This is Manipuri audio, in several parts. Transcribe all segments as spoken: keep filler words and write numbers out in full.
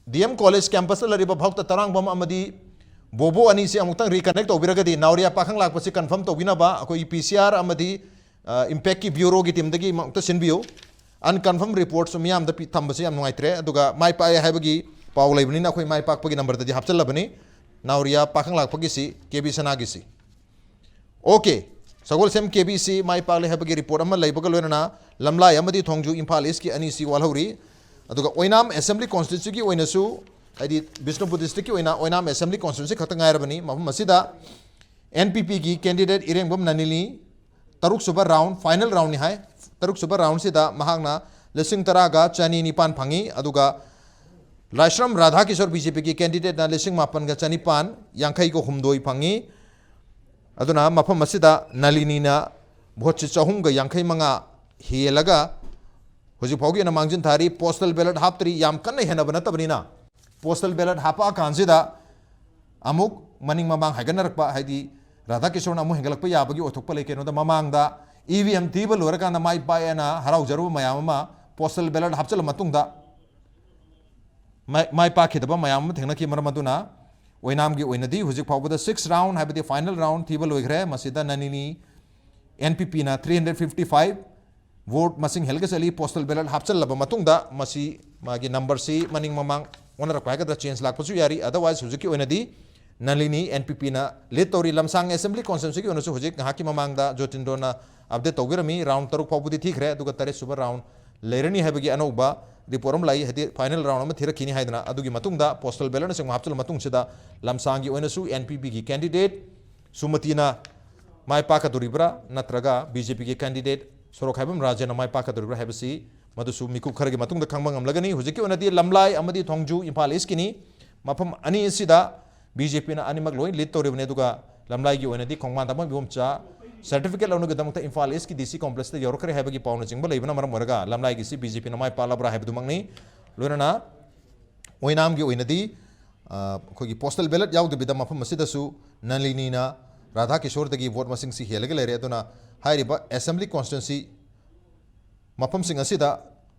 ꯗꯤ ꯑꯦꯝ ꯀꯣꯂꯦꯖ ꯀꯦꯝꯄꯁꯇ ꯂꯩꯔꯤꯕ ꯚꯛꯇ ꯇꯔꯥꯡꯕꯝ ꯑꯃꯗꯤ ꯕꯣꯕꯣ ꯑꯅꯤꯁꯤ ꯑꯃꯨꯛꯇꯪ reconnect ꯇꯧꯕꯤꯔꯒꯗꯤ, ꯅꯥꯎꯔꯤꯌꯥ ꯄꯥꯈꯪ ꯂꯥꯛꯄꯁꯤ confirm ꯇꯧꯕꯤꯅꯕ ꯑꯩꯈꯣꯏꯒꯤ ꯄꯤ ꯁꯤ ꯑꯥꯔ ꯑꯃꯗꯤ, ꯑ, ꯏꯝꯄꯦꯛꯀꯤ ꯕ꯭ꯌꯨꯔꯣꯒꯤ ꯇꯤꯝꯗꯒꯤ ꯑꯃꯨꯛꯇ ꯁꯤꯟꯕꯤꯌꯨ꯫ Unconfirmed reportꯁꯨ ꯃꯤꯌꯥꯝꯗ ꯄꯤ-, ꯊꯝꯕꯁꯤ ꯌꯥꯝ ꯅꯨꯡꯉꯥꯏꯇ꯭ꯔꯦ꯫ ꯑꯗꯨꯒ ꯃꯥꯏ ꯄꯥꯛꯑꯦ ꯍꯥꯏꯕꯒꯤ ꯄꯥꯎ ꯂꯩꯕꯅꯤꯅ ꯑꯩꯈꯣꯏ ꯃꯥꯏ ꯄꯥꯛꯄꯒꯤ ꯅꯝꯕꯔꯗꯗꯤ ꯍꯥꯞꯆꯜꯂꯕꯅꯤ꯫ ꯅꯥꯎꯔꯤꯌꯥ ꯄꯥꯈꯪ ꯂꯥꯛꯄꯒꯤꯁꯤ, ꯀꯦ ꯕꯤ ꯁꯅꯥꯒꯤꯁꯤ꯫ ꯑꯣꯀꯦ, ꯁꯒꯣꯜꯁꯦꯝ ꯀꯦ ꯕꯤꯁꯤ ꯃꯥꯏ ꯄꯥꯛꯂꯦ ꯍꯥꯏꯕꯒꯤ ꯔꯤꯄꯣꯔꯠ ꯑꯃ ꯂꯩꯕꯒ ꯂꯣꯏꯅꯅ ꯂꯝꯂꯥꯏ ꯑꯃꯗꯤ ꯊꯣꯡꯖꯨ ꯏꯝꯐꯥꯜ ꯏꯁꯀꯤ ꯑꯅꯤꯁꯤ ꯋꯥꯠꯍꯧꯔꯤ꯫ ꯑꯗꯨꯒ ꯑꯣꯏꯅꯥꯝ ꯑꯦꯁꯦꯝꯕ꯭ꯂꯤ ꯀꯣꯟꯁꯇꯤꯇ꯭ꯋꯦꯟꯁꯤꯒꯤ ꯑꯣꯏꯅꯁꯨ, ꯍꯥꯏꯗꯤ ꯕꯤꯁꯅꯨꯄꯨꯔ ꯗꯤꯁꯇ꯭ꯔꯤꯛꯀꯤ ꯑꯣꯏꯅ ꯑꯣꯏꯅꯥꯝ ꯑꯦꯁꯦꯝꯕ꯭ꯂꯤ ꯀꯣꯟꯁꯇꯤꯇ꯭ꯋꯦꯟꯁꯤ ꯈꯛꯇ ꯉꯥꯏꯔꯕꯅꯤ꯫ ꯃꯐꯝ ꯑꯁꯤꯗ ꯑꯦꯟ ꯄꯤ ꯄꯤꯒꯤ ꯀꯦꯟꯗꯤꯗꯦꯠ ꯏꯔꯦꯡꯕꯝ ꯅꯂꯤꯅꯤ, ꯇꯔꯨꯛ ꯁꯨꯕ ꯔꯥꯎꯟ, ꯐꯥꯏꯅꯦꯜ ꯔꯥꯎꯟꯅꯤ ꯍꯥꯏ, ꯇꯔꯨꯛ ꯁꯨꯕ ꯔꯥꯎꯟꯁꯤꯗ ꯃꯍꯥꯛꯅ ꯂꯤꯁꯤꯡ ꯇꯔꯥꯒ ꯆꯅꯤ ꯅꯤꯄꯥꯟ ꯐꯪꯉꯤ꯫ ꯑꯗꯨꯒ ꯂꯥꯏꯁ꯭ꯔꯝ ꯔꯥꯙꯥꯀꯤꯁꯣꯔ ꯕꯤ ꯖꯦ ꯄꯤꯒꯤ ꯀꯦꯟꯗꯤꯗꯦꯠꯅ ꯂꯤꯁꯤꯡ ꯃꯥꯄꯟꯒ ꯆꯅꯤꯄꯥꯟ ꯌꯥꯡꯈꯩꯒ ꯍꯨꯝꯗꯣꯏ ꯐꯪꯉꯤ꯫ ꯑꯗꯨꯅ ꯃꯐꯝ ꯑꯁꯤꯗ ꯅꯂꯤꯅꯤꯅ ꯚꯣꯠꯁꯤ ꯆꯍꯨꯝꯒ ꯌꯥꯡꯈꯩ ꯃꯉꯥ ꯍꯦꯜꯂꯒ ꯍꯧꯖꯤꯛ ꯐꯥꯎꯒꯤ ꯑꯣꯏꯅ ꯃꯥꯡꯖꯤꯟ ꯊꯥꯔꯤ꯫ ꯄꯣꯁꯇꯦꯜ ꯕꯦꯂꯠ ꯍꯥꯞꯇ꯭ꯔꯤ, ꯌꯥꯝ ꯀꯟꯅ ꯍꯦꯟꯅꯕ ꯅꯠꯇꯕꯅꯤꯅ꯫ ꯄꯣꯁꯇꯦꯜ ꯕꯦꯂꯠ ꯍꯥꯞꯄꯛꯑꯀꯥꯟꯁꯤꯗ ꯑꯃꯨꯛ ꯃꯅꯤꯡ ꯃꯃꯥꯡ ꯍꯥꯏꯒꯠꯅꯔꯛꯄ, ꯍꯥꯏꯗꯤ ꯔꯥꯙꯥꯀꯤꯁꯣꯔꯅ ꯑꯃꯨꯛ ꯍꯦꯟꯒꯠꯂꯛꯄ ꯌꯥꯕꯒꯤ ꯑꯣꯏꯊꯣꯛꯄ ꯂꯩ꯫ ꯀꯩꯅꯣꯗ ꯃꯃꯥꯡꯗ ꯏ ꯚꯤ ꯑꯦꯝ ꯊꯤꯕ ꯂꯣꯏꯔꯀꯥꯟꯗ ꯃꯥꯏ ꯄꯥꯛꯑꯦꯅ ꯍꯔꯥꯎꯖꯔꯨꯕ ꯃꯌꯥꯝ ꯑꯃ ꯄꯣꯁꯇꯦꯜ ꯕꯦꯂꯠ ꯍꯥꯞꯆꯤꯜꯂ ꯃꯇꯨꯡꯗ ꯃꯥꯏ, ꯃꯥꯏ ꯄꯥꯛꯈꯤꯗꯕ ꯃꯌꯥꯝ ꯑꯃ ꯊꯦꯡꯅꯈꯤ꯫ ꯃꯔꯝ ꯑꯗꯨꯅ ꯑꯣꯏꯅꯥꯝꯒꯤ ꯑꯣꯏꯅꯗꯤ ꯍꯧꯖꯤꯛ ꯐꯥꯎꯕꯗ ꯁꯤꯛꯁ ꯔꯥꯎꯟ, ꯍꯥꯏꯕꯗꯤ ꯐꯥꯏꯅꯦꯜ ꯔꯥꯎꯟ ꯊꯤꯕ ꯂꯣꯏꯈ꯭ꯔꯦ꯫ ꯃꯁꯤꯗ ꯅꯂꯤꯅꯤ, ꯑꯦꯟ ꯄꯤ ꯄꯤꯅ three hundred fifty five vote ꯃꯁꯤꯡ ꯍꯦꯜꯂꯒ ꯆꯠꯂꯤ꯫ ꯄꯣꯁꯇꯦꯜ ꯕꯦꯂꯠ ꯍꯥꯞꯆꯤꯜꯂꯕ ꯃꯇꯨꯡꯗ ꯃꯁꯤ ꯃꯥꯒꯤ ꯅꯝꯕꯔꯁꯤ ꯃꯅꯤꯡ ꯃꯃꯥꯡ ꯑꯣꯟꯅꯔꯛꯄ ꯍꯥꯏꯒꯗ꯭ꯔꯥ, ꯆꯦꯟꯖ ꯂꯥꯛꯄꯁꯨ ꯌꯥꯔꯤ꯫ Otherwise ꯍꯧꯖꯤꯛꯀꯤ ꯑꯣꯏꯅꯗꯤ ꯅꯂꯤꯅꯤ, ꯑꯦꯟ ꯄꯤ ꯄꯤꯅ ꯂꯤꯗ ꯇꯧꯔꯤ꯫ ꯂꯝꯁꯥꯡ ꯑꯦꯁꯦꯝꯕ꯭ꯂꯤ ꯀꯣꯟꯁꯇꯤꯇ꯭ꯋꯦꯟꯁꯤꯒꯤ ꯑꯣꯏꯅꯁꯨ ꯍꯧꯖꯤꯛ ꯉꯥꯏꯍꯥꯛꯀꯤ ꯃꯃꯥꯡꯗ ꯖꯣꯇꯤꯟꯗ꯭ꯔꯣꯅ ꯑꯞꯗꯦꯠ ꯇꯧꯕꯤꯔꯝꯃꯤ, ꯔꯥꯎꯟ ꯇꯔꯨꯛ ꯐꯥꯎꯕꯗꯤ ꯊꯤꯈ꯭ꯔꯦ, ꯑꯗꯨꯒ ꯇꯔꯦꯠ ꯁꯨꯕ ꯔꯥꯎꯟ ꯂꯩꯔꯅꯤ ꯍꯥꯏꯕꯒꯤ ꯑꯅꯧꯕ ꯔꯤꯄꯣꯔꯠ ꯑꯃ ꯂꯥꯛꯏ, ꯍꯥꯏꯗꯤ ꯐꯥꯏꯅꯦꯜ ꯔꯥꯎꯟ ꯑꯃ ꯊꯤꯔꯛꯈꯤꯅꯤ ꯍꯥꯏꯗꯅ꯫ ꯑꯗꯨꯒꯤ ꯃꯇꯨꯡꯗ ꯄꯣꯁꯇꯦꯜ ꯕꯦꯂꯠꯅꯆꯤꯡꯕ ꯍꯥꯞꯆꯤꯜꯂ ꯃꯇꯨꯡꯁꯤꯗ ꯂꯝꯁꯥꯡꯒꯤ ꯑꯣꯏꯅꯁꯨ ꯑꯦꯟ ꯄꯤ ꯄꯤꯒꯤ ꯀꯦꯟꯗꯤꯗꯦꯠ ꯁꯨꯃꯇꯤꯅ ꯃꯥꯏ ꯄꯥꯛꯀꯗꯣꯔꯤꯕ꯭ꯔꯥ, ꯅꯠꯇ꯭ꯔꯒ ꯕꯤ ꯖꯦ ꯄꯤꯒꯤ ꯀꯦꯟꯗꯤꯗꯦꯠ ꯁꯣꯔꯣꯛꯈꯥꯏꯕꯝ ꯔꯥꯖꯦꯟꯅ ꯃꯥꯏ ꯄꯥꯛꯀꯗꯣꯔꯤꯕ꯭ꯔꯥ ꯍꯥꯏꯕꯁꯤ ꯃꯗꯨꯁꯨ ꯃꯤꯀꯨꯞ ꯈꯔꯒꯤ ꯃꯇꯨꯡꯗ ꯈꯪꯕ ꯉꯝꯂꯒꯅꯤ꯫ ꯍꯧꯖꯤꯛꯀꯤ ꯑꯣꯏꯅꯗꯤ ꯂꯝꯂꯥꯏ ꯑꯃꯗꯤ ꯊꯣꯡꯖꯨ, ꯏꯝꯐꯥꯜ ꯏꯁꯀꯤꯅꯤ꯫ ꯃꯐꯝ ꯑꯅꯤ ꯑꯁꯤꯗ ꯕꯤ ꯖꯦ ꯄꯤꯅ ꯑꯅꯤꯃꯛ ꯂꯣꯏ ꯂꯤꯗ ꯇꯧꯔꯤꯕꯅꯤ꯫ ꯑꯗꯨꯒ ꯂꯝꯂꯥꯏꯒꯤ ꯑꯣꯏꯅꯗꯤ ꯈꯣꯡꯕꯥꯟꯗꯝꯕꯝ ꯏꯕꯣꯝꯆꯥ ꯁꯔꯇꯤꯐꯤꯀꯦꯠ ꯂꯧꯅꯕꯒꯤꯗꯃꯛꯇ ꯏꯝꯐꯥꯜ ꯏꯁꯀꯤ ꯗꯤ ꯁꯤ ꯀꯣꯝꯄ꯭ꯂꯦꯛꯁꯇ ꯌꯧꯔꯛꯈ꯭ꯔꯦ ꯍꯥꯏꯕꯒꯤ ꯄꯥꯎꯅꯆꯤꯡꯕ ꯂꯩꯕꯅ ꯃꯔꯝ ꯑꯣꯏꯔꯒ ꯂꯝꯂꯥꯏꯒꯤꯁꯤ ꯕꯤ ꯖꯦ ꯄꯤꯅ ꯃꯥꯏ ꯄꯥꯛꯂꯕ꯭ꯔꯥ ꯍꯥꯏꯕꯗꯨꯃꯛꯅꯤ꯫ ꯂꯣꯏꯅꯅ ꯑꯣꯏꯅꯥꯝꯒꯤ ꯑꯣꯏꯅꯗꯤ, ꯑ, ꯑꯩꯈꯣꯏꯒꯤ ꯄꯣꯁꯇꯦꯜ ꯕꯦꯂꯠ ꯌꯥꯎꯗꯕꯤꯗ ꯃꯐꯝ ꯑꯁꯤꯗꯁꯨ ꯅꯂꯤꯅꯤꯅ ꯔꯥꯙꯥ ꯀꯤꯁꯣꯔꯗꯒꯤ ꯚꯣꯠ ꯃꯁꯤꯡꯁꯤ ꯍꯦꯜꯂꯒ ꯂꯩꯔꯦ꯫ ꯑꯗꯨꯅ ꯍꯥꯏꯔꯤꯕ ꯑꯦꯁꯦꯝꯕ꯭ꯂꯤ ꯀꯣꯟꯁꯇꯤꯇ꯭ꯋꯦꯟꯁꯤ ꯃꯐꯝꯁꯤꯡ ꯑꯁꯤꯗ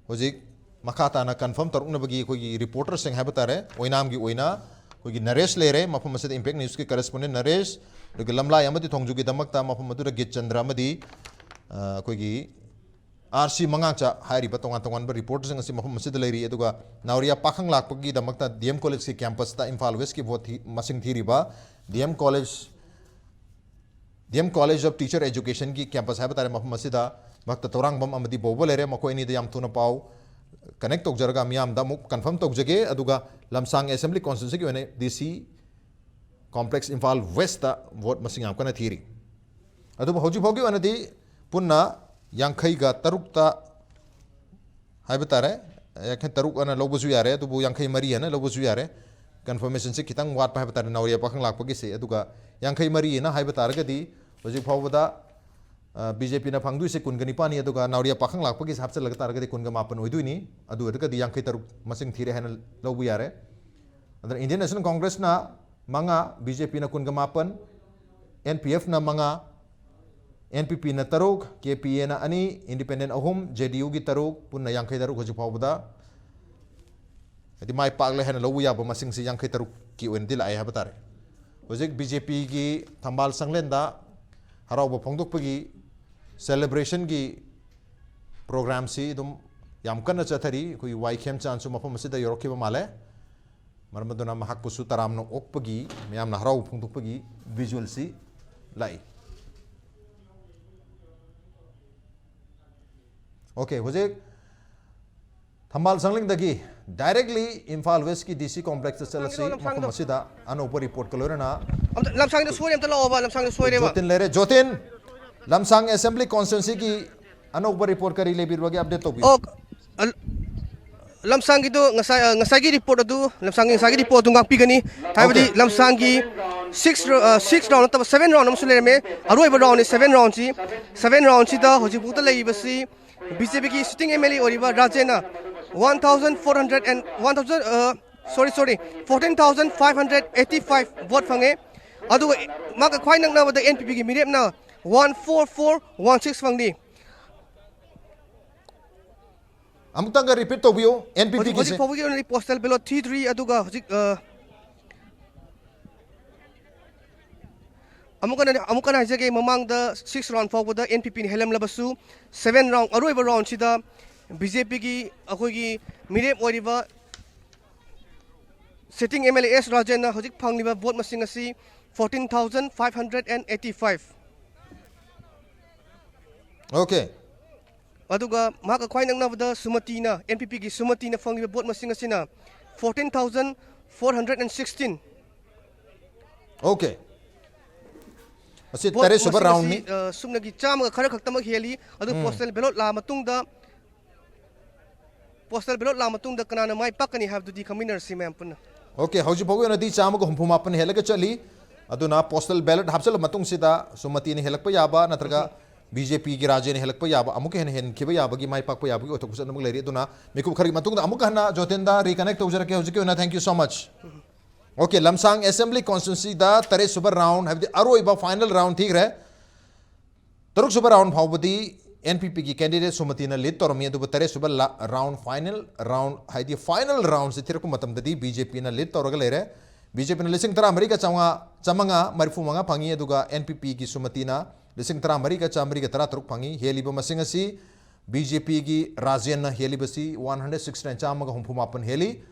ꯍꯧꯖꯤꯛ ꯃꯈꯥ ꯇꯥꯅ ꯀꯟꯐꯥꯔꯝ ꯇꯧꯔꯛꯅꯕꯒꯤ ꯑꯩꯈꯣꯏꯒꯤ ꯔꯤꯄꯣꯔꯇꯔꯁꯤꯡ ꯍꯥꯏꯕ ꯇꯥꯔꯦ, ꯑꯣꯏꯅꯥꯝꯒꯤ ꯑꯣꯏꯅ ꯑꯩꯈꯣꯏꯒꯤ ꯅꯔꯦꯁ ꯂꯩꯔꯦ, ꯃꯐꯝ ꯑꯁꯤꯗ ꯏꯝꯄꯦꯛ ꯅ꯭ꯌꯨꯁꯀꯤ ꯀꯔꯦꯁꯄꯣꯟꯗꯦꯟ ꯅꯔꯦꯁ, ꯑꯗꯨꯒ ꯂꯝꯂꯥꯏ ꯑꯃꯗꯤ ꯊꯣꯡꯖꯨꯒꯤꯗꯃꯛꯇ ꯃꯐꯝ ꯑꯗꯨꯗ ꯒꯤꯠꯆꯟꯗ꯭ꯔ ꯑꯃꯗꯤ, ꯑ, ꯑꯩꯈꯣꯏꯒꯤ ꯑꯥꯔ ꯁꯤ ꯃꯉꯥꯡꯆꯥ ꯍꯥꯏꯔꯤꯕ ꯇꯣꯉꯥꯟ ꯇꯣꯉꯥꯟꯕ ꯔꯤꯄꯣꯔꯇꯔꯁꯤꯡ ꯑꯁꯤ ꯃꯐꯝ ꯑꯁꯤꯗ ꯂꯩꯔꯤ꯫ ꯑꯗꯨꯒ ꯅꯥꯎꯔꯤꯌꯥ ꯄꯥꯈꯪ ꯂꯥꯛꯄꯒꯤꯗꯃꯛꯇ ꯗꯤ ꯑꯦꯝ ꯀꯣꯂꯦꯖꯀꯤ ꯀꯦꯝꯄꯁꯇ ꯏꯝꯐꯥꯜ ꯋꯦꯁꯀꯤ ꯚꯣꯠ ꯊꯤ-, ꯃꯁꯤꯡ ꯊꯤꯔꯤꯕ D M college, D M college of teacher ꯑꯦꯖꯨꯀꯦꯁꯟꯒꯤ ꯀꯦꯝꯄꯁ ꯍꯥꯏꯕ ꯇꯥꯔꯦ, ꯃꯐꯝ ꯑꯁꯤꯗ ꯚꯛꯇ ꯇꯧꯔꯥꯡꯕꯝ ꯑꯃꯗꯤ ꯕꯣꯕꯣ ꯂꯩꯔꯦ꯫ ꯃꯈꯣꯏ ꯑꯅꯤꯗ ꯌꯥꯝ ꯊꯨꯅ ꯄꯥꯎ ꯀꯅꯦꯛ ꯇꯧꯖꯔꯒ ꯃꯤꯌꯥꯝꯗ ꯑꯃꯨꯛ ꯀꯟꯐꯥꯔꯝ ꯇꯧꯖꯒꯦ꯫ ꯑꯗꯨꯒ ꯂꯝꯁꯥꯡ ꯑꯦꯁꯦꯝꯕ꯭ꯂꯤ ꯀꯣꯟꯁꯇꯤꯇ꯭ꯋꯦꯟꯁꯤꯒꯤ ꯑꯣꯏꯅ ꯗꯤ ꯁꯤ ꯀꯣꯝꯄ꯭ꯂꯦꯛꯁ ꯏꯝꯐꯥꯜ ꯋꯦꯁꯇ ꯚꯣꯠ ꯃꯁꯤꯡ ꯌꯥꯝ ꯀꯟꯅ ꯊꯤꯔꯤ꯫ ꯑꯗꯨꯕꯨ ꯍꯧꯖꯤꯛ ꯐꯥꯎꯒꯤ ꯑꯣꯏꯅꯗꯤ ꯄꯨꯟꯅ ꯌꯥꯡꯈꯩꯒ ꯇꯔꯨꯛꯇ ꯍꯥꯏꯕ ꯇꯥꯔꯦ, ꯌꯥꯡꯈꯩ ꯇꯔꯨꯛ ꯑꯅ ꯂꯧꯕꯁꯨ ꯌꯥꯔꯦ, ꯑꯗꯨꯕꯨ ꯌꯥꯡꯈꯩ ꯃꯔꯤ ꯑꯅ ꯂꯧꯕꯁꯨ ꯌꯥꯔꯦ꯫ ꯀꯟꯐꯔꯃꯦꯁꯟꯁꯦ ꯈꯤꯇꯪ ꯋꯥꯠꯄ ꯍꯥꯏꯕ ꯇꯥꯔꯦ ꯅꯥꯎꯔꯤꯌꯥ ꯄꯥꯈꯪ ꯂꯥꯛꯄꯒꯤꯁꯦ꯫ ꯑꯗꯨꯒ ꯌꯥꯡꯈꯩ ꯃꯔꯤ ꯑꯅ ꯍꯥꯏꯕ ꯇꯥꯔꯒꯗꯤ ꯍꯧꯖꯤꯛ ꯐꯥꯎꯕꯗ, ꯑ, ꯕꯤ ꯖꯦ ꯄꯤꯅ ꯐꯪꯗꯣꯏꯁꯦ ꯀꯨꯟꯒ ꯅꯤꯄꯥꯟꯅꯤ, ꯑꯗꯨꯒ ꯅꯥꯎꯔꯤꯌꯥ ꯄꯥꯈꯪ ꯂꯥꯛꯄꯒꯤꯁꯦ ꯍꯥꯞꯆꯤꯜꯂꯒ ꯇꯥꯔꯒꯗꯤ ꯀꯨꯟꯒ ꯃꯥꯄꯟ ꯑꯣꯏꯗꯣꯏꯅꯤ꯫ ꯑꯗꯨ ꯑꯣꯏꯔꯒꯗꯤ ꯌꯥꯡꯈꯩ ꯇꯔꯨꯛ ꯃꯁꯤꯡ ꯊꯤꯔꯦ ꯍꯥꯏꯅ ꯂꯧꯕ ꯌꯥꯔꯦ꯫ ꯑꯗꯨꯅ ꯏꯟꯗꯤꯌꯟ ꯅꯦꯁꯅꯦꯜ ꯀꯣꯡꯒ꯭ꯔꯦꯁꯅ ꯃꯉꯥ, ꯕꯤ ꯖꯦ ꯄꯤꯅ ꯀꯨꯟꯒ ꯃꯥꯄꯟ, ꯑꯦꯟ ꯄꯤ ꯑꯦꯐꯅ ꯃꯉꯥ, ꯑꯦꯟ ꯄꯤ ꯄꯤꯅ ꯇꯔꯨꯛ, ꯀꯦ ꯄꯤ ꯑꯦꯅ ꯑꯅꯤ, ꯏꯟꯗꯤꯄꯦꯟꯗꯦꯟ ꯑꯍꯨꯝ, ꯖꯦ ꯗꯤ ꯌꯨꯒꯤ ꯇꯔꯨꯛ, ꯄꯨꯟꯅ ꯌꯥꯡꯈꯩ ꯇꯔꯨꯛ ꯍꯧꯖꯤꯛ ꯐꯥꯎꯕꯗ꯫ ꯍꯥꯏꯗꯤ ꯃꯥꯏ ꯄꯥꯛꯂꯦ ꯍꯥꯏꯅ ꯂꯧꯕ ꯌꯥꯕ ꯃꯁꯤꯡꯁꯤ ꯌꯥꯡꯈꯩ ꯇꯔꯨꯛꯀꯤ ꯑꯣꯏꯅꯗꯤ ꯂꯥꯛꯑꯦ ꯍꯥꯏꯕ ꯇꯥꯔꯦ꯫ ꯍꯧꯖꯤꯛ ꯕꯤ ꯖꯦ ꯄꯤꯒꯤ ꯊꯝꯕꯥꯜ ꯁꯪꯂꯦꯟꯗ ꯍꯔꯥꯎꯕ ꯐꯣꯡꯗꯣꯛꯄꯒꯤ ꯁꯦꯂꯦꯕ꯭ꯔꯦꯁꯟꯒꯤ ꯄ꯭ꯔꯣꯒ꯭ꯔꯥꯝꯁꯤ ꯑꯗꯨꯝ ꯌꯥꯝ ꯀꯟꯅ ꯆꯠꯊꯔꯤ꯫ ꯑꯩꯈꯣꯏꯒꯤ ꯋꯥꯏ ꯈꯦꯝꯆꯥꯟꯁꯨ ꯃꯐꯝ ꯑꯁꯤꯗ ꯌꯧꯔꯛꯈꯤꯕ ꯃꯥꯜꯂꯦ꯫ ꯃꯔꯝ ꯑꯗꯨꯅ ꯃꯍꯥꯛꯄꯨꯁꯨ ꯇꯔꯥꯝꯅ ꯑꯣꯛꯄꯒꯤ, ꯃꯌꯥꯝꯅ ꯍꯔꯥꯎꯕ ꯐꯣꯡꯗꯣꯛꯄꯒꯤ ꯚꯤꯖꯨꯋꯦꯜꯁꯤ ꯂꯥꯛꯏ꯫ ꯑꯣꯀꯦ, ꯍꯧꯖꯤꯛ ꯊꯝꯕꯥꯜ ꯁꯪꯂꯦꯟꯗꯒꯤ ꯗꯥꯏꯔꯦꯛꯂꯤ ꯏꯝꯐꯥꯜ ꯋꯦꯁꯀꯤ ꯗꯤ ꯁꯤ ꯀꯣꯝꯄ꯭ꯂꯦꯛꯁꯇ ꯆꯠꯂꯁꯤ꯫ ꯂꯝꯁꯥꯡꯒꯤꯗꯣ, ꯂꯝꯁꯥꯡꯒꯤꯗꯣ꯫ ꯃꯐꯝ ꯑꯁꯤꯗ ꯑꯅꯧꯕ ꯔꯤꯄꯣꯔꯠꯀ ꯂꯣꯏꯅꯅ ꯑꯝꯇ ꯂꯝꯁꯥꯡꯒꯤꯗꯣ ꯁꯣꯏꯔꯦ, ꯑꯝꯇ ꯂꯥꯛꯑꯣꯕ, ꯂꯝꯁꯥꯡꯒꯤꯗꯣ ꯁꯣꯏꯔꯦꯕ꯫ ꯖꯣꯇꯤꯟ ꯂꯩꯔꯦ꯫ ꯖꯣꯇꯤꯟ, ꯂꯝꯁꯥꯡ ꯑꯦꯁꯦꯝꯕ꯭ꯂꯤ ꯀꯣꯟꯁꯇꯤꯇ꯭ꯋꯦꯟꯁꯤꯒꯤ ꯑꯅꯧꯕ ꯔꯤꯄꯣꯔꯠ ꯀꯔꯤ ꯂꯩꯕꯤꯕꯒꯦ, ꯑꯞꯗꯦꯠ ꯇꯧꯕꯤꯌꯨ꯫ ꯑꯣ, ꯑ, ꯂꯝꯁꯥꯡꯒꯤꯗꯣ ꯉꯁꯥꯏ, ꯑ, ꯉꯁꯥꯏꯒꯤ ꯔꯤꯄꯣꯔꯠ ꯑꯗꯨ, ꯂꯝꯁꯥꯡꯒꯤ ꯉꯁꯥꯏꯒꯤ ꯔꯤꯄꯣꯔꯠ ꯑꯗꯨ ꯉꯥꯛꯄꯤꯒꯅꯤ꯫ ꯍꯥꯏꯕꯗꯤ ꯑꯣꯀꯦ꯫ ꯂꯝꯁꯥꯡꯒꯤ ꯁꯤꯛꯁ ꯔ-, ꯑ, ꯁꯤꯛꯁ ꯔꯥꯎꯟ ꯅꯠꯇꯕ, ꯁꯚꯦꯟ ꯔꯥꯎꯟ ꯑꯃꯁꯨ ꯂꯩꯔꯝꯃꯦ꯫ ꯑꯔꯣꯏꯕ ꯔꯥꯎꯟꯅꯤ ꯁꯚꯦꯟ ꯔꯥꯎꯟꯁꯤ꯫ ꯁꯚꯦꯟ ꯔꯥꯎꯟꯁꯤꯗ ꯍꯧꯖꯤꯛꯐꯥꯎꯗ ꯂꯩꯔꯤꯕꯁꯤ ꯕꯤ ꯖꯦ ꯄꯤꯒꯤ ꯁꯤꯇꯤꯡ ꯑꯦꯝ ꯑꯦꯜ ꯑꯦ ꯑꯣꯏꯔꯤꯕ ꯔꯥꯖꯦꯟꯅ one thousand four hundred and, one thousand, uh, sorry, sorry, fourteen thousand five hundred eighty five vote ꯐꯪꯉꯦ꯫ ꯑꯗꯨꯒ ꯃꯥꯒ ꯈ꯭ꯋꯥꯏ ꯅꯛꯅꯕꯗ ꯑꯦꯟ ꯄꯤ ꯄꯤꯒꯤ ꯃꯤꯔꯦꯞꯅ one four four one six ꯐꯪꯂꯤ꯫ ꯑꯃꯨꯛꯇꯪꯒ repeat ꯇꯧꯕꯤꯌꯨ, NPP ꯍꯧꯖꯤꯛ ꯒꯤꯁꯦ꯫ ꯍꯧꯖꯤꯛ ꯐꯥꯎꯕꯒꯤ ꯑꯣꯏꯅꯗꯤ postal ballot ꯊꯤꯗ꯭ꯔꯤ, ꯑꯗꯨꯒ ꯍꯧꯖꯤꯛ, ꯑ, ꯑꯃꯨꯛ ꯍꯟꯅ, ꯑꯃꯨꯛ ꯍꯟꯅ ꯍꯥꯏꯖꯒꯦ, ꯃꯃꯥꯡꯗ six round ꯐꯥꯎꯕꯗ NPP ꯅ ꯍꯦꯜꯂꯝꯂꯕꯁꯨ, seven round, ꯑꯔꯣꯏꯕ round ꯁꯤꯗ BJP ꯒꯤ ꯑꯩꯈꯣꯏꯒꯤ ꯃꯤꯔꯦꯞ ꯑꯣꯏꯔꯤꯕ sitting MLA S ꯔꯥꯖꯦꯟꯅ ꯍꯧꯖꯤꯛ ꯐꯪꯂꯤꯕ vote ꯃꯁꯤꯡ ꯑꯁꯤ fourteen thousand five hundred and eighty five꯫ Okay꯫ ꯑꯗꯨꯒ ꯃꯍꯥꯛꯀ ꯈ꯭ꯋꯥꯏ ꯅꯛꯅꯕꯗ ꯁꯨꯃꯇꯤꯅ, NPP ꯒꯤ ꯁꯨꯃꯇꯤꯅ ꯐꯪꯂꯤꯕ vote ꯃꯁꯤꯡ ꯑꯁꯤꯅ fourteen thousand four hundred and sixteen꯫ Okay꯫ ꯑꯁꯤ Vote ꯇꯔꯦꯠ ꯁꯨꯕ ꯃꯁꯤꯡ round ꯅꯤ꯫ ꯑꯁꯤ, ꯑ, ꯁꯨꯞꯅꯒꯤ ꯆꯥꯝꯃꯒ ꯈꯔ ꯈꯛꯇꯃꯛ ꯍꯦꯜꯂꯤ꯫ ꯑꯗꯨ postal ballot ꯂꯥꯛꯑ ꯃꯇꯨꯡꯗ, postal ballot ꯂꯥꯛꯑ ꯃꯇꯨꯡꯗ ꯀꯅꯥꯅ ꯃꯥꯏ ꯄꯥꯛꯀꯅꯤ ꯍꯥꯏꯕꯗꯨꯗꯤ ꯈꯪꯃꯤꯟꯅꯔꯁꯤ ꯃꯌꯥꯝ ꯄꯨꯟꯅ꯫ Okay, ꯍꯧꯖꯤꯛ ꯐꯥꯎꯒꯤ ꯑꯣꯏꯅꯗꯤ ꯆꯥꯝꯃꯒ ꯍꯨꯝꯐꯨ ꯃꯥꯄꯟ ꯍꯦꯜꯂꯒ ꯆꯠꯂꯤ꯫ ꯑꯗꯨꯅ postal ballot ꯍꯥꯞꯆꯜꯂ ꯃꯇꯨꯡꯁꯤꯗ ꯁꯨꯃꯇꯤꯅ ꯍꯦꯜꯂꯛꯄ ꯌꯥꯕ ꯅꯠꯇ꯭ꯔꯒ BJP ꯒꯤ ꯔꯥꯖꯦꯟꯅ ꯍꯦꯜꯂꯛꯄ ꯌꯥꯕ, ꯑꯃꯨꯛꯀ ꯍꯦꯟꯅ ꯍꯦꯟꯈꯤꯕ ꯌꯥꯕꯒꯤ, ꯃꯥꯏ ꯄꯥꯛꯄ ꯌꯥꯕꯒꯤ ꯑꯣꯏꯊꯣꯛꯄꯁꯨ ꯑꯗꯨꯃꯛ ꯂꯩꯔꯤ꯫ ꯑꯗꯨꯅ ꯃꯤꯀꯨꯞ ꯈꯔꯒꯤ ꯃꯇꯨꯡꯗ ꯑꯃꯨꯛꯀ ꯍꯟꯅ ꯖꯣꯇꯦꯟꯗ reconnect ꯇꯧꯖꯔꯛꯀꯦ꯫ ꯍꯧꯖꯤꯛꯀꯤ ꯑꯣꯏꯅ thank you so much꯫ Okay, ꯂꯝꯁꯥꯡ assembly constituency ꯗ ꯇꯔꯦꯠ ꯁꯨꯕ round, ꯍꯥꯏꯕꯗꯤ ꯑꯔꯣꯏꯕ final round ꯊꯤꯈ꯭ꯔꯦ꯫ ꯇꯔꯨꯛ ꯁꯨꯕ round ꯐꯥꯎꯕꯗꯤ NPP ꯒꯤ candidate ꯁꯨꯃꯇꯤꯅ lead ꯇꯧꯔꯝꯃꯤ, ꯑꯗꯨꯕꯨ ꯇꯔꯦꯠ ꯁꯨꯕ ꯂ-, round, final round, ꯍꯥꯏꯗꯤ final round ꯁꯤ ꯊꯤꯔꯛꯄ ꯃꯇꯝꯗꯗꯤ BJP ꯅ lead ꯇꯧꯔꯒ ꯂꯩꯔꯦ꯫ BJP ꯅ ꯂꯤꯁꯤꯡ ꯇꯔꯥꯃꯔꯤꯒ ꯆꯥꯝꯃꯉꯥ, ꯆꯥꯝꯃꯉꯥ ꯃꯔꯤꯐꯨ ꯃꯉꯥ ꯐꯪꯉꯤ, ꯑꯗꯨꯒ NPP ꯒꯤ ꯁꯨꯃꯇꯤꯅ ꯂꯤꯁꯤꯡ ꯇꯔꯥꯃꯔꯤꯒ ꯆꯥꯃꯔꯤꯒ ꯇꯔꯥꯇꯔꯨꯛ ꯐꯪꯉꯤ꯫ ꯍꯦꯜꯂꯤꯕ ꯃꯁꯤꯡ ꯑꯁꯤ BJP ꯒꯤ ꯔꯥꯖꯦꯟꯅ ꯍꯦꯜꯂꯤꯕꯁꯤ one hundred sixty nine, ꯆꯥꯝꯃꯒ ꯍꯨꯝꯐꯨ ꯃꯥꯄꯟ ꯍꯦꯜꯂꯤ꯫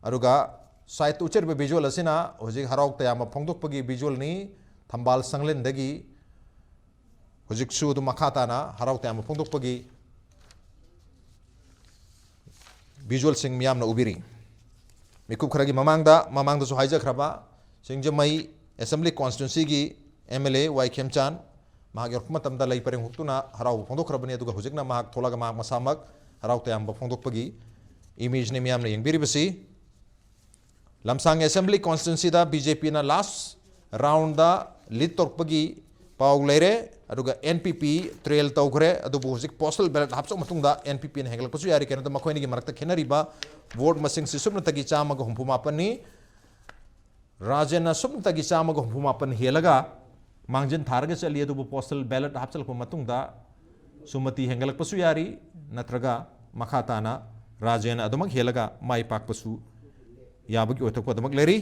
ꯑꯗꯨꯒ side ꯇ ꯎꯠꯆꯔꯤꯕ visual ꯑꯁꯤꯅ ꯍꯧꯖꯤꯛ ꯍꯔꯥꯎ ꯇꯌꯥꯝꯕ ꯐꯣꯡꯗꯣꯛꯄꯒꯤ visual ꯅꯤ꯫ ꯊꯝꯕꯥꯜ ꯁꯪꯂꯦꯟꯗꯒꯤ ꯍꯧꯖꯤꯛꯁꯨ ꯑꯗꯨꯝ ꯃꯈꯥ ꯇꯥꯅ ꯍꯔꯥꯎ ꯇꯌꯥꯝꯕ ꯐꯣꯡꯗꯣꯛꯄꯒꯤ visual ꯁꯤꯡ ꯃꯤꯌꯥꯝꯅ ꯎꯕꯤꯔꯤ꯫ ꯃꯤꯀꯨꯞ ꯈꯔꯒꯤ ꯃꯃꯥꯡꯗ, ꯃꯃꯥꯡꯗꯁꯨ ꯍꯥꯏꯖꯈ꯭ꯔꯕ ꯁꯤꯡꯖꯃꯩ assembly constituency ꯒꯤ MLA ꯋꯥꯏ ꯈꯦꯝꯆꯥꯟ ꯃꯍꯥꯛ ꯌꯧꯔꯛꯄ ꯃꯇꯝꯗ ꯂꯩ ꯄꯔꯦꯡ ꯍꯨꯛꯇꯨꯅ ꯍꯔꯥꯎꯕ ꯐꯣꯡꯗꯣꯛꯈ꯭ꯔꯕꯅꯤ, ꯑꯗꯨꯒ ꯍꯧꯖꯤꯛꯅ ꯃꯍꯥꯛ ꯊꯣꯛꯂꯒ ꯃꯍꯥꯛ ꯃꯁꯥꯃꯛ ꯍꯔꯥꯎ ꯇꯌꯥꯝꯕ ꯐꯣꯡꯗꯣꯛꯄꯒꯤ image ꯅꯤ ꯃꯤꯌꯥꯝꯅ ꯌꯦꯡꯕꯤꯔꯤꯕꯁꯤ꯫ ꯂꯝꯁꯥꯡ assembly constituency ꯗ BJP ꯅ last round ꯗ lead ꯇꯧꯔꯛꯄꯒꯤ ꯄꯥꯎ ꯂꯩꯔꯦ, ꯑꯗꯨꯒ NPP trail ꯇꯧꯈ꯭ꯔꯦ꯫ ꯑꯗꯨꯕꯨ ꯍꯧꯖꯤꯛ postal ballot ꯍꯥꯞꯆꯕ ꯃꯇꯨꯡꯗ NPP ꯅ ꯍꯦꯟꯒꯠꯂꯛꯄꯁꯨ ꯌꯥꯔꯤ꯫ ꯀꯩꯅꯣꯗ ꯃꯈꯣꯏ ꯑꯅꯤꯒꯤ ꯃꯔꯛꯇ ꯈꯦꯠꯅꯔꯤꯕ vote ꯃꯁꯤꯡꯁꯤ ꯁꯨꯞꯅꯇꯒꯤ ꯆꯥꯝꯃꯒ ꯍꯨꯝꯐꯨ ꯃꯥꯄꯟꯅꯤ꯫ ꯔꯥꯖꯦꯟꯅ ꯁꯨꯞꯅꯇꯒꯤ ꯆꯥꯝꯃꯒ ꯍꯨꯝꯐꯨ ꯃꯥꯄꯟ ꯍꯦꯜꯂꯒ ꯃꯥꯡꯖꯤꯟ ꯊꯥꯔꯒ ꯆꯠꯂꯤ꯫ ꯑꯗꯨꯕꯨ postal ballot ꯍꯥꯞꯆꯤꯜꯂꯛꯄ ꯃꯇꯨꯡꯗ ꯁꯨꯃꯇꯤ ꯍꯦꯟꯒꯠꯂꯛꯄꯁꯨ ꯌꯥꯔꯤ, ꯅꯠꯇ꯭ꯔꯒ ꯃꯈꯥ ꯇꯥꯅ ꯔꯥꯖ꯭ꯌꯅ ꯑꯗꯨꯃꯛ ꯍꯦꯜꯂꯒ ꯃꯥꯏ ꯄꯥꯛꯄꯁꯨ ꯌꯥꯕꯒꯤ ꯑꯣꯏꯊꯣꯛꯄ ꯑꯗꯨꯃꯛ ꯂꯩꯔꯤ꯫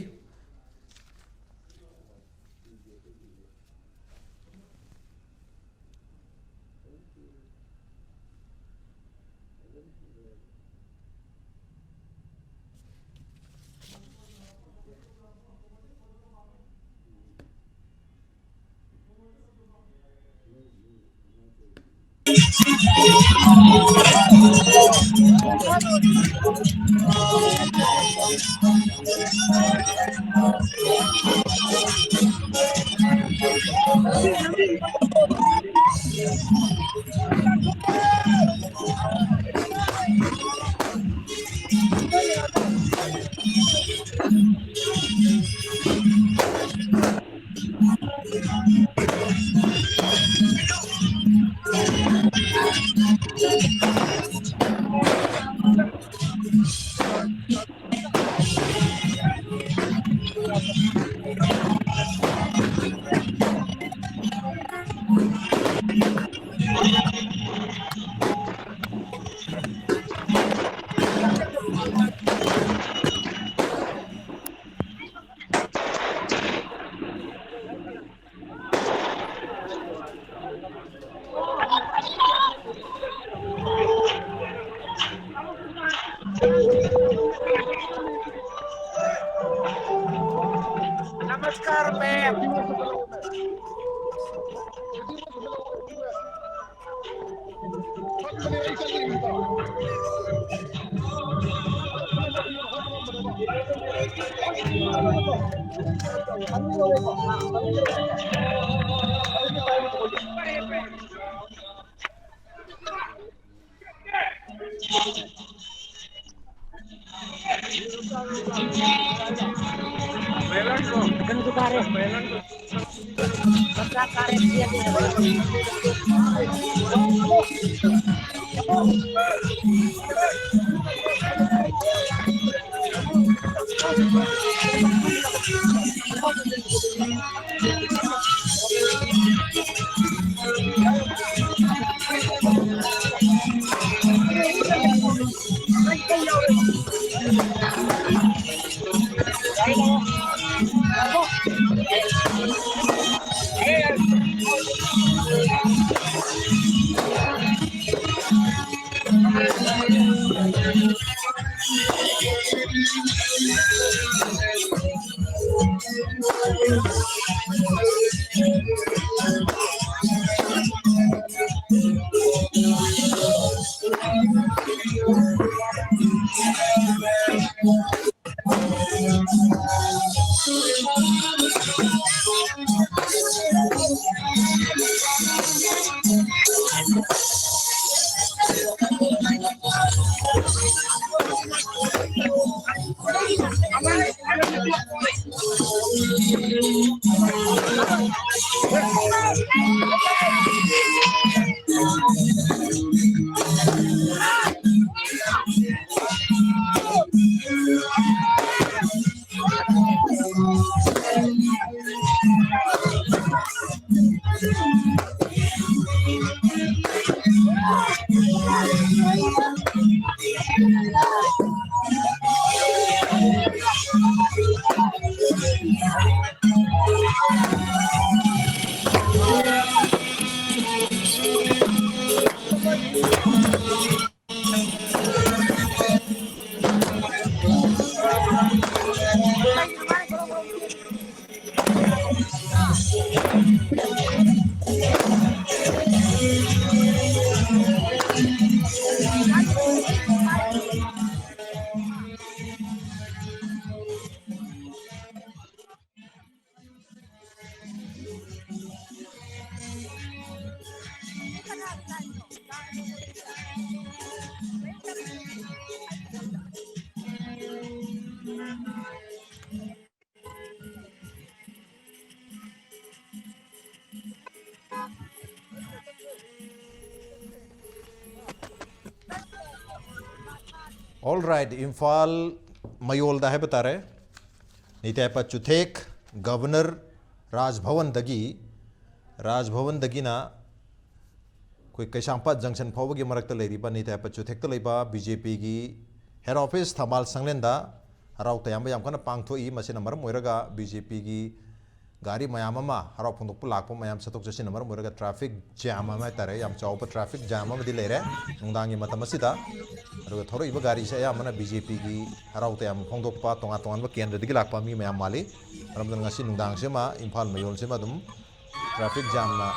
नमस्कार, मैं All right, ꯏꯝꯐꯥꯜ ꯃꯌꯣꯜꯗ ꯍꯥꯏꯕ ꯇꯥꯔꯦ, ꯅꯤꯇꯥꯏ ꯄꯆꯨꯊꯦꯛ ꯒꯕꯔꯅꯔ ꯔꯥꯖ ꯚꯋꯟꯗꯒꯤ, ꯔꯥꯖ ꯚꯋꯟꯗꯒꯤꯅ ꯑꯩꯈꯣꯏ ꯀꯩꯁꯥꯝꯄꯥꯠ ꯖꯪꯁꯟ ꯐꯥꯎꯕꯒꯤ ꯃꯔꯛꯇ ꯂꯩꯔꯤꯕ ꯅꯤꯇꯥꯏ ꯄꯆꯨꯊꯦꯛꯇ ꯂꯩꯕ ꯕꯤ ꯖꯦ ꯄꯤꯒꯤ ꯍꯦꯗ ꯑꯣꯐꯤꯁ ꯊꯝꯕꯥꯜ ꯁꯪꯂꯦꯟꯗ ꯍꯔꯥꯎ ꯇꯌꯥꯝꯕ ꯌꯥꯝ ꯀꯟꯅ ꯄꯥꯡꯊꯣꯛꯏ꯫ ꯃꯁꯤꯅ ꯃꯔꯝ ꯑꯣꯏꯔꯒ ꯕꯤ ꯖꯦ ꯄꯤꯒꯤ ꯒꯥꯔꯤ ꯃꯌꯥꯝ ꯑꯃ ꯍꯔꯥꯎ ꯐꯣꯡꯗꯣꯛꯄ ꯂꯥꯛꯄ ꯃꯌꯥꯝ ꯆꯠꯊꯣꯛ ꯆꯠꯁꯤꯟꯅ ꯃꯔꯝ ꯑꯣꯏꯔꯒ ꯇ꯭ꯔꯥꯐꯤꯛ ꯖꯥꯝ ꯑꯃ ꯍꯥꯏꯇꯥꯔꯦ, ꯌꯥꯝ ꯆꯥꯎꯕ ꯇ꯭ꯔꯥꯐꯤꯛ ꯖꯥꯝ ꯑꯃꯗꯤ ꯂꯩꯔꯦ ꯅꯨꯡꯗꯥꯡꯒꯤ ꯃꯇꯝ ꯑꯁꯤꯗ꯫ ꯑꯗꯨꯒ ꯊꯧꯔꯛꯏꯕ ꯒꯥꯔꯤꯁꯦ ꯑꯌꯥꯝꯕꯅ ꯕꯤ ꯖꯦ ꯄꯤꯒꯤ ꯍꯔꯥꯎ ꯇꯌꯥꯝꯕ ꯐꯣꯡꯗꯣꯛꯄ ꯇꯣꯉꯥꯟ ꯇꯣꯉꯥꯟꯕ ꯀꯦꯟꯗ꯭ꯔꯗꯒꯤ ꯂꯥꯛꯄ ꯃꯤ ꯃꯌꯥꯝ ꯃꯥꯜꯂꯤ꯫ ꯃꯔꯝ ꯑꯗꯨꯅ ꯉꯁꯤ ꯅꯨꯡꯗꯥꯡꯁꯤꯃ ꯏꯝꯐꯥꯜ ꯃꯌꯣꯜꯁꯤꯃ ꯑꯗꯨꯝ ꯇ꯭ꯔꯥꯐꯤꯛ ꯖꯥꯝꯅ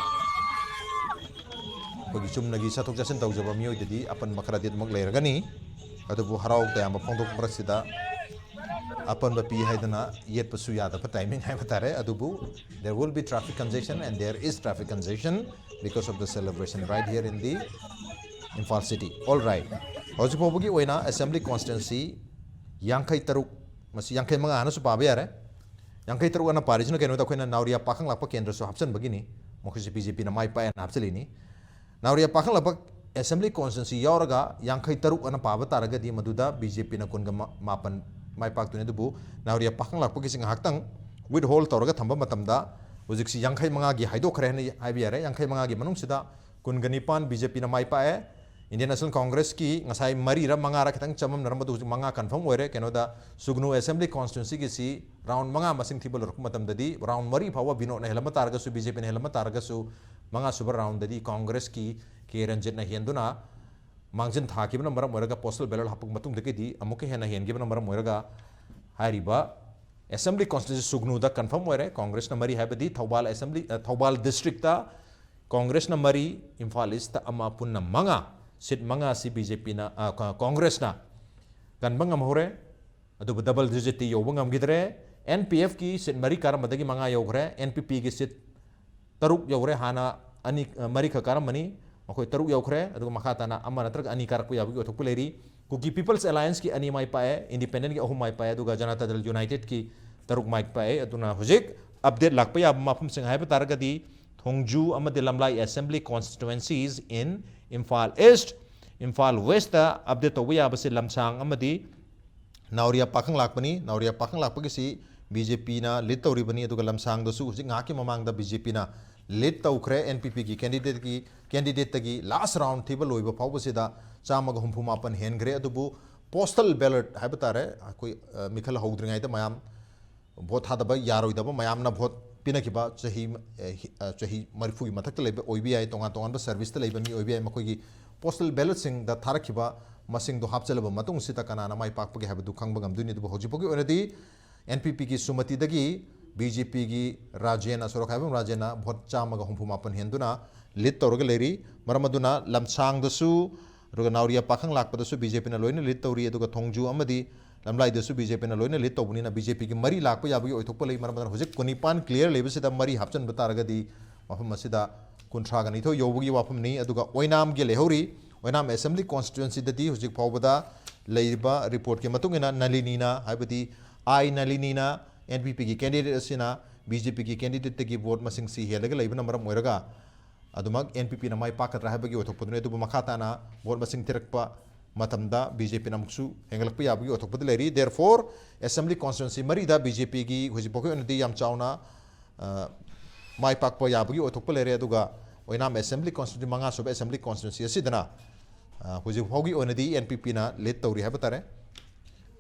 ꯑꯩꯈꯣꯏꯒꯤ ꯆꯨꯝꯅꯒꯤ ꯆꯠꯊꯣꯛ ꯆꯠꯁꯤꯟ ꯇꯧꯖꯕ ꯃꯤꯑꯣꯏꯗꯗꯤ ꯑꯄꯟꯕ ꯈꯔꯗꯤ ꯑꯗꯨꯃꯛ ꯂꯩꯔꯒꯅꯤ꯫ ꯑꯗꯨꯕꯨ ꯍꯔꯥꯎ ꯇꯌꯥꯝꯕ ꯐꯣꯡꯗꯣꯛꯄ ꯃꯔꯛꯁꯤꯗ ꯑꯄꯟꯕ ꯄꯤ ꯍꯥꯏꯗꯅ ꯌꯦꯠꯄꯁꯨ ꯌꯥꯗꯕ ꯇꯥꯏꯃꯤꯡ ꯍꯥꯏꯕ ꯇꯥꯔꯦ꯫ ꯑꯗꯨꯕꯨ there will be traffic congestion and there is traffic congestion because of the celebration right here in the Imphal city. All right, ꯍꯧꯖꯤꯛ ꯐꯥꯎꯕꯒꯤ ꯑꯣꯏꯅ ꯑꯦꯁꯦꯝꯕ꯭ꯂꯤ ꯀꯣꯟꯁꯇꯤꯇ꯭ꯋꯦꯟꯁꯤ ꯌꯥꯡꯈꯩ ꯇꯔꯨꯛ, ꯃꯁꯤ ꯌꯥꯡꯈꯩ ꯃꯉꯥ ꯍꯥꯏꯅꯁꯨ ꯄꯥꯕ ꯌꯥꯔꯦ꯫ ꯌꯥꯡꯈꯩ ꯇꯔꯨꯛ ꯑꯅ ꯄꯥꯔꯤꯁꯤꯅ ꯀꯩꯅꯣꯗ ꯑꯩꯈꯣꯏꯅ ꯅꯥꯎꯔꯤꯌꯥ ꯄꯥꯈꯪ ꯂꯥꯛꯄ ꯀꯦꯟꯗ꯭ꯔꯁꯨ ꯍꯥꯞꯆꯤꯟꯕꯒꯤꯅꯤ꯫ ꯃꯈꯣꯏꯁꯤ ꯕꯤ ꯖꯦ ꯄꯤꯅ ꯃꯥꯏ ꯄꯥꯛꯑꯦꯅ ꯍꯥꯞꯆꯤꯜꯂꯤꯅꯤ꯫ ꯅꯥꯎꯔꯤꯌꯥ ꯄꯥꯈꯪ ꯂꯥꯛꯄ ꯑꯦꯁꯦꯝꯕ꯭ꯂꯤ ꯀꯣꯟꯁꯇꯤꯇ꯭ꯋꯦꯟꯁꯤ ꯌꯥꯎꯔꯒ ꯌꯥꯡꯈꯩ ꯇꯔꯨꯛ ꯑꯅ ꯄꯥꯕ ꯇꯥꯔꯒꯗꯤ ꯃꯗꯨꯗ ꯕꯤ ꯖꯦ ꯄꯤꯅ ꯀꯨꯟꯒ ꯃꯥꯄꯟ ꯃꯥꯏ ꯄꯥꯛꯇꯣꯏꯅꯤ꯫ ꯑꯗꯨꯕꯨ ꯅꯥꯎꯔꯤꯌꯥ ꯄꯥꯈꯪ ꯂꯥꯛꯄꯒꯤꯁꯤ ꯉꯥꯏꯍꯥꯛꯇꯪ ꯋꯤꯠ ꯍꯣꯜ ꯇꯧꯔꯒ ꯊꯝꯕ ꯃꯇꯝꯗ ꯍꯧꯖꯤꯛꯁꯤ ꯌꯥꯡꯈꯩ ꯃꯉꯥꯒꯤ ꯍꯥꯏꯗꯣꯛꯈ꯭ꯔꯦ ꯍꯥꯏꯅ ꯍꯥꯏꯕ ꯌꯥꯔꯦ꯫ ꯌꯥꯡꯈꯩ ꯃꯉꯥꯒꯤ ꯃꯅꯨꯡꯁꯤꯗ ꯀꯨꯟꯒ ꯅꯤꯄꯥꯟ ꯕꯤ ꯖꯦ ꯄꯤꯅ ꯃꯥꯏ ꯄꯥꯛꯑꯦ꯫ ꯏꯟꯗꯤꯌꯟ ꯅꯦꯁꯅꯦꯜ ꯀꯣꯡꯒ꯭ꯔꯦꯁꯀꯤ ꯉꯁꯥꯏ ꯃꯔꯤꯔ ꯃꯉꯥꯔ ꯈꯤꯇꯪ ꯆꯃꯝꯅꯔꯝꯕꯗꯨ ꯍꯧꯖꯤꯛ ꯃꯉꯥ ꯀꯟꯐꯥꯔꯝ ꯑꯣꯏꯔꯦ꯫ ꯀꯩꯅꯣꯗ ꯁꯨꯒꯅꯨ ꯑꯦꯁꯦꯝꯕ꯭ꯂꯤ ꯀꯣꯟꯁꯇꯤꯇ꯭ꯋꯦꯟꯁꯤꯒꯤꯁꯤ ꯔꯥꯎꯟ ꯃꯉꯥ ꯃꯁꯤꯡ ꯊꯤꯕ ꯂꯣꯏꯔꯛꯄ ꯃꯇꯝꯗꯗꯤ ꯔꯥꯎꯟ ꯃꯔꯤ ꯐꯥꯎꯕ ꯕꯤꯅꯣꯠꯅ ꯍꯦꯜꯂꯝꯕ ꯇꯥꯔꯒꯁꯨ, ꯕꯤ ꯖꯦ ꯄꯤꯅ ꯍꯦꯜꯂꯝꯕ ꯇꯥꯔꯒꯁꯨ, ꯃꯉꯥꯁꯨꯕ ꯔꯥꯎꯟꯗꯗꯤ ꯀꯣꯡꯒ꯭ꯔꯦꯁꯀꯤ ꯀꯦ ꯔꯟꯖꯤꯠꯅ ꯍꯦꯟꯗꯨꯅ ꯃꯥꯡꯖꯤꯟ ꯊꯥꯈꯤꯕꯅ ꯃꯔꯝ ꯑꯣꯏꯔꯒ, ꯄꯣꯁꯇꯦꯜ ꯕꯦꯂꯣꯠ ꯍꯥꯞꯄ ꯃꯇꯨꯡꯗꯒꯤꯗꯤ ꯑꯃꯨꯛꯀ ꯍꯦꯟꯅ ꯍꯦꯟꯈꯤꯕꯅ ꯃꯔꯝ ꯑꯣꯏꯔꯒ ꯍꯥꯏꯔꯤꯕ ꯑꯦꯁꯦꯝꯕ꯭ꯂꯤ ꯀꯣꯟꯁꯇꯤꯇ꯭ꯋꯦꯟꯁꯤ ꯁꯨꯒꯅꯨꯗ ꯀꯟꯐꯥꯔꯝ ꯑꯣꯏꯔꯦ꯫ ꯀꯣꯡꯒ꯭ꯔꯦꯁꯅ ꯃꯔꯤ ꯍꯥꯏꯕꯗꯤ ꯊꯧꯕꯥꯜ ꯑꯦꯁꯦꯝꯕ꯭ꯂꯤ, ꯑ, ꯊꯧꯕꯥꯜ ꯗꯤꯁꯇ꯭ꯔꯤꯛꯇ ꯀꯣꯡꯒ꯭ꯔꯦꯁꯅ ꯃꯔꯤ, ꯏꯝꯐꯥꯜ ꯏꯁꯇ ꯑꯃ, ꯄꯨꯟꯅ ꯃꯉꯥ, ꯁꯤꯠ ꯃꯉꯥ ꯑꯁꯤ ꯕꯤ ꯖꯦ ꯄꯤꯅ, ꯑ, ꯀ-, ꯀꯣꯡꯒ꯭ꯔꯦꯁꯅ ꯀꯟꯕ ꯉꯝꯍꯧꯔꯦ꯫ ꯑꯗꯨꯕꯨ ꯗꯕꯜ ꯗꯤꯖꯤꯠꯇꯤ ꯌꯧꯕ ꯉꯝꯈꯤꯗ꯭ꯔꯦ꯫ ꯑꯦꯟ ꯄꯤ ꯑꯦꯐꯀꯤ ꯁꯤꯠ ꯃꯔꯤ ꯀꯥꯔꯝꯕꯗꯒꯤ ꯃꯉꯥ ꯌꯧꯈ꯭ꯔꯦ꯫ ꯑꯦꯟ ꯄꯤ ꯄꯤꯒꯤ ꯁꯤꯠ ꯇꯔꯨꯛ ꯌꯧꯈ꯭ꯔꯦ꯫ ꯍꯥꯟꯅ ꯑꯅꯤ, ꯑ, ꯃꯔꯤꯈꯛ ꯀꯥꯔꯝꯕꯅꯤ, ꯃꯈꯣꯏ ꯇꯔꯨꯛ ꯌꯧꯈ꯭ꯔꯦ꯫ ꯑꯗꯨꯒ ꯃꯈꯥ ꯇꯥꯅ ꯑꯃ ꯅꯠꯇ꯭ꯔꯒ ꯑꯅꯤ ꯀꯥꯔꯛꯄ ꯌꯥꯕꯒꯤ ꯑꯣꯏꯊꯣꯛꯄ ꯂꯩꯔꯤ꯫ ꯀꯨꯀꯤ ꯄꯤꯄꯜꯁ ꯑꯦꯂꯥꯌꯟꯁꯀꯤ ꯑꯅꯤ ꯃꯥꯏ ꯄꯥꯛꯑꯦ, ꯏꯟꯗꯤꯄꯦꯟꯗꯦꯟꯒꯤ ꯑꯍꯨꯝ ꯃꯥꯏ ꯄꯥꯛꯑꯦ, ꯑꯗꯨꯒ ꯖꯅꯇꯥ ꯗꯜ ꯌꯨꯅꯥꯏꯇꯦꯗꯀꯤ ꯇꯔꯨꯛ ꯃꯥꯏ ꯄꯥꯛꯑꯦ꯫ ꯑꯗꯨꯅ ꯍꯧꯖꯤꯛ ꯑꯞꯗꯦꯠ ꯂꯥꯛꯄ ꯌꯥꯕ ꯃꯐꯝꯁꯤꯡ ꯍꯥꯏꯕ ꯇꯥꯔꯒꯗꯤ ꯊꯣꯡꯖꯨ ꯑꯃꯗꯤ ꯂꯝꯂꯥꯏ assembly constituencies in Imphal East, Imphal west update ꯇꯧꯕ ꯌꯥꯕꯁꯤ ꯂꯝꯁꯥꯡ ꯑꯃꯗꯤ ꯅꯥꯎꯔꯤꯌꯥ ꯄꯥꯈꯪ ꯂꯥꯛꯄꯅꯤ꯫ ꯅꯥꯎꯔꯤꯌꯥ ꯄꯥꯈꯪ ꯂꯥꯛꯄꯒꯤꯁꯤ ꯕꯤ ꯖꯦ ꯄꯤꯅ ꯂꯤꯗ ꯇꯧꯔꯤꯕꯅꯤ꯫ ꯑꯗꯨꯒ ꯂꯝꯁꯥꯡꯗꯁꯨ ꯍꯧꯖꯤꯛ ꯉꯥꯏꯍꯥꯛꯀꯤ ꯃꯃꯥꯡꯗ ꯕꯤ ꯖꯦ ꯄꯤꯅ ꯂꯤꯗ ꯇꯧꯈ꯭ꯔꯦ꯫ ꯑꯦꯟ ꯄꯤ ꯄꯤꯒꯤ ꯀꯦꯟꯗꯤꯗꯦꯠꯀꯤ, ꯀꯦꯟꯗꯤꯗꯦꯠꯇꯒꯤ ꯂꯥꯁ ꯔꯥꯎꯟ ꯊꯤꯕ ꯂꯣꯏꯕ ꯐꯥꯎꯕꯁꯤꯗ ꯆꯥꯝꯃꯒ ꯍꯨꯝꯐꯨ ꯃꯥꯄꯟ ꯍꯦꯟꯈ꯭ꯔꯦ꯫ ꯑꯗꯨꯕꯨ postal ballot ꯍꯥꯏꯕ ꯇꯥꯔꯦ, ꯑꯩꯈꯣꯏ, ꯑ, ꯃꯤꯈꯜ ꯍꯧꯗ꯭ꯔꯤꯉꯩꯗ ꯃꯌꯥꯝ vote ꯊꯥꯗꯕ ꯌꯥꯔꯣꯏꯗꯕ, ꯃꯌꯥꯝꯅ vote ꯄꯤꯅꯈꯤꯕ ꯆꯍꯤ, ꯑ, ꯍꯤ-, ꯑ, ꯆꯍꯤ ꯃꯔꯤꯐꯨꯒꯤ ꯃꯊꯛꯇ ꯂꯩꯕ ꯑꯣꯏꯕ ꯌꯥꯏ, ꯇꯣꯉꯥꯟ ꯇꯣꯉꯥꯟꯕ serviceꯇ ꯂꯩꯕ ꯃꯤ ꯑꯣꯏꯕ ꯌꯥꯏ, ꯃꯈꯣꯏꯒꯤ postal ballotꯁꯤꯡꯗ ꯊꯥꯔꯛꯈꯤꯕ ꯃꯁꯤꯡꯗꯣ ꯍꯥꯞꯆꯤꯜꯂꯕ ꯃꯇꯨꯡꯁꯤꯗ ꯀꯅꯥꯅ ꯃꯥꯏ ꯄꯥꯛꯄꯒꯦ ꯍꯥꯏꯕꯗꯨ ꯈꯪꯕ ꯉꯝꯗꯣꯏꯅꯤ꯫ ꯑꯗꯨꯕꯨ ꯍꯧꯖꯤꯛ ꯐꯥꯎꯒꯤ ꯑꯣꯏꯅꯗꯤ NPPꯒꯤ ꯁꯨꯃꯇꯤꯗꯒꯤ BJPꯒꯤ ꯔꯥꯖꯦꯟ, ꯑꯁꯣꯔ ꯈꯥꯏꯕꯝ ꯔꯥꯖꯦꯟꯅ vote ꯆꯥꯝꯃꯒ ꯍꯨꯝꯐꯨ ꯃꯥꯄꯟ ꯍꯦꯟꯗꯨꯅ lead ꯇꯧꯔꯒ ꯂꯩꯔꯤ꯫ ꯃꯔꯝ ꯑꯗꯨꯅ ꯂꯝꯁꯥꯡꯗꯁꯨ, ꯑꯗꯨꯒ ꯅꯥꯎꯔꯤꯌꯥ ꯄꯥꯈꯪ ꯂꯥꯛꯄꯗꯁꯨ BJPꯅ ꯂꯣꯏꯅ lead ꯇꯧꯔꯤ, ꯑꯗꯨꯒ ꯊꯣꯡꯖꯨ ꯑꯃꯗꯤ ꯂꯝꯂꯥꯏꯗꯁꯨ BJPꯅ ꯂꯣꯏꯅ lead ꯇꯧꯕꯅꯤꯅ BJPꯒꯤ ꯃꯔꯤ ꯂꯥꯛꯄ ꯌꯥꯕꯒꯤ ꯑꯣꯏꯊꯣꯛꯄ ꯂꯩ꯫ ꯃꯔꯝ ꯑꯗꯨꯅ ꯍꯧꯖꯤꯛ ꯀꯨꯟꯅꯤꯄꯥꯟ clear ꯂꯩꯕꯁꯤꯗ ꯃꯔꯤ ꯍꯥꯞꯆꯤꯟꯕ ꯇꯥꯔꯒꯗꯤ ꯃꯐꯝ ꯑꯁꯤꯗ ꯀꯨꯟꯊ꯭ꯔꯥꯒ ꯅꯤꯊꯣꯏ ꯌꯧꯕꯒꯤ ꯋꯥꯐꯝꯅꯤ꯫ ꯑꯗꯨꯒ ꯑꯣꯏꯅꯥꯝꯒꯤ ꯂꯩꯍꯧꯔꯤ꯫ ꯑꯣꯏꯅꯥꯝ Assembly Constituencyꯗꯗꯤ ꯍꯧꯖꯤꯛ ꯐꯥꯎꯕꯗ ꯂꯩꯔꯤꯕ reportꯀꯤ ꯃꯇꯨꯡ ꯏꯟꯅ ꯅꯂꯤꯅꯤꯅ, ꯍꯥꯏꯕꯗꯤ ꯑꯥꯏ ꯅꯂꯤꯅꯤꯅ, NPPꯒꯤ candidate ꯑꯁꯤꯅ BJPꯒꯤ candidateꯇꯒꯤ vote ꯃꯁꯤꯡꯁꯤ ꯍꯦꯜꯂꯒ ꯂꯩꯕꯅ ꯃꯔꯝ ꯑꯣꯏꯔꯒ ꯑꯗꯨꯃꯛ NPPꯅ ꯃꯥꯏ ꯄꯥꯛꯀꯗ꯭ꯔꯥ ꯍꯥꯏꯕꯒꯤ ꯑꯣꯏꯊꯣꯛꯄꯗꯨꯅꯤ꯫ ꯑꯗꯨꯕꯨ ꯃꯈꯥ ꯇꯥꯅ vote ꯃꯁꯤꯡ ꯊꯤꯔꯛꯄ ꯃꯇꯝꯗ BJPꯅ ꯑꯃꯨꯛꯁꯨ ꯍꯦꯟꯒꯠꯂꯛꯄ ꯌꯥꯕꯒꯤ ꯑꯣꯏꯊꯣꯛꯄꯗꯤ ꯂꯩꯔꯤ꯫ Therefore, Assembly Constituency ꯃꯔꯤꯗ BJPꯒꯤ ꯍꯧꯖꯤꯛ ꯐꯥꯎꯒꯤ ꯑꯣꯏꯅꯗꯤ ꯌꯥꯝ ꯆꯥꯎꯅ, ꯑ, ꯃꯥꯏ ꯄꯥꯛꯄ ꯌꯥꯕꯒꯤ ꯑꯣꯏꯊꯣꯛꯄ ꯂꯩꯔꯦ꯫ ꯑꯗꯨꯒ ꯑꯣꯏꯅꯥꯝ Assembly Constituency, ꯃꯉꯥꯁꯨꯕ Assembly Constituency ꯑꯁꯤꯗꯅ, ꯑ, ꯍꯧꯖꯤꯛ ꯐꯥꯎꯒꯤ ꯑꯣꯏꯅꯗꯤ NPPꯅ lead ꯇꯧꯔꯤ ꯍꯥꯏꯕ ꯇꯥꯔꯦ꯫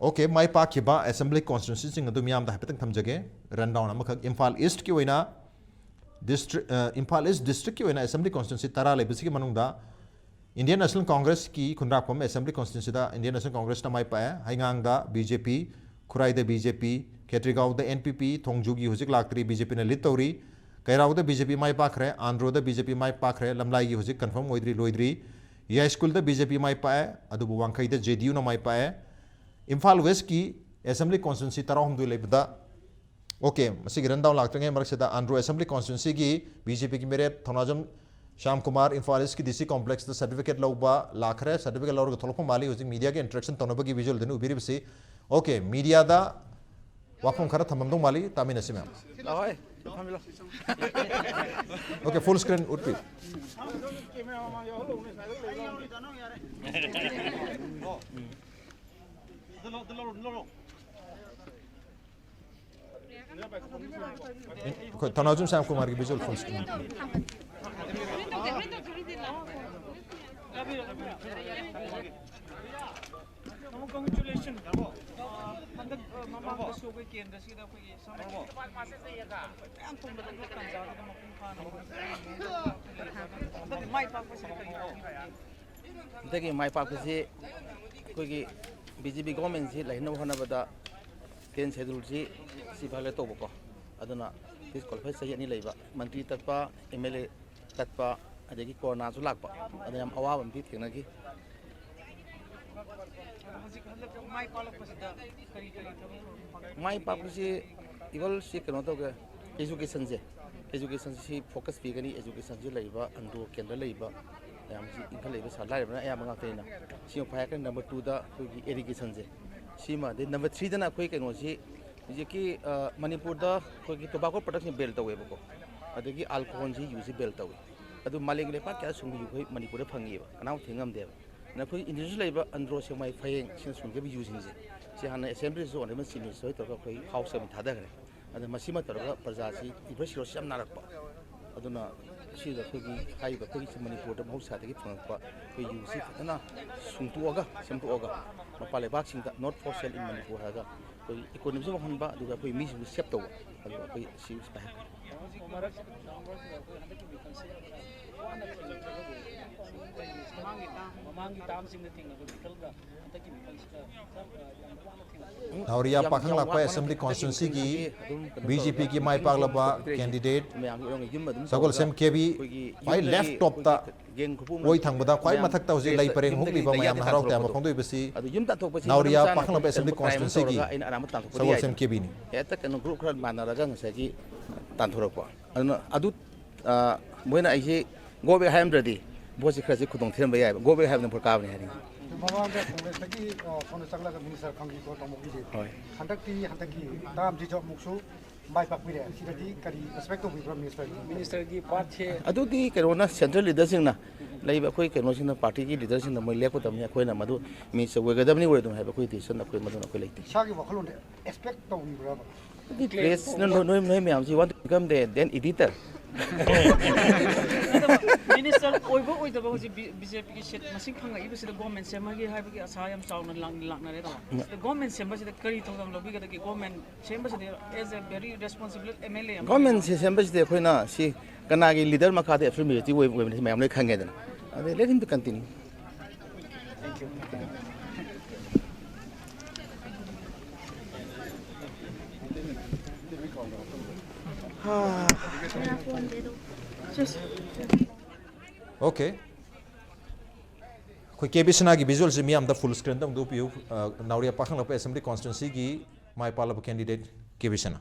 Okay, ꯃꯥꯏ ꯄꯥꯛꯈꯤꯕ Assembly Constituencyꯁꯤꯡ ꯑꯗꯨ ꯃꯤꯌꯥꯝꯗ ꯍꯥꯏꯐꯦꯠꯇꯪ ꯊꯝꯖꯒꯦ, run down ꯑꯃꯈꯛ꯫ ꯏꯝꯐꯥꯜ Eastꯀꯤ ꯑꯣꯏꯅ district, ꯑ, ꯏꯝꯐꯥꯜ East districtꯀꯤ ꯑꯣꯏꯅ Assembly Constituency ꯇꯔꯥ ꯂꯩꯕꯁꯤꯒꯤ ꯃꯅꯨꯡꯗ Indian National Congressꯀꯤ ꯈꯨꯟꯗ꯭ꯔꯥꯛꯄꯝ Assembly Constituencyꯗ Indian National Congressꯅ ꯃꯥꯏ ꯄꯥꯛꯑꯦ꯫ ꯍꯩꯉꯥꯡꯗ BJP, ꯈꯨꯔꯥꯏꯗ BJP, ꯈꯦꯇ꯭ꯔꯤꯒꯥꯎꯗ NPP, ꯊꯣꯡꯖꯨꯒꯤ ꯍꯧꯖꯤꯛ ꯂꯥꯛꯇ꯭ꯔꯤ, BJPꯅ lead ꯇꯧꯔꯤ꯫ ꯀꯩꯔꯥꯎꯗ BJP ꯃꯥꯏ ꯄꯥꯛꯈ꯭ꯔꯦ, ꯑꯟꯗ꯭ꯔꯣꯗ BJP ꯃꯥꯏ ꯄꯥꯛꯈ꯭ꯔꯦ, ꯂꯝꯂꯥꯏꯒꯤ ꯍꯧꯖꯤꯛ confirm ꯑꯣꯏꯗ꯭ꯔꯤ, ꯂꯣꯏꯗ꯭ꯔꯤ꯫ ꯌꯥꯏꯁ꯭ꯀꯨꯜꯗ BJP ꯃꯥꯏ ꯄꯥꯛꯑꯦ, ꯑꯗꯨꯕꯨ ꯋꯥꯡꯈꯩꯗ JDUꯅ ꯃꯥꯏ ꯄꯥꯛꯑꯦ꯫ ꯏꯝꯐꯥꯜ Westꯀꯤ Assembly Constituency ꯇꯔꯥꯍꯨꯝꯗꯣꯏ ꯂꯩꯕꯗ, okay, ꯃꯁꯤꯒꯤ run down ꯂꯥꯛꯇ꯭ꯔꯤꯉꯩ ꯃꯔꯛꯁꯤꯗ ꯑꯟꯗ꯭ꯔꯣ Assembly Constituencyꯒꯤ BJPꯒꯤ ꯃꯤꯔꯦꯞ ꯊꯧꯅꯥꯖꯝ Shyam Kumar Imphal Eastꯀꯤ DC complexꯇ certificate ꯂꯧꯕ ꯂꯥꯛꯈ꯭ꯔꯦ꯫ Certificate ꯂꯧꯔꯒ ꯊꯣꯛꯂꯛꯄ ꯃꯥꯜꯂꯤ꯫ ꯍꯧꯖꯤꯛ mediaꯒ interaction ꯇꯧꯅꯕꯒꯤ visualꯗꯨꯅꯤ ꯎꯕꯤꯔꯤꯕꯁꯤ꯫ Okay, mediaꯗ ꯋꯥꯐꯝ ꯈꯔ ꯊꯝꯃꯝꯗꯧ ꯃꯥꯜꯂꯤ, ꯇꯥꯃꯤꯟꯅꯁꯤ ꯃꯌꯥꯝ꯫ ꯂꯥꯛꯑꯣꯍꯦ, ꯐꯝꯃꯤꯜꯂꯣ꯫ Okay, full screen ꯎꯠꯄꯤꯌꯨ꯫ ꯑꯩꯈꯣꯏ ꯊꯧꯅꯥꯎꯖꯝ ꯁ꯭ꯌꯥꯝ ꯀꯨꯃꯥꯔꯒꯤ visual full screen꯫ ꯃꯃꯥꯡꯗꯁꯨ ꯑꯩꯈꯣꯏ ꯀꯦꯟꯗ꯭ꯔꯁꯤꯗ ꯑꯩꯈꯣꯏꯒꯤ ꯁꯝꯃꯔ ꯃꯌꯥꯝ ꯊꯨꯡꯕꯗ ꯇꯥꯟꯖꯥꯗꯨꯗ ꯃꯄꯨꯡ ꯐꯥꯅ ꯍꯟꯗꯛꯀꯤ ꯃꯥꯏ ꯄꯥꯛꯄꯁꯤꯗ ꯀꯔꯤ ꯇꯧꯕꯤꯕꯒꯦ? ꯍꯟꯗꯛꯀꯤ ꯃꯥꯏ ꯄꯥꯛꯄꯁꯤ ꯑꯩꯈꯣꯏꯒꯤ ꯕꯤ ꯖꯦ ꯄꯤ ꯒꯣꯔꯃꯦꯟꯁꯤ ꯂꯩꯍꯟꯅꯕ ꯍꯣꯠꯅꯕꯗ ꯇꯦꯟ ꯁꯦꯗꯨꯜꯁꯤ ꯁꯤ ꯚꯥꯏꯑꯣꯂꯦꯠ ꯇꯧꯕꯀꯣ, ꯑꯗꯨꯅ ꯗꯤꯁꯀ꯭ꯋꯥꯂꯤꯐꯥꯏ ꯆꯍꯤ ꯑꯅꯤ ꯂꯩꯕ, ꯃꯟꯇ꯭ꯔꯤ ꯇꯠꯄ, ꯑꯦꯝ ꯑꯦꯜ ꯑꯦ ꯇꯠꯄ, ꯑꯗꯒꯤ ꯀꯣꯔꯣꯅꯥꯁꯨ ꯂꯥꯛꯄ, ꯑꯗ ꯌꯥꯝ ꯑꯋꯥꯕ ꯑꯃꯗꯤ ꯊꯦꯡꯅꯈꯤ꯫ ꯍꯧꯖꯤꯛ ꯍꯟꯗꯛ ꯃꯥꯏ ꯄꯥꯛꯂꯛꯄꯁꯤꯗ ꯀꯔꯤ ꯀꯔꯤ ꯊꯕꯛ ꯊꯧꯔꯝ ꯄꯥꯡꯊꯣꯛ- ꯃꯥꯏ ꯄꯥꯛꯄꯁꯤ ꯏꯚꯜꯁꯤ ꯀꯩꯅꯣ ꯇꯧꯒꯦ, ꯑꯦꯖꯨꯀꯦꯁꯟꯁꯦ, ꯑꯦꯖꯨꯀꯦꯁꯟꯁꯤ ꯐꯣꯀꯁ ꯄꯤꯒꯅꯤ꯫ ꯑꯦꯖꯨꯀꯦꯁꯟꯁꯤ ꯂꯩꯔꯤꯕ ꯑꯟꯗ꯭ꯔꯣ ꯀꯦꯟꯗ꯭ꯔ ꯂꯩꯔꯤꯕ ꯃꯌꯥꯝꯁꯤ ꯏꯟꯈꯠꯂꯛꯏꯕ ꯁꯥ-, ꯂꯥꯏꯔꯕꯅ ꯑꯌꯥꯝꯕ ꯉꯥꯛꯇꯅꯤꯅ ꯁꯤꯃ ꯐꯩ ꯍꯥꯏꯔꯀꯥꯟꯗ ꯅꯝꯕꯔ ꯇꯨꯗ ꯑꯩꯈꯣꯏꯒꯤ ꯏꯔꯤꯒꯦꯁꯟꯁꯦ ꯁꯤꯃ, ꯑꯗꯩ ꯅꯝꯕꯔ ꯊ꯭ꯔꯤꯗꯅ ꯑꯩꯈꯣꯏ ꯀꯩꯅꯣꯁꯤ ꯍꯧꯖꯤꯛꯀꯤ, ꯑ, ꯃꯅꯤꯄꯨꯔꯗ ꯑꯩꯈꯣꯏꯒꯤ ꯇꯣꯕꯥꯀꯣ ꯄ꯭ꯔꯗꯛꯁꯟ ꯕꯦꯟ ꯇꯧꯋꯦꯕꯀꯣ, ꯑꯗꯒꯤ ꯑꯜꯀꯣꯍꯣꯜꯁꯤ ꯌꯨꯁꯤ ꯕꯦꯟ ꯇꯧꯋꯤ꯫ ꯑꯗꯨ ꯃꯥꯂꯦꯝꯒꯤ ꯂꯩꯄꯥꯛ ꯀꯌꯥ ꯁꯨꯡꯕ ꯌꯨ ꯑꯩꯈꯣꯏ ꯃꯅꯤꯄꯨꯔꯗ ꯐꯪꯉꯤꯕ, ꯀꯅꯥꯝ ꯊꯤꯡ ꯉꯝꯗꯦꯕ꯫ ꯑꯗꯨꯅ ꯑꯩꯈꯣꯏ ꯏꯟꯗꯤꯖꯤꯅꯁ ꯂꯩꯕ ꯑꯟꯗ꯭ꯔꯣ, ꯁꯦꯛꯃꯥꯏ, ꯐꯌꯦꯡ ꯁꯤꯅ ꯁꯨꯡꯈꯤꯕ ꯌꯨꯁꯤꯡꯁꯦ ꯁꯤ ꯍꯥꯟꯅ ꯑꯦꯁꯦꯝꯕ꯭ꯂꯤꯗꯁꯨ ꯑꯣꯅꯔꯦꯕꯜ ꯆꯤꯐ ꯃꯤꯅꯤꯁꯇꯔ ꯍꯣꯏ ꯇꯧꯔꯒ ꯑꯩꯈꯣꯏ ꯍꯥꯎꯁꯇ ꯑꯃ ꯊꯥꯗꯈ꯭ꯔꯦ꯫ ꯑꯗ ꯃꯁꯤꯃ ꯇꯧꯔꯒ ꯄ꯭ꯔꯖꯥꯁꯤ ꯇ꯭ꯌꯨꯕꯔꯀ꯭ꯌꯨꯂꯣꯁꯤꯁ ꯌꯥꯝ ꯅꯥꯔꯛꯄ, ꯑꯗꯨꯅ ꯁꯤꯗ ꯑꯩꯈꯣꯏꯒꯤ ꯍꯥꯏꯔꯤꯕ ꯑꯩꯈꯣꯏꯒꯤ ꯁꯤ ꯃꯅꯤꯄꯨꯔꯗ ꯃꯍꯧꯁꯥꯗꯒꯤ ꯐꯪꯉꯛꯄ ꯑꯩꯈꯣꯏ ꯌꯨꯁꯤ ꯐꯖꯅ ꯁꯨꯡꯇꯣꯛꯑꯒ ꯁꯦꯝꯗꯣꯛꯑꯒ ꯃꯄꯥꯟ ꯂꯩꯕꯥꯛꯁꯤꯡꯗ not for sale in Manipur ꯍꯥꯏꯔꯒ ꯑꯩꯈꯣꯏ ꯏꯀꯣꯅꯣꯃꯤꯁꯨ ꯋꯥꯡꯍꯟꯕ, ꯑꯗꯨꯒ ꯑꯩꯈꯣꯏ ꯃꯤꯁꯤꯡꯁꯨ ꯁꯦꯞ ꯇꯧꯕ, ꯑꯗꯨꯒ ꯑꯩꯈꯣꯏ ꯁꯤ ꯁꯨꯃꯥꯏꯅ ꯍꯥꯏ꯫ ꯃꯃꯥꯡꯒꯤ ꯇꯥꯝ-, ꯃꯃꯥꯡꯒꯤ ꯇꯥꯝꯁꯤꯡꯗ ꯊꯦꯡꯅꯕ ꯃꯤꯈꯜꯒ ꯍꯟꯗꯛꯀꯤ ꯃꯤꯈꯜꯁꯤꯒ ꯈꯔ, ꯑ, ꯌꯥꯝ ꯋꯥꯅ ꯊꯦꯡꯅꯩ꯫ ꯅꯥꯎꯔꯤꯌꯥ ꯌꯥꯝ, ꯄꯥꯈꯪ ꯌꯥꯝ ꯂꯥꯛꯄ ꯋꯥꯅ ꯑꯦꯁꯦꯝꯕ꯭ꯂꯤ ꯊꯦꯡꯅꯩ꯫ ꯀꯣꯟꯁꯇꯤꯇ꯭ꯋꯦꯟꯁꯤꯒꯤ ꯑꯗꯨꯝ ꯀꯩꯅꯣ ꯕꯤ ꯖꯦ ꯄꯤꯒꯤ ꯇꯧꯔꯒ ꯃꯥꯏ ꯄꯥꯛꯂꯕ ꯃꯌꯥꯝꯒꯤ ꯑꯣꯏꯅ ꯌꯨꯝ ꯑꯗꯨꯝ ꯀꯦꯟꯗꯤꯗꯦꯠ ꯇꯧꯔꯒ ꯁꯒꯣꯜꯁꯦꯝ ꯀꯦ ꯕꯤ ꯑꯩꯈꯣꯏꯒꯤ ꯈ꯭ꯋꯥꯏ ꯌꯨꯝꯗꯒꯤ ꯂꯦꯐ ꯇꯣꯞꯇ ꯑꯩꯈꯣꯏꯒꯤ ꯒꯦꯡ ꯈꯨꯄꯨ ꯑꯃ ꯑꯣꯏ ꯊꯪꯕꯗ ꯈ꯭ꯋꯥꯏ ꯃꯌꯥꯝ ꯃꯊꯛꯇ ꯍꯧꯖꯤꯛ ꯂꯩ ꯗ꯭ꯔꯦꯁꯇ ꯄꯔꯦꯡ ꯌꯨꯝꯗꯒꯤ ꯍꯨꯛꯂꯤꯕ ꯂꯩꯌꯥꯗꯤ ꯃꯌꯥꯝꯅ ꯍꯔꯥꯎ ꯇꯌꯥꯝꯕ ꯇꯥꯟꯊꯣꯔꯛꯄꯗꯣ꯫ ꯐꯣꯡꯗꯣꯛꯏꯕꯁꯤ ꯑꯗꯨ ꯌꯨꯝ ꯇꯥꯟꯊꯣꯛꯄꯁꯤ ꯅꯥꯎꯔꯤꯌꯥ ꯃꯅꯨꯡ ꯆꯪꯕ ꯄꯥꯈꯪꯂꯕ ꯑꯦꯁꯦꯝꯕ꯭ꯂꯤ ꯀꯔꯥꯏꯝ ꯑꯃ ꯀꯣꯟꯁꯇꯤꯇ꯭ꯋꯦꯟꯁꯤꯒꯤ ꯇꯧꯔꯒ ꯑꯩꯅ ꯑꯔꯥꯟꯕ ꯇꯥꯟꯊꯣꯛꯄꯗꯤ ꯁꯒꯣꯜꯁꯦꯝ ꯌꯥꯏꯗꯅ꯫ ꯀꯦ ꯕꯤꯅꯤ꯫ ꯍꯦꯛꯇ ꯀꯩꯅꯣ ꯒ꯭ꯔꯨꯞ ꯈꯔ ꯃꯥꯟꯅꯔꯒ ꯉꯁꯥꯏꯒꯤ ꯇꯥꯟꯊꯣꯔꯛꯄ꯫ ꯑꯗꯨꯅ ꯑꯗꯨ, ꯑ, ꯃꯣꯏꯅ ꯑꯩꯁꯤ ꯒꯣ ꯕꯦꯛ ꯍꯥꯏꯔꯝꯗ꯭ꯔꯗꯤ ꯚꯣꯠꯁꯤ ꯈꯔꯁꯤ ꯈꯨꯗꯣꯡ ꯊꯤꯔꯝꯕ ꯌꯥꯏꯕ꯫ ꯒꯣ ꯕꯦꯛ ꯍꯥꯏꯕꯅ ꯚꯣꯠ ꯀꯥꯕꯅꯤ ꯍꯥꯏꯅꯤꯡꯉꯤ꯫ ꯃꯃꯥꯡꯗ ꯀꯣꯡꯒ꯭ꯔꯦꯁꯇꯒꯤ, ꯑ, ꯁꯣꯝꯗ ꯆꯪꯂꯒ ꯃꯤꯅꯤꯁꯇꯔ ꯐꯪꯈꯤꯀꯣ ꯇꯥꯃꯣꯒꯤꯗꯤ꯫ ꯍꯣꯏ꯫ ꯍꯟꯗꯛꯇꯤ, ꯍꯟꯗꯛꯀꯤ ꯇꯥꯝꯁꯤꯁꯨ ꯑꯃꯨꯛꯁꯨ ꯃꯥꯏ ꯄꯥꯛꯄꯤꯔꯦ꯫ ꯁꯤꯗꯗꯤ ꯀꯔꯤ ꯑꯦꯛꯁꯄꯦꯛ ꯇꯧꯕꯤꯕ꯭ꯔꯥ ꯃꯤꯅꯤꯁꯇꯔꯒꯤ? ꯃꯤꯅꯤꯁꯇꯔꯒꯤ ꯄꯥꯔꯠꯁꯦ ꯑꯗꯨꯗꯤ ꯀꯩꯅꯣꯅ, ꯁꯦꯟꯇ꯭ꯔꯦꯜ ꯂꯤꯗꯔꯁꯤꯡꯅ, ꯂꯩꯕ ꯑꯩꯈꯣꯏ ꯀꯩꯅꯣꯁꯤꯡꯅ, ꯄꯥꯔꯇꯤꯒꯤ ꯂꯤꯗꯔꯁꯤꯡꯅ ꯃꯣꯏ ꯂꯦꯞꯀꯗꯕꯅꯤ, ꯑꯩꯈꯣꯏꯅ ꯃꯗꯨ ꯃꯤꯅꯤꯁꯇꯔ ꯑꯣꯏꯒꯗꯕꯅꯤ ꯑꯣꯏꯔꯣꯏꯗꯕꯅꯤ ꯍꯥꯏꯕ ꯑꯩꯈꯣꯏ ꯗꯤꯁꯤꯖꯟ ꯑꯩꯈꯣꯏ ꯃꯗꯨꯅ ꯑꯩꯈꯣꯏ ꯂꯩꯇꯦ꯫ ꯏꯁꯥꯒꯤ ꯋꯥꯈꯜꯂꯣꯟꯗ ꯑꯦꯛꯁꯄꯦꯛ ꯇꯧꯕꯤꯕ꯭ꯔꯥꯕ? ꯑꯗꯨꯗꯤ ꯄ꯭ꯔꯦꯁꯅ ꯅꯣꯏ, ꯅꯣꯏ, ꯅꯣꯏ ꯃꯌꯥꯝꯁꯤ want to become the then editor꯫ Minister ꯑꯣꯏꯕ ꯑꯣꯏꯗꯕ ꯍꯧꯖꯤꯛ ꯕꯤ ꯖꯦ ꯄꯤꯒꯤ ꯁꯤꯠ ꯃꯁꯤꯡ ꯐꯪꯉꯛꯏꯕꯁꯤꯗ ꯒꯣꯔꯃꯦꯟ ꯁꯦꯝꯃꯒꯦ ꯍꯥꯏꯕꯒꯤ ꯑꯁꯥ ꯌꯥꯝ ꯆꯥꯎꯅ ꯂꯥꯛ- ꯂꯥꯛꯅꯔꯦ ꯇꯥꯃꯣ꯫ ꯁꯤꯗ ꯒꯣꯔꯃꯦꯟ ꯁꯦꯝꯕꯁꯤꯗ ꯀꯔꯤ ꯊꯧꯗꯥꯡ ꯂꯧꯕꯤꯒꯗꯒꯦ? ꯒꯣꯔꯃꯦꯟ ꯁꯦꯝꯕꯁꯤꯗꯤ as a very responsible M L A ꯑꯃ ꯒꯣꯔꯃꯦꯟꯁꯦ ꯁꯦꯝꯕꯁꯤꯗꯤ ꯑꯩꯈꯣꯏꯅ ꯁꯤ ꯀꯅꯥꯒꯤ ꯂꯤꯗꯔ ꯃꯈꯥꯗ ꯑꯦꯕꯁꯣꯂꯨꯠ ꯃꯦꯖꯣꯔꯤꯇꯤ ꯑꯣꯏꯕ ꯑꯣꯏꯕꯅꯤ ꯁꯤ ꯃꯌꯥꯝ ꯂꯣꯏ ꯈꯪꯉꯦꯗꯅ꯫ ꯑꯗꯩ let him to continue. Okay. ꯑꯩꯈꯣꯏ ꯀꯦ ꯕꯤꯁꯅꯥꯒꯤ ꯚꯤꯖꯨꯋꯦꯜꯁꯤ ꯃꯤꯌꯥꯝꯗ ꯐꯨꯜ ꯁ꯭ꯀ꯭ꯔꯤꯟꯗ ꯑꯃꯨꯛꯇ ꯎꯠꯄꯤꯌꯨ꯫ ꯑ, ꯅꯥꯎꯔꯤꯌꯥ ꯄꯥꯈꯪꯂꯛꯄ ꯑꯦꯁꯦꯝꯕ꯭ꯂꯤ ꯀꯣꯟꯁꯇꯤꯇ꯭ꯋꯦꯟꯁꯤꯒꯤ ꯃꯥꯏ ꯄꯥꯛꯂꯕ ꯀꯦꯟꯗꯤꯗꯦꯠ ꯀꯦ ꯕꯤꯁꯅꯥ꯫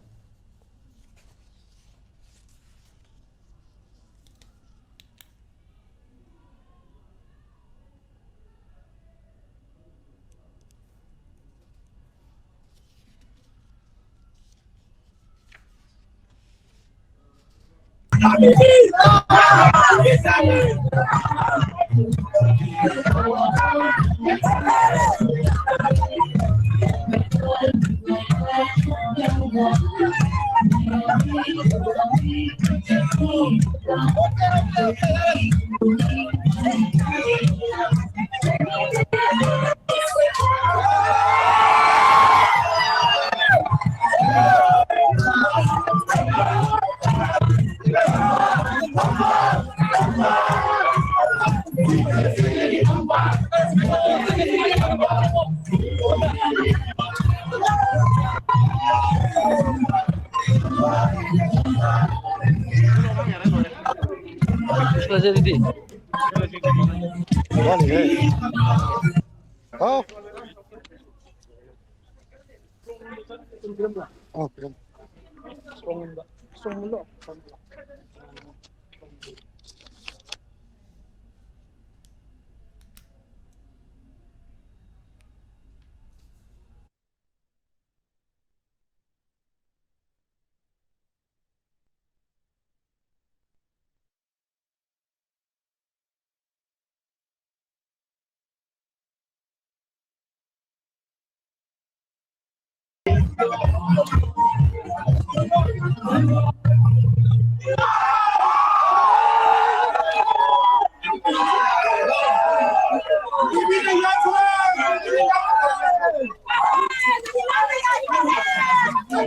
ꯍꯥꯏ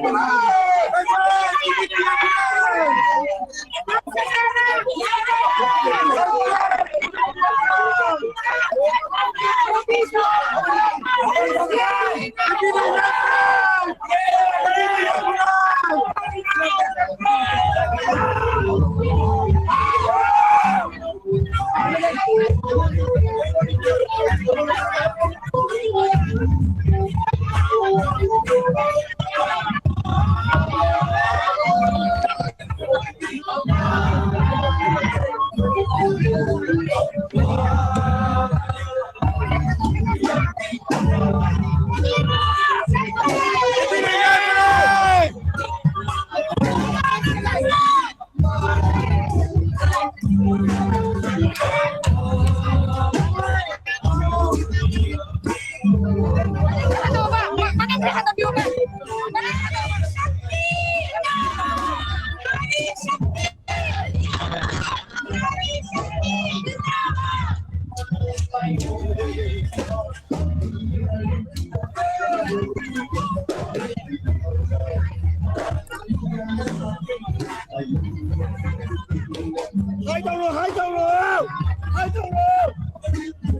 ꯇꯧꯔꯣ, ꯍꯥꯏ ꯇꯧꯔꯣ, ꯍꯥꯏ ꯇꯧꯔꯣ,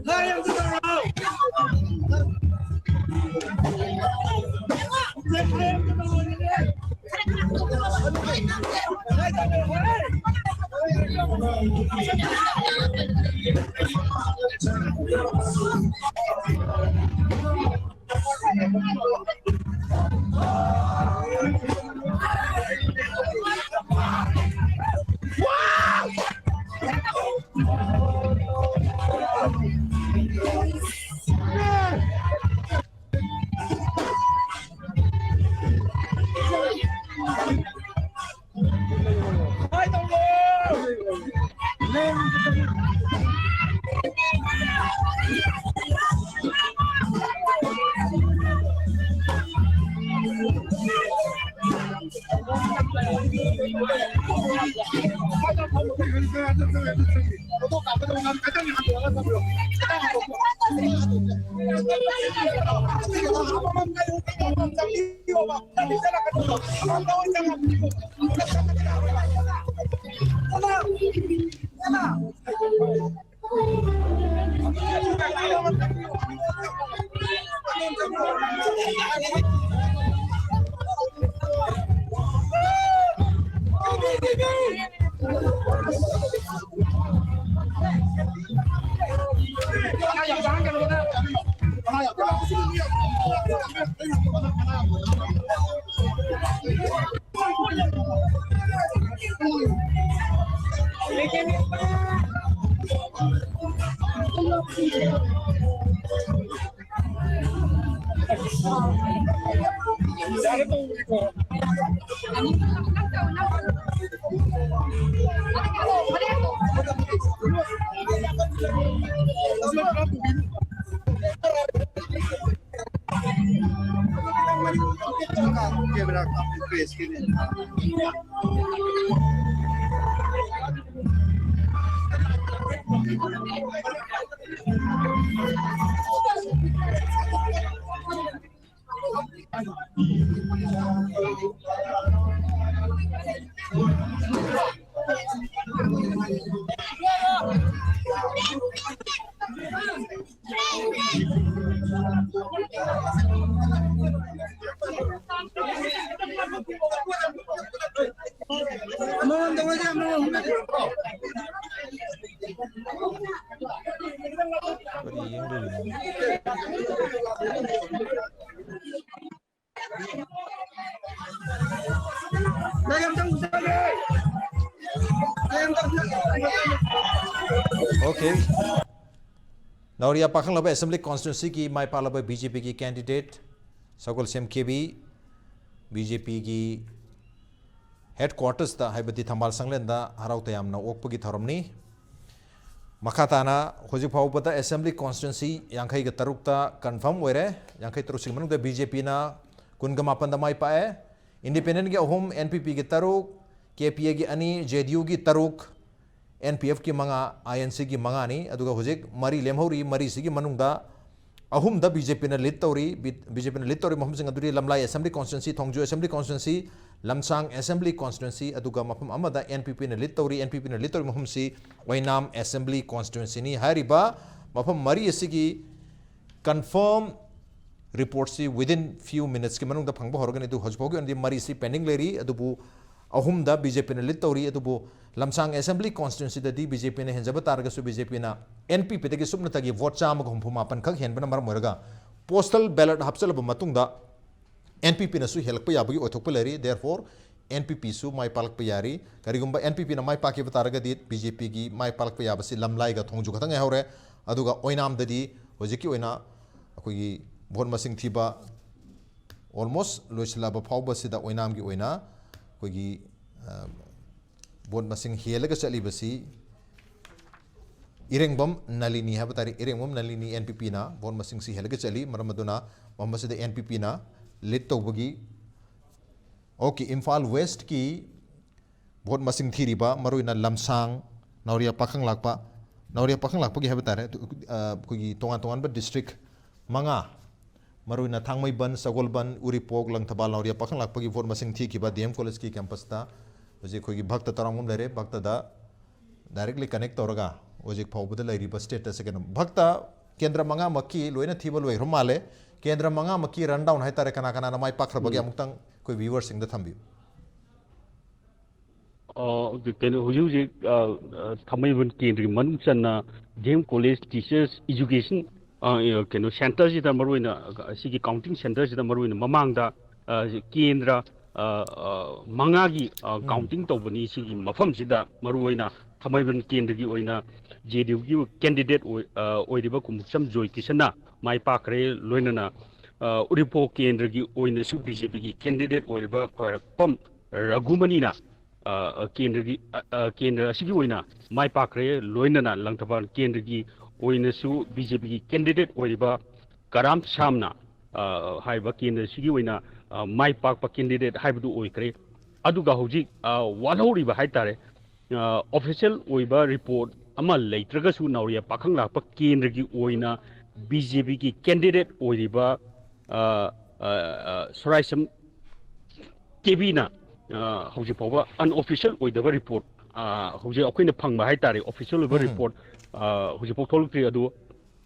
ꯍꯥꯏ ꯑꯝꯇ ꯇꯧꯔꯣ꯫ ꯍꯥꯏ ꯑꯝꯇ ꯇꯧꯔꯣ꯫ Okay. ꯅꯥꯎꯔꯤꯌꯥ ꯄꯥꯈꯪꯂꯕ Assembly Constituency ꯒꯤ ꯃꯥꯏ ꯄꯥꯛꯂꯕ B J P ꯒꯤ candidate ꯁꯒꯣꯜꯁꯦꯝ ꯀꯦꯕꯤ, B J P ꯒꯤ headquarters ꯇ, ꯍꯥꯏꯕꯗꯤ ꯊꯝꯕꯥꯜ ꯁꯪꯂꯦꯟꯗ ꯍꯔꯥꯎ ꯇꯌꯥꯝꯅ ꯑꯣꯛꯄꯒꯤ ꯊꯧꯔꯝꯅꯤ꯫ ꯃꯈꯥ ꯇꯥꯅ ꯍꯧꯖꯤꯛ ꯐꯥꯎꯕꯗ Assembly Constituency ꯌꯥꯡꯈꯩꯒ ꯇꯔꯨꯛꯇ confirm ꯑꯣꯏꯔꯦ꯫ ꯌꯥꯡꯈꯩ ꯇꯔꯨꯛꯁꯤꯒꯤ ꯃꯅꯨꯡꯗ B J P ꯅ ꯀꯨꯟꯒ ꯃꯥꯄꯟꯗ ꯃꯥꯏ ꯄꯥꯛꯑꯦ, Independent ꯒꯤ ꯑꯍꯨꯝ, N P P ꯒꯤ ꯇꯔꯨꯛ, K P A ꯒꯤ ꯑꯅꯤ, J D U ꯒꯤ ꯇꯔꯨꯛ, N P F ꯀꯤ ꯃꯉꯥ, I N C ꯒꯤ ꯃꯉꯥꯅꯤ꯫ ꯑꯗꯨꯒ ꯍꯧꯖꯤꯛ ꯃꯔꯤ ꯂꯦꯝꯍꯧꯔꯤ꯫ ꯃꯔꯤꯁꯤꯒꯤ ꯃꯅꯨꯡꯗ ꯑꯍꯨꯝꯗ ꯕꯤ ꯖꯦ ꯄꯤꯅ ꯂꯤꯗ ꯇꯧꯔꯤ꯫ ꯕꯤ ꯖꯦ ꯄꯤꯅ ꯂꯤꯗ ꯇꯧꯔꯤ ꯃꯐꯝꯁꯤꯡ ꯑꯗꯨꯗꯤ ꯂꯝꯂꯥꯏ ꯑꯦꯁꯦꯝꯕ꯭ꯂꯤ ꯀꯣꯟꯁꯇꯤꯇ꯭ꯋꯦꯟꯁꯤ, ꯊꯣꯡꯖꯨ ꯑꯦꯁꯦꯝꯕ꯭ꯂꯤ ꯀꯣꯟꯁꯇꯤꯇ꯭ꯋꯦꯟꯁꯤ, ꯂꯝꯁꯥꯡ ꯑꯦꯁꯦꯝꯕ꯭ꯂꯤ ꯀꯣꯟꯁꯇꯤꯇ꯭ꯋꯦꯟꯁꯤ, ꯑꯗꯨꯒ ꯃꯐꯝ ꯑꯃꯗ ꯑꯦꯟ ꯄꯤ ꯄꯤꯅ ꯂꯤꯗ ꯇꯧꯔꯤ꯫ ꯑꯦꯟ ꯄꯤ ꯄꯤꯅ ꯂꯤꯗ ꯇꯧꯔꯤ ꯃꯐꯝꯁꯤ ꯑꯣꯏꯅꯥꯝ ꯑꯦꯁꯦꯝꯕ꯭ꯂꯤ ꯀꯣꯟꯁꯇꯤꯇ꯭ꯋꯦꯟꯁꯤꯅꯤ꯫ ꯍꯥꯏꯔꯤꯕ ꯃꯐꯝ ꯃꯔꯤ ꯑꯁꯤꯒꯤ ꯀꯟꯐꯥꯔꯝ ꯔꯤꯄꯣꯔꯠꯁꯤ within few minutesꯀꯤ ꯃꯅꯨꯡꯗ ꯐꯪꯕ ꯍꯧꯔꯒꯅꯤ꯫ ꯑꯗꯨ ꯍꯧꯖꯤꯛ ꯐꯥꯎꯒꯤ ꯑꯣꯏꯅꯗꯤ ꯃꯔꯤꯁꯤ ꯄꯦꯟꯗꯤꯡ ꯂꯩꯔꯤ꯫ ꯑꯗꯨꯕꯨ ꯑꯍꯨꯝꯗ ꯕꯤ ꯖꯦ ꯄꯤꯅ ꯂꯤꯗ ꯇꯧꯔꯤ꯫ ꯑꯗꯨꯕꯨ ꯂꯝꯁꯥꯡ ꯑꯦꯁꯦꯝꯕ꯭ꯂꯤ ꯀꯣꯟꯁꯇꯤꯇ꯭ꯋꯦꯟꯁꯤꯗꯗꯤ ꯕꯤ ꯖꯦ ꯄꯤꯅ ꯍꯦꯟꯖꯕ ꯇꯥꯔꯒꯁꯨ ꯕꯤ ꯖꯦ ꯄꯤꯅ ꯑꯦꯟ ꯄꯤ ꯄꯤꯗꯒꯤ ꯁꯨꯞꯅꯇꯒꯤ ꯚꯣꯠ ꯆꯥꯝꯃꯒ ꯍꯨꯝꯐꯨ ꯃꯥꯄꯟ ꯈꯛ ꯍꯦꯟꯕꯅ ꯃꯔꯝ ꯑꯣꯏꯔꯒ ꯄꯣꯁꯇꯦꯜ ꯕꯦꯂꯠ ꯍꯥꯞꯆꯤꯜꯂꯕ ꯃꯇꯨꯡꯗ ꯑꯦꯟ ꯄꯤ ꯄꯤꯅꯁꯨ ꯍꯦꯜꯂꯛꯄ ꯌꯥꯕꯒꯤ ꯑꯣꯏꯊꯣꯛꯄ ꯂꯩꯔꯤ꯫ Therefore, ꯑꯦꯟ ꯄꯤ ꯄꯤꯁꯨ ꯃꯥꯏ ꯄꯥꯛꯂꯛꯄ ꯌꯥꯔꯤ꯫ ꯀꯔꯤꯒꯨꯝꯕ ꯑꯦꯟ ꯄꯤ ꯄꯤꯅ ꯃꯥꯏ ꯄꯥꯛꯈꯤꯕ ꯇꯥꯔꯒꯗꯤ ꯕꯤ ꯖꯦ ꯄꯤꯒꯤ ꯃꯥꯏ ꯄꯥꯛꯂꯛꯄ ꯌꯥꯕꯁꯤ ꯂꯝꯂꯥꯏꯒ ꯊꯣꯡꯖꯨ ꯈꯛꯇ ꯉꯥꯏꯍꯧꯔꯦ꯫ ꯑꯗꯨꯒ ꯑꯣꯏꯅꯥꯝꯗꯗꯤ ꯍꯧꯖꯤꯛꯀꯤ ꯑꯣꯏꯅ ꯑꯩꯈꯣꯏꯒꯤ ꯚꯣꯠ ꯃꯁꯤꯡ ꯊꯤꯕ almost ꯂꯣꯏꯁꯤꯜꯂꯛꯑꯕ ꯐꯥꯎꯕꯁꯤꯗ ꯑꯣꯏꯅꯥꯝꯒꯤ ꯑꯣꯏꯅ ꯑꯩꯈꯣꯏꯒꯤ, ꯑ, ꯚꯣꯠ ꯃꯁꯤꯡ ꯍꯦꯜꯂꯒ ꯆꯠꯂꯤꯕꯁꯤ ꯏꯔꯦꯡꯕꯝ ꯅꯂꯤꯅꯤ ꯍꯥꯏꯕ ꯇꯥꯔꯦ꯫ ꯏꯔꯦꯡꯕꯝ ꯅꯂꯤꯅꯤ, ꯑꯦꯟ ꯄꯤ ꯄꯤꯅ ꯚꯣꯠ ꯃꯁꯤꯡꯁꯤ ꯍꯦꯜꯂꯒ ꯆꯠꯂꯤ꯫ ꯃꯔꯝ ꯑꯗꯨꯅ ꯃꯐꯝ ꯑꯁꯤꯗ ꯑꯦꯟ ꯄꯤ ꯄꯤꯅ ꯂꯤꯗ ꯇꯧꯕꯒꯤ, ꯑꯣꯀꯦ, ꯏꯝꯐꯥꯜ ꯋꯦꯁ꯭ꯠꯀꯤ ꯚꯣꯠ ꯃꯁꯤꯡ ꯊꯤꯔꯤꯕ ꯃꯔꯨꯑꯣꯏꯅ ꯂꯝꯁꯥꯡ, ꯅꯥꯎꯔꯤꯌꯥ ꯄꯥꯈꯪ ꯂꯥꯛꯄ, ꯅꯥꯎꯔꯤꯌꯥ ꯄꯥꯈꯪ ꯂꯥꯛꯄꯒꯤ ꯍꯥꯏꯕ ꯇꯥꯔꯦ, ꯑ, ꯑꯩꯈꯣꯏꯒꯤ ꯇꯣꯉꯥꯟ ꯇꯣꯉꯥꯟꯕ ꯗꯤꯁꯇ꯭ꯔꯤꯛ ꯃꯉꯥ, ꯃꯔꯨꯑꯣꯏꯅ ꯊꯥꯡꯃꯩꯕꯟ, ꯁꯒꯣꯜꯕꯟ, ꯎꯔꯤꯄꯣꯛ, ꯂꯪꯊꯕꯥꯜ, ꯅꯥꯎꯔꯤꯌꯥ ꯄꯥꯈꯪ ꯂꯥꯛꯄꯒꯤ ꯚꯣꯠ ꯃꯁꯤꯡ ꯊꯤꯈꯤꯕ ꯗꯤ ꯑꯦꯝ ꯀꯣꯂꯦꯖꯀꯤ ꯀꯦꯝꯄꯁꯇ ꯍꯧꯖꯤꯛ ꯑꯩꯈꯣꯏꯒꯤ ꯚꯛꯇ ꯇꯔꯥꯃꯉꯥ ꯂꯩꯔꯦ꯫ ꯚꯛꯇꯗ directly connect ꯇꯧꯔꯒ ꯍꯧꯖꯤꯛ ꯐꯥꯎꯕꯗ ꯂꯩꯔꯤꯕ status ꯑꯁꯦ ꯀꯩꯅꯣ? ꯚꯛꯇ ꯀꯦꯟꯗ꯭ꯔ ꯃꯉꯥꯃꯛꯀꯤ ꯂꯣꯏꯅ ꯊꯤꯕ ꯂꯣꯏꯈ꯭ꯔ ꯃꯥꯜꯂꯦ꯫ ꯀꯦꯟꯗ꯭ꯔ ꯃꯉꯥꯃꯛꯀꯤ rundown ꯍꯥꯏꯇꯥꯔꯦ, ꯀꯅꯥ ꯀꯅꯥꯅ ꯃꯥꯏ ꯄꯥꯛꯈ꯭ꯔꯕꯒꯦ ꯎꯝ꯫ ꯑꯃꯨꯛꯇꯪ ꯑꯩꯈꯣꯏ viewerꯁꯤꯡꯗ ꯊꯝꯕꯤꯌꯨ꯫ ꯑ, ꯀꯩꯅꯣ, ꯍꯧꯖꯤꯛ ꯍꯧꯖꯤꯛ, ꯑ, ꯑ, ꯊꯥꯡꯃꯩꯕꯟ ꯀꯦꯟꯗ꯭ꯔꯒꯤ ꯃꯅꯨꯡ ꯆꯟꯅ D M college teachers education, ꯑ, ꯑ, ꯀꯩꯅꯣ, centreꯁꯤꯗ ꯃꯔꯨꯑꯣꯏꯅ, ꯑ, ꯑꯁꯤꯒꯤ counting centreꯁꯤꯗ ꯃꯔꯨꯑꯣꯏꯅ ꯃꯃꯥꯡꯗ, ꯑ, ꯀꯦꯟꯗ꯭ꯔ, ꯑ, ꯑ, ꯃꯉꯥꯒꯤ, ꯑ, ꯎꯝ꯫ Counting ꯇꯧꯕꯅꯤ꯫ ꯁꯤꯒꯤ ꯃꯐꯝꯁꯤꯗ ꯃꯔꯨꯑꯣꯏꯅ ꯊꯥꯡꯃꯩꯕꯟ ꯀꯦꯟꯗ꯭ꯔꯒꯤ ꯑꯣꯏꯅ ꯖꯦ ꯗꯤ ꯌꯨꯒꯤ candidate ꯑꯣꯏ-, ꯑ, ꯑꯣꯏꯔꯤꯕ ꯀꯨꯃꯨꯛꯁꯝ ꯖꯣꯏꯀꯤꯁꯟꯅ ꯃꯥꯏ ꯄꯥꯛꯈ꯭ꯔꯦ꯫ ꯂꯣꯏꯅꯅ, ꯑ, ꯎꯔꯤꯄꯣꯛ ꯀꯦꯟꯗ꯭ꯔꯒꯤ ꯑꯣꯏꯅꯁꯨ ꯕꯤ ꯖꯦ ꯄꯤꯒꯤ candidate ꯑꯣꯏꯔꯤꯕ ꯈ꯭ꯋꯥꯏꯔꯥꯛꯄꯝ ꯔꯘꯨꯃꯅꯤꯅ, ꯑ, ꯑ, ꯀꯦꯟꯗ꯭ꯔꯒꯤ, ꯑ, ꯑ, ꯀꯦꯟꯗ꯭ꯔ ꯑꯁꯤꯒꯤ ꯑꯣꯏꯅ ꯃꯥꯏ ꯄꯥꯛꯈ꯭ꯔꯦ꯫ ꯂꯣꯏꯅꯅ ꯂꯪꯊꯕꯥꯜ ꯀꯦꯟꯗ꯭ꯔꯒꯤ ꯑꯣꯏꯅꯁꯨ ꯕꯤ ꯖꯦ ꯄꯤꯒꯤ candidate ꯑꯣꯏꯔꯤꯕ ꯀꯔꯥꯝ ꯁꯥꯝꯅ, ꯑ, ꯍꯥꯏꯔꯤꯕ ꯀꯦꯟꯗ꯭ꯔ ꯑꯁꯤꯒꯤ ꯑꯣꯏꯅ, ꯑ, ꯃꯥꯏ ꯄꯥꯛꯄ candidate ꯍꯥꯏꯕꯗꯨ ꯑꯣꯏꯈ꯭ꯔꯦ꯫ ꯑꯗꯨꯒ ꯍꯧꯖꯤꯛ, ꯑ, ꯋꯥꯠꯍꯧꯔꯤꯕ ꯍꯥꯏꯇꯥꯔꯦ, ꯑ, official ꯑꯣꯏꯕ report ꯑꯃ ꯂꯩꯇ꯭ꯔꯒꯁꯨ ꯅꯥꯎꯔꯤꯌꯥ ꯄꯥꯈꯪ ꯂꯥꯛꯄ ꯀꯦꯟꯗ꯭ꯔꯒꯤ ꯑꯣꯏꯅ ꯕꯤ ꯖꯦ ꯄꯤꯒꯤ ꯀꯦꯟꯗꯤꯗꯦꯠ ꯑꯣꯏꯔꯤꯕ, ꯑ, ꯑ, ꯑ, ꯁꯣꯔꯥꯏꯁꯝ ꯀꯦꯕꯤꯅ, ꯑ, ꯍꯧꯖꯤꯛ ꯐꯥꯎꯕ unofficial ꯑꯣꯏꯗꯕ ꯔꯤꯄꯣꯔꯠ, ꯑ, ꯍꯧꯖꯤꯛ ꯑꯩꯈꯣꯏꯅ ꯐꯪꯕ ꯍꯥꯏꯇꯥꯔꯦ, ꯑꯣꯐꯤꯁꯤꯌꯦꯜ ꯑꯣꯏꯕ ꯎꯝ꯫ ꯔꯤꯄꯣꯔꯠ, ꯑ, ꯍꯧꯖꯤꯛꯐꯥꯎ ꯊꯣꯛꯂꯛꯇ꯭ꯔꯤ꯫ ꯑꯗꯨ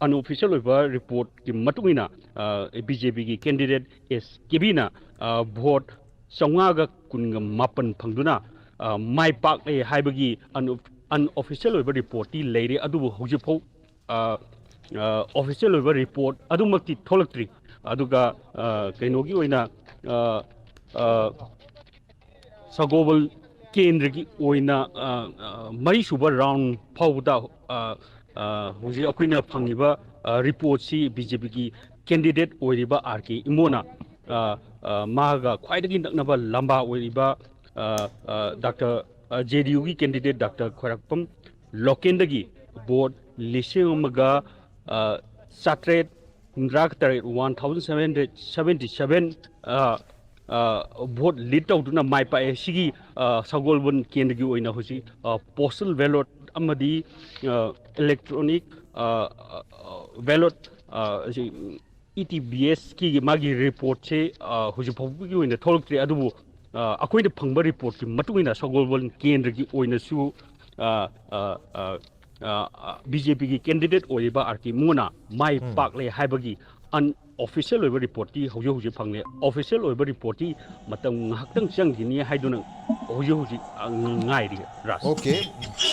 unofficial ꯑꯣꯏꯕ ꯔꯤꯄꯣꯔꯠꯀꯤ ꯃꯇꯨꯡ ꯏꯟꯅ, ꯑ, ꯕꯤ ꯖꯦ ꯄꯤꯒꯤ ꯀꯦꯟꯗꯤꯗꯦꯠ ꯑꯦꯁ ꯀꯦꯕꯤꯅ, ꯑ, ꯚꯣꯠ ꯆꯥꯝꯃꯉꯥꯒ ꯀꯨꯟꯒ ꯃꯥꯄꯟ ꯐꯪꯗꯨꯅ, ꯑ, ꯃꯥꯏ ꯄꯥꯛꯂꯦ ꯍꯥꯏꯕꯒꯤ ꯑꯟ-, unofficial ꯑꯣꯏꯕ ꯔꯤꯄꯣꯔꯠꯇꯤ ꯂꯩꯔꯦ, ꯑꯗꯨꯕꯨ ꯍꯧꯖꯤꯛꯐꯥꯎ, ꯑ, ꯑ, official ꯑꯣꯏꯕ ꯔꯤꯄꯣꯔꯠ ꯑꯗꯨꯃꯛꯇꯤ ꯊꯣꯛꯂꯛꯇ꯭ꯔꯤ꯫ ꯑꯗꯨꯒ, ꯑ, ꯀꯩꯅꯣꯒꯤ ꯑꯣꯏꯅ, ꯑ, ꯑ, ꯁꯒꯣꯜꯕꯟ ꯀꯦꯟꯗ꯭ꯔꯒꯤ ꯑꯣꯏꯅ, ꯑ, ꯑ, ꯃꯔꯤꯁꯨꯕ ꯔꯥꯎꯟ ꯐꯥꯎꯕꯗ, ꯑ, ꯑ, ꯍꯧꯖꯤꯛ ꯑꯩꯈꯣꯏꯅ ꯐꯪꯉꯤꯕ, ꯑ, ꯔꯤꯄꯣꯔꯠꯁꯤ ꯕꯤ ꯖꯦ ꯄꯤꯒꯤ ꯀꯦꯟꯗꯤꯗꯦꯠ ꯑꯣꯏꯔꯤꯕ ꯑꯥꯔ ꯀꯦ ꯏꯃꯣꯅ, ꯑ, ꯑ, ꯃꯥꯒ ꯈ꯭ꯋꯥꯏꯗꯒꯤ ꯅꯛꯅꯕ ꯂꯝꯕꯥ ꯑꯣꯏꯔꯤꯕ, ꯑ, ꯑ, ꯗꯥꯛꯇꯔ, ꯑ, ꯖꯦ ꯗꯤ ꯌꯨꯒꯤ ꯀꯦꯟꯗꯤꯗꯦꯠ ꯗꯥꯛꯇꯔ ꯈ꯭ꯋꯥꯏꯔꯥꯛꯄꯝ ꯂꯣꯀꯦꯟꯗꯒꯤ ꯚꯣꯠ ꯂꯤꯁꯤꯡ ꯑꯃꯒ, ꯑ, ꯆꯥꯇ꯭ꯔꯦꯠ ꯍꯨꯝꯗ꯭ꯔꯥ ꯇꯔꯦꯠ, one thousand seven hundred seventy seven, ꯑ, ꯑ, ꯚꯣꯠ ꯂꯤꯗ ꯇꯧꯗꯨꯅ ꯃꯥꯏ ꯄꯥꯛꯑꯦ꯫ ꯁꯤꯒꯤ, ꯑ, ꯁꯒꯣꯜꯕꯟ ꯀꯦꯟꯗ꯭ꯔꯒꯤ ꯑꯣꯏꯅ ꯍꯧꯖꯤꯛ, ꯑ, postal ballot ꯑꯃꯗꯤ, ꯑ, electronic, ꯑ, ꯑ, ballot, ꯑ, ꯑꯁꯤ ꯏ ꯇꯤ ꯕꯤ ꯑꯦꯁꯀꯤ ꯃꯥꯒꯤ ꯔꯤꯄꯣꯔꯠꯁꯦ, ꯑ, ꯍꯧꯖꯤꯛ ꯐꯥꯎꯕꯒꯤ ꯑꯣꯏꯅ ꯊꯣꯛꯂꯛꯇ꯭ꯔꯤ꯫ ꯑꯗꯨꯕꯨ, ꯑ, ꯑꯩꯈꯣꯏꯅ ꯐꯪꯕ ꯔꯤꯄꯣꯔꯠꯀꯤ ꯃꯇꯨꯡ ꯏꯟꯅ ꯁꯒꯣꯜꯕꯟ ꯀꯦꯟꯗ꯭ꯔꯒꯤ ꯑꯣꯏꯅꯁꯨ, ꯑ, ꯑ, ꯑ, ꯑ, ꯕꯤ ꯖꯦ ꯄꯤꯒꯤ ꯀꯦꯟꯗꯤꯗꯦꯠ ꯑꯣꯏꯔꯤꯕ ꯑꯥꯔ ꯀꯦ ꯃꯣꯅ ꯃꯥꯏ ꯎꯝ꯫ ꯄꯥꯛꯂꯦ ꯍꯥꯏꯕꯒꯤ unofficial ꯑꯣꯏꯕ ꯔꯤꯄꯣꯔꯠꯇꯤ ꯍꯧꯖꯤꯛ ꯍꯧꯖꯤꯛ ꯐꯪꯂꯦ꯫ Official ꯑꯣꯏꯕ ꯔꯤꯄꯣꯔꯠꯇꯤ ꯃꯇꯝ ꯉꯥꯏꯍꯥꯛꯇꯪ ꯆꯪꯈꯤꯅꯤ ꯍꯥꯏꯗꯨꯅ ꯍꯧꯖꯤꯛ ꯍꯧꯖꯤꯛ, ꯑ, ꯉꯥꯏꯔꯤ, ꯔꯥꯖ꯫ ꯑꯣꯀꯦ꯫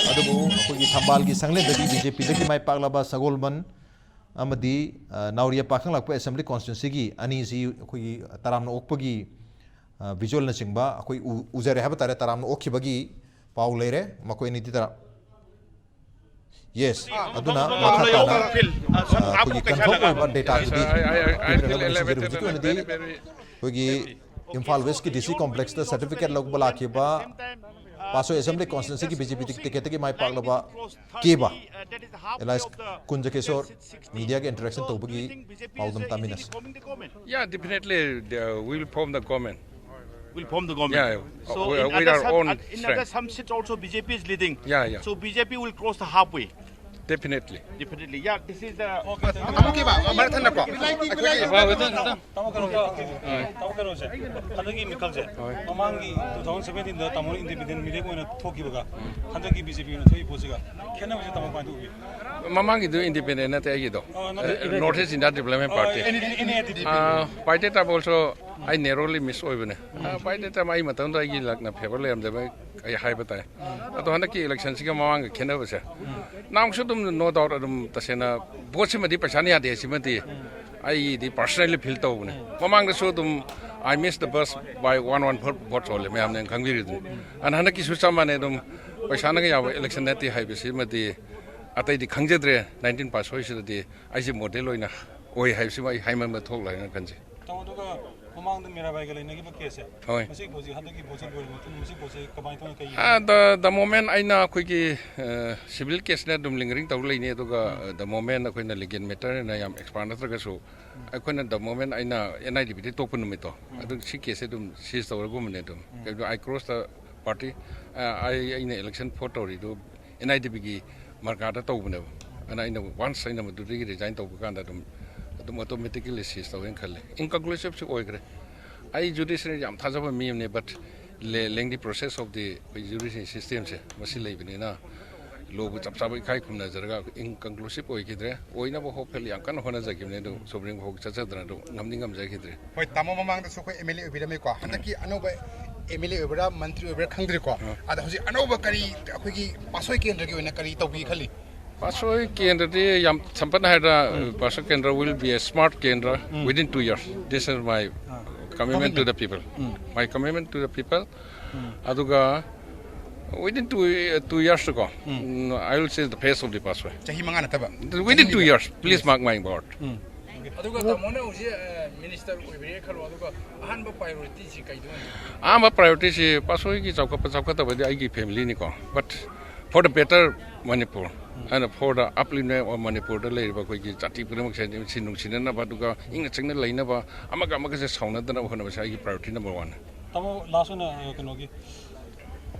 ꯑꯗꯨꯕꯨ ꯑꯩꯈꯣꯏꯒꯤ ꯊꯝꯕꯥꯜꯒꯤ ꯁꯪꯂꯦꯟꯗꯒꯤ ꯕꯤ ꯖꯦ ꯄꯤꯗꯒꯤ ꯃꯥꯏ ꯄꯥꯛꯂꯕ ꯁꯒꯣꯜꯕꯟ ꯑꯃꯗꯤ, ꯑ, ꯅꯥꯎꯔꯤꯌꯥ ꯄꯥꯈꯪꯂꯥꯛꯄ assembly constituencyꯒꯤ ꯑꯅꯤꯁꯤ ꯑꯩꯈꯣꯏꯒꯤ ꯇꯔꯥꯝꯅ ꯑꯣꯛꯄꯒꯤ, ꯑ, visualꯅꯆꯤꯡꯕ ꯑꯩꯈꯣꯏ ꯎ-, ꯎꯖꯔꯦ ꯍꯥꯏꯕ ꯇꯥꯔꯦ, ꯇꯔꯥꯝꯅ ꯑꯣꯛꯈꯤꯕꯒꯤ ꯄꯥꯎ ꯂꯩꯔꯦ꯫ ꯃꯈꯣꯏ ꯑꯅꯤꯗꯤ ꯇꯔꯥ-, Yes, ꯑꯗꯨꯅ ꯃꯈꯥ ꯇꯥꯅ, ꯑ, ꯑꯩꯈꯣꯏꯒꯤ confirm ꯑꯣꯏꯕ dataꯗꯨꯗꯤ ꯄꯤꯕꯤꯔꯛꯅꯕ ꯅꯤꯡꯁꯤꯡꯖꯔꯤ꯫ ꯍꯧꯖꯤꯛꯀꯤ ꯑꯣꯏꯅꯗꯤ ꯑꯩꯈꯣꯏꯒꯤ ꯏꯝꯐꯥꯜ Westꯀꯤ D C complexꯇ certificate ꯂꯧꯕ ꯂꯥꯛꯈꯤꯕ ꯄꯥꯠꯁꯣꯏ assembly constituencyꯒꯤ B J P ticketꯇꯒꯤ ꯃꯥꯏ ꯄꯥꯛꯂꯕ ꯀꯦꯕ ꯑꯦꯂꯥꯏꯁ ꯀꯨꯟꯖꯀꯦꯁꯣꯔ mediaꯒ interaction ꯇꯧꯕꯒꯤ ꯄꯥꯎꯗꯝ ꯇꯥꯃꯤꯟꯅꯁꯤ꯫ Yeah, definitely, uh, we will form the government. Will form the government. Yeah, yeah. So with, in with other our some, own uh, in other strength. Some seats also B J P is leading. Yeah, yeah. So B J P will cross the halfway. Definitely. Definitely. Yeah, this is the ꯑꯃꯨꯛꯀꯤ ꯕ ꯃꯔꯛ ꯊꯟꯅꯀꯣ ꯑꯩꯈꯣꯏꯒꯤ ꯇꯥꯃꯣ ꯀꯩꯅꯣ ꯇꯥꯃꯣ ꯀꯩꯅꯣꯁꯦ, ꯍꯟꯗꯛꯀꯤ ꯃꯤꯈꯜꯁꯦ ꯃꯃꯥꯡꯒꯤ two thousand seventeenꯗ ꯇꯥꯃꯣꯅ independent ꯃꯤꯔꯦꯞ ꯑꯣꯏꯅ ꯊꯣꯛꯈꯤꯕꯒ ꯍꯟꯗꯛꯀꯤ BJP ꯑꯣꯏꯅ ꯊꯣꯛꯏ ꯄꯣꯠꯁꯤꯒ ꯈꯦꯠꯅꯕꯁꯦ ꯇꯥꯃꯣ ꯀꯃꯥꯏꯅ ꯎꯕꯤ? ꯃꯃꯥꯡꯒꯤꯗꯨ independent ꯅꯠꯇꯦ ꯑꯩꯒꯤꯗꯣ꯫ ꯑ, ꯅꯠꯇꯦ, ꯑ, North East India Development Party꯫ N A D P. ꯑꯥ, ꯄꯥꯏꯇꯦ ꯇꯥꯕꯣꯜꯁꯨ ꯑꯩ narrowly miss ꯑꯣꯏꯕꯅꯦ꯫ ꯑꯥ, ꯄꯥꯏꯇꯦ ꯇꯥꯕ ꯑꯩ ꯃꯇꯝꯗ ꯑꯩꯒꯤ ꯂꯛꯅ favour ꯂꯩꯔꯝꯗꯕ ꯑꯩ ꯍꯥꯏꯕ ꯇꯥꯏ꯫ ꯑꯗꯣ ꯍꯟꯗꯛꯀꯤ electionꯁꯤꯒ ꯃꯃꯥꯡꯒ ꯈꯦꯠꯅꯕꯁꯦ, ꯅꯍꯥꯟꯁꯨ ꯑꯗꯨꯝ no doubt ꯑꯗꯨꯝ ꯇꯁꯦꯡꯅ voteꯁꯤꯃꯗꯤ ꯄꯩꯁꯥꯅ ꯌꯥꯗꯦ ꯁꯤꯃꯗꯤ ꯑꯩꯗꯤ personally feel ꯇꯧꯕꯅꯦ꯫ ꯃꯃꯥꯡꯗꯁꯨ ꯑꯗꯨꯝ I missed the bus by one one four votes only, ꯃꯌꯥꯝꯅ ꯈꯪꯕꯤꯔꯤꯗꯨꯅꯤ꯫ ꯑꯗꯨꯅ ꯍꯟꯗꯛꯀꯤꯁꯨ ꯆꯞ ꯃꯥꯟꯅꯩ, ꯑꯗꯨꯝ ꯄꯩꯁꯥꯅꯒ ꯌꯥꯕ election ꯅꯠꯇꯦ ꯍꯥꯏꯕꯁꯤꯃꯗꯤ ꯑꯇꯩꯗꯤ ꯈꯪꯖꯗ꯭ꯔꯦ꯫ Nineteen pass ꯍꯣꯏꯁꯤꯗꯗꯤ ꯑꯩꯁꯦ model ꯑꯣꯏꯅ ꯑꯣꯏ ꯍꯥꯏꯕꯁꯤꯃ ꯑꯩ ꯍꯥꯏꯃꯟꯕ ꯊꯣꯛꯂꯣꯏ ꯍꯥꯏꯅ ꯈꯟꯖꯩ꯫ ꯇꯥꯃꯣ, ꯑꯗꯨꯒ ꯃꯃꯥꯡꯗ ꯃꯤꯔꯥꯕꯥꯏꯒ ꯂꯩꯅꯈꯤꯕ caseꯁꯦ, ꯍꯣꯏ꯫ ꯃꯁꯤꯒꯤ ꯄꯣꯠꯁꯤ ꯍꯟꯗꯛꯀꯤ ꯄꯣꯠꯁꯤ ꯂꯣꯏꯔꯕ ꯃꯇꯨꯡꯗ ꯃꯁꯤ ꯄꯣꯠꯁꯤ ꯀꯃꯥꯏꯅ ꯇꯧꯅ ꯀꯩ ꯑ, the the moment ꯑꯩꯅ ꯑꯩꯈꯣꯏꯒꯤ civil caseꯅ ꯑꯗꯨꯝ lingering ꯇꯧꯔ ꯂꯩꯅꯤ꯫ ꯑꯗꯨꯒ the moment ꯑꯩꯈꯣꯏꯅ legal matterꯅ ꯌꯥꯝ expert ꯅꯠꯇ꯭ꯔꯒꯁꯨ ꯑꯩꯈꯣꯏꯅ the moment ꯑꯩꯅ NIDBꯗꯒꯤ ꯇꯣꯛꯄ ꯅꯨꯃꯤꯠꯇꯣ ꯑꯗꯨ ꯁꯤ caseꯁꯦ ꯑꯗꯨꯝ seize ꯇꯧꯔꯒꯨꯝꯕꯅꯦ꯫ ꯑꯗꯨꯝ ꯀꯩꯒꯤꯅꯣ, I cross the party꯫ ꯑ, ꯑꯩ ꯑꯩꯅ election vote ꯇꯧꯔꯤꯗꯨ NIDBꯒꯤ ꯃꯔꯀꯥꯗ ꯇꯧꯕꯅꯦꯕ꯫ ꯑꯗꯨꯅ ꯑꯩꯅ once ꯑꯩꯅ ꯃꯗꯨꯗꯒꯤ resign ꯇꯧꯕ ꯀꯥꯟꯗ ꯑꯗꯨꯝ ꯑꯗꯨꯝ automatically seize ꯇꯧꯋꯦꯅ ꯈꯜꯂꯦ꯫ Inconclusiveꯁꯨ ꯑꯣꯏꯈ꯭ꯔꯦ꯫ ꯑꯩ judiciary ꯌꯥꯝ ꯊꯥꯖꯕ ꯃꯤ ꯑꯃꯅꯦ, but lengthy process of the ꯑꯩꯈꯣꯏ judiciary systemꯁꯦ ꯃꯁꯤ ꯂꯩꯕꯅꯤꯅ lawꯕꯨ ꯆꯞ ꯆꯥꯕ ꯏꯀꯥꯏ ꯈꯨꯝꯅꯖꯔꯒ inconclusive ꯑꯣꯏꯈꯤꯗ꯭ꯔꯦ꯫ ꯑꯣꯏꯅꯕ hopefully ꯌꯥꯝ ꯀꯟꯅ ꯍꯣꯠꯅꯖꯈꯤꯕꯅꯦ, ꯑꯗꯨ Supreme Court ꯆꯠꯆꯗꯅ ꯑꯗꯨ ꯉꯝꯗꯤ ꯉꯝꯖꯈꯤꯗ꯭ꯔꯦ꯫ ꯍꯣꯏ, ꯇꯥꯃꯣ ꯃꯃꯥꯡꯗꯁꯨ ꯑꯩꯈꯣꯏ MLA ꯑꯣꯏꯕꯤꯔꯝꯃꯤꯀꯣ꯫ ꯍꯟꯗꯛꯀꯤ ꯑꯅꯧꯕ MLA ꯑꯣꯏꯕ꯭ꯔꯥ, ꯃꯟꯇ꯭ꯔꯤ ꯑꯣꯏꯕ꯭ꯔꯥ ꯈꯪꯗ꯭ꯔꯤꯀꯣ꯫ ꯑꯗ ꯍꯧꯖꯤꯛ ꯑꯅꯧꯕ ꯀꯔꯤ ꯑꯩꯈꯣꯏꯒꯤ ꯄꯥꯠꯁꯣꯏ ꯀꯦꯟꯗ꯭ꯔꯒꯤ ꯑꯣꯏꯅ ꯀꯔꯤ ꯇꯧꯕꯤꯒꯦ ꯈꯜꯂꯤ? ꯄꯥꯠꯁꯣꯏ ꯀꯦꯟꯗ꯭ꯔꯗꯤ ꯌꯥꯝ ꯁꯝꯄꯠꯅ ꯍꯥꯏꯔꯗ, ꯄꯥꯠꯁꯣꯏ ꯀꯦꯟꯗ꯭ꯔ will be a smart ꯀꯦꯟꯗ꯭ꯔ within two years. This is my commitment to the people. My commitment to the people. ꯑꯗꯨꯒ within two two years ꯀꯣ, I will change the face of the ꯄꯥꯠꯁꯣꯏ. ꯆꯍꯤ ꯃꯉꯥ ꯅꯠꯇꯕ? Within two years, please mark my word. ꯑꯗꯨꯒ ꯇꯥꯃꯣꯅ ꯍꯧꯖꯤꯛ ꯃꯤꯅꯤꯁꯇꯔ ꯑꯣꯏꯕꯤꯔꯦ ꯈꯜꯂꯣ, ꯑꯗꯨꯒ ꯑꯍꯥꯟꯕ priorityꯁꯤ ꯀꯩꯗ ꯑꯣꯏꯅ? ꯑꯍꯥꯟꯕ priorityꯁꯤ ꯄꯥꯠꯁꯣꯏꯒꯤ ꯆꯥꯎꯈꯠꯄ ꯆꯥꯎꯈꯠꯇꯕꯗꯤ ꯑꯩꯒꯤ familyꯅꯤꯀꯣ, but for the better Manipur and for the upliftment of ꯃꯅꯤꯄꯨꯔꯗ ꯂꯩꯔꯤꯕ ꯑꯩꯈꯣꯏꯒꯤ ꯖꯥꯇꯤ ꯄꯨꯝꯅꯃꯛꯁꯦ ꯁꯤ ꯅꯨꯡꯁꯤꯅꯅꯕ, ꯑꯗꯨꯒ ꯏꯪꯅ ꯆꯤꯛꯅ ꯂꯩꯅꯕ, ꯑꯃꯒ ꯑꯃꯒꯁꯦ ꯁꯥꯎꯅꯗꯅꯕ ꯍꯣꯠꯅꯕꯁꯦ ꯑꯩꯒꯤ priority number one꯫ ꯇꯥꯃꯣ, last ꯑꯣꯏꯅ ꯑ, ꯀꯩꯅꯣꯒꯤ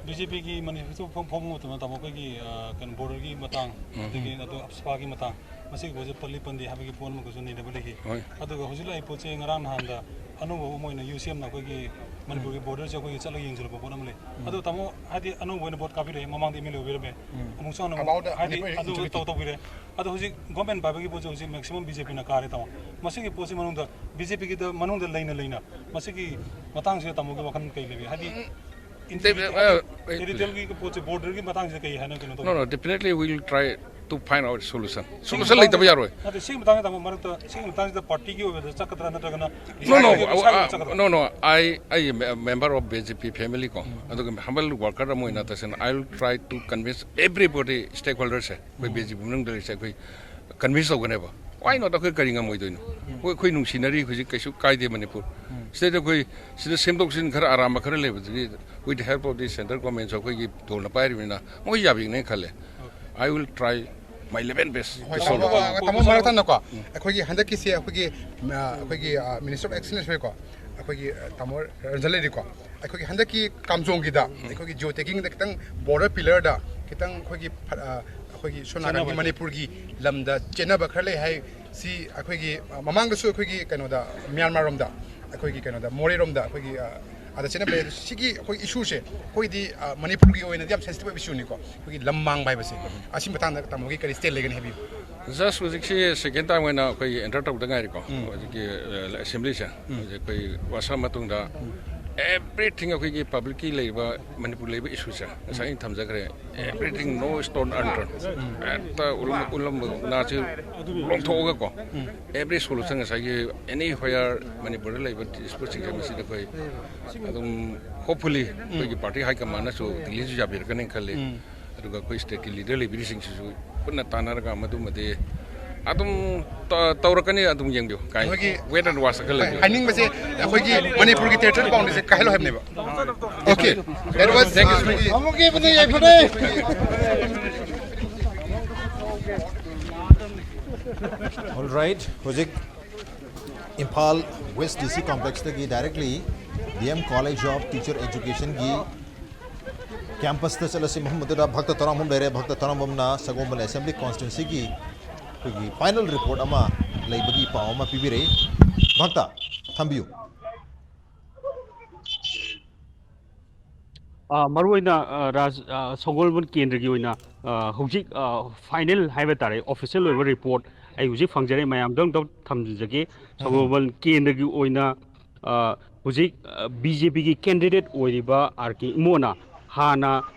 ꯕꯤ ꯖꯦ ꯄꯤꯒꯤ ꯃꯅꯤꯐꯦꯁꯇꯣ ꯐꯣꯡ-, ꯐꯣꯡꯕ ꯃꯇꯝꯗ ꯇꯥꯃꯣ ꯑꯩꯈꯣꯏꯒꯤ, ꯑ, ꯀꯩꯅꯣ, ꯕꯣꯔꯗꯔꯒꯤ ꯃꯇꯥꯡ, ꯎꯝ꯫ ꯑꯗꯒꯤ ꯑꯗꯣ ꯑꯞꯁꯄꯥꯒꯤ ꯃꯇꯥꯡ, ꯃꯁꯤꯒꯤ ꯄꯣꯠꯁꯦ ꯄꯜꯂꯤ ꯄꯟꯗꯦ ꯍꯥꯏꯕꯒꯤ ꯄꯣꯠ ꯑꯃꯈꯛꯁꯨ ꯅꯩꯅꯕ ꯂꯩꯈꯤ꯫ ꯍꯣꯏ꯫ ꯑꯗꯨꯒ ꯍꯧꯖꯤꯛ ꯂꯥꯛꯏ ꯄꯣꯠꯁꯦ ꯉꯔꯥꯡ ꯅꯍꯥꯟꯗ ꯑꯅꯧꯕ ꯑꯃ ꯑꯣꯏꯅ ꯌꯨ ꯁꯤ ꯑꯦꯝꯅ ꯑꯩꯈꯣꯏꯒꯤ ꯃꯅꯤꯄꯨꯔꯒꯤ ꯎꯝ꯫ ꯕꯣꯔꯗꯔꯁꯦ ꯑꯩꯈꯣꯏꯒꯤ ꯆꯠꯂꯒ ꯌꯦꯡꯁꯤꯜꯂꯛꯄ ꯄꯣꯠ ꯑꯃ ꯂꯩ꯫ ꯎꯝ꯫ ꯑꯗꯣ ꯇꯥꯃꯣ, ꯍꯥꯏꯗꯤ ꯑꯅꯧꯕ ꯑꯣꯏꯅ ꯚꯣꯠ ꯀꯥꯞꯄꯤꯔꯛꯑꯦ, ꯃꯃꯥꯡꯗ ꯑꯦꯝ ꯑꯦꯜ ꯑꯦ ꯑꯣꯏꯕꯤꯔꯝꯃꯦ꯫ ꯎꯝ꯫ ꯑꯃꯨꯛꯁꯨ ꯍꯟꯅ ꯑꯃꯨꯛ, about the ꯍꯥꯏꯗꯤ, Manipur ꯑꯗꯨ ꯏꯟꯇꯤꯒ꯭ꯔꯦꯇꯦꯗ꯫ ꯇꯧ-, ꯇꯧꯕꯤꯔꯦ꯫ ꯑꯗꯣ ꯍꯧꯖꯤꯛ ꯒꯣꯔꯃꯦꯟ ꯄꯥꯏꯕꯒꯤ ꯄꯣꯠꯁꯦ ꯍꯧꯖꯤꯛ ꯃꯦꯛꯁꯤꯃꯝ ꯕꯤ ꯖꯦ ꯄꯤꯅ ꯀꯥꯔꯦ ꯇꯥꯃꯣ꯫ ꯃꯁꯤꯒꯤ ꯄꯣꯠꯁꯤ ꯃꯅꯨꯡꯗ, ꯕꯤ ꯖꯦ ꯄꯤꯒꯤꯗ ꯃꯅꯨꯡꯗ ꯂꯩꯅ ꯂꯩꯅ ꯃꯁꯤꯒꯤ ꯃꯇꯥꯡꯁꯤꯗ ꯇꯥꯃꯣꯒꯤ ꯋꯥꯈꯜ ꯀꯩ ꯂꯩꯕꯤ? ꯍꯥꯏꯗꯤ, ꯎꯝ꯫ They, uh, ꯍꯥꯏꯗꯤ, ꯇꯦꯔꯤꯇꯣꯔꯤꯌꯦꯜꯒꯤ ꯄꯣꯠꯁꯦ, ꯕꯣꯔꯗꯔꯒꯤ ꯃꯇꯥꯡꯁꯤꯗ ꯀꯩ ꯍꯥꯏꯅ ꯀꯩꯅꯣ ꯇꯧꯕꯤ? No, no, definitely we'll try to find out solution. ꯁꯤꯒꯤ ꯁꯣꯂꯨꯁꯟ ꯂꯩꯇꯕ ꯃꯇꯥꯡꯁꯤꯗ, ꯌꯥꯔꯣꯏ꯫ ꯅꯠꯇꯦ, ꯁꯤꯒꯤ ꯃꯇꯥꯡꯁꯤꯗ ꯃꯔꯛꯇ, ꯁꯤꯒꯤ ꯃꯇꯥꯡꯁꯤꯗ ꯄꯥꯔꯇꯤꯒꯤ ꯑꯣꯏꯕꯗ ꯆꯠꯀꯗ꯭ꯔꯥ ꯅꯠꯇ꯭ꯔꯒꯅ No, no, ꯏꯁꯥꯒꯤ ꯑꯣꯏꯕ uh, ꯆꯠꯀꯗ꯭ꯔꯥ? No, no, I, I am a member of B J P family ꯀꯣ꯫ ꯎꯝ꯫ ꯑꯗꯨꯒ humble worker ꯑꯃ ꯑꯣꯏꯅ ꯇꯁꯦꯡꯅ, I will try to convince everybody, stakeholderꯁꯦ꯫ ꯑꯩꯈꯣꯏ ꯎꯝ꯫ ꯕꯤ ꯖꯦ ꯄꯤ ꯃꯅꯨꯡꯗ ꯂꯩꯔꯤꯁꯦ ꯑꯩꯈꯣꯏ convince ꯇꯧꯒꯅꯦꯕ꯫ Why not? ꯑꯩꯈꯣꯏ ꯀꯔꯤ ꯉꯝꯃꯣꯏꯗꯣꯏꯅꯣ? ꯎꯝ꯫ ꯑꯩꯈꯣꯏ, ꯑꯩꯈꯣꯏ ꯅꯨꯡꯁꯤꯅꯔꯤ, ꯍꯧꯖꯤꯛ ꯀꯩꯁꯨ ꯀꯥꯏꯗꯦ ꯃꯅꯤꯄꯨꯔ꯫ ꯎꯝ꯫ ꯁꯤꯗꯩꯗ ꯑꯩꯈꯣꯏ ꯁꯤꯗ ꯁꯦꯝꯗꯣꯛ ꯁꯦꯝꯖꯤꯟ ꯈꯔ ꯑꯔꯥꯟꯕ ꯈꯔ ꯂꯩꯕꯗꯨꯗꯤ, with the help of the central governmentꯁꯨ ꯑꯩꯈꯣꯏꯒꯤ ꯗꯣꯜꯅ ꯄꯥꯏꯔꯤꯕꯅꯤꯅ ꯃꯣꯏ ꯌꯥꯕꯤꯒꯅꯤ ꯈꯜꯂꯦ꯫ Okay꯫ I will try my level best ꯍꯣꯏ, to solve ꯇꯥꯃꯣ, it꯫ ꯑ, ꯇꯥꯃꯣ, ꯃꯔꯛ ꯊꯠꯅꯀꯣ, ꯎꯝ꯫ ꯑꯩꯈꯣꯏꯒꯤ ꯍꯟꯗꯛꯀꯤꯁꯦ ꯑꯩꯈꯣꯏꯒꯤ, ꯑ, ꯑꯩꯈꯣꯏꯒꯤ, ꯑ, Minister of Excellence ꯍꯣꯏꯀꯣ, ꯑꯩꯈꯣꯏꯒꯤ, ꯑ, ꯇꯥꯃꯣ ꯔꯟꯖꯟ ꯂꯩꯔꯤꯀꯣ, ꯑꯩꯈꯣꯏꯒꯤ ꯍꯟꯗꯛꯀꯤ ꯀꯥꯝꯖꯣꯡꯒꯤꯗ, ꯎꯝ꯫ ꯑꯩꯈꯣꯏꯒꯤ geo taggingꯗ ꯈꯤꯇꯪ border pillarꯗ ꯈꯤꯇꯪ ꯑꯩꯈꯣꯏꯒꯤ ꯐ-, ꯑ, ꯑꯩꯈꯣꯏꯒꯤ ꯁꯣꯝ ꯅꯥꯀꯟꯒꯤ ꯆꯠꯅꯕ꯫ ꯃꯅꯤꯄꯨꯔꯒꯤ ꯂꯝꯗ ꯆꯦꯟꯅꯕ ꯈꯔ ꯂꯩ ꯍꯥꯏ꯫ ꯁꯤ ꯑꯩꯈꯣꯏꯒꯤ, ꯑ, ꯃꯃꯥꯡꯗꯁꯨ ꯑꯩꯈꯣꯏꯒꯤ ꯀꯩꯅꯣꯗ, ꯃ꯭ꯌꯥꯟꯃꯥꯔ ꯔꯣꯝꯗ, ꯑꯩꯈꯣꯏꯒꯤ ꯀꯩꯅꯣꯗ, ꯃꯣꯔꯦꯔꯣꯝꯗ ꯑꯩꯈꯣꯏꯒꯤ, ꯑ, ꯑꯥꯗ ꯆꯦꯟꯅꯕ ꯂꯩ꯫ ꯑꯗꯣ ꯁꯤꯒꯤ ꯑꯩꯈꯣꯏ issueꯁꯦ ꯑꯩꯈꯣꯏꯗꯤ, ꯑ, ꯃꯅꯤꯄꯨꯔꯒꯤ ꯑꯣꯏꯅꯗꯤ ꯌꯥꯝ sensitive ꯑꯣꯏꯕ issueꯅꯤꯀꯣ, ꯑꯩꯈꯣꯏꯒꯤ ꯂꯝ ꯃꯥꯡꯕ ꯍꯥꯏꯕꯁꯦ꯫ ꯑꯁꯤ ꯃꯇꯥꯡꯗ ꯇꯥꯃꯣꯒꯤ ꯀꯔꯤ stand ꯂꯩꯒꯅꯤ ꯍꯥꯏꯕꯤꯌꯨ꯫ Just ꯍꯧꯖꯤꯛꯁꯤ second time ꯑꯣꯏꯅ ꯑꯩꯈꯣꯏꯒꯤ enter ꯇꯧꯕꯗ ꯉꯥꯏꯔꯤꯀꯣ꯫ ꯎꯝ꯫ ꯍꯧꯖꯤꯛꯀꯤ, ꯑ, assemblyꯁꯦ꯫ ꯎꯝ꯫ ꯍꯧꯖꯤꯛ ꯑꯩꯈꯣꯏ ꯋꯥꯁꯛꯑ ꯃꯇꯨꯡꯗ ꯎꯝ꯫ Everything ꯑꯩꯈꯣꯏꯒꯤ publicꯀꯤ ꯂꯩꯔꯤꯕ, ꯃꯅꯤꯄꯨꯔ ꯂꯩꯔꯤꯕ issueꯁꯦ ꯉꯁꯥꯏ ꯑꯩꯅ ꯊꯝꯖꯈ꯭ꯔꯦ꯫ Everything, no stone unturned꯫ ꯎꯝ꯫ ꯍꯦꯛꯇ ꯎꯂꯝ-, ꯎꯂꯝꯕ ꯅꯥꯁꯤ ꯂꯣꯡꯊꯣꯛꯑꯒꯀꯣ꯫ ꯎꯝ꯫ Every solution ꯉꯁꯥꯏꯒꯤ anywhere ꯃꯅꯤꯄꯨꯔꯗ ꯂꯩꯕ disputeꯁꯤꯡꯁꯦ ꯃꯁꯤꯗ ꯑꯩꯈꯣꯏ ꯑꯗꯨꯝ hopefully ꯑꯩꯈꯣꯏꯒꯤ party high commandꯅꯁꯨ ꯗꯤꯜꯂꯤꯁꯨ ꯌꯥꯕꯤꯔꯛꯀꯅꯤ ꯈꯜꯂꯤ꯫ ꯎꯝ꯫ ꯑꯗꯨꯒ ꯑꯩꯈꯣꯏ stateꯀꯤ leader ꯂꯩꯕꯤꯔꯤꯁꯤꯡꯁꯤꯁꯨ ꯄꯨꯟꯅ ꯇꯥꯟꯅꯔꯒ ꯃꯗꯨꯃꯗꯤ ꯑꯗꯨꯝ ꯇ-, ꯇꯧꯔꯛꯀꯅꯤ, ꯑꯗꯨꯝ ꯌꯦꯡꯕꯤꯌꯨ꯫ ꯀꯥꯏ-, ꯑꯩꯈꯣꯏꯒꯤ wait and watchꯇ ꯈꯔ ꯂꯩꯕꯤꯌꯨ꯫ ꯍꯥꯏꯅꯤꯡꯕꯁꯦ ꯑꯩꯈꯣꯏꯒꯤ ꯃꯅꯤꯄꯨꯔꯒꯤ territorial boundaryꯁꯦ ꯀꯥꯏꯍꯜꯂꯣ ꯍꯥꯏꯕꯅꯦꯕ꯫ Okay, that was ꯑꯃꯨꯛꯀꯤ ꯍꯦꯟꯅ ꯌꯥꯏꯐꯔꯦ꯫ All right, ꯍꯧꯖꯤꯛ Imphal West D C complexꯇꯒꯤ directly D M College of Teacher Educationꯒꯤ ꯀꯦꯝꯄꯁꯇ ꯆꯠꯂꯁꯤ꯫ ꯃꯐꯝ ꯑꯗꯨꯗ ꯚꯛꯇ ꯇꯔꯥꯍꯨꯝ ꯂꯩꯔꯦ꯫ ꯚꯛꯇ ꯇꯔꯥꯍꯨꯝꯅ ꯁꯒꯣꯜꯕꯟ ꯑꯦꯁꯦꯝꯕ꯭ꯂꯤ ꯀꯣꯟꯁꯇꯤꯇ꯭ꯋꯦꯟꯁꯤꯒꯤ ꯑꯩꯈꯣꯏꯒꯤ ꯐꯥꯏꯅꯦꯜ ꯔꯤꯄꯣꯔꯠ ꯑꯃ ꯂꯩꯕꯒꯤ ꯄꯥꯎ ꯑꯃ ꯄꯤꯕꯤꯔꯛꯏ꯫ ꯚꯛꯇ, ꯊꯝꯕꯤꯌꯨ꯫ ꯑ, ꯃꯔꯨꯑꯣꯏꯅ, ꯑ, ꯔꯥꯖ-, ꯑ, ꯁꯒꯣꯜꯕꯟ ꯀꯦꯟꯗ꯭ꯔꯒꯤ ꯑꯣꯏꯅ, ꯑ, ꯍꯧꯖꯤꯛ, ꯑ, ꯐꯥꯏꯅꯦꯜ ꯍꯥꯏꯕ ꯇꯥꯔꯦ, ꯑꯣꯐꯤꯁꯤꯌꯦꯜ ꯑꯣꯏꯕ ꯔꯤꯄꯣꯔꯠ ꯑꯩ ꯍꯧꯖꯤꯛ ꯐꯪꯖꯔꯦ, ꯃꯌꯥꯝꯗ ꯑꯝꯇ ꯊꯝꯖꯒꯦ꯫ ꯁꯒꯣꯜꯕꯟ ꯀꯦꯟꯗ꯭ꯔꯒꯤ ꯑꯣꯏꯅ, ꯑ, ꯍꯧꯖꯤꯛ, ꯑ, ꯕꯤ ꯖꯦ ꯄꯤꯒꯤ ꯀꯦꯟꯗꯤꯗꯦꯠ ꯑꯣꯏꯔꯤꯕ ꯑꯥꯔ ꯀꯦ ꯏꯃꯣꯅ ꯍꯥꯟꯅ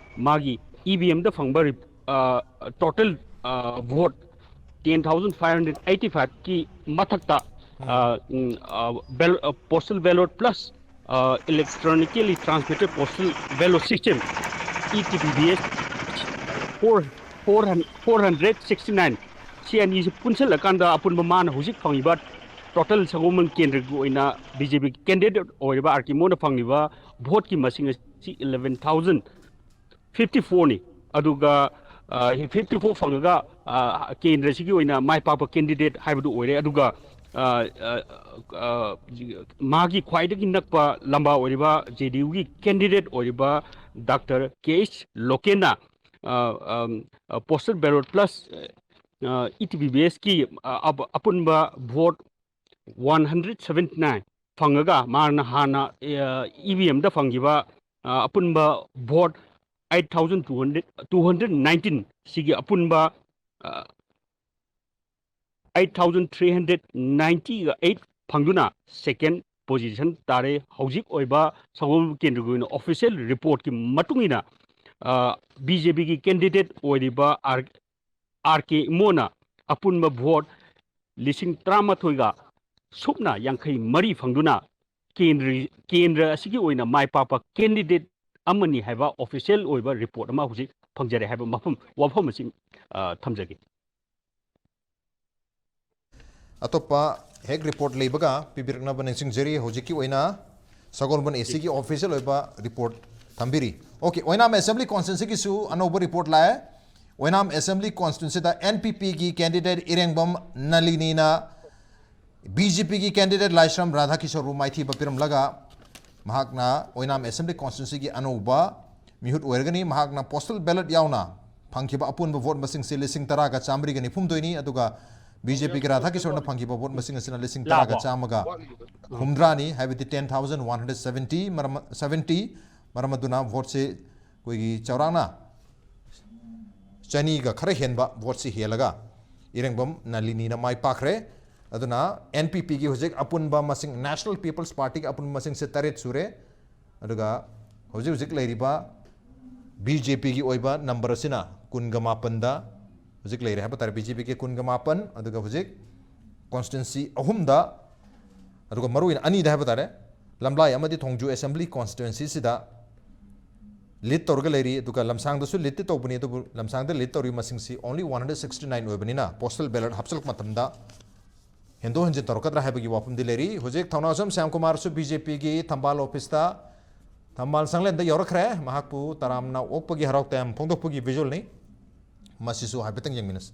ꯃꯥꯒꯤ ꯏ ꯚꯤ ꯑꯦꯝꯗ ꯐꯪꯕ ꯔꯤꯞ-, ꯑ, ꯇꯣꯇꯦꯜ, ꯑ, vote ten thousand five hundred eighty five ꯀꯤ ꯃꯊꯛꯇ, ꯑ, ꯎꯝ, ꯑ, ꯕꯦꯜ-, ꯑ, postal ballot plus, ꯑ, electronically transmitted postal ballot system, E T P B S, four, four hundred, four hundred sixty nine, ꯁꯤ ꯑꯅꯤꯁꯤ ꯄꯨꯟꯁꯤꯜꯂꯀꯥꯟꯗ ꯑꯄꯨꯟꯕ ꯃꯥꯅ ꯍꯧꯖꯤꯛ ꯐꯪꯉꯤꯕ ꯇꯣꯇꯦꯜ ꯁꯒꯣꯜꯕꯟ ꯀꯦꯟꯗ꯭ꯔꯒꯤ ꯑꯣꯏꯅ ꯕꯤ ꯖꯦ ꯄꯤ ꯀꯦꯟꯗꯤꯗꯦꯠ ꯑꯣꯏꯔꯤꯕ ꯑꯥꯔ ꯀꯦ ꯏꯃꯣꯅ ꯐꯪꯂꯤꯕ ꯚꯣꯠꯀꯤ ꯃꯁꯤꯡ ꯑꯁꯤ eleven thousand fifty four ꯅꯤ꯫ ꯑꯗꯨꯒ, ꯑ, fifty four ꯐꯪꯉꯒ, ꯑ, ꯀꯦꯟꯗ꯭ꯔꯁꯤꯒꯤ ꯑꯣꯏꯅ ꯃꯥꯏ ꯄꯥꯛꯄ ꯀꯦꯟꯗꯤꯗꯦꯠ ꯍꯥꯏꯕꯗꯨ ꯑꯣꯏꯔꯦ꯫ ꯑꯗꯨꯒ, ꯑ, ꯑ, ꯑ, ꯃꯥꯒꯤ ꯈ꯭ꯋꯥꯏꯗꯒꯤ ꯅꯛꯄ ꯂꯝꯕꯥ ꯑꯣꯏꯔꯤꯕ ꯖꯦ ꯗꯤ ꯌꯨꯒꯤ ꯀꯦꯟꯗꯤꯗꯦꯠ ꯑꯣꯏꯔꯤꯕ ꯗꯥꯛꯇꯔ ꯀꯦ ꯑꯩꯆ ꯂꯣꯀꯦꯟꯅ, ꯑ, ꯑꯝ, ꯑ, postal ballot plus, ꯑ, ꯏ ꯇꯤ ꯄꯤ ꯕꯤ ꯑꯦꯁꯀꯤ, ꯑ, ꯑꯄ-, ꯑꯄꯨꯟꯕ vote one hundred seventy nine ꯐꯪꯉꯒ ꯃꯥꯅ ꯍꯥꯟꯅ, ꯑ, ꯏ ꯚꯤ ꯑꯦꯝꯗ ꯐꯪꯈꯤꯕ, ꯑ, ꯑꯄꯨꯟꯕ vote eight thousand two hundred, two hundred nineteen, ꯁꯤꯒꯤ ꯑꯄꯨꯟꯕ, ꯑ, eight thousand three hundred ninety eight ꯐꯪꯗꯨꯅ ꯁꯦꯀꯦꯟ ꯄꯣꯖꯤꯁꯟ ꯇꯥꯔꯦ꯫ ꯍꯧꯖꯤꯛ ꯑꯣꯏꯕ ꯁꯒꯣꯜꯕꯟ ꯀꯦꯟꯗ꯭ꯔꯒꯤ ꯑꯣꯏꯅ ꯑꯣꯐꯤꯁꯤꯌꯦꯜ ꯔꯤꯄꯣꯔꯠꯀꯤ ꯃꯇꯨꯡ ꯏꯟꯅ, ꯑ, ꯕꯤ ꯖꯦ ꯄꯤꯒꯤ ꯀꯦꯟꯗꯤꯗꯦꯠ ꯑꯣꯏꯔꯤꯕ ꯑꯥꯔ, ꯑꯥꯔ ꯀꯦ ꯏꯃꯣꯅ ꯑꯄꯨꯟꯕ ꯚꯣꯠ ꯂꯤꯁꯤꯡ ꯇꯔꯥꯃꯥꯊꯣꯏꯒ ꯁꯨꯞꯅ ꯌꯥꯡꯈꯩ ꯃꯔꯤ ꯐꯪꯗꯨꯅ ꯀꯦꯟꯗ꯭ꯔ, ꯀꯦꯟꯗ꯭ꯔ ꯑꯁꯤꯒꯤ ꯑꯣꯏꯅ ꯃꯥꯏ ꯄꯥꯛꯄ ꯀꯦꯟꯗꯤꯗꯦꯠ ꯑꯃꯅꯤ ꯍꯥꯏꯕ ꯑꯣꯐꯤꯁꯤꯌꯦꯜ ꯑꯣꯏꯕ ꯔꯤꯄꯣꯔꯠ ꯑꯃ ꯍꯧꯖꯤꯛ ꯐꯪꯖꯔꯦ ꯍꯥꯏꯕ ꯃꯐꯝ, ꯋꯥꯐꯝ ꯑꯁꯤ, ꯑ, ꯊꯝꯖꯒꯦ꯫ ꯑꯇꯣꯞꯄ ꯍꯦꯛ ꯔꯤꯄꯣꯔꯠ ꯂꯩꯕꯒ ꯄꯤꯕꯤꯔꯛꯅꯕ ꯅꯤꯡꯁꯤꯡꯖꯔꯤ꯫ ꯍꯧꯖꯤꯛꯀꯤ ꯑꯣꯏꯅ ꯁꯒꯣꯜꯕꯟ ꯑꯦ ꯁꯤꯒꯤ ꯑꯣꯐꯤꯁꯤꯌꯦꯜ ꯑꯣꯏꯕ ꯔꯤꯄꯣꯔꯠ ꯊꯝꯕꯤꯔꯤ꯫ ꯑꯣꯀꯦ, ꯑꯣꯏꯅꯥꯝ ꯑꯦꯁꯦꯝꯕ꯭ꯂꯤ ꯀꯣꯟꯁꯇꯤꯇ꯭ꯋꯦꯟꯁꯤꯒꯤ ꯑꯣꯏꯅ ꯑꯅꯧꯕ ꯔꯤꯄꯣꯔꯠ ꯂꯥꯛꯑꯦ꯫ ꯑꯣꯏꯅꯥꯝ ꯑꯦꯁꯦꯝꯕ꯭ꯂꯤ ꯀꯣꯟꯁꯇꯤꯇ꯭ꯋꯦꯟꯁꯤꯗ ꯑꯦꯟ ꯄꯤ ꯄꯤꯒꯤ ꯀꯦꯟꯗꯤꯗꯦꯠ ꯏꯔꯦꯡꯕꯝ ꯅꯂꯤꯅꯤꯅ ꯕꯤ ꯖꯦ ꯄꯤꯒꯤ ꯀꯦꯟꯗꯤꯗꯦꯠ ꯂꯥꯏꯁ꯭ꯔꯝ ꯔꯥꯙꯥꯀꯤꯁꯣꯔꯕꯨ ꯃꯥꯏꯊꯤꯕ ꯄꯤꯔꯝꯂꯒ ꯃꯍꯥꯛꯅ ꯑꯣꯏꯅꯥꯝ ꯑꯦꯁꯦꯝꯕ꯭ꯂꯤ ꯀꯣꯟꯁꯇꯤꯇ꯭ꯋꯦꯟꯁꯤꯒꯤ ꯑꯅꯧꯕ ꯃꯤꯍꯨꯠ ꯑꯣꯏꯔꯒꯅꯤ꯫ ꯃꯍꯥꯛꯅ postal ballot ꯌꯥꯎꯅ ꯐꯪꯈꯤꯕ ꯑꯄꯨꯟꯕ vote ꯃꯁꯤꯡꯁꯦ ꯂꯤꯁꯤꯡ ꯇꯔꯥꯒ ꯆꯥꯝꯃꯔꯤꯒ ꯅꯤꯐꯨꯍꯨꯝꯗꯣꯏꯅꯤ꯫ ꯑꯗꯨꯒ BJPꯒꯤ ꯔꯥꯙꯥꯀꯤꯁꯣꯔꯅ ꯐꯪꯈꯤꯕ vote ꯃꯁꯤꯡ ꯑꯁꯤꯅ ꯂꯤꯁꯤꯡ ꯇꯔꯥꯒ ꯆꯥꯝꯃꯒ ꯍꯨꯝꯗ꯭ꯔꯥꯅꯤ, ꯍꯥꯏꯕꯗꯤ ten thousand one hundred seventy꯫ ꯃꯔꯝ, seventy꯫ ꯃꯔꯝ ꯑꯗꯨꯅ voteꯁꯦ ꯑꯩꯈꯣꯏꯒꯤ ꯆꯥꯎꯔꯥꯛꯅ ꯆꯅꯤꯒ ꯈꯔ ꯍꯦꯟꯕ voteꯁꯤ ꯍꯦꯜꯂꯒ ꯏꯔꯦꯡꯕꯝ ꯅꯂꯤꯅꯤꯅ ꯃꯥꯏ ꯄꯥꯛꯈ꯭ꯔꯦ꯫ ꯑꯗꯨꯅ NPPꯒꯤ ꯍꯧꯖꯤꯛ ꯑꯄꯨꯟꯕ ꯃꯁꯤꯡ, National People's Partyꯒꯤ ꯑꯄꯨꯟꯕ ꯃꯁꯤꯡꯁꯦ ꯇꯔꯦꯠ ꯁꯨꯔꯦ꯫ ꯑꯗꯨꯒ ꯍꯧꯖꯤꯛ ꯍꯧꯖꯤꯛ ꯂꯩꯔꯤꯕ BJPꯒꯤ ꯑꯣꯏꯕ number ꯑꯁꯤꯅ ꯀꯨꯟꯒ ꯃꯥꯄꯟꯗ ꯍꯧꯖꯤꯛ ꯂꯩꯔꯦ ꯍꯥꯏꯕ ꯇꯥꯔꯦ꯫ BJPꯒꯤ ꯀꯨꯟꯒ ꯃꯥꯄꯟ, ꯑꯗꯨꯒ ꯍꯧꯖꯤꯛ constituency ꯑꯍꯨꯝꯗ, ꯑꯗꯨꯒ ꯃꯔꯨꯑꯣꯏꯅ ꯑꯅꯤꯗ ꯍꯥꯏꯕ ꯇꯥꯔꯦ, ꯂꯝꯂꯥꯏ ꯑꯃꯗꯤ ꯊꯣꯡꯖꯨ assembly constituencyꯁꯤꯗ lead ꯇꯧꯔꯒ ꯂꯩꯔꯤ꯫ ꯑꯗꯨꯒ ꯂꯝꯁꯥꯡꯗꯁꯨ leadꯇꯤ ꯇꯧꯕꯅꯤ, ꯑꯗꯨꯕꯨ ꯂꯝꯁꯥꯡꯗ lead ꯇꯧꯔꯤꯕ ꯃꯁꯤꯡꯁꯤ only one hundred sixty-nine ꯑꯣꯏꯕꯅꯤꯅ postal ballot ꯍꯥꯞꯆꯤꯜꯂꯛꯄ ꯃꯇꯝꯗ ꯍꯦꯟꯗꯣꯛ ꯍꯦꯟꯖꯤꯟ ꯇꯧꯔꯛꯀꯗ꯭ꯔꯥ ꯍꯥꯏꯕꯒꯤ ꯋꯥꯐꯝꯗꯤ ꯂꯩꯔꯤ꯫ ꯍꯧꯖꯤꯛ ꯊꯧꯅꯥꯎꯖꯝ ꯁ꯭ꯌꯥꯝꯀꯨꯃꯥꯔꯁꯨ BJPꯒꯤ ꯊꯝꯕꯥꯜ officeꯇ, ꯊꯝꯕꯥꯜ ꯁꯪꯂꯦꯟꯗ ꯌꯧꯔꯛꯈ꯭ꯔꯦ꯫ ꯃꯍꯥꯛꯄꯨ ꯇꯔꯥꯝꯅ ꯑꯣꯛꯄꯒꯤ ꯍꯔꯥꯎ ꯇꯌꯥꯝ ꯐꯣꯡꯗꯣꯛꯄꯒꯤ visualꯅꯤ꯫ ꯃꯁꯤꯁꯨ ꯍꯥꯏꯐꯦꯠꯇꯪ ꯌꯦꯡꯃꯤꯟꯅꯁꯤ꯫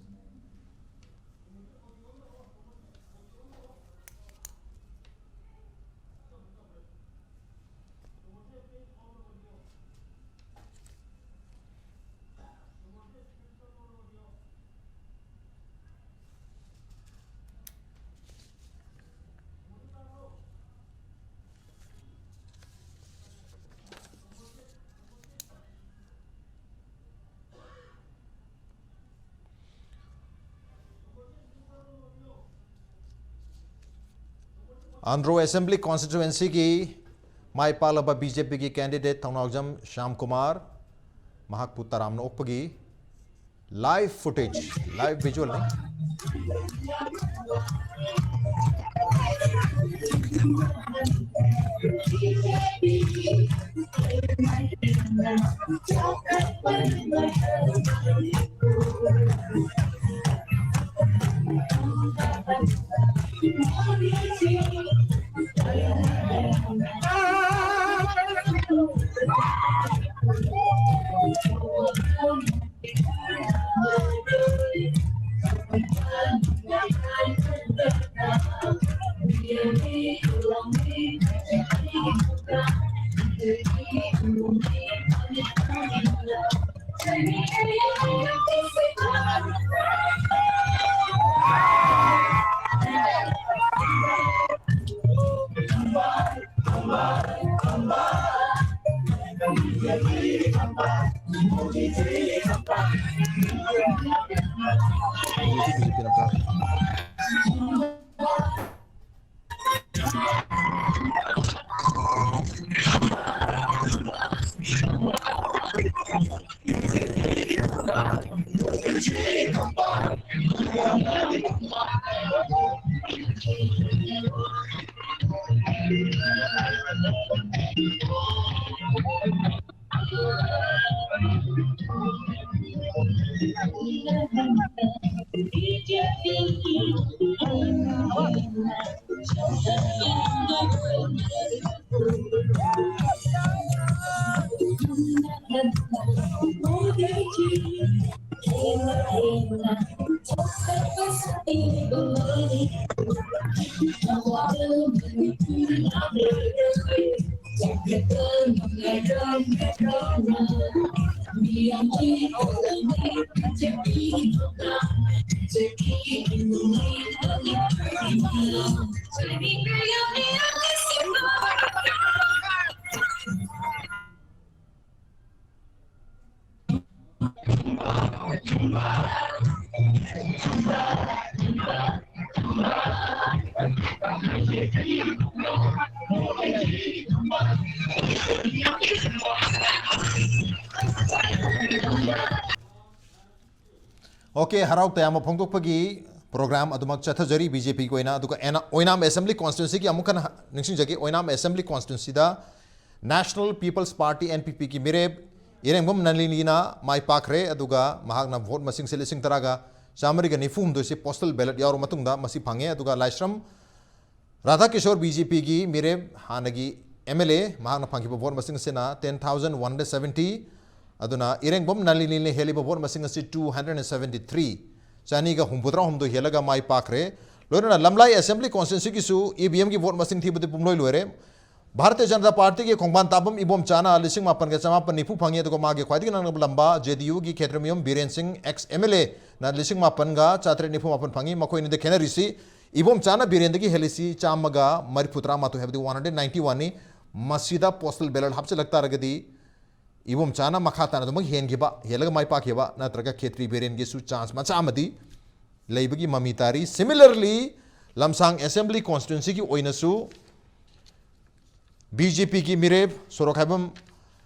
ꯑꯟꯗ꯭ꯔꯣ assembly constituencyꯒꯤ ꯃꯥꯏ ꯄꯥꯛꯂꯕ BJPꯒꯤ candidate ꯊꯧꯅꯥꯎꯖꯝ ꯁ꯭ꯌꯥꯝ ꯀꯨꯃꯥꯔ, ꯃꯍꯥꯛꯄꯨ ꯇꯔꯥꯝꯅ ꯑꯣꯛꯄꯒꯤ live footage, live visualꯅꯤ꯫ Okay, ꯍꯔꯥꯎ ꯇꯌꯥꯝꯕ ꯐꯣꯡꯗꯣꯛꯄꯒꯤ program ꯑꯗꯨꯃꯛ ꯆꯠꯊꯖꯔꯤ B J P ꯒꯤ ꯑꯣꯏꯅ꯫ ꯑꯗꯨꯒ ꯑꯦꯅ-, ꯑꯣꯏꯅꯥꯝ Assembly Constituency ꯒꯤ ꯑꯃꯨꯛ ꯍꯟꯅ ꯍ-, ꯅꯤꯡꯁꯤꯡꯖꯒꯦ, ꯑꯣꯏꯅꯥꯝ Assembly Constituency ꯗ National People's Party, N P P ꯒꯤ ꯃꯤꯔꯦꯞ ꯏꯔꯦꯡꯕꯝ ꯅꯂꯤꯅꯤꯅ ꯃꯥꯏ ꯄꯥꯛꯈ꯭ꯔꯦ꯫ ꯑꯗꯨꯒ ꯃꯍꯥꯛꯅ vote ꯃꯁꯤꯡꯁꯦ ꯂꯤꯁꯤꯡ ꯇꯔꯥꯒ ꯆꯥꯃꯔꯤꯒ ꯅꯤꯐꯨ ꯍꯨꯝꯗꯣꯏꯁꯦ postal ballot ꯌꯥꯎꯔꯕ ꯃꯇꯨꯡꯗ ꯃꯁꯤ ꯐꯪꯉꯦ꯫ ꯑꯗꯨꯒ ꯂꯥꯏꯁ꯭ꯔꯝ ꯔꯥꯙꯥꯀꯤꯁꯣꯔ B J P ꯒꯤ ꯃꯤꯔꯦꯞ ꯍꯥꯟꯅꯒꯤ M L A, ꯃꯍꯥꯛꯅ ꯐꯪꯈꯤꯕ vote ꯃꯁꯤꯡ ꯑꯁꯤꯅ ten thousand one hundred seventy, ꯑꯗꯨꯅ ꯏꯔꯦꯡꯕꯝ ꯅꯂꯤꯅꯤꯅ ꯍꯦꯜꯂꯤꯕ vote ꯃꯁꯤꯡ ꯑꯁꯤ two hundred and seventy three꯫ ꯆꯅꯤꯒ ꯍꯨꯝꯐꯨꯇꯔꯥ ꯍꯨꯝꯗꯣꯏ ꯍꯦꯜꯂꯒ ꯃꯥꯏ ꯄꯥꯛꯈ꯭ꯔꯦ꯫ ꯂꯣꯏꯅꯅ ꯂꯝꯂꯥꯏ Assembly Constituency ꯒꯤꯁꯨ E V M ꯒꯤ vote ꯃꯁꯤꯡ ꯊꯤꯕꯗꯤ ꯄꯨꯝꯂꯣꯏ ꯂꯣꯏꯔꯦ꯫ ꯚꯥꯔꯇꯤꯌ ꯖꯅꯇꯥ ꯄꯥꯔꯇꯤꯒꯤ ꯈꯣꯡꯕꯥꯟ ꯇꯥꯕꯝ ꯏꯕꯣꯝꯆꯥꯅ ꯂꯤꯁꯤꯡ ꯃꯥꯄꯟꯒ ꯆꯃꯥꯄꯟ ꯅꯤꯐꯨ ꯐꯪꯉꯤ, ꯑꯗꯨꯒ ꯃꯥꯒꯤ ꯈ꯭ꯋꯥꯏꯗꯒꯤ ꯅꯛꯅꯕ ꯂꯝꯕ ꯖꯦ ꯗꯤ ꯌꯨꯒꯤ ꯈꯦꯇ꯭ꯔꯤꯃꯌꯨꯝ ꯕꯤꯔꯦꯟ ꯁꯤꯡ, ꯑꯦꯛꯁ ꯑꯦꯝ ꯑꯦꯜ ꯑꯦꯅ ꯂꯤꯁꯤꯡ ꯃꯥꯄꯟꯒ ꯆꯥꯇ꯭ꯔꯦꯠ ꯅꯤꯐꯨ ꯃꯥꯄꯟ ꯐꯪꯉꯤ꯫ ꯃꯈꯣꯏ ꯑꯅꯤꯗ ꯈꯦꯠꯅꯔꯤꯁꯤ, ꯏꯕꯣꯝꯆꯥꯅ ꯕꯤꯔꯦꯟꯗꯒꯤ ꯍꯦꯜꯂꯤꯁꯤ ꯆꯥꯝꯃꯒ ꯃꯔꯤꯐꯨ ꯇꯔꯥ ꯃꯥꯊꯣꯏ, ꯍꯥꯏꯕꯗꯤ ꯋꯥꯟ ꯍꯟꯗ꯭ꯔꯦꯠ ꯅꯥꯏꯟꯇꯤ ꯋꯥꯟꯅꯤ꯫ ꯃꯁꯤꯗ ꯄꯣꯁꯇꯦꯜ ꯕꯦꯂꯣꯠ ꯍꯥꯞꯆꯤꯜꯂꯛ ꯇꯥꯔꯒꯗꯤ ꯏꯕꯣꯝꯆꯥꯅ ꯃꯈꯥ ꯇꯥꯅ ꯑꯗꯨꯃꯛ ꯍꯦꯟꯈꯤꯕ, ꯍꯦꯜꯂꯒ ꯃꯥꯏ ꯄꯥꯛꯈꯤꯕ, ꯅꯠꯇ꯭ꯔꯒ ꯈꯦꯇ꯭ꯔꯤ ꯕꯤꯔꯦꯟꯒꯤꯁꯨ ꯆꯥꯟꯁ ꯃꯆꯥ ꯑꯃꯗꯤ ꯂꯩꯕꯒꯤ ꯃꯃꯤ ꯇꯥꯔꯤ꯫ ꯁꯤꯃꯤꯂꯔꯂꯤ, ꯂꯝꯁꯥꯡ ꯑꯦꯁꯦꯝꯕ꯭ꯂꯤ ꯀꯣꯟꯁꯇꯤꯇ꯭ꯋꯦꯟꯁꯤꯒꯤ ꯑꯣꯏꯅꯁꯨ ꯕꯤ ꯖꯦ ꯄꯤꯒꯤ ꯃꯤꯔꯦꯞ ꯁꯣꯔꯣꯛꯈꯥꯏꯕꯝ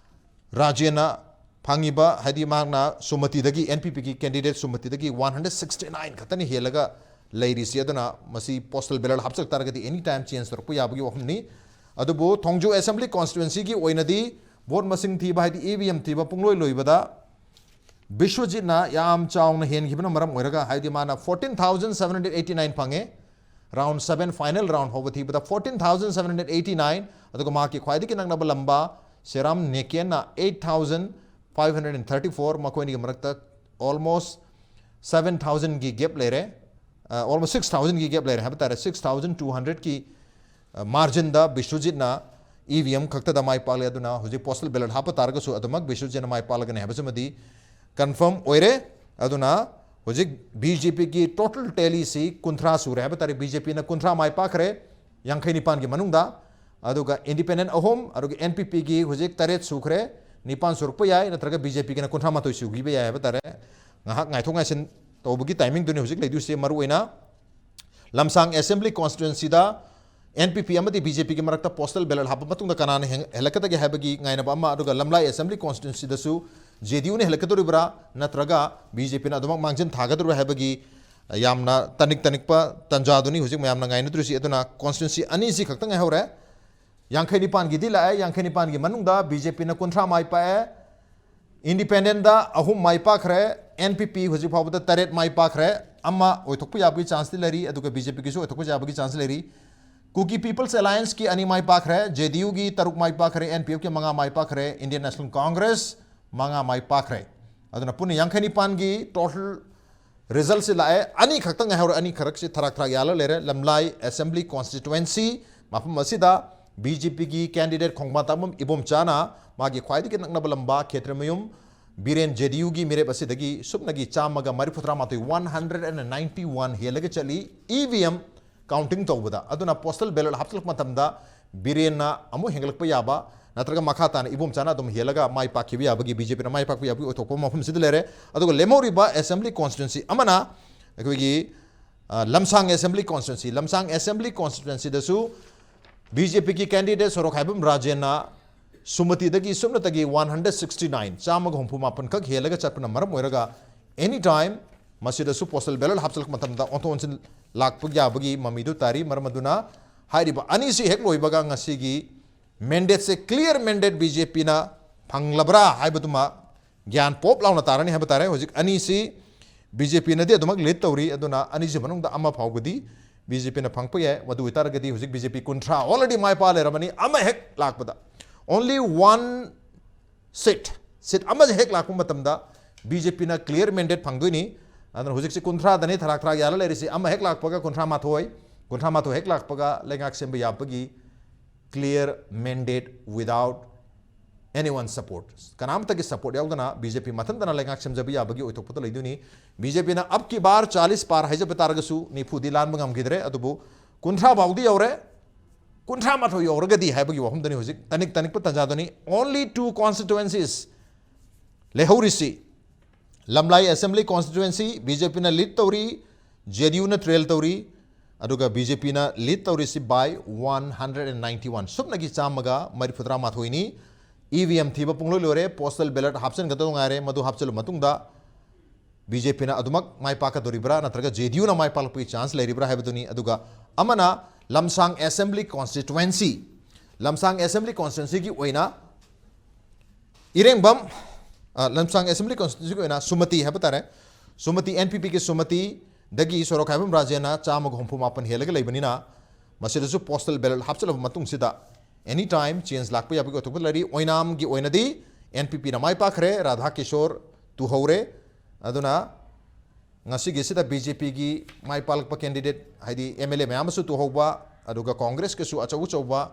ꯔꯥꯖꯦꯟꯅ ꯐꯪꯉꯤꯕ, ꯍꯥꯏꯗꯤ ꯃꯍꯥꯛꯅ ꯁꯨꯃꯇꯤꯗꯒꯤ, ꯑꯦꯟ ꯄꯤ ꯄꯤꯒꯤ ꯀꯦꯟꯗꯤꯗꯦꯠ ꯁꯨꯃꯇꯤꯗꯒꯤ ꯋꯥꯟ ꯍꯟꯗ꯭ꯔꯦꯠ ꯁꯤꯛꯁꯇꯤ ꯅꯥꯏꯟ ꯈꯛꯇꯅꯤ ꯍꯦꯜꯂꯒ ꯂꯩꯔꯤꯁꯤ꯫ ꯑꯗꯨꯅ ꯃꯁꯤ ꯄꯣꯁꯇꯦꯜ ꯕꯦꯂꯣꯠ ꯍꯥꯞꯆꯤꯜꯂꯛ ꯇꯥꯔꯒꯗꯤ ꯑꯦꯅꯤ ꯇꯥꯏꯝ ꯆꯦꯟꯖ ꯇꯧꯔꯛꯄ ꯌꯥꯕꯒꯤ ꯋꯥꯐꯝꯅꯤ꯫ ꯑꯗꯨꯕꯨ ꯊꯣꯡꯖꯨ ꯑꯦꯁꯦꯝꯕ꯭ꯂꯤ ꯀꯣꯟꯁꯇꯤꯇ꯭ꯋꯦꯟꯁꯤꯒꯤ ꯑꯣꯏꯅꯗꯤ ꯚꯣꯠ ꯃꯁꯤꯡ ꯊꯤꯕ, ꯍꯥꯏꯗꯤ ꯏ ꯚꯤ ꯑꯦꯝ ꯊꯤꯕ ꯄꯨꯡꯂꯣꯏ ꯂꯣꯏꯕꯗ ꯕꯤꯁ꯭ꯋꯖꯤꯠꯅ ꯌꯥꯝ ꯆꯥꯎꯅ ꯍꯦꯟꯈꯤꯕꯅ ꯃꯔꯝ ꯑꯣꯏꯔꯒ, ꯍꯥꯏꯗꯤ ꯃꯥꯅ fourteen thousand seven hundred eighty nine ꯐꯪꯉꯦ꯫ ꯔꯥꯎꯟ ꯁꯚꯦꯟ, ꯐꯥꯏꯅꯦꯜ ꯔꯥꯎꯟ ꯐꯥꯎꯕ ꯊꯤꯕꯗ fourteen thousand seven hundred eighty nine, ꯑꯗꯨꯒ ꯃꯍꯥꯛꯀꯤ ꯈ꯭ꯋꯥꯏꯗꯒꯤ ꯅꯛꯅꯕ ꯂꯝꯕ ꯁꯦꯔꯥꯝ ꯅꯦꯀꯦꯟꯅ eight thousand five hundred and thirty four. ꯃꯈꯣꯏ ꯑꯅꯤꯒꯤ ꯃꯔꯛꯇ ꯑꯣꯜꯃꯣꯁ ꯁꯚꯦꯟ ꯊꯥꯎꯖꯟꯒꯤ ꯒꯦꯞ ꯂꯩꯔꯦ, ꯑꯣꯜꯃꯣꯁ ꯁꯤꯛꯁ ꯊꯥꯎꯖꯟꯒꯤ ꯒꯦꯞ ꯂꯩꯔꯦ ꯍꯥꯏꯕ ꯇꯥꯔꯦ꯫ ꯁꯤꯛꯁ ꯊꯥꯎꯖꯟ ꯇꯨ ꯍꯟꯗ꯭ꯔꯦꯠꯀꯤ ꯃꯥꯔꯖꯤꯟꯗ ꯕꯤꯁ꯭ꯋꯖꯤꯠꯅ ꯏ ꯚꯤ ꯑꯦꯝ ꯈꯛꯇꯗ ꯃꯥꯏ ꯄꯥꯛꯂꯦ꯫ ꯑꯗꯨꯅ ꯍꯧꯖꯤꯛ ꯄꯣꯁꯇꯦꯜ ꯕꯦꯂꯣꯠ ꯍꯥꯞꯄ ꯇꯥꯔꯒꯁꯨ ꯑꯗꯨꯃꯛ ꯕꯤꯁ꯭ꯋꯖꯤꯠꯅ ꯃꯥꯏ ꯄꯥꯛꯂꯒꯅꯤ ꯍꯥꯏꯕꯁꯤꯃꯗꯤ ꯀꯟꯐꯥꯔꯝ ꯑꯣꯏꯔꯦ꯫ ꯑꯗꯨꯅ ꯍꯧꯖꯤꯛ ꯕꯤ ꯖꯦ ꯄꯤꯒꯤ ꯇꯣꯇꯦꯜ ꯇꯦꯂꯤꯁꯤ ꯀꯨꯟꯊ꯭ꯔꯥ ꯁꯨꯔꯦ ꯍꯥꯏꯕ ꯇꯥꯔꯦ꯫ ꯕꯤ ꯖꯦ ꯄꯤꯅ ꯀꯨꯟꯊ꯭ꯔꯥ ꯃꯥꯏ ꯄꯥꯛꯈ꯭ꯔꯦ, ꯌꯥꯡꯈꯩ ꯅꯤꯄꯥꯟꯒꯤ ꯃꯅꯨꯡꯗ꯫ ꯑꯗꯨꯒ ꯏꯟꯗꯤꯄꯦꯟꯗꯦꯟ ꯑꯍꯨꯝ, ꯑꯗꯨꯒ ꯑꯦꯟ ꯄꯤ ꯄꯤꯒꯤ ꯍꯧꯖꯤꯛ ꯇꯔꯦꯠ ꯁꯨꯈ꯭ꯔꯦ, ꯅꯤꯄꯥꯟ ꯁꯨꯔꯛꯄ ꯌꯥꯏ, ꯅꯠꯇ꯭ꯔꯒ ꯕꯤ ꯖꯦ ꯄꯤꯒꯤꯅ ꯀꯨꯟꯊ꯭ꯔꯥ ꯃꯥꯊꯣꯏ ꯁꯨꯈꯤꯕ ꯌꯥꯏ ꯍꯥꯏꯕ ꯇꯥꯔꯦ꯫ ꯉꯥꯏꯍꯥꯛ ꯉꯥꯏꯊꯣꯛ ꯉꯥꯏꯁꯤꯟ ꯇꯧꯕꯒꯤ ꯇꯥꯏꯃꯤꯡꯗꯨꯅꯤ ꯍꯧꯖꯤꯛ ꯂꯩꯗꯣꯏꯁꯦ꯫ ꯃꯔꯨꯑꯣꯏꯅ ꯂꯝꯁꯥꯡ ꯑꯦꯁꯦꯝꯕ꯭ꯂꯤ ꯀꯣꯟꯁꯇꯤꯇ꯭ꯋꯦꯟꯁꯤꯗ ꯑꯦꯟ ꯄꯤ ꯄꯤ ꯑꯃꯗꯤ ꯕꯤ ꯖꯦ ꯄꯤꯒꯤ ꯃꯔꯛꯇ ꯄꯣꯁꯇꯦꯜ ꯕꯦꯂꯣꯠ ꯍꯥꯞꯄ ꯃꯇꯨꯡꯗ ꯀꯅꯥꯅ ꯍꯦꯟ-, ꯍꯦꯜꯂꯛꯀꯗꯒꯦ ꯍꯥꯏꯕꯒꯤ ꯉꯥꯏꯅꯕ ꯑꯃ, ꯑꯗꯨꯒ ꯂꯝꯂꯥꯏ ꯑꯦꯁꯦꯝꯕ꯭ꯂꯤ ꯀꯣꯟꯁꯇꯤꯇ꯭ꯋꯦꯟꯁꯤꯗꯁꯨ ꯖꯦ ꯗꯤ ꯌꯨꯅ ꯍꯦꯜꯂꯛꯀꯗꯧꯔꯤꯕ꯭ꯔꯥ, ꯅꯠꯇ꯭ꯔꯒ ꯕꯤ ꯖꯦ ꯄꯤꯅ ꯑꯗꯨꯃꯛ ꯃꯥꯡꯖꯤꯟ ꯊꯥꯒꯗꯧꯔꯤꯕ꯭ꯔꯥ ꯍꯥꯏꯕꯒꯤ ꯌꯥꯝꯅ ꯇꯅꯤꯛ ꯇꯅꯤꯛꯄ ꯇꯥꯟꯖꯥꯗꯨꯅꯤ ꯍꯧꯖꯤꯛ ꯃꯌꯥꯝꯅ ꯉꯥꯏꯅꯗꯣꯔꯤꯁꯤ꯫ ꯑꯗꯨꯅ ꯀꯣꯟꯁꯇꯤꯇ꯭ꯋꯦꯟꯁꯤ ꯑꯅꯤꯁꯤ ꯈꯛꯇ ꯉꯥꯏꯍꯧꯔꯦ꯫ ꯌꯥꯡꯈꯩ ꯅꯤꯄꯥꯟꯒꯤꯗꯤ ꯂꯥꯛꯑꯦ, ꯌꯥꯡꯈꯩ ꯅꯤꯄꯥꯟꯒꯤ ꯃꯅꯨꯡꯗ ꯕꯤ ꯖꯦ ꯄꯤꯅ ꯀꯨꯟꯊ꯭ꯔꯥ ꯃꯥꯏ ꯄꯥꯛꯑꯦ, ꯏꯟꯗꯤꯄꯦꯟꯗꯦꯟꯗ ꯑꯍꯨꯝ ꯃꯥꯏ ꯄꯥꯛꯈ꯭ꯔꯦ, ꯑꯦꯟ ꯄꯤ ꯄꯤ ꯍꯧꯖꯤꯛ ꯐꯥꯎꯕꯗ ꯇꯔꯦꯠ ꯃꯥꯏ ꯄꯥꯛꯈ꯭ꯔꯦ꯫ ꯑꯃ ꯑꯣꯏꯊꯣꯛꯄ ꯌꯥꯕꯒꯤ ꯆꯥꯟꯁꯇꯤ ꯂꯩꯔꯤ, ꯑꯗꯨꯒ ꯕꯤ ꯖꯦ ꯄꯤꯒꯤꯁꯨ ꯑꯣꯏꯊꯣꯛꯄ ꯌꯥꯕꯒꯤ ꯆꯥꯟꯁ ꯂꯩꯔꯤ꯫ ꯀꯨꯀꯤ ꯄꯤꯄꯜꯁ ꯑꯦꯂꯥꯏꯟꯁꯀꯤ ꯑꯅꯤ ꯃꯥꯏ ꯄꯥꯛꯈ꯭ꯔꯦ, ꯖꯦ ꯗꯤ ꯌꯨꯒꯤ ꯇꯔꯨꯛ ꯃꯥꯏ ꯄꯥꯛꯈ꯭ꯔꯦ, ꯑꯦꯟ ꯄꯤ ꯑꯦꯐꯀꯤ ꯃꯉꯥ ꯃꯥꯏ ꯄꯥꯛꯈ꯭ꯔꯦ, ꯏꯟꯗꯤꯌꯟ ꯅꯦꯁꯅꯦꯜ ꯀꯣꯡꯒ꯭ꯔꯦꯁ ꯃꯉꯥ ꯃꯥꯏ ꯄꯥꯛꯈ꯭ꯔꯦ꯫ ꯑꯗꯨꯅ ꯄꯨꯟꯅ ꯌꯥꯡꯈꯩ ꯅꯤꯄꯥꯟꯒꯤ ꯇꯣꯇꯦꯜ ꯔꯤꯖꯜꯁꯤ ꯂꯥꯛꯑꯦ꯫ ꯑꯅꯤ ꯈꯛꯇ ꯉꯥꯏꯍꯧꯔꯦ, ꯑꯅꯤ ꯈꯔꯛꯁꯤ ꯊꯔꯥꯛ ꯊꯔꯥꯛ ꯌꯥꯜꯂ ꯂꯩꯔꯦ꯫ ꯂꯝꯂꯥꯏ ꯑꯦꯁꯦꯝꯕ꯭ꯂꯤ ꯀꯣꯟꯁꯇꯤꯇ꯭ꯋꯦꯟꯁꯤ, ꯃꯐꯝ ꯑꯁꯤꯗ ꯕꯤ ꯖꯦ ꯄꯤꯒꯤ candidate ꯈꯣꯡꯕꯥꯟ ꯇꯥꯛꯐꯝ ꯏꯕꯣꯝꯆꯥꯅ ꯃꯥꯒꯤ ꯈ꯭ꯋꯥꯏꯗꯒꯤ ꯅꯛꯅꯕ ꯂꯝꯕꯥ ꯈꯦꯇ꯭ꯔꯤꯃꯌꯨꯝ ꯕꯤꯔꯦꯟ, ꯖꯦ ꯗꯤ ꯌꯨꯒꯤ ꯃꯤꯔꯦꯞ ꯑꯁꯤꯗꯒꯤ ꯁꯨꯞꯅꯒꯤ ꯆꯥꯝꯃꯒ ꯃꯔꯤꯐꯨꯇꯔꯥ ꯃꯥꯊꯣꯏ, one hundred and ninety one, ꯍꯦꯜꯂꯒ ꯆꯠꯂꯤ ꯏ ꯚꯤ ꯑꯦꯝ counting ꯇꯧꯕꯗ꯫ ꯑꯗꯨꯅ postal ballot ꯍꯥꯞꯆꯤꯜꯂꯛꯄ ꯃꯇꯝꯗ ꯕꯤꯔꯦꯟꯅ ꯑꯃꯨꯛ ꯍꯦꯟꯒꯠꯂꯛꯄ ꯌꯥꯕ, ꯅꯠꯇ꯭ꯔꯒ ꯃꯈꯥ ꯇꯥꯅ ꯏꯕꯣꯝꯆꯥꯅ ꯑꯗꯨꯝ ꯍꯦꯜꯂꯒ ꯃꯥꯏ ꯄꯥꯛꯈꯤꯕ ꯌꯥꯕꯒꯤ, ꯕꯤ ꯖꯦ ꯄꯤꯅ ꯃꯥꯏ ꯄꯥꯛꯄ ꯌꯥꯕꯒꯤ ꯑꯣꯏꯊꯣꯛꯄ ꯃꯐꯝꯁꯤꯗ ꯂꯩꯔꯦ꯫ ꯑꯗꯨꯒ ꯂꯦꯝꯍꯧꯔꯤꯕ assembly constituency ꯑꯃꯅ ꯑꯩꯈꯣꯏꯒꯤ, ꯑ, ꯂꯝꯁꯥꯡ assembly constituency, ꯂꯝꯁꯥꯡ assembly constituencyꯗꯁꯨ ꯕꯤ ꯖꯦ ꯄꯤꯒꯤ candidate ꯁꯣꯔꯣꯛꯈꯥꯏꯕꯝ ꯔꯥꯖꯦꯟꯅ ꯁꯨꯃꯇꯤꯗꯒꯤ ꯁꯨꯞꯅꯇꯒꯤ one hundred sixty nine, ꯆꯥꯝꯃꯒ ꯍꯨꯝꯐꯨ ꯃꯥꯄꯟ ꯈꯛ ꯍꯦꯜꯂꯒ ꯆꯠꯄꯅ ꯃꯔꯝ ꯑꯣꯏꯔꯒ any time ꯃꯁꯤꯗꯁꯨ postal ballot ꯍꯥꯞꯆꯤꯜꯂꯛꯄ ꯃꯇꯝꯗ ꯑꯣꯟꯊꯣꯛ ꯑꯣꯟꯁꯤꯟ ꯂꯥꯛꯄ ꯌꯥꯕꯒꯤ ꯃꯃꯤꯗꯨ ꯇꯥꯔꯤ꯫ ꯃꯔꯝ ꯑꯗꯨꯅ ꯍꯥꯏꯔꯤꯕ ꯑꯅꯤꯁꯤ ꯍꯦꯛ ꯂꯣꯏꯕꯒ ꯉꯁꯤꯒꯤ mandateꯁꯦ clear mandate ꯕꯤ ꯖꯦ ꯄꯤꯅ ꯐꯪꯂꯕ꯭ꯔꯥ ꯍꯥꯏꯕꯗꯨꯃ ꯒ꯭ꯌꯥꯟ ꯄꯣꯞ ꯂꯥꯎꯅ ꯇꯥꯔꯅꯤ ꯍꯥꯏꯕ ꯇꯥꯔꯦ꯫ ꯍꯧꯖꯤꯛ ꯑꯅꯤꯁꯤ ꯕꯤ ꯖꯦ ꯄꯤꯅꯗꯤ ꯑꯗꯨꯃꯛ lead ꯇꯧꯔꯤ, ꯑꯗꯨꯅ ꯑꯅꯤꯁꯤ ꯃꯅꯨꯡꯗ ꯑꯃ ꯐꯥꯎꯕꯗꯤ ꯕꯤ ꯖꯦ ꯄꯤꯅ ꯐꯪꯉꯛꯄ ꯌꯥꯏ꯫ ꯃꯗꯨ ꯑꯣꯏꯇꯥꯔꯒꯗꯤ ꯍꯧꯖꯤꯛ ꯕꯤ ꯖꯦ ꯄꯤ ꯀꯨꯟꯊ꯭ꯔꯥ already ꯃꯥꯏ ꯄꯥꯛ ꯂꯩꯔꯕꯅꯤ꯫ ꯑꯃ ꯍꯦꯛ ꯂꯥꯛꯄꯗ, only one seat, seat ꯑꯃ ꯍꯦꯛ ꯂꯥꯛꯄ ꯃꯇꯝꯗ ꯕꯤ ꯖꯦ ꯄꯤꯅ clear mandate ꯐꯪꯗꯣꯏꯅꯤ꯫ ꯑꯗꯨꯅ ꯍꯧꯖꯤꯛꯁꯤ ꯀꯨꯟꯊ꯭ꯔꯥꯗꯅꯤ ꯊꯔꯥꯛ ꯊꯔꯥꯛ ꯌꯥꯜꯂ ꯂꯩꯔꯤꯁꯤ꯫ ꯑꯃ ꯍꯦꯛ ꯂꯥꯛꯄꯒ ꯀꯨꯟꯊ꯭ꯔꯥ ꯃꯥꯊꯣꯏ, ꯀꯨꯟꯊ꯭ꯔꯥ ꯃꯥꯊꯣꯏ ꯍꯦꯛ ꯂꯥꯛꯄꯒ ꯂꯩꯉꯥꯛ ꯁꯦꯝꯕ ꯌꯥꯕꯒꯤ clear mandate without anyone support, ꯀꯅꯥꯝꯇꯒꯤ support ꯌꯥꯎꯗꯅ ꯕꯤ ꯖꯦ ꯄꯤ ꯃꯊꯟꯇꯅ ꯂꯩꯉꯥꯛ ꯁꯦꯝꯖꯕ ꯌꯥꯕꯒꯤ ꯑꯣꯏꯊꯣꯛꯄꯗ ꯂꯩꯗꯣꯏꯅꯤ꯫ ꯕꯤ ꯖꯦ ꯄꯤꯅ ꯑꯕ ꯀꯤ ꯕꯥꯔ ꯆꯥꯂꯤꯁ ꯄꯥꯔ ꯍꯥꯏꯖꯕ ꯇꯥꯔꯒꯁꯨ ꯅꯤꯐꯨꯗꯤ ꯂꯥꯟꯕ ꯉꯝꯈꯤꯗ꯭ꯔꯦ, ꯑꯗꯨꯕꯨ ꯀꯨꯟꯊ꯭ꯔꯥ ꯐꯥꯎꯗꯤ ꯌꯧꯔꯦ꯫ ꯀꯨꯟꯊ꯭ꯔꯥ ꯃꯥꯊꯣꯏ ꯌꯧꯔꯒꯗꯤ ꯍꯥꯏꯕꯒꯤ ꯋꯥꯐꯝꯗꯅꯤ ꯍꯧꯖꯤꯛ ꯇꯅꯤꯛ ꯇꯅꯤꯛꯄ ꯇꯥꯟꯖꯥꯗꯅꯤ꯫ Only two constituencies ꯂꯩꯍꯧꯔꯤꯁꯤ꯫ ꯂꯝꯂꯥꯏ assembly constituency ꯕꯤ ꯖꯦ ꯄꯤꯅ lead ꯇꯧꯔꯤ, ꯖꯦ ꯗꯤ ꯌꯨꯅ trail ꯇꯧꯔꯤ, ꯑꯗꯨꯒ ꯕꯤ ꯖꯦ ꯄꯤꯅ lead ꯇꯧꯔꯤꯁꯤ by one hundred and ninety one, ꯁꯨꯞꯅꯒꯤ ꯆꯥꯝꯃꯒ ꯃꯔꯤꯐꯨꯇꯔꯥ ꯃꯥꯊꯣꯏꯅꯤ꯫ ꯏ ꯚꯤ ꯑꯦꯝ ꯊꯤꯕ ꯄꯨꯡꯂꯣꯏ ꯂꯣꯏꯔꯦ, postal ballot ꯍꯥꯞꯆꯤꯟꯒꯗꯧ ꯉꯥꯏꯔꯦ꯫ ꯃꯗꯨ ꯍꯥꯞꯆꯤꯜꯂ ꯃꯇꯨꯡꯗ ꯕꯤ ꯖꯦ ꯄꯤꯅ ꯑꯗꯨꯃꯛ ꯃꯥꯏ ꯄꯥꯛꯀꯗꯣꯔꯤꯕ꯭ꯔꯥ ꯅꯠꯇ꯭ꯔꯒ ꯖꯦ ꯗꯤ ꯌꯨꯅ ꯃꯥꯏ ꯄꯥꯛꯂꯛꯄꯒꯤ chance ꯂꯩꯔꯤꯕ꯭ꯔꯥ ꯍꯥꯏꯕꯗꯨꯅꯤ꯫ ꯑꯗꯨꯒ ꯑꯃꯅ ꯂꯝꯁꯥꯡ assembly constituency, ꯂꯝꯁꯥꯡ assembly constituencyꯒꯤ ꯑꯣꯏꯅ ꯏꯔꯦꯡꯕꯝ, ꯑ, ꯂꯝꯁꯥꯡ assembly constituencyꯒꯤ ꯑꯣꯏꯅ ꯁꯨꯃꯇꯤ ꯍꯥꯏꯕ ꯇꯥꯔꯦ, ꯁꯨꯃꯇꯤ, ꯑꯦꯟ ꯄꯤ ꯄꯤꯒꯤ ꯁꯨꯃꯇꯤꯗꯒꯤ ꯁꯣꯔꯣꯛꯈꯥꯏꯕꯝ ꯔꯥꯖꯦꯟꯅ ꯆꯥꯝꯃꯒ ꯍꯨꯝꯐꯨ ꯃꯥꯄꯟ ꯍꯦꯜꯂꯒ ꯂꯩꯕꯅꯤꯅ ꯃꯁꯤꯗꯁꯨ postal ballot ꯍꯥꯞꯆꯤꯜꯂꯕ ꯃꯇꯨꯡꯁꯤꯗ any time change ꯂꯥꯛꯄ ꯌꯥꯕꯒꯤ ꯑꯣꯏꯊꯣꯛꯄ ꯂꯩꯔꯤ꯫ ꯑꯣꯏꯅꯥꯝꯒꯤ ꯑꯣꯏꯅꯗꯤ ꯑꯦꯟ ꯄꯤ ꯄꯤꯅ ꯃꯥꯏ ꯄꯥꯛꯈ꯭ꯔꯦ, ꯔꯥꯙꯥ ꯀꯤꯁꯣꯔ ꯇꯨꯍꯧꯔꯦ꯫ ꯑꯗꯨꯅ ꯉꯁꯤꯒꯤꯁꯤꯗ ꯕꯤ ꯖꯦ ꯄꯤꯒꯤ ꯃꯥꯏ ꯄꯥꯛꯂꯛꯄ candidate, ꯍꯥꯏꯗꯤ ꯑꯦꯝ ꯑꯦꯜ ꯑꯦ ꯃꯌꯥꯝ ꯑꯃꯁꯨ ꯇꯨꯍꯧꯕ, ꯑꯗꯨꯒ ꯀꯣꯡꯒ꯭ꯔꯦꯁꯀꯤꯁꯨ ꯑꯆꯧ ꯑꯆꯧꯕ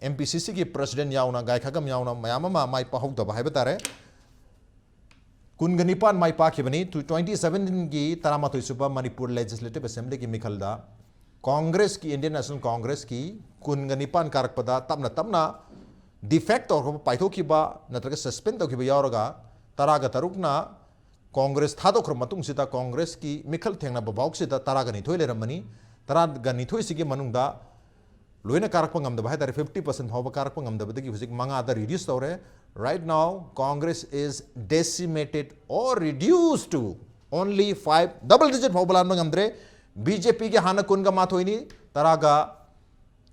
ꯑꯦꯝ ꯄꯤ ꯁꯤ ꯁꯤꯒꯤ ꯄ꯭ꯔꯁꯤꯗꯦꯟ ꯌꯥꯎꯅ, ꯒꯥꯏꯈꯥꯒꯝ ꯌꯥꯎꯅ ꯃꯌꯥꯝ ꯑꯃ ꯃꯥꯏ ꯄꯥꯛꯍꯧꯗꯕ ꯍꯥꯏꯕ ꯇꯥꯔꯦ꯫ ꯀꯨꯟꯒ ꯅꯤꯄꯥꯟ ꯃꯥꯏ ꯄꯥꯛꯈꯤꯕꯅꯤ꯫ ꯇꯨ-, ꯇ꯭ꯋꯦꯟꯇꯤ ꯁꯕꯦꯟꯇꯤꯟꯒꯤ ꯇꯔꯥꯃꯥꯊꯣꯏ ꯁꯨꯕ ꯃꯅꯤꯄꯨꯔ ꯂꯦꯖꯤꯁꯂꯦꯇꯤꯚ ꯑꯦꯁꯦꯝꯕ꯭ꯂꯤꯒꯤ ꯃꯤꯈꯜꯗ ꯀꯣꯡꯒ꯭ꯔꯦꯁꯀꯤ, ꯏꯟꯗꯤꯌꯟ ꯅꯦꯁꯅꯦꯜ ꯀꯣꯡꯒ꯭ꯔꯦꯁꯀꯤ ꯀꯨꯟꯒ ꯅꯤꯄꯥꯟ ꯀꯥꯔꯛꯄꯗ ꯇꯞꯅ ꯇꯞꯅ ꯗꯤꯐꯦꯛ ꯇꯧꯈ꯭ꯔꯕ, ꯄꯥꯏꯊꯣꯛꯈꯤꯕ ꯅꯠꯇ꯭ꯔꯒ ꯁꯁꯄꯦꯟ ꯇꯧꯈꯤꯕ ꯌꯥꯎꯔꯒ ꯇꯔꯥꯒ ꯇꯔꯨꯛꯅ ꯀꯣꯡꯒ꯭ꯔꯦꯁ ꯊꯥꯗꯣꯛꯈ꯭ꯔ ꯃꯇꯨꯡꯁꯤꯗ ꯀꯣꯡꯒ꯭ꯔꯦꯁꯀꯤ ꯃꯤꯈꯜ ꯊꯦꯡꯅꯕ ꯐꯥꯎꯁꯤꯗ ꯇꯔꯥꯒ ꯅꯤꯊꯣꯏ ꯂꯩꯔꯝꯕꯅꯤ꯫ ꯇꯔꯥꯒ ꯅꯤꯊꯣꯏꯁꯤꯒꯤ ꯃꯅꯨꯡꯗ ꯂꯣꯏꯅ ꯀꯥꯔꯛꯄ ꯉꯝꯗꯕ ꯍꯥꯏꯇꯥꯔꯦ, ꯐꯤꯐꯇꯤ ꯄꯥꯔꯁꯦꯟ ꯐꯥꯎꯕ ꯀꯥꯔꯛꯄ ꯉꯝꯗꯕꯗꯒꯤ ꯍꯧꯖꯤꯛ ꯃꯉꯥꯗ ꯔꯤꯗ꯭ꯌꯨꯁ ꯇꯧꯔꯦ꯫ Right now, Congress is decimated or reduced to only five, double digit ꯐꯥꯎꯕ ꯂꯥꯟꯕ ꯉꯝꯗ꯭ꯔꯦ꯫ ꯕꯤ ꯖꯦ ꯄꯤꯒꯤ ꯍꯥꯟꯅ ꯀꯨꯟꯒ ꯃꯥꯊꯣꯏꯅꯤ, ꯇꯔꯥꯒ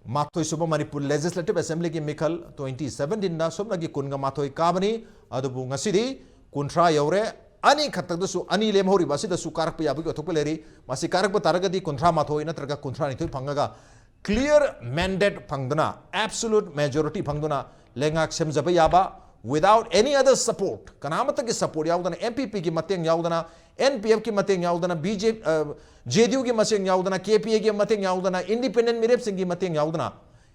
ꯃꯥꯊꯣꯏ ꯁꯨꯕ ꯃꯅꯤꯄꯨꯔ ꯂꯦꯖꯤꯁꯂꯦꯇꯤꯚ ꯑꯦꯁꯦꯝꯕ꯭ꯂꯤꯒꯤ ꯃꯤꯈꯜ ꯇ꯭ꯋꯦꯟꯇꯤ ꯁꯕꯦꯟꯇꯤꯟꯗ ꯁꯨꯞꯅꯒꯤ ꯀꯨꯟꯒ ꯃꯥꯊꯣꯏ ꯀꯥꯕꯅꯤ꯫ ꯑꯗꯨꯕꯨ ꯉꯁꯤꯗꯤ ꯀꯨꯟꯊ꯭ꯔꯥ ꯌꯧꯔꯦ꯫ ꯑꯅꯤ ꯈꯛꯇꯗꯁꯨ, ꯑꯅꯤ ꯂꯦꯝꯍꯧꯔꯤꯕ ꯑꯁꯤꯗꯁꯨ ꯀꯥꯔꯛꯄ ꯌꯥꯕꯒꯤ ꯑꯣꯏꯊꯣꯛꯄ ꯂꯩꯔꯤ꯫ ꯃꯁꯤ ꯀꯥꯔꯛꯄ ꯇꯥꯔꯒꯗꯤ ꯀꯨꯟꯊ꯭ꯔꯥ ꯃꯥꯊꯣꯏ ꯅꯠꯇ꯭ꯔꯒ ꯀꯨꯟꯊ꯭ꯔꯥ ꯅꯤꯊꯣꯏ ꯐꯪꯉꯒ clear mandate ꯐꯪꯗꯨꯅ, absolute majority ꯐꯪꯗꯨꯅ ꯂꯩꯉꯥꯛ ꯁꯦꯝꯖꯕ ꯌꯥꯕ, without any other support, ꯀꯅꯥꯃꯠꯇꯒꯤ ꯁꯄꯣꯔꯠ ꯌꯥꯎꯗꯅ, ꯑꯦꯟ ꯄꯤ ꯄꯤꯒꯤ ꯃꯇꯦꯡ ꯌꯥꯎꯗꯅ, ꯑꯦꯟ ꯄꯤ ꯑꯦꯐꯀꯤ ꯃꯇꯦꯡ ꯌꯥꯎꯗꯅ, ꯕꯤ ꯖꯦ, ꯑ, ꯖꯦ ꯗꯤ ꯌꯨꯒꯤ ꯃꯇꯦꯡ ꯌꯥꯎꯗꯅ, ꯀꯦ ꯄꯤ ꯑꯦꯒꯤ ꯃꯇꯦꯡ ꯌꯥꯎꯗꯅ, ꯏꯟꯗꯤꯄꯦꯟꯗꯦꯟ ꯃꯤꯔꯦꯞꯁꯤꯡꯒꯤ ꯃꯇꯦꯡ ꯌꯥꯎꯗꯅ,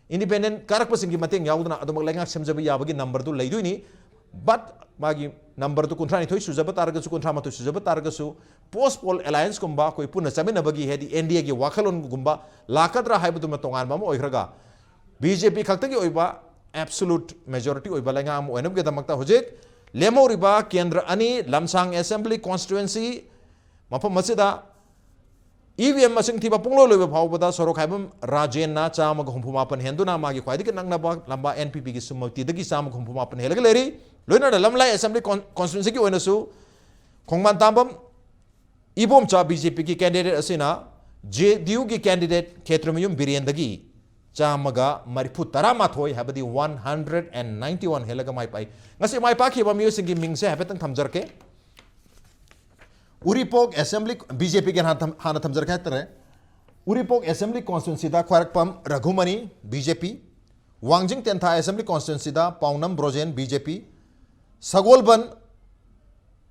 ꯏꯟꯗꯤꯄꯦꯟꯗꯦꯟ ꯀꯥꯔꯛꯄꯁꯤꯡꯒꯤ ꯃꯇꯦꯡ ꯌꯥꯎꯗꯅ ꯑꯗꯨꯃꯛ ꯂꯩꯉꯥꯛ ꯁꯦꯝꯖꯕ ꯌꯥꯕꯒꯤ ꯅꯝꯕꯔꯗꯨ ꯂꯩꯗꯣꯏꯅꯤ꯫ But ꯃꯥꯒꯤ ꯅꯝꯕꯔꯗꯨ ꯀꯨꯟꯊ꯭ꯔꯥ ꯅꯤꯊꯣꯏ ꯁꯨꯖꯕ ꯇꯥꯔꯒꯁꯨ, ꯀꯨꯟꯊ꯭ꯔꯥ ꯃꯥꯊꯣꯏ ꯁꯨꯖꯕ ꯇꯥꯔꯒꯁꯨ, ꯄꯣꯁ ꯄꯣꯜ ꯑꯦꯂꯥꯌꯟꯁꯀꯨꯝꯕ, ꯑꯩꯈꯣꯏ ꯄꯨꯟꯅ ꯆꯠꯃꯤꯟꯅꯕꯒꯤ, ꯍꯥꯏꯗꯤ ꯑꯦꯟ ꯗꯤ ꯑꯦꯒꯤ ꯋꯥꯈꯜꯂꯣꯟꯒꯨꯝꯕ ꯂꯥꯛꯀꯗ꯭ꯔꯥ ꯍꯥꯏꯕꯗꯨꯃ ꯇꯣꯉꯥꯟꯕ ꯑꯃ ꯑꯣꯏꯈ꯭ꯔꯒ, ꯕꯤ ꯖꯦ ꯄꯤ ꯈꯛꯇꯒꯤ ꯑꯣꯏꯕ absolute majority ꯑꯣꯏꯕ ꯂꯩꯉꯥꯛ ꯑꯃ ꯑꯣꯏꯅꯕꯒꯤꯗꯃꯛꯇ ꯍꯧꯖꯤꯛ ꯂꯦꯝꯍꯧꯔꯤꯕ ꯀꯦꯟꯗ꯭ꯔ ꯑꯅꯤ, ꯂꯝꯁꯥꯡ ꯑꯦꯁꯦꯝꯕ꯭ꯂꯤ ꯀꯣꯟꯁꯇꯤꯇ꯭ꯋꯦꯟꯁꯤ, ꯃꯐꯝ ꯑꯁꯤꯗ ꯏ ꯚꯤ ꯑꯦꯝ ꯃꯁꯤꯡ ꯊꯤꯕ ꯄꯨꯡꯂꯣꯏ ꯂꯣꯏꯕ ꯐꯥꯎꯕꯗ ꯁꯣꯔꯣꯛꯈꯥꯏꯕꯝ ꯔꯥꯖꯦꯟꯅ ꯆꯥꯝꯃꯒ ꯍꯨꯝꯐꯨ ꯃꯥꯄꯟ ꯍꯦꯟꯗꯨꯅ ꯃꯥꯒꯤ ꯈ꯭ꯋꯥꯏꯗꯒꯤ ꯅꯛꯅꯕ ꯂꯝꯕꯥ ꯑꯦꯟ ꯄꯤ ꯄꯤꯒꯤ ꯁꯨꯝꯃꯇꯤꯗꯒꯤ ꯆꯥꯝꯃꯒ ꯍꯨꯝꯐꯨ ꯃꯥꯄꯟ ꯍꯦꯜꯂꯒ ꯂꯩꯔꯤ꯫ ꯂꯣꯏꯅꯅ ꯂꯝꯂꯥꯏ ꯑꯦꯁꯦꯝꯕ꯭ꯂꯤ ꯀꯣꯟ-, ꯀꯣꯟꯁꯇꯤꯇ꯭ꯋꯦꯟꯁꯤꯒꯤ ꯑꯣꯏꯅꯁꯨ ꯈꯣꯡꯕꯥꯟ ꯇꯥꯝꯕꯝ ꯏꯕꯣꯝꯆꯥ ꯕꯤ ꯖꯦ ꯄꯤꯒꯤ ꯀꯦꯟꯗꯤꯗꯦꯠ ꯑꯁꯤꯅ ꯖꯦ ꯗꯤ ꯌꯨꯒꯤ ꯀꯦꯟꯗꯤꯗꯦꯠ ꯈꯦꯇ꯭ꯔꯤꯃꯌꯨꯝ ꯕꯤꯔꯦꯟꯗꯒꯤ ꯆꯥꯝꯃꯒ ꯃꯔꯤꯐꯨ ꯇꯔꯥ ꯃꯥꯊꯣꯏ, ꯍꯥꯏꯕꯗꯤ one hundred and ninety one ꯍꯦꯜꯂꯒ ꯃꯥꯏ ꯄꯥꯛꯏ꯫ ꯉꯁꯤ ꯃꯥꯏ ꯄꯥꯛꯈꯤꯕ ꯃꯤꯑꯣꯏꯁꯤꯡꯒꯤ ꯃꯤꯡꯁꯦ ꯍꯥꯏꯐꯦꯠꯇꯪ ꯊꯝꯖꯔꯛꯀꯦ꯫ ꯎꯔꯤꯄꯣꯛ ꯑꯦꯁꯦꯝꯕ꯭ꯂꯤ, ꯕꯤ ꯖꯦ ꯄꯤꯒꯤ ꯍꯥꯟꯅ ꯊꯝ-, ꯍꯥꯟꯅ ꯊꯝꯖꯔꯛꯀꯦ ꯍꯥꯏꯇꯥꯔꯦ꯫ ꯎꯔꯤꯄꯣꯛ ꯑꯦꯁꯦꯝꯕ꯭ꯂꯤ ꯀꯣꯟꯁꯇꯤꯇ꯭ꯋꯦꯟꯁꯤꯗ ꯈ꯭ꯋꯥꯏꯔꯥꯛꯄꯝ ꯔꯘꯨꯃꯅꯤ, ꯕꯤ ꯖꯦ ꯄꯤ꯫ ꯋꯥꯡꯖꯤꯡ ꯇꯦꯟꯊꯥ ꯑꯦꯁꯦꯝꯕ꯭ꯂꯤ ꯀꯣꯟꯁꯇꯤꯇ꯭ꯋꯦꯟꯁꯤꯗ ꯄꯥꯎꯅꯝ ꯕ꯭ꯔꯣꯖꯦꯟ, ꯕꯤ ꯖꯦ ꯄꯤ꯫ ꯁꯒꯣꯜꯕꯟ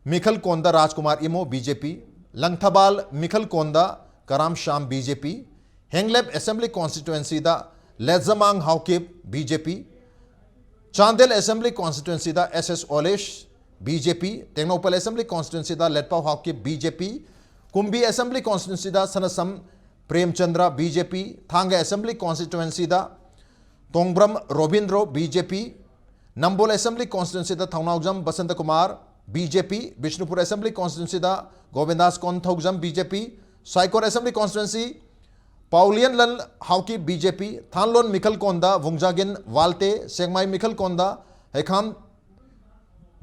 ꯃꯤꯈꯜ ꯀꯣꯟꯗ ꯔꯥꯖꯀꯨꯃꯥꯔ ꯏꯃꯣ, ꯕꯤ ꯖꯦ ꯄꯤ꯫ ꯂꯪꯊꯕꯥꯜ ꯃꯤꯈꯜ ꯀꯣꯟꯗ ꯀꯔꯥꯝ ꯁ꯭ꯌꯥꯝ, ꯕꯤ ꯖꯦ ꯄꯤ꯫ ꯍꯦꯡꯂꯦꯞ ꯑꯦꯁꯦꯝꯕ꯭ꯂꯤ ꯀꯣꯟꯁꯇꯤꯇ꯭ꯋꯦꯟꯁꯤꯗ ꯂꯦꯖꯃꯥꯡ ꯍꯥꯎꯀꯤꯞ, ꯕꯤ ꯖꯦ ꯄꯤ꯫ ꯆꯥꯟꯗꯦꯜ ꯑꯦꯁꯦꯝꯕ꯭ꯂꯤ ꯀꯣꯟꯁꯇꯤꯇ꯭ꯋꯦꯟꯁꯤꯗ ꯑꯦꯁ ꯑꯦꯁ ꯑꯣꯂꯤꯁ, ꯕꯤ ꯖꯦ ꯄꯤ꯫ Tengnoupal assembly ꯀꯣꯟꯁꯇꯤꯇ꯭ꯋꯦꯟꯁꯤꯗ ꯂꯦꯠꯄꯥꯎ Haokip, B J ꯄꯤ꯫ ꯀꯨꯝꯕꯤ ꯑꯦꯁꯦꯝꯕ꯭ꯂꯤ ꯀꯣꯟꯁꯇꯤꯇ꯭ꯋꯦꯟꯁꯤꯗ ꯁꯅꯁꯝ ꯄ꯭ꯔꯦꯝꯆꯟꯗ꯭ꯔ, ꯕꯤ ꯖꯦ ꯄꯤ꯫ ꯊꯥꯡꯒ ꯑꯦꯁꯦꯝꯕ꯭ꯂꯤ ꯀꯣꯟꯁꯇꯤꯇ꯭ꯋꯦꯟꯁꯤꯗ ꯇꯣꯡꯕ꯭ꯔꯝ ꯔꯣꯕꯤꯟꯗ꯭ꯔꯣ, ꯕꯤ ꯖꯦ ꯄꯤ꯫ ꯅꯝꯕꯣꯜ ꯑꯦꯁꯦꯝꯕ꯭ꯂꯤ ꯀꯣꯟꯁꯇꯤꯇ꯭ꯋꯦꯟꯁꯤꯗ Thounaojam Basanta Kumar, B J P. Bishnupur assembly ꯀꯣꯟꯁꯇꯤꯇ꯭ꯋꯦꯟꯁꯤꯗ Govindas Konthoujam, B J P. Saikot assembly constituency Paolienlal Haokip, B J P. Thanlon ꯃꯤꯈꯜ ꯀꯣꯟꯗ ꯚꯨꯡꯖꯥꯒꯤꯟ ꯋꯥꯜꯇꯦ, ꯁꯦꯡꯃꯥꯏ ꯃꯤꯈꯜ ꯀꯣꯟꯗ ꯍꯩꯈꯥꯝ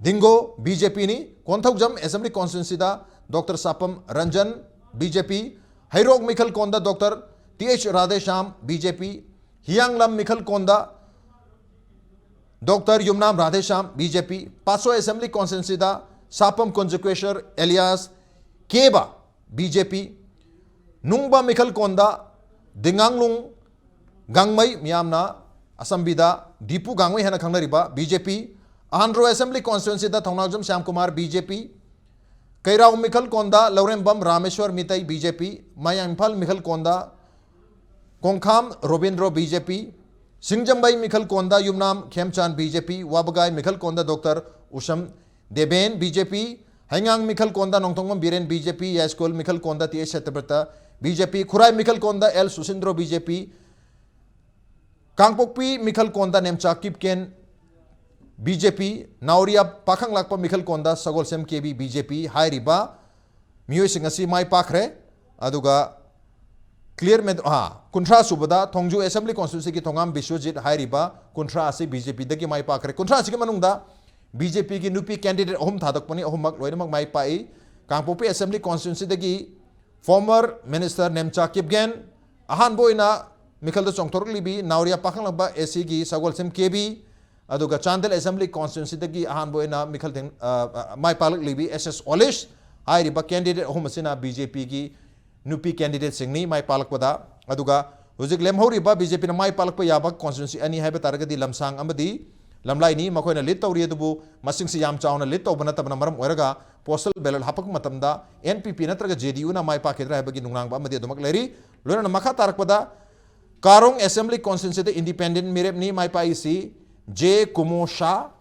ꯗꯤꯡꯒꯣ, ꯕꯤ ꯖꯦ ꯄꯤꯅꯤ꯫ ꯀꯣꯟꯊꯧꯖꯝ ꯑꯦꯁꯦꯝꯕ꯭ꯂꯤ ꯀꯣꯟꯁꯇꯤꯇ꯭ꯋꯦꯟꯁꯤꯗ doctor Sapam Ranjan, B J P. Heirok ꯃꯤꯈꯜ ꯀꯣꯟꯗ doctor T H Radheshyam, B J P. Hiyanglam ꯃꯤꯈꯜ ꯀꯣꯟꯗ doctor Yumnam Radheshyam, B J P. Patsoi assembly ꯀꯣꯟꯁꯇꯤꯇ꯭ꯋꯦꯟꯁꯤꯗ Sapam Kunjakeswar alias Keba, B J P. Nungba ꯃꯤꯈꯜ ꯀꯣꯟꯗ ꯗꯤꯡꯉꯥꯡꯂꯨꯡ ꯒꯥꯡꯃꯩ, ꯃꯤꯌꯥꯝꯅ ꯑꯁꯝꯕꯤꯗ ꯗꯤꯄꯨ ꯒꯥꯡꯃꯩ ꯍꯥꯏꯅ ꯈꯪꯅꯔꯤꯕ, ꯕꯤ ꯖꯦ ꯄꯤ꯫ ꯑꯍꯥꯟꯗ꯭ꯔꯣ ꯑꯦꯁꯦꯝꯕ꯭ꯂꯤ ꯀꯣꯟꯁꯇꯤꯇ꯭ꯋꯦꯟꯁꯤꯗ ꯊꯧꯅꯥꯎꯖꯝ ꯁ꯭ꯌꯥꯝꯀꯨꯃꯥꯔ, ꯕꯤ ꯖꯦ ꯄꯤ꯫ ꯀꯩꯔꯥꯎ ꯃꯤꯈꯜ ꯀꯣꯟꯗ ꯂꯧꯔꯦꯝꯕꯝ ꯔꯥꯃꯦꯁ꯭ꯋꯔ ꯃꯤꯇꯩ, ꯕꯤ ꯖꯦ ꯄꯤ꯫ ꯃꯌꯥꯡ ꯏꯝꯐꯥꯜ ꯃꯤꯈꯜ ꯀꯣꯟꯗ ꯀꯣꯡꯈꯥꯝ ꯔꯣꯕꯤꯟꯗ꯭ꯔꯣ, ꯕꯤ ꯖꯦ ꯄꯤ꯫ ꯁꯤꯡꯖꯃꯩ ꯃꯤꯈꯜ ꯀꯣꯟꯗ ꯌꯨꯝꯅꯥꯝ ꯈꯦꯝꯆꯥꯟ, ꯕꯤ ꯖꯦ ꯄꯤ꯫ ꯋꯥꯕꯒꯥꯏ ꯃꯤꯈꯜ ꯀꯣꯟꯗ ꯗꯣꯛꯇꯔ ꯎꯁꯝ ꯗꯦꯕꯦꯟ, ꯕꯤ ꯖꯦ ꯄꯤ꯫ ꯍꯩꯉꯥꯡ ꯃꯤꯈꯜ ꯀꯣꯟꯗ ꯅꯣꯡꯊꯣꯡꯕꯝ ꯕꯤꯔꯦꯟ, ꯕꯤ ꯖꯦ ꯄꯤ꯫ ꯌꯥꯏꯁ꯭ꯀꯨꯜ ꯃꯤꯈꯜ ꯀꯣꯟꯗ ꯇꯤ ꯑꯩꯆ ꯁꯇ꯭ꯌꯕ꯭ꯔꯇ, ꯕꯤ ꯖꯦ ꯄꯤ꯫ ꯈꯨꯔꯥꯏ ꯃꯤꯈꯜ ꯀꯣꯟꯗ ꯑꯦꯜ ꯁꯨꯁꯤꯟꯗ꯭ꯔꯣ, ꯕꯤ ꯖꯦ ꯄꯤ꯫ ꯀꯥꯡꯄꯣꯛꯄꯤ ꯃꯤꯈꯜ ꯀꯣꯟꯗ ꯅꯦꯝꯆꯥ ꯀꯤꯞꯀꯦꯟ, ꯕꯤ ꯖꯦ ꯄꯤ꯫ ꯅꯥꯎꯔꯤꯌꯥ ꯄꯥꯈꯪꯂꯥꯛꯄ ꯃꯤꯈꯜ ꯀꯣꯟꯗ ꯁꯒꯣꯜꯁꯦꯝ ꯀꯦ ꯕꯤ, ꯕꯤ ꯖꯦ ꯄꯤ꯫ ꯍꯥꯏꯔꯤꯕ ꯃꯤꯑꯣꯏꯁꯤꯡ ꯑꯁꯤ ꯃꯥꯏ ꯄꯥꯛꯈ꯭ꯔꯦ꯫ ꯑꯗꯨꯒ ꯀ꯭ꯂꯤꯌꯔ ꯃꯦ-, ꯑꯥ, ꯀꯨꯟꯊ꯭ꯔꯥ ꯁꯨꯕꯗ ꯊꯣꯡꯖꯨ ꯑꯦꯁꯦꯝꯕ꯭ꯂꯤ ꯀꯣꯟꯁꯇꯤꯇ꯭ꯋꯦꯟꯁꯤꯒꯤ ꯊꯣꯉꯥꯝ ꯕꯤꯁ꯭ꯋꯖꯤꯠ ꯍꯥꯏꯔꯤꯕ ꯀꯨꯟꯊ꯭ꯔꯥ ꯑꯁꯤ ꯕꯤ ꯖꯦ ꯄꯤꯗꯒꯤ ꯃꯥꯏ ꯄꯥꯛꯈ꯭ꯔꯦ꯫ ꯀꯨꯟꯊ꯭ꯔꯥ ꯑꯁꯤꯒꯤ ꯃꯅꯨꯡꯗ ꯕꯤ ꯖꯦ ꯄꯤꯒꯤ ꯅꯨꯄꯤ ꯀꯦꯟꯗꯤꯗꯦꯠ ꯑꯍꯨꯝ ꯊꯥꯗꯣꯛꯄꯅꯤ, ꯑꯍꯨꯝꯃꯛ ꯂꯣꯏꯅꯃꯛ ꯃꯥꯏ ꯄꯥꯛꯏ꯫ ꯀꯥꯡꯄꯣꯛꯄꯤ assembly ꯀꯣꯟꯁꯇꯤꯇ꯭ꯋꯦꯟꯁꯤꯗꯒꯤ former minister Nemcha Kipgen, ꯑꯍꯥꯟꯕ ꯑꯣꯏꯅ ꯃꯤꯈꯜꯗ ꯆꯣꯡꯊꯣꯔꯛꯂꯤꯕꯤ ꯅꯥꯎꯔꯤꯌꯥ ꯄꯥꯈꯪꯂꯥꯛꯄ ꯑꯦ ꯁꯤꯒꯤ ꯁꯒꯣꯜꯁꯦꯝ ꯀꯦ ꯕꯤ, ꯑꯗꯨꯒ ꯆꯥꯟꯗꯦꯜ ꯑꯦꯁꯦꯝꯕ꯭ꯂꯤ ꯀꯣꯟꯁꯇꯤꯇ꯭ꯋꯦꯟꯁꯤꯗꯒꯤ ꯑꯍꯥꯟꯕ ꯑꯣꯏꯅ ꯃꯤꯈꯜ ꯊꯦꯡ-, ꯑ, ꯑ, ꯃꯥꯏ ꯄꯥꯛꯂꯛꯂꯤꯕꯤ ꯑꯦꯁ ꯑꯦꯁ ꯑꯣꯂꯤꯁ ꯍꯥꯏꯔꯤꯕ ꯀꯦꯟꯗꯤꯗꯦꯠ ꯑꯍꯨꯝ ꯑꯁꯤꯅ ꯕꯤ ꯖꯦ ꯄꯤꯒꯤ ꯅꯨꯄꯤ ꯀꯦꯟꯗꯤꯗꯦꯠꯁꯤꯡꯅꯤ ꯃꯥꯏ ꯄꯥꯛꯂꯛꯄꯗ꯫ ꯑꯗꯨꯒ ꯍꯧꯖꯤꯛ ꯂꯦꯝꯍꯧꯔꯤꯕ ꯕꯤ ꯖꯦ ꯄꯤꯅ ꯃꯥꯏ ꯄꯥꯛꯂꯛꯄ ꯌꯥꯕ ꯀꯣꯟꯁꯇꯤꯇ꯭ꯋꯦꯟꯁꯤ ꯑꯅꯤ ꯍꯥꯏꯕ ꯇꯥꯔꯒꯗꯤ ꯂꯝꯁꯥꯡ ꯑꯃꯗꯤ ꯂꯝꯂꯥꯏꯅꯤ꯫ ꯃꯈꯣꯏꯅ ꯂꯤꯗ ꯇꯧꯔꯤ, ꯑꯗꯨꯕꯨ ꯃꯁꯤꯡꯁꯤ ꯌꯥꯝ ꯆꯥꯎꯅ ꯂꯤꯗ ꯇꯧꯕ ꯅꯠꯇꯕꯅ ꯃꯔꯝ ꯑꯣꯏꯔꯒ ꯄꯣꯁꯇꯦꯜ ꯕꯦꯂꯣꯠ ꯍꯥꯞꯄꯛꯄ ꯃꯇꯝꯗ ꯑꯦꯟ ꯄꯤ ꯄꯤ ꯅꯠꯇ꯭ꯔꯒ ꯖꯦ ꯗꯤ ꯌꯨꯅ ꯃꯥꯏ ꯄꯥꯛꯈꯤꯗ꯭ꯔꯥ ꯍꯥꯏꯕꯒꯤ ꯅꯨꯡꯅꯥꯡꯕ ꯑꯃꯗꯤ ꯑꯗꯨꯃꯛ ꯂꯩꯔꯤ꯫ ꯂꯣꯏꯅꯅ ꯃꯈꯥ ꯇꯥꯔꯛꯄꯗ ꯀꯥꯔꯣꯡ ꯑꯦꯁꯦꯝꯕ꯭ꯂꯤ ꯀꯣꯟꯁꯇꯤꯇ꯭ꯋꯦꯟꯁꯤꯗ ꯏꯟꯗꯤꯄꯦꯟꯗꯦꯟ ꯃꯤꯔꯦꯞꯅꯤ ꯃꯥꯏ ꯄꯥꯛꯏꯁꯤ ꯖꯦ ꯀꯨꯃꯣ ꯁꯥ꯫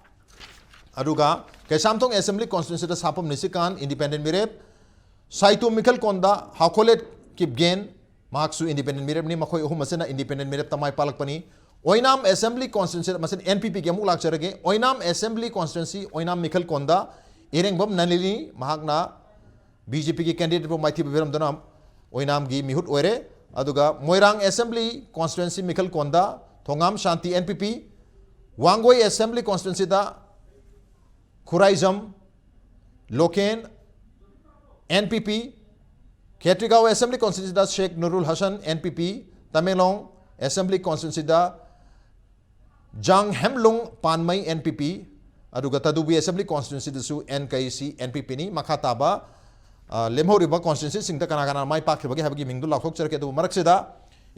ꯑꯗꯨꯒ ꯀꯩꯁꯥꯝꯊꯣꯡ ꯑꯦꯁꯦꯝꯕ꯭ꯂꯤ ꯀꯣꯟꯁꯇꯤꯇ꯭ꯋꯦꯟꯁꯤꯗ ꯁꯥꯄꯝ ꯅꯤꯁꯤꯀꯥꯟ ꯏꯟꯗꯤꯄꯦꯟꯗꯦꯟ ꯃꯤꯔꯦꯞ꯫ ꯁꯥꯏꯇꯣꯝ ꯃꯤꯈꯜ ꯀꯣꯟꯗ ꯍꯥꯎꯈꯣꯂꯦꯠ ꯀꯤꯞꯒꯦꯟ, ꯃꯍꯥꯛꯁꯨ ꯏꯟꯗꯤꯄꯦꯟꯗꯦꯟ ꯃꯤꯔꯦꯞꯅꯤ꯫ ꯃꯈꯣꯏ ꯑꯍꯨꯝ ꯑꯁꯤꯅ ꯏꯟꯗꯤꯄꯦꯟꯗꯦꯟ ꯃꯤꯔꯦꯞꯇ ꯃꯥꯏ ꯄꯥꯛꯂꯛꯄꯅꯤ꯫ ꯑꯣꯏꯅꯥꯝ ꯑꯦꯁꯦꯝꯕ꯭ꯂꯤ ꯀꯣꯟꯁꯇꯤꯇ꯭ꯋꯦꯟꯁꯤꯗ, ꯃꯁꯤꯅ ꯑꯦꯟ ꯄꯤ ꯄꯤꯒꯤ ꯑꯃꯨꯛ ꯂꯥꯛꯆꯔꯒꯦ꯫ ꯑꯣꯏꯅꯥꯝ ꯑꯦꯁꯦꯝꯕ꯭ꯂꯤ ꯀꯣꯟꯁꯇꯤꯇ꯭ꯋꯦꯟꯁꯤ ꯑꯣꯏꯅꯥꯝ ꯃꯤꯈꯜ ꯀꯣꯟꯗ ꯏꯔꯦꯡꯕꯝ ꯅꯂꯤꯅꯤ, ꯃꯍꯥꯛꯅ ꯕꯤ ꯖꯦ ꯄꯤꯒꯤ ꯀꯦꯟꯗꯤꯗꯦꯠꯄꯨ ꯃꯥꯏꯊꯤꯕ ꯄꯤꯔꯝꯗꯨꯅ ꯑꯣꯏꯅꯥꯝꯒꯤ ꯃꯤꯍꯨꯠ ꯑꯣꯏꯔꯦ꯫ ꯑꯗꯨꯒ ꯃꯣꯏꯔꯥꯡ ꯑꯦꯁꯦꯝꯕ꯭ꯂꯤ ꯀꯣꯟꯁꯇꯤꯇ꯭ꯋꯦꯟꯁꯤ ꯃꯤꯈꯜ ꯀꯣꯟꯗ Thongam Shanti, N P P, Wangoi assembly ꯀꯣꯟꯁꯇꯤꯇ꯭ꯋꯦꯟꯁꯤꯗ Khuraijam Loken, N P P, Khetrigao assembly ꯀꯣꯟꯁꯇꯤꯇ꯭ꯋꯦꯟꯁꯤꯗ Sheikh Nurul Hassan, N P P, Tamenglong assembly ꯀꯣꯟꯁꯇꯤꯇ꯭ꯋꯦꯟꯁꯤꯗ Janghemlung Panmei, N P P, ꯑꯗꯨꯒ ꯇꯗꯨꯕꯤ assembly ꯀꯣꯟꯁꯇꯤꯇ꯭ꯋꯦꯟꯁꯤꯗꯁꯨ and K C, N P ꯄꯤꯅꯤ꯫ ꯃꯈꯥ ꯇꯥꯕ, ꯑ, ꯂꯦꯝꯍꯧꯔꯤꯕ ꯀꯣꯟꯁꯇꯤꯇ꯭ꯋꯦꯟꯁꯤꯁꯤꯡꯗ ꯀꯅꯥ ꯀꯅꯥ ꯃꯥꯏ ꯄꯥꯛꯈꯤꯕꯒꯦ ꯍꯥꯏꯕꯒꯤ ꯃꯤꯡꯗꯨ ꯂꯥꯎꯊꯣꯛꯆꯔꯛꯀꯦ꯫ ꯑꯗꯨꯕꯨ ꯃꯔꯛꯁꯤꯗ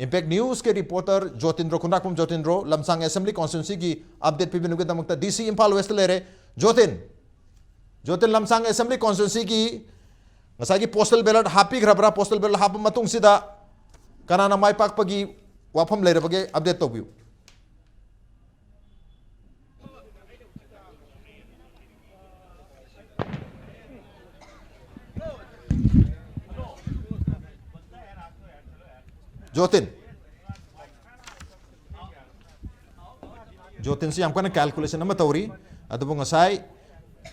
ꯏꯝꯄꯦꯛ ꯅ꯭ꯌꯨꯁꯀꯤ ꯔꯤꯄꯣꯔꯇꯔ ꯖꯣꯇꯤꯟꯗ꯭ꯔꯣ, ꯈꯨꯟꯗ꯭ꯔꯥꯛꯄꯝ ꯖꯣꯇꯤꯟꯗ꯭ꯔꯣ, ꯂꯝꯁꯥꯡ ꯑꯦꯁꯦꯝꯕ꯭ꯂꯤ ꯀꯣꯟꯁꯇꯤꯇ꯭ꯋꯦꯟꯁꯤꯒꯤ ꯑꯞꯗꯦꯠ ꯄꯤꯕꯤꯅꯕꯒꯤꯗꯃꯛꯇ ꯗꯤ ꯁꯤ ꯏꯝꯐꯥꯜ ꯋꯦꯁꯇ ꯂꯩꯔꯦ꯫ ꯖꯣꯇꯤꯟ, ꯖꯣꯇꯤꯟ, ꯂꯝꯁꯥꯡ ꯑꯦꯁꯦꯝꯕ꯭ꯂꯤ ꯀꯣꯟꯁꯇꯤꯇ꯭ꯋꯦꯟꯁꯤꯒꯤ ꯉꯁꯥꯏꯒꯤ ꯄꯣꯁꯇꯦꯜ ꯕꯦꯂꯠ ꯍꯥꯞꯄꯤꯈ꯭ꯔꯕ꯭ꯔꯥ? ꯄꯣꯁꯇꯦꯜ ꯕꯦꯂꯠ ꯍꯥꯞꯄ ꯃꯇꯨꯡꯁꯤꯗ ꯀꯅꯥꯅ ꯃꯥꯏ ꯄꯥꯛꯄꯒꯤ ꯋꯥꯐꯝ ꯂꯩꯔꯕꯒꯦ? ꯑꯞꯗꯦꯠ ꯇꯧꯕꯤꯌꯨ꯫ ꯖꯣꯇꯤꯟ꯫ ꯖꯣꯇꯤꯟꯁꯤ ꯌꯥꯝ ꯀꯟꯅ ꯀꯦꯜꯀꯨꯂꯦꯁꯟ ꯑꯃ ꯇꯧꯔꯤ꯫ ꯑꯗꯨꯕꯨ ꯉꯁꯥꯏ,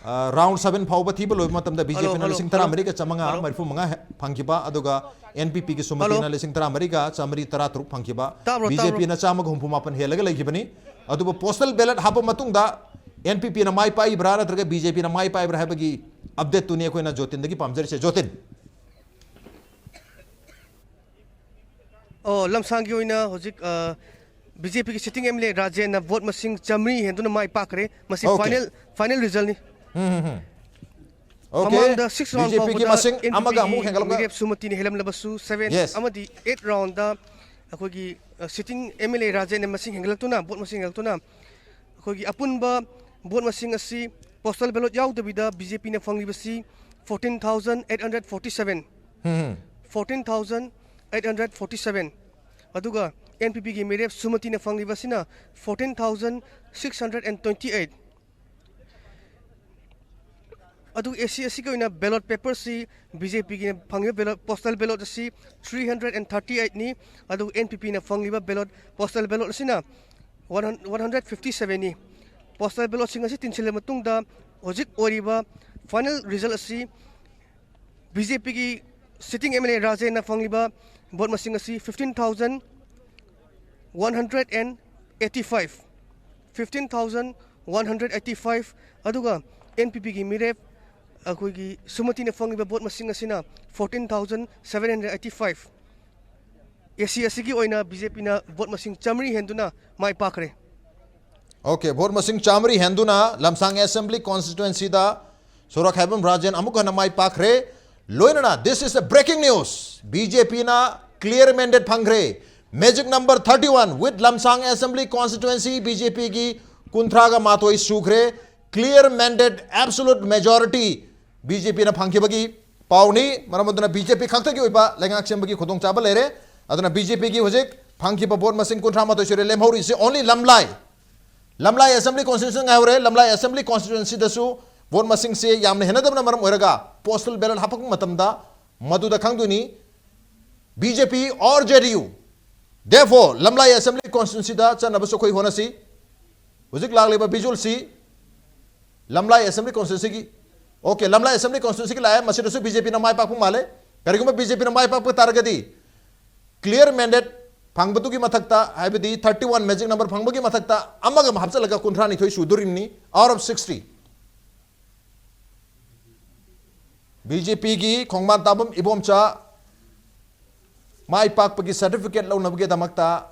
ꯑ, ꯔꯥꯎꯟ ꯁꯚꯦꯟ ꯐꯥꯎꯕ ꯊꯤꯕ ꯂꯣꯏꯕ ꯃꯇꯝꯗ ꯕꯤ ꯖꯦ ꯄꯤꯅ ꯍꯜꯂꯣ, ꯍꯜꯂꯣ, ꯂꯤꯁꯤꯡ ꯇꯔꯥꯃꯔꯤꯒ ꯆꯥꯃꯉꯥ ꯍꯜꯂꯣ꯫ ꯃꯔꯤꯐꯨ ꯃꯉꯥ ꯍꯦ-, ꯐꯪꯈꯤꯕ, ꯑꯗꯨꯒ ꯑꯦꯟ ꯄꯤ ꯄꯤꯒꯤ ꯁꯨꯃꯇꯤꯅ ꯍꯜꯂꯣ꯫ ꯂꯤꯁꯤꯡ ꯇꯔꯥꯃꯔꯤꯒ ꯆꯥꯃꯔꯤ ꯇꯔꯥꯇꯔꯨꯛ ꯐꯪꯈꯤꯕ꯫ ꯇꯥꯕ꯭ꯔꯣ, ꯇꯥꯕ꯭ꯔꯣ? ꯕꯤ ꯖꯦ ꯄꯤꯅ ꯆꯥꯝꯃꯒ ꯍꯨꯝꯐꯨ ꯃꯥꯄꯟ ꯍꯦꯜꯂꯒ ꯂꯩꯈꯤꯕꯅꯤ꯫ ꯑꯗꯨꯕꯨ ꯄꯣꯁꯇꯦꯜ ꯕꯦꯂꯠ ꯍꯥꯞꯄ ꯃꯇꯨꯡꯗ ꯑꯦꯟ ꯄꯤ ꯄꯤꯅ ꯃꯥꯏ ꯄꯥꯛꯏꯕ꯭ꯔꯥ ꯅꯠꯇ꯭ꯔꯒ ꯕꯤ ꯖꯦ ꯄꯤꯅ ꯃꯥꯏ ꯄꯥꯛꯏꯕ꯭ꯔꯥ ꯍꯥꯏꯕꯒꯤ ꯑꯞꯗꯦꯠꯇꯨꯅꯤ ꯑꯩꯈꯣꯏꯅ ꯖꯣꯇꯤꯟꯗꯒꯤ ꯄꯥꯝꯖꯔꯤꯁꯦ꯫ ꯖꯣꯇꯤꯟ꯫ ꯑꯣ, ꯂꯝꯁꯥꯡꯒꯤ ꯑꯣꯏꯅ ꯍꯧꯖꯤꯛ, ꯑ, ꯕꯤ ꯖꯦ ꯄꯤꯒꯤ sitting M L A ꯔꯥꯖꯦꯟꯅ ꯚꯣꯠ ꯃꯁꯤꯡ ꯆꯥꯃꯔꯤ ꯍꯦꯟꯗꯨꯅ ꯃꯥꯏ ꯄꯥꯛꯈ꯭ꯔꯦ꯫ ꯃꯁꯤ ꯑꯣꯀꯦ꯫ ꯐꯥꯏꯅꯦꯜ, ꯐꯥꯏꯅꯦꯜ ꯔꯤꯖꯜꯅꯤ꯫ Um, um, um. ꯑꯣꯀꯦ꯫ ꯃꯃꯥꯡꯗ six round ꯕꯤ ꯖꯦ ꯄꯤꯒꯤ ꯐꯥꯎꯕꯗ ꯃꯁꯤꯡ ꯑꯃꯒ ꯑꯃꯨꯛ ꯑꯦꯟ ꯄꯤ ꯄꯤꯒꯤ ꯍꯦꯟꯒꯠꯂꯛꯄ꯫ ꯃꯤꯔꯦꯞ ꯁꯨꯃꯇꯤꯅ ꯍꯦꯜꯂꯝꯂꯕꯁꯨ, seven ꯌꯦꯁ꯫ ꯑꯃꯗꯤ eight round ꯑ, ꯑꯩꯈꯣꯏꯒꯤ, ꯑ, sitting M L A ꯔꯥꯖꯦꯟꯅ ꯃꯁꯤꯡ ꯍꯦꯟꯒꯠꯂꯛꯇꯨꯅ, ꯚꯣꯠ ꯃꯁꯤꯡ ꯍꯦꯟꯒꯠꯂꯛꯇꯨꯅ, ꯑꯩꯈꯣꯏꯒꯤ ꯑꯄꯨꯟꯕ ꯚꯣꯠ ꯃꯁꯤꯡ ꯑꯁꯤ ꯄꯣꯁꯇꯦꯜ ꯕꯦꯂꯣꯠ ꯌꯥꯎꯗꯕꯤꯗ ꯕꯤ ꯖꯦ ꯄꯤꯅ ꯐꯪꯂꯤꯕꯁꯤ fourteen thousand eight hundred forty seven꯫ Um. Fourteen thousand eight hundred forty seven꯫ ꯑꯗꯨꯒ ꯑꯦꯟ ꯄꯤ ꯄꯤꯒꯤ ꯃꯤꯔꯦꯞ ꯁꯨꯃꯇꯤꯅ ꯐꯪꯂꯤꯕꯁꯤꯅ fourteen thousand six hundred and twenty eight꯫ ꯑꯗꯨ ꯑꯦ ꯁꯤ ꯑꯦꯁ ꯇꯤꯒꯤ ꯑꯣꯏꯅ ꯕꯦꯂꯣꯠ ꯄꯦꯄꯔꯁꯤ ꯕꯤ ꯖꯦ ꯄꯤꯒꯤ ꯐꯪꯂꯤꯕ ꯕꯦꯂꯣꯠ, ꯄꯣꯁꯇꯦꯜ ꯕꯦꯂꯣꯠ ꯑꯁꯤ three hundred and thirty eightꯅꯤ꯫ ꯑꯗꯨ ꯑꯦꯟ ꯄꯤ ꯄꯤꯅ ꯐꯪꯂꯤꯕ ꯕꯦꯂꯣꯠ, ꯄꯣꯁꯇꯦꯜ ꯕꯦꯂꯣꯠ ꯑꯁꯤꯅ one hundred fifty sevenꯅꯤ꯫ ꯄꯣꯁꯇꯦꯜ ꯕꯦꯂꯣꯠꯁꯤꯡ ꯑꯁꯤ ꯇꯤꯟꯁꯤꯜꯂꯕ ꯃꯇꯨꯡꯗ ꯍꯧꯖꯤꯛ ꯑꯣꯏꯔꯤꯕ ꯐꯥꯏꯅꯦꯜ ꯔꯤꯖꯜ ꯑꯁꯤ ꯕꯤ ꯖꯦ ꯄꯤꯒꯤ ꯁꯤꯇꯤꯡ ꯑꯦꯝ ꯑꯦꯜ ꯑꯦ ꯔꯥꯖꯦꯟꯅ ꯐꯪꯂꯤꯕ ꯚꯣꯠ ꯃꯁꯤꯡ ꯑꯁꯤ fifteen thousand one hundred and eighty five, fifteen thousand one hundred eighty five꯫ ꯑꯗꯨꯒ ꯑꯦꯟ ꯄꯤ ꯄꯤꯒꯤ ꯃꯤꯔꯦꯞ ꯑꯩꯈꯣꯏꯒꯤ ꯁꯨꯃꯇꯤꯅ ꯐꯪꯂꯤꯕ ꯚꯣꯠ ꯃꯁꯤꯡ ꯑꯁꯤꯅ fourteen thousand seven hundred eighty five꯫ ꯑꯦ ꯁꯤ ꯑꯦꯁ ꯇꯤꯒꯤ ꯑꯣꯏꯅ ꯕꯤ ꯖꯦ ꯄꯤꯅ ꯚꯣꯠ ꯃꯁꯤꯡ ꯆꯥꯃꯔꯤ ꯍꯦꯟꯗꯨꯅ ꯃꯥꯏ ꯄꯥꯛꯈ꯭ꯔꯦ꯫ ꯑꯣꯀꯦ, ꯚꯣꯠ ꯃꯁꯤꯡ ꯆꯥꯃꯔꯤ ꯍꯦꯟꯗꯨꯅ ꯂꯝꯁꯥꯡ ꯑꯦꯁꯦꯝꯕ꯭ꯂꯤ ꯀꯣꯟꯁꯇꯤꯇ꯭ꯋꯦꯟꯁꯤꯗ ꯁꯣꯔꯥ ꯈꯥꯏꯕꯝ ꯔꯥꯖꯦꯟ ꯑꯃꯨꯛ ꯍꯟꯅ ꯃꯥꯏ ꯄꯥꯛꯈ꯭ꯔꯦ꯫ ꯂꯣꯏꯅꯅ, this is the breaking news, B J ꯄꯤꯅ clear mandate ꯐꯪꯈ꯭ꯔꯦ꯫ Magic number thirty one with Lamsang assembly constituency B J ꯄꯤꯒꯤ ꯀꯨꯟꯊ꯭ꯔꯥꯒ ꯃꯥꯊꯣꯏ ꯁꯨꯈ꯭ꯔꯦ꯫ Clear mandate, absolute majority ꯕꯤ ꯖꯦ ꯄꯤꯅ ꯐꯪꯈꯤꯕꯒꯤ ꯄꯥꯎꯅꯤ꯫ ꯃꯔꯝ ꯑꯗꯨꯅ ꯕꯤ ꯖꯦ ꯄꯤ ꯈꯛꯇꯒꯤ ꯑꯣꯏꯕ ꯂꯩꯉꯥꯛ ꯁꯦꯝꯕꯒꯤ ꯈꯨꯗꯣꯡꯆꯥꯕ ꯂꯩꯔꯦ꯫ ꯑꯗꯨꯅ ꯕꯤ ꯖꯦ ꯄꯤꯒꯤ ꯍꯧꯖꯤꯛ ꯐꯪꯈꯤꯕ ꯚꯣꯠ ꯃꯁꯤꯡ ꯀꯨꯟꯊ꯭ꯔꯥ ꯃꯥꯊꯣꯏ ꯁꯨꯔꯦ꯫ ꯂꯦꯝꯍꯧꯔꯤꯁꯤ only ꯂꯝꯂꯥꯏ, ꯂꯝꯂꯥꯏ ꯑꯦꯁꯦꯝꯕ꯭ꯂꯤ ꯀꯣꯟꯁꯇꯤꯇ꯭ꯋꯦꯟꯁꯤ ꯉꯥꯏꯍꯧꯔꯦ꯫ ꯂꯝꯂꯥꯏ ꯑꯦꯁꯦꯝꯕ꯭ꯂꯤ ꯀꯣꯟꯁꯇꯤꯇ꯭ꯋꯦꯟꯁꯤꯗꯁꯨ ꯚꯣꯠ ꯃꯁꯤꯡꯁꯦ ꯌꯥꯝꯅ ꯍꯦꯟꯅꯗꯕꯅ ꯃꯔꯝ ꯑꯣꯏꯔꯒ ꯄꯣꯁꯇꯦꯜ ꯕꯦꯂꯣꯠ ꯍꯥꯞꯄꯛꯄ ꯃꯇꯝꯗ ꯃꯗꯨꯗ ꯈꯪꯗꯣꯏꯅꯤ꯫ B J P or J D U. Therefore, ꯂꯝꯂꯥꯏ ꯑꯦꯁꯦꯝꯕ꯭ꯂꯤ ꯀꯣꯟꯁꯇꯤꯇ꯭ꯋꯦꯟꯁꯤꯗ ꯆꯠꯅꯕꯁꯨ ꯑꯩꯈꯣꯏ ꯍꯣꯠꯅꯁꯤ꯫ ꯍꯧꯖꯤꯛ ꯂꯥꯛꯂꯤꯕ ꯚꯤꯖꯨꯑꯦꯜꯁꯤ ꯂꯝꯂꯥꯏ ꯑꯦꯁꯦꯝꯕ꯭ꯂꯤ ꯀꯣꯟꯁꯇꯤꯇ꯭ꯋꯦꯟꯁꯤꯒꯤ, ꯑꯣꯀꯦ, ꯂꯝꯂꯥꯏ ꯑꯦꯁꯦꯝꯕ꯭ꯂꯤ ꯀꯣꯟꯁꯇꯤꯇ꯭ꯋꯦꯟꯁꯤꯒꯤ ꯂꯥꯛꯑꯦ꯫ ꯃꯁꯤꯗꯁꯨ ꯕꯤ ꯖꯦ ꯄꯤꯅ ꯃꯥꯏ ꯄꯥꯛꯄ ꯃꯥꯜꯂꯦ꯫ ꯀꯔꯤꯒꯨꯝꯕ ꯕꯤ ꯖꯦ ꯄꯤꯅ ꯃꯥꯏ ꯄꯥꯛꯄ ꯇꯥꯔꯒꯗꯤ, clear mandate ꯐꯪꯕꯗꯨꯒꯤ ꯃꯊꯛꯇ, ꯍꯥꯏꯕꯗꯤ thirty one magic number ꯐꯪꯕꯒꯤ ꯃꯊꯛꯇ ꯑꯃꯒ ꯑꯃ ꯍꯥꯞꯆꯤꯜꯂꯒ ꯀꯨꯟꯊ꯭ꯔꯥ ꯅꯤꯊꯣꯏ ꯁꯨꯗꯣꯔꯤꯕꯅꯤ, out of sixty꯫ B J ꯄꯤꯒꯤ ꯈꯣꯡꯕꯥꯟ ꯇꯥꯕꯝ ꯏꯕꯣꯝꯆꯥ ꯃꯥꯏ ꯄꯥꯛꯄꯒꯤ ꯁꯔꯇꯤꯐꯤꯀꯦꯠ ꯂꯧꯅꯕꯒꯤꯗꯃꯛꯇ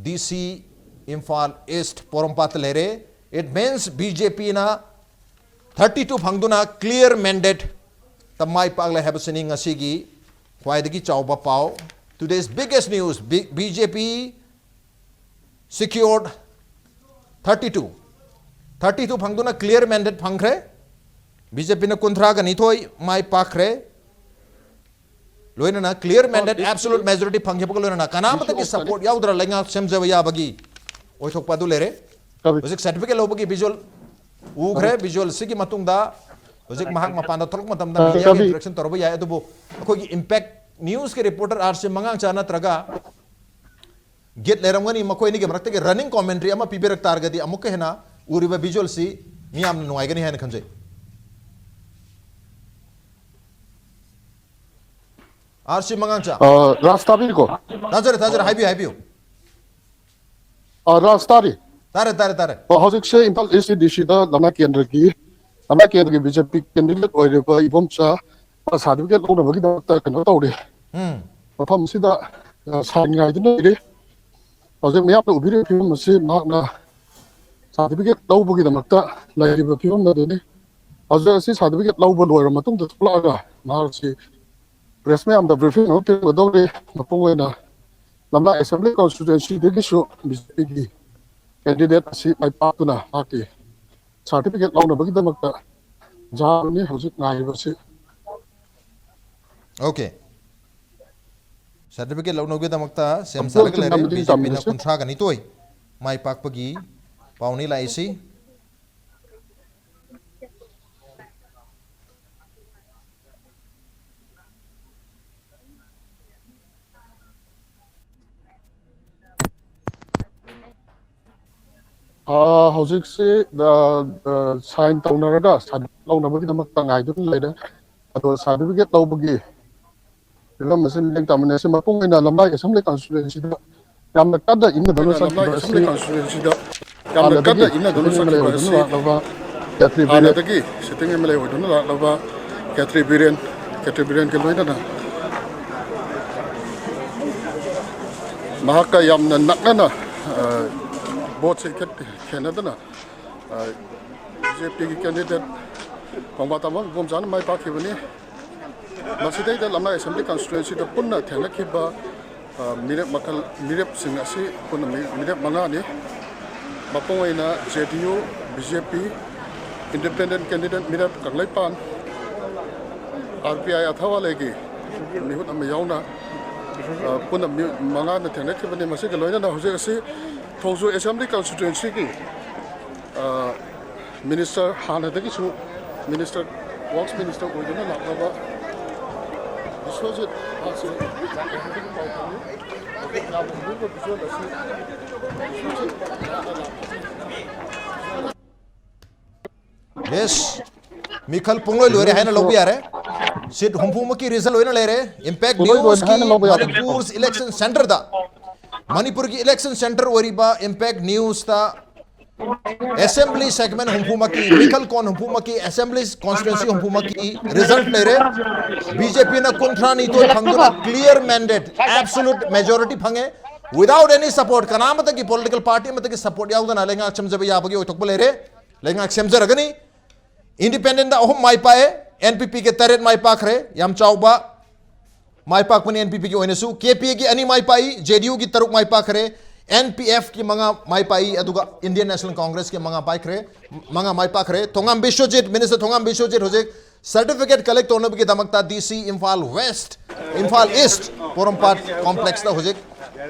ꯗꯤ ꯁꯤ ꯏꯝꯐꯥꯜ ꯏꯁ꯭ꯠ ꯄꯣꯔꯣꯝꯄꯥꯠꯇ ꯂꯩꯔꯦ꯫ It means ꯕꯤ ꯖꯦ ꯄꯤꯅ thirty two ꯐꯪꯗꯨꯅ clear mandate ꯇ ꯃꯥꯏ ꯄꯥꯛꯂꯦ ꯍꯥꯏꯕꯁꯤꯅꯤ ꯉꯁꯤꯒꯤ ꯈ꯭ꯋꯥꯏꯗꯒꯤ ꯆꯥꯎꯕ ꯄꯥꯎ꯫ Today's biggest news, B-, B J P secured thirty two꯫ Thirty two ꯐꯪꯗꯨꯅ clear mandate ꯐꯪꯈ꯭ꯔꯦ꯫ ꯕꯤ ꯖꯦ ꯄꯤꯅ ꯀꯨꯟꯊ꯭ꯔꯥꯒ ꯅꯤꯊꯣꯏ ꯃꯥꯏ ꯄꯥꯛꯈ꯭ꯔꯦ꯫ ꯂꯣꯏꯅꯅ clear mandate, absolute majority ꯐꯪꯈꯤꯕꯒ ꯂꯣꯏꯅꯅ ꯀꯅꯥꯃꯇꯒꯤ support ꯌꯥꯎꯗꯅ ꯂꯩꯉꯥꯛ ꯁꯦꯝꯖꯕ ꯌꯥꯕꯒꯤ ꯑꯣꯏꯊꯣꯛꯄ ꯑꯗꯨ ꯂꯩꯔꯦ꯫ ꯍꯧꯖꯤꯛ certificate ꯂꯧꯕꯒꯤ visual ꯎꯈ꯭ꯔꯦ꯫ Visual ꯁꯤꯒꯤ ꯃꯇꯨꯡꯗ ꯍꯧꯖꯤꯛ ꯃꯍꯥꯛ ꯃꯄꯥꯟꯗ ꯊꯣꯛꯂꯛꯄ ꯃꯇꯝꯗ media ꯒ interaction ꯇꯧꯔꯕ ꯌꯥꯏ, ꯑꯗꯨꯕꯨ ꯑꯩꯈꯣꯏꯒꯤ Impact News ꯀꯤ reporter ꯑꯥꯔ ꯁꯤ ꯃꯉꯥꯡꯆꯥ ꯅꯠꯇ꯭ꯔꯒ ꯒꯤꯠ ꯂꯩꯔꯝꯒꯅꯤ, ꯃꯈꯣꯏ ꯑꯅꯤꯒꯤ ꯃꯔꯛꯇꯒꯤ running commentary ꯑꯃ ꯄꯤꯕꯤꯔꯛ ꯇꯥꯔꯒꯗꯤ ꯑꯃꯨꯛꯀ ꯍꯦꯟꯅ ꯎꯔꯤꯕ visual ꯁꯤ ꯃꯤꯌꯥꯝꯅ ꯅꯨꯡꯉꯥꯏꯒꯅꯤ ꯍꯥꯏꯅ ꯈꯟꯖꯩ꯫ R C ꯃꯉꯥꯡꯆꯥ꯫ ꯑ, ꯔꯥꯖ ꯇꯥꯕꯤꯔꯤꯀꯣ? ꯇꯥꯖꯔꯦ, ꯇꯥꯖꯔꯦ, ꯍꯥꯏꯕꯤꯌꯨ, ꯍꯥꯏꯕꯤꯌꯨ꯫ ꯑ, ꯔꯥꯖ ꯇꯥꯔꯤ? ꯇꯥꯔꯦ, ꯇꯥꯔꯦ, ꯇꯥꯔꯦ꯫ ꯑ, ꯍꯧꯖꯤꯛꯁꯦ ꯏꯝꯐꯥꯜ ꯏꯁ ꯗꯤ ꯁꯤꯗ ꯂꯝꯂꯥꯏ ꯀꯦꯟꯗ꯭ꯔꯒꯤ, ꯂꯝꯂꯥꯏ ꯀꯦꯟꯗ꯭ꯔꯒꯤ ꯕꯤ ꯖꯦ ꯄꯤ candidate ꯑꯣꯏꯔꯤꯕ ꯏꯕꯣꯝꯆꯥ certificate ꯂꯧꯅꯕꯒꯤꯗꯃꯛꯇ ꯀꯩꯅꯣ ꯇꯧꯔꯤ꯫ ꯎꯝ꯫ ꯃꯐꯝꯁꯤꯗ, ꯑ, sign ꯉꯥꯏꯗꯨꯅ ꯂꯩꯔꯤ꯫ ꯍꯧꯖꯤꯛ ꯃꯌꯥꯝꯅ ꯎꯕꯤꯔꯤꯕ ꯐꯤꯕꯝ ꯑꯁꯤ ꯃꯍꯥꯛꯅ certificate ꯂꯧꯕꯒꯤꯗꯃꯛꯇ ꯂꯩꯔꯤꯕ ꯐꯤꯕꯝ ꯑꯗꯨꯅꯤ꯫ ꯍꯧꯖꯤꯛ ꯑꯁꯤ certificate ꯂꯧꯕ ꯂꯣꯏꯔꯕ ꯃꯇꯨꯡꯗ ꯊꯣꯛꯂꯛꯑꯒ ꯃꯍꯥꯛꯁꯤ press ꯃꯌꯥꯝꯗ briefing ꯑꯃ ꯄꯤꯔꯝꯒꯗꯧꯔꯤ꯫ ꯃꯄꯨꯡ ꯑꯣꯏꯅ ꯂꯝꯂꯥꯏ assembly constituency ꯗꯒꯤꯁꯨ ꯕꯤ ꯖꯦ ꯄꯤꯒꯤ candidate ꯑꯁꯤ ꯃꯥꯏ ꯄꯥꯛꯇꯨꯅ ꯃꯍꯥꯛꯀꯤ certificate ꯂꯧꯅꯕꯒꯤꯗꯃꯛꯇ ꯖꯥꯔꯅꯤ ꯍꯧꯖꯤꯛ ꯉꯥꯏꯔꯤꯕꯁꯤ꯫ Okay꯫ Certificate ꯂꯧꯅꯕꯒꯤꯗꯃꯛꯇ ꯁꯦꯝ ꯑꯕꯗꯨꯜ ꯁꯥꯔꯒ ꯂꯩꯔꯦ꯫ ꯇꯤꯟꯅ ꯃꯇꯦꯡ ꯕꯤ ꯖꯦ ꯄꯤꯅ ꯄꯥꯡꯃꯤꯟꯅꯁꯤ꯫ ꯀꯨꯟꯊ꯭ꯔꯥꯒ ꯅꯤꯊꯣꯏ ꯃꯥꯏ ꯄꯥꯛꯄꯒꯤ ꯄꯥꯎꯅꯤ ꯂꯥꯛꯏꯁꯤ꯫ ꯑꯥ, ꯍꯧꯖꯤꯛꯁꯤ, ꯑꯥ, ꯑꯥ, sign ꯇꯧꯅꯔꯒ certificate ꯂꯧꯅꯕꯒꯤꯗꯃꯛꯇ ꯉꯥꯏꯗꯨꯅ ꯂꯩꯔꯦ꯫ ꯑꯗꯣ certificate ꯂꯧꯕꯒꯤ ꯐꯤꯕꯝ ꯑꯁꯤ ꯃꯤꯠꯌꯦꯡ ꯇꯥꯃꯤꯟꯅꯁꯤ꯫ ꯃꯄꯨꯡ ꯑꯣꯏꯅ ꯂꯝꯂꯥꯏ assembly constituency ꯗ ꯌꯥꯝꯅ ꯀꯟꯅ ꯏꯟꯅꯗꯨꯅ ꯆꯠꯈꯤꯕ ꯑꯁꯤ ꯌꯥꯝꯅ ꯀꯟꯅ ꯏꯟꯅꯗꯨꯅ ꯍꯥꯟꯅꯗꯒꯤ ꯆꯠꯈꯤꯕ ꯑꯁꯤ ꯂꯥꯛꯂꯕ ꯈꯦꯇ꯭ꯔꯤ ꯕꯤꯔꯦꯟ, ꯍꯥꯟꯅꯗꯒꯤ sitting M L A ꯑꯣꯏꯗꯨꯅ ꯂꯥꯛꯂꯕ ꯈꯦꯇ꯭ꯔꯤ ꯕꯤꯔꯦꯟ, ꯈꯦꯇ꯭ꯔꯤ ꯕꯤꯔꯦꯟꯒꯤ ꯂꯣꯏꯅꯅ ꯃꯍꯥꯛꯀ ꯌꯥꯝꯅ ꯅꯛꯅꯅ, ꯑ, vote ꯁꯦ ꯈꯦꯠ-, ꯈꯦꯠꯅꯗꯅ, ꯑ, ꯕꯤ ꯖꯦ ꯄꯤꯒꯤ candidate ꯄꯪꯕꯥ ꯇꯥꯃꯣ ꯏꯕꯣꯝꯆꯥꯅ ꯃꯥꯏ ꯄꯥꯛꯈꯤꯕꯅꯤ꯫ ꯃꯁꯤꯗꯩꯗ ꯂꯝꯂꯥꯏ assembly constituency ꯗ ꯄꯨꯟꯅ ꯊꯦꯡꯅꯈꯤꯕ, ꯑ, ꯃꯤꯔꯦꯞ ꯃꯈꯜ, ꯃꯤꯔꯦꯞꯁꯤꯡ ꯑꯁꯤ ꯄꯨꯟꯅ ꯃꯤ-, ꯃꯤꯔꯦꯞ ꯃꯉꯥꯅꯤ꯫ ꯃꯄꯨꯡ ꯑꯣꯏꯅ J D U, B J P, independent candidate ꯃꯤꯔꯦꯞ ꯀꯪꯂꯩꯄꯥꯟ, R P I ꯑꯊꯋꯥꯂꯦꯒꯤ ꯃꯤꯍꯨꯠ ꯑꯃ ꯌꯥꯎꯅ, ꯑ, ꯄꯨꯟꯅ ꯃꯤꯍꯨꯠ ꯃꯉꯥꯅ ꯊꯦꯡꯅꯈꯤꯕꯅꯤ꯫ ꯃꯁꯤꯒ ꯂꯣꯏꯅꯅ ꯍꯧꯖꯤꯛ ꯑꯁꯤ ꯊꯣꯡꯖꯨ ꯑꯦꯁꯦꯝꯕ꯭ꯂꯤ ꯀꯟꯁꯇꯤꯇ꯭ꯋꯦꯟꯁꯤꯒꯤ, ꯑ, ꯃꯤꯅꯤꯁꯇꯔ, ꯍꯥꯟꯅꯗꯒꯤꯁꯨ ꯃꯤꯅꯤꯁꯇꯔ, ꯋꯥꯔꯛꯁ ꯃꯤꯅꯤꯁꯇꯔ ꯑꯣꯏꯗꯨꯅ ꯂꯥꯛꯂꯕ ꯕꯤꯁ꯭ꯋꯖꯤꯠ ꯃꯍꯥꯛꯁꯨ ꯂꯥꯛꯂꯦ ꯍꯥꯏꯕꯒꯤ ꯄꯥꯎ ꯐꯪꯏ꯫ ꯍꯧꯖꯤꯛ ꯌꯥꯝꯅ ꯍꯨꯝꯕ ꯕꯤꯖꯨꯋꯦꯜ ꯑꯁꯤ ꯕꯤꯁ꯭ꯋꯖꯤꯠ ꯃꯍꯥꯛꯅ ꯂꯥꯛꯄꯁꯤ Yes, ꯃꯤꯈꯜ ꯄꯨꯡꯂꯣꯏ ꯂꯣꯏꯔꯦ ꯍꯥꯏꯅ ꯂꯧꯕ ꯌꯥꯔꯦ꯫ Seat ꯍꯨꯝꯐꯨꯃꯛꯀꯤ result ꯂꯣꯏꯅ ꯂꯩꯔꯦ꯫ Impact ꯄꯨꯡꯂꯣꯏ ꯂꯣꯏꯔꯦ ꯍꯥꯏꯅ Newsꯀꯤ ꯂꯧꯕ ꯌꯥꯔꯦ꯫ Manipur's election centreꯗ, ꯃꯅꯤꯄꯨꯔꯒꯤ election centre ꯑꯣꯏꯔꯤꯕ Impact Newsꯇ assembly segment ꯍꯨꯝꯐꯨꯃꯛꯀꯤ, ꯃꯤꯈꯜ ꯀꯣꯟ ꯍꯨꯝꯐꯨꯃꯛꯀꯤ, assembly constituency ꯍꯨꯝꯐꯨꯃꯛꯀꯤ result ꯂꯩꯔꯦ꯫ BJPꯅ ꯀꯨꯟꯊ꯭ꯔꯥꯅꯤꯊꯣꯏ ꯐꯪꯗꯨꯅ clear mandate, absolute majority ꯐꯪꯉꯦ꯫ Without any support, ꯀꯅꯥ ꯑꯃꯠꯇꯒꯤ political party ꯑꯃꯠꯇꯒꯤ support ꯌꯥꯎꯗꯅ ꯂꯩꯉꯥꯛ ꯁꯦꯝꯖꯕ ꯌꯥꯕꯒꯤ ꯑꯣꯏꯊꯣꯛꯄ ꯂꯩꯔꯦ꯫ ꯂꯩꯉꯥꯛ ꯁꯦꯝꯖꯔꯒꯅꯤ꯫ Independentꯗ ꯑꯍꯨꯝ ꯃꯥꯏ ꯄꯥꯛꯑꯦ, NPPꯒꯤ ꯇꯔꯦꯠ ꯃꯥꯏ ꯄꯥꯛꯈ꯭ꯔꯦ, ꯌꯥꯝ ꯆꯥꯎꯕ ꯃꯥꯏ ꯄꯥꯛꯄꯅꯤ꯫ NPPꯒꯤ ꯑꯣꯏꯅꯁꯨ KPAꯒꯤ ꯑꯅꯤ ꯃꯥꯏ ꯄꯥꯛꯏ, JDUꯒꯤ ꯇꯔꯨꯛ ꯃꯥꯏ ꯄꯥꯛꯈ꯭ꯔꯦ, NPFꯀꯤ ꯃꯉꯥ ꯃꯥꯏ ꯄꯥꯛꯏ, ꯑꯗꯨꯒ Indian National Congressꯀꯤ ꯃꯉꯥ ꯄꯥꯏꯈ꯭ꯔꯦ, ꯃꯉꯥ ꯃꯥꯏ ꯄꯥꯛꯈ꯭ꯔꯦ꯫ ꯊꯣꯉꯥꯝ ꯕꯤꯁ꯭ꯋꯖꯤꯠ, Minister ꯊꯣꯉꯥꯝ ꯕꯤꯁ꯭ꯋꯖꯤꯠ ꯍꯧꯖꯤꯛ certificate collect ꯇꯧꯅꯕꯒꯤꯗꯃꯛꯇ DC Imphal West, Imphal East, ꯄꯣꯔꯣꯝꯄꯥꯠ complexꯇ ꯍꯧꯖꯤꯛ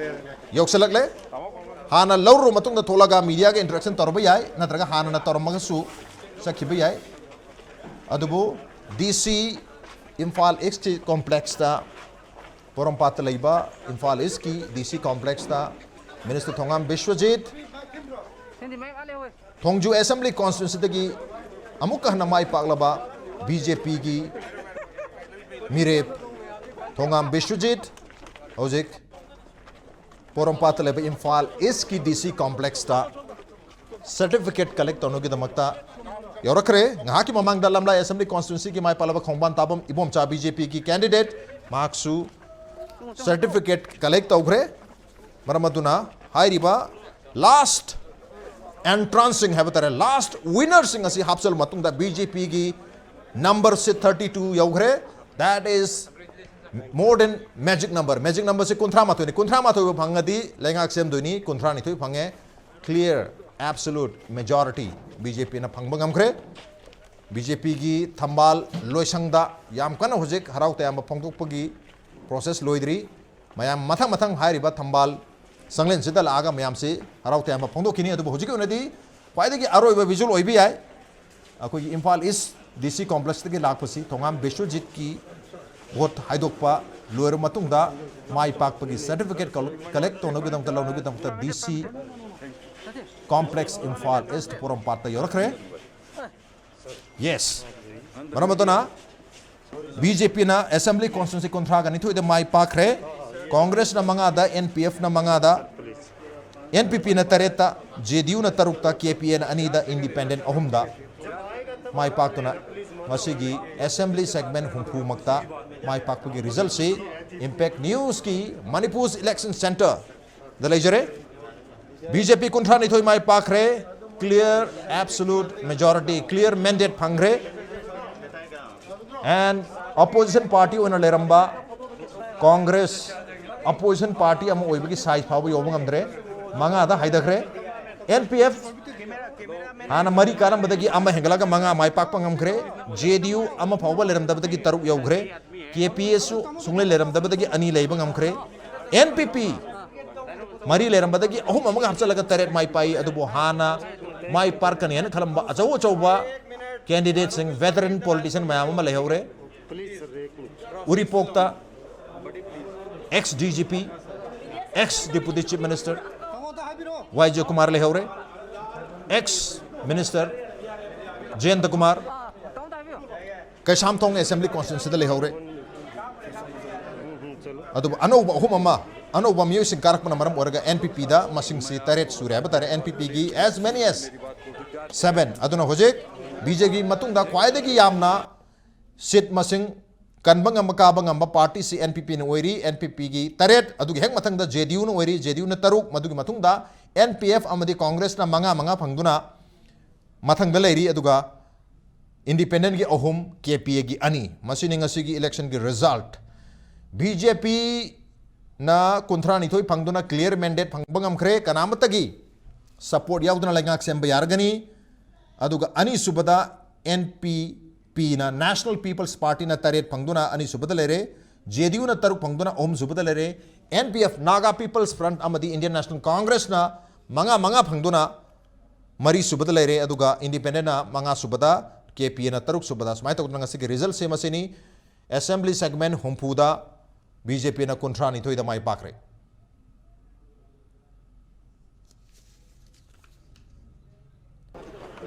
ꯌꯧꯁꯤꯜꯂꯛꯂꯦ꯫ ꯍꯥꯟꯅ ꯂꯧꯔꯨꯔ ꯃꯇꯨꯡꯗ ꯊꯣꯛꯂꯒ mediaꯒ interaction ꯇꯧꯔꯕ ꯌꯥꯏ, ꯅꯠꯇ꯭ꯔꯒ ꯍꯥꯟꯅꯅ ꯇꯧꯔꯝꯃꯒꯁꯨ ꯆꯠꯈꯤꯕ ꯌꯥꯏ꯫ ꯑꯗꯨꯕꯨ DC ꯏꯝꯐꯥꯜ Eastꯀꯤ complexꯇ, ꯄꯣꯔꯣꯝꯄꯥꯠꯇ ꯂꯩꯕ ꯏꯝꯐꯥꯜ Eastꯀꯤ DC complexꯇ Minister ꯊꯣꯉꯥꯝ ꯕꯤꯁ꯭ꯋꯖꯤꯠ, ꯊꯣꯡꯖꯨ Assembly Constituencyꯗꯒꯤ ꯑꯃꯨꯛꯀ ꯍꯟꯅ ꯃꯥꯏ ꯄꯥꯛꯂꯕ BJPꯒꯤ ꯃꯤꯔꯦꯞ ꯊꯣꯉꯥꯝ ꯕꯤꯁ꯭ꯋꯖꯤꯠ ꯍꯧꯖꯤꯛ ꯄꯣꯔꯣꯝꯄꯥꯠꯇ ꯂꯩꯕ ꯏꯝꯐꯥꯜ Eastꯀꯤ DC complexꯇ certificate collect ꯇꯧꯅꯕꯒꯤꯗꯃꯛꯇ ꯌꯧꯔꯛꯈ꯭ꯔꯦ꯫ ꯉꯥꯏꯍꯥꯛꯀꯤ ꯃꯃꯥꯡꯗ ꯂꯝꯂꯥꯏ Assembly Constituencyꯒꯤ ꯃꯥꯏ ꯄꯥꯛꯂꯕ ꯈꯣꯡꯕꯥꯟ ꯇꯥꯐꯝ ꯏꯕꯣꯝꯆꯥ BJPꯒꯤ candidate ꯃꯍꯥꯛꯁꯨ certificate collect ꯇꯧꯈ꯭ꯔꯦ꯫ ꯃꯔꯝ ꯑꯗꯨꯅ ꯍꯥꯏꯔꯤꯕ last entranceꯁꯤꯡ ꯍꯥꯏꯕ ꯇꯥꯔꯦ, last winnerꯁꯤꯡ ꯑꯁꯤ ꯍꯥꯞꯆꯤꯜꯂ ꯃꯇꯨꯡꯗ BJPꯒꯤ numberꯁꯤ thirty two ꯌꯧꯈ꯭ꯔꯦ꯫ That is more than magic number. Magic numberꯁꯤ ꯀꯨꯟꯊ꯭ꯔꯥ ꯃꯥꯊꯣꯏꯅꯤ꯫ ꯀꯨꯟꯊ꯭ꯔꯥ ꯃꯥꯊꯣꯏꯕꯨ ꯐꯪꯉꯗꯤ ꯂꯩꯉꯥꯛ ꯁꯦꯝꯗꯣꯏꯅꯤ꯫ ꯀꯨꯟꯊ꯭ꯔꯥ ꯅꯤꯊꯣꯏ ꯐꯪꯉꯦ꯫ Clear, absolute majority BJPꯅ ꯐꯪꯕ ꯉꯝꯈ꯭ꯔꯦ꯫ ꯕꯤ ꯖꯦ ꯄꯤꯒꯤ ꯊꯝꯕꯥꯜ ꯂꯣꯏꯁꯪꯗ ꯌꯥꯝ ꯀꯟꯅ ꯍꯧꯖꯤꯛ ꯍꯔꯥꯎ ꯇꯌꯥꯝꯕ ꯐꯣꯡꯗꯣꯛꯄꯒꯤ ꯄ꯭ꯔꯣꯁꯦꯁ ꯂꯣꯏꯗ꯭ꯔꯤ꯫ ꯃꯌꯥꯝ ꯃꯊꯪ ꯃꯊꯪ ꯍꯥꯏꯔꯤꯕ ꯊꯝꯕꯥꯜ ꯁꯪꯂꯦꯟꯁꯤꯗ ꯂꯥꯛꯑꯒ ꯃꯌꯥꯝꯁꯤ ꯍꯔꯥꯎ ꯇꯌꯥꯝꯕ ꯐꯣꯡꯗꯣꯛꯈꯤꯅꯤ꯫ ꯑꯗꯨꯕꯨ ꯍꯧꯖꯤꯛꯀꯤ ꯑꯣꯏꯅꯗꯤ ꯈ꯭ꯋꯥꯏꯗꯒꯤ ꯑꯔꯣꯏꯕ ꯚꯤꯖꯨꯋꯦꯜ ꯑꯣꯏꯕ ꯌꯥꯏ꯫ ꯑꯩꯈꯣꯏꯒꯤ ꯏꯝꯐꯥꯜ ꯏꯁ ꯗꯤ ꯁꯤ ꯀꯣꯝꯄ꯭ꯂꯦꯛꯁꯇꯒꯤ ꯂꯥꯛꯄꯁꯤ ꯊꯣꯉꯥꯝ ꯕꯤꯁ꯭ꯋꯖꯤꯠꯀꯤ ꯚꯣꯠ ꯍꯥꯏꯗꯣꯛꯄ ꯂꯣꯏꯔꯕ ꯃꯇꯨꯡꯗ ꯃꯥꯏ ꯄꯥꯛꯄꯒꯤ ꯁꯔꯇꯤꯐꯤꯀꯦꯠ ꯀꯂꯦꯛ ꯇꯧꯅꯕꯒꯤꯗꯃꯛꯇ, ꯂꯧꯅꯕꯒꯤꯗꯃꯛꯇ ꯗꯤ ꯁꯤ ꯀꯣꯝꯄ꯭ꯂꯦꯛꯁ ꯏꯝꯐꯥꯜ ꯏꯁ ꯄꯣꯔꯣꯝꯄꯥꯠꯇ ꯌꯧꯔꯛꯈ꯭ꯔꯦ꯫ ꯌꯦꯁ꯫ ꯃꯔꯝ ꯑꯗꯨꯅ ꯕꯤ ꯖꯦ ꯄꯤꯅ ꯑꯦꯁꯦꯝꯕ꯭ꯂꯤ ꯀꯣꯟꯁꯇꯤꯇ꯭ꯌꯨꯟꯁꯤ ꯀꯨꯟꯊ꯭ꯔꯥꯒ ꯅꯤꯊꯣꯏꯗ ꯃꯥꯏ ꯄꯥꯛꯈ꯭ꯔꯦ꯫ ꯀꯣꯡꯒ꯭ꯔꯦꯁꯅ ꯃꯉꯥꯗ, ꯑꯦꯟ ꯄꯤ ꯑꯦꯐꯅ ꯃꯉꯥꯗ, ꯑꯦꯟ ꯄꯤ ꯄꯤꯅ ꯇꯔꯦꯠꯇ, ꯖꯦ ꯗꯤ ꯌꯨꯅ ꯇꯔꯨꯛꯇ, ꯀꯦ ꯄꯤ ꯑꯦꯅ ꯑꯅꯤꯗ, ꯏꯟꯗꯤꯄꯦꯟꯗꯦꯟ ꯑꯍꯨꯝꯗ ꯃꯥꯏ ꯄꯥꯛꯇꯨꯅ ꯉꯁꯤꯒꯤ ꯑꯦꯁꯦꯝꯕ꯭ꯂꯤ ꯁꯦꯒꯃꯦꯟ ꯍꯨꯝꯐꯨꯃꯛꯇ ꯃꯥꯏ ꯄꯥꯛꯄꯒꯤ ꯔꯤꯖꯜꯁꯤ ꯏꯝꯄꯦꯛ ꯅ꯭ꯌꯨꯁꯀꯤ ꯃꯅꯤꯄꯨꯔ ꯏꯂꯦꯛꯁꯟ ꯁꯦꯟꯇꯔꯗ ꯂꯩꯖꯔꯦ꯫ ꯕꯤ ꯖꯦ ꯄꯤ ꯀꯨꯟꯊ꯭ꯔꯥꯅꯤꯊꯣꯏ ꯃꯥꯏ ꯄꯥꯛꯈ꯭ꯔꯦ꯫ Clear absolute majority, clear mandate ꯐꯪꯈ꯭ꯔꯦ꯫ And opposition party ꯑꯣꯏꯅ ꯂꯩꯔꯝꯕ ꯀꯣꯡꯒ꯭ꯔꯦꯁ, opposition party ꯑꯃ ꯑꯣꯏꯕꯒꯤ ꯁꯥꯏꯖ ꯐꯥꯎꯕ ꯌꯧꯕ ꯉꯝꯗ꯭ꯔꯦ, ꯃꯉꯥꯗ ꯍꯥꯏꯊꯈ꯭ꯔꯦ꯫ ꯑꯦꯟ ꯄꯤ ꯑꯦꯐ ꯍꯥꯟꯅ ꯃꯔꯤ ꯀꯥꯔꯝꯕꯗꯒꯤ ꯑꯃ ꯍꯦꯟꯒꯠꯂꯒ ꯃꯉꯥ ꯃꯥꯏ ꯄꯥꯛꯄ ꯉꯝꯈ꯭ꯔꯦ꯫ ꯖꯦ ꯗꯤ ꯌꯨ ꯑꯃ ꯐꯥꯎꯕ ꯂꯩꯔꯝꯗꯕꯗꯒꯤ ꯇꯔꯨꯛ ꯌꯧꯈ꯭ꯔꯦ꯫ ꯀꯦ ꯄꯤ ꯑꯦꯁꯨ ꯁꯨꯡꯂꯩ ꯂꯩꯔꯝꯗꯕꯗꯒꯤ ꯑꯅꯤ ꯂꯩꯕ ꯉꯝꯈ꯭ꯔꯦ꯫ ꯑꯦꯟ ꯄꯤ ꯄꯤ ꯃꯔꯤ ꯂꯩꯔꯝꯕꯗꯒꯤ ꯑꯍꯨꯝ ꯑꯃꯒ ꯍꯥꯞꯆꯤꯜꯂꯒ ꯇꯔꯦꯠ ꯃꯥꯏ ꯄꯥꯛꯏ꯫ ꯑꯗꯨꯕꯨ ꯍꯥꯟꯅ ꯃꯥꯏ ꯄꯥꯛꯀꯅꯤ ꯍꯥꯏꯅ ꯈꯜꯂꯝꯕ ꯑꯆꯧ ꯑꯆꯧꯕ ꯀꯦꯟꯗꯤꯗꯦꯠꯁꯤꯡ, ꯚꯦꯇꯔꯟ ꯄꯣꯂꯤꯇꯤꯁꯤꯌꯟ ꯃꯌꯥꯝ ꯑꯃ ꯂꯩꯍꯧꯔꯦ꯫ ꯎꯔꯤꯄꯣꯛꯇ ex D G P, ex deputy chief minister Y J Kumar ꯂꯩꯍꯧꯔꯦ, ex minister Jayenta Kumar Keishamthong assembly ꯀꯣꯟꯁꯇꯤꯇ꯭ꯌꯨꯟꯁꯤꯗ ꯂꯩꯍꯧꯔꯦ꯫ ꯑꯗꯨꯕꯨ ꯑꯅꯧꯕ ꯑꯍꯨꯝ ꯑꯃ, ꯑꯅꯧꯕ ꯃꯤꯑꯣꯏꯁꯤꯡ ꯀꯥꯔꯛꯄꯅ ꯃꯔꯝ ꯑꯣꯏꯔꯒ ꯑꯦꯟ ꯄꯤ ꯄꯤꯗ ꯃꯁꯤꯡꯁꯤ ꯇꯔꯦꯠ ꯁꯨꯔꯦ ꯍꯥꯏꯕ ꯇꯥꯔꯦ, ꯑꯦꯟ ꯄꯤ ꯄꯤꯒꯤ as many as seven꯫ ꯑꯗꯨꯅ ꯍꯧꯖꯤꯛ ꯕꯤ ꯖꯦ ꯄꯤꯒꯤ ꯃꯇꯨꯡꯗ ꯈ꯭ꯋꯥꯏꯗꯒꯤ ꯌꯥꯝꯅ ꯁꯤꯠ ꯃꯁꯤꯡ ꯀꯟꯕ ꯉꯝꯕ, ꯀꯥꯕ ꯉꯝꯕ ꯄꯥꯔꯇꯤꯁꯤ ꯑꯦꯟ ꯄꯤ ꯄꯤꯅ ꯑꯣꯏꯔꯤ꯫ ꯑꯦꯟ ꯄꯤ ꯄꯤꯒꯤ ꯇꯔꯦꯠ, ꯑꯗꯨꯒꯤ ꯍꯦꯛ ꯃꯊꯪꯗ ꯖꯦ ꯗꯤ ꯌꯨꯅ ꯑꯣꯏꯔꯤ, ꯖꯦ ꯗꯤ ꯌꯨꯅ ꯇꯔꯨꯛ, ꯃꯗꯨꯒꯤ ꯃꯇꯨꯡꯗ ꯑꯦꯟ ꯄꯤ ꯑꯦꯐ ꯑꯃꯗꯤ ꯀꯣꯡꯒ꯭ꯔꯦꯁꯅ ꯃꯉꯥ ꯃꯉꯥ ꯐꯪꯗꯨꯅ ꯃꯊꯪꯗ ꯂꯩꯔꯤ꯫ ꯑꯗꯨꯒ ꯏꯟꯗꯤꯄꯦꯟꯗꯦꯟꯒꯤ ꯑꯍꯨꯝ, ꯀꯦ ꯄꯤ ꯑꯦꯒꯤ ꯑꯅꯤ꯫ ꯃꯁꯤꯅꯤ ꯉꯁꯤꯒꯤ ꯏꯂꯦꯛꯁꯟꯒꯤ ꯔꯤꯖꯜꯠ꯫ ꯕꯤ ꯖꯦ ꯄꯤꯅ ꯀꯨꯟꯊ꯭ꯔꯥꯅꯤꯊꯣꯏ ꯐꯪꯗꯨꯅ ꯀ꯭ꯂꯤꯌꯔ ꯃꯦꯟꯗꯦꯠ ꯐꯪꯕ ꯉꯝꯈ꯭ꯔꯦ꯫ ꯀꯅꯥꯃꯠꯇꯒꯤ ꯁꯄꯣꯔꯠ ꯌꯥꯎꯗꯅ ꯂꯩꯉꯥꯛ ꯁꯦꯝꯕ ꯌꯥꯔꯒꯅꯤ꯫ ꯑꯗꯨꯒ ꯑꯅꯤꯁꯨꯕꯗ NPPꯅ, National People's Partyꯅ ꯇꯔꯦꯠ ꯐꯪꯗꯨꯅ ꯑꯅꯤꯁꯨꯕꯗ ꯂꯩꯔꯦ, JDUꯅ ꯇꯔꯨꯛ ꯐꯪꯗꯨꯅ ꯑꯍꯨꯝꯁꯨꯕꯗ ꯂꯩꯔꯦ, NPF, Naga People's Front ꯑꯃꯗꯤ Indian National Congressꯅ ꯃꯉꯥ ꯃꯉꯥ ꯐꯪꯗꯨꯅ ꯃꯔꯤꯁꯨꯕꯗ ꯂꯩꯔꯦ, ꯑꯗꯨꯒ Independentꯅ ꯃꯉꯥꯁꯨꯕꯗ, KPAꯅ ꯇꯔꯨꯛꯁꯨꯕꯗ꯫ ꯁꯨꯃꯥꯏꯅ ꯇꯧꯗꯅ ꯉꯁꯤꯒꯤ resultꯁꯦ ꯃꯁꯤꯅꯤ꯫ Assembly segment ꯍꯨꯝꯐꯨꯗ BJPꯅ ꯀꯨꯟꯊ꯭ꯔꯥ ꯅꯤꯊꯣꯏꯗ ꯃꯥꯏ ꯄꯥꯛꯈ꯭ꯔꯦ꯫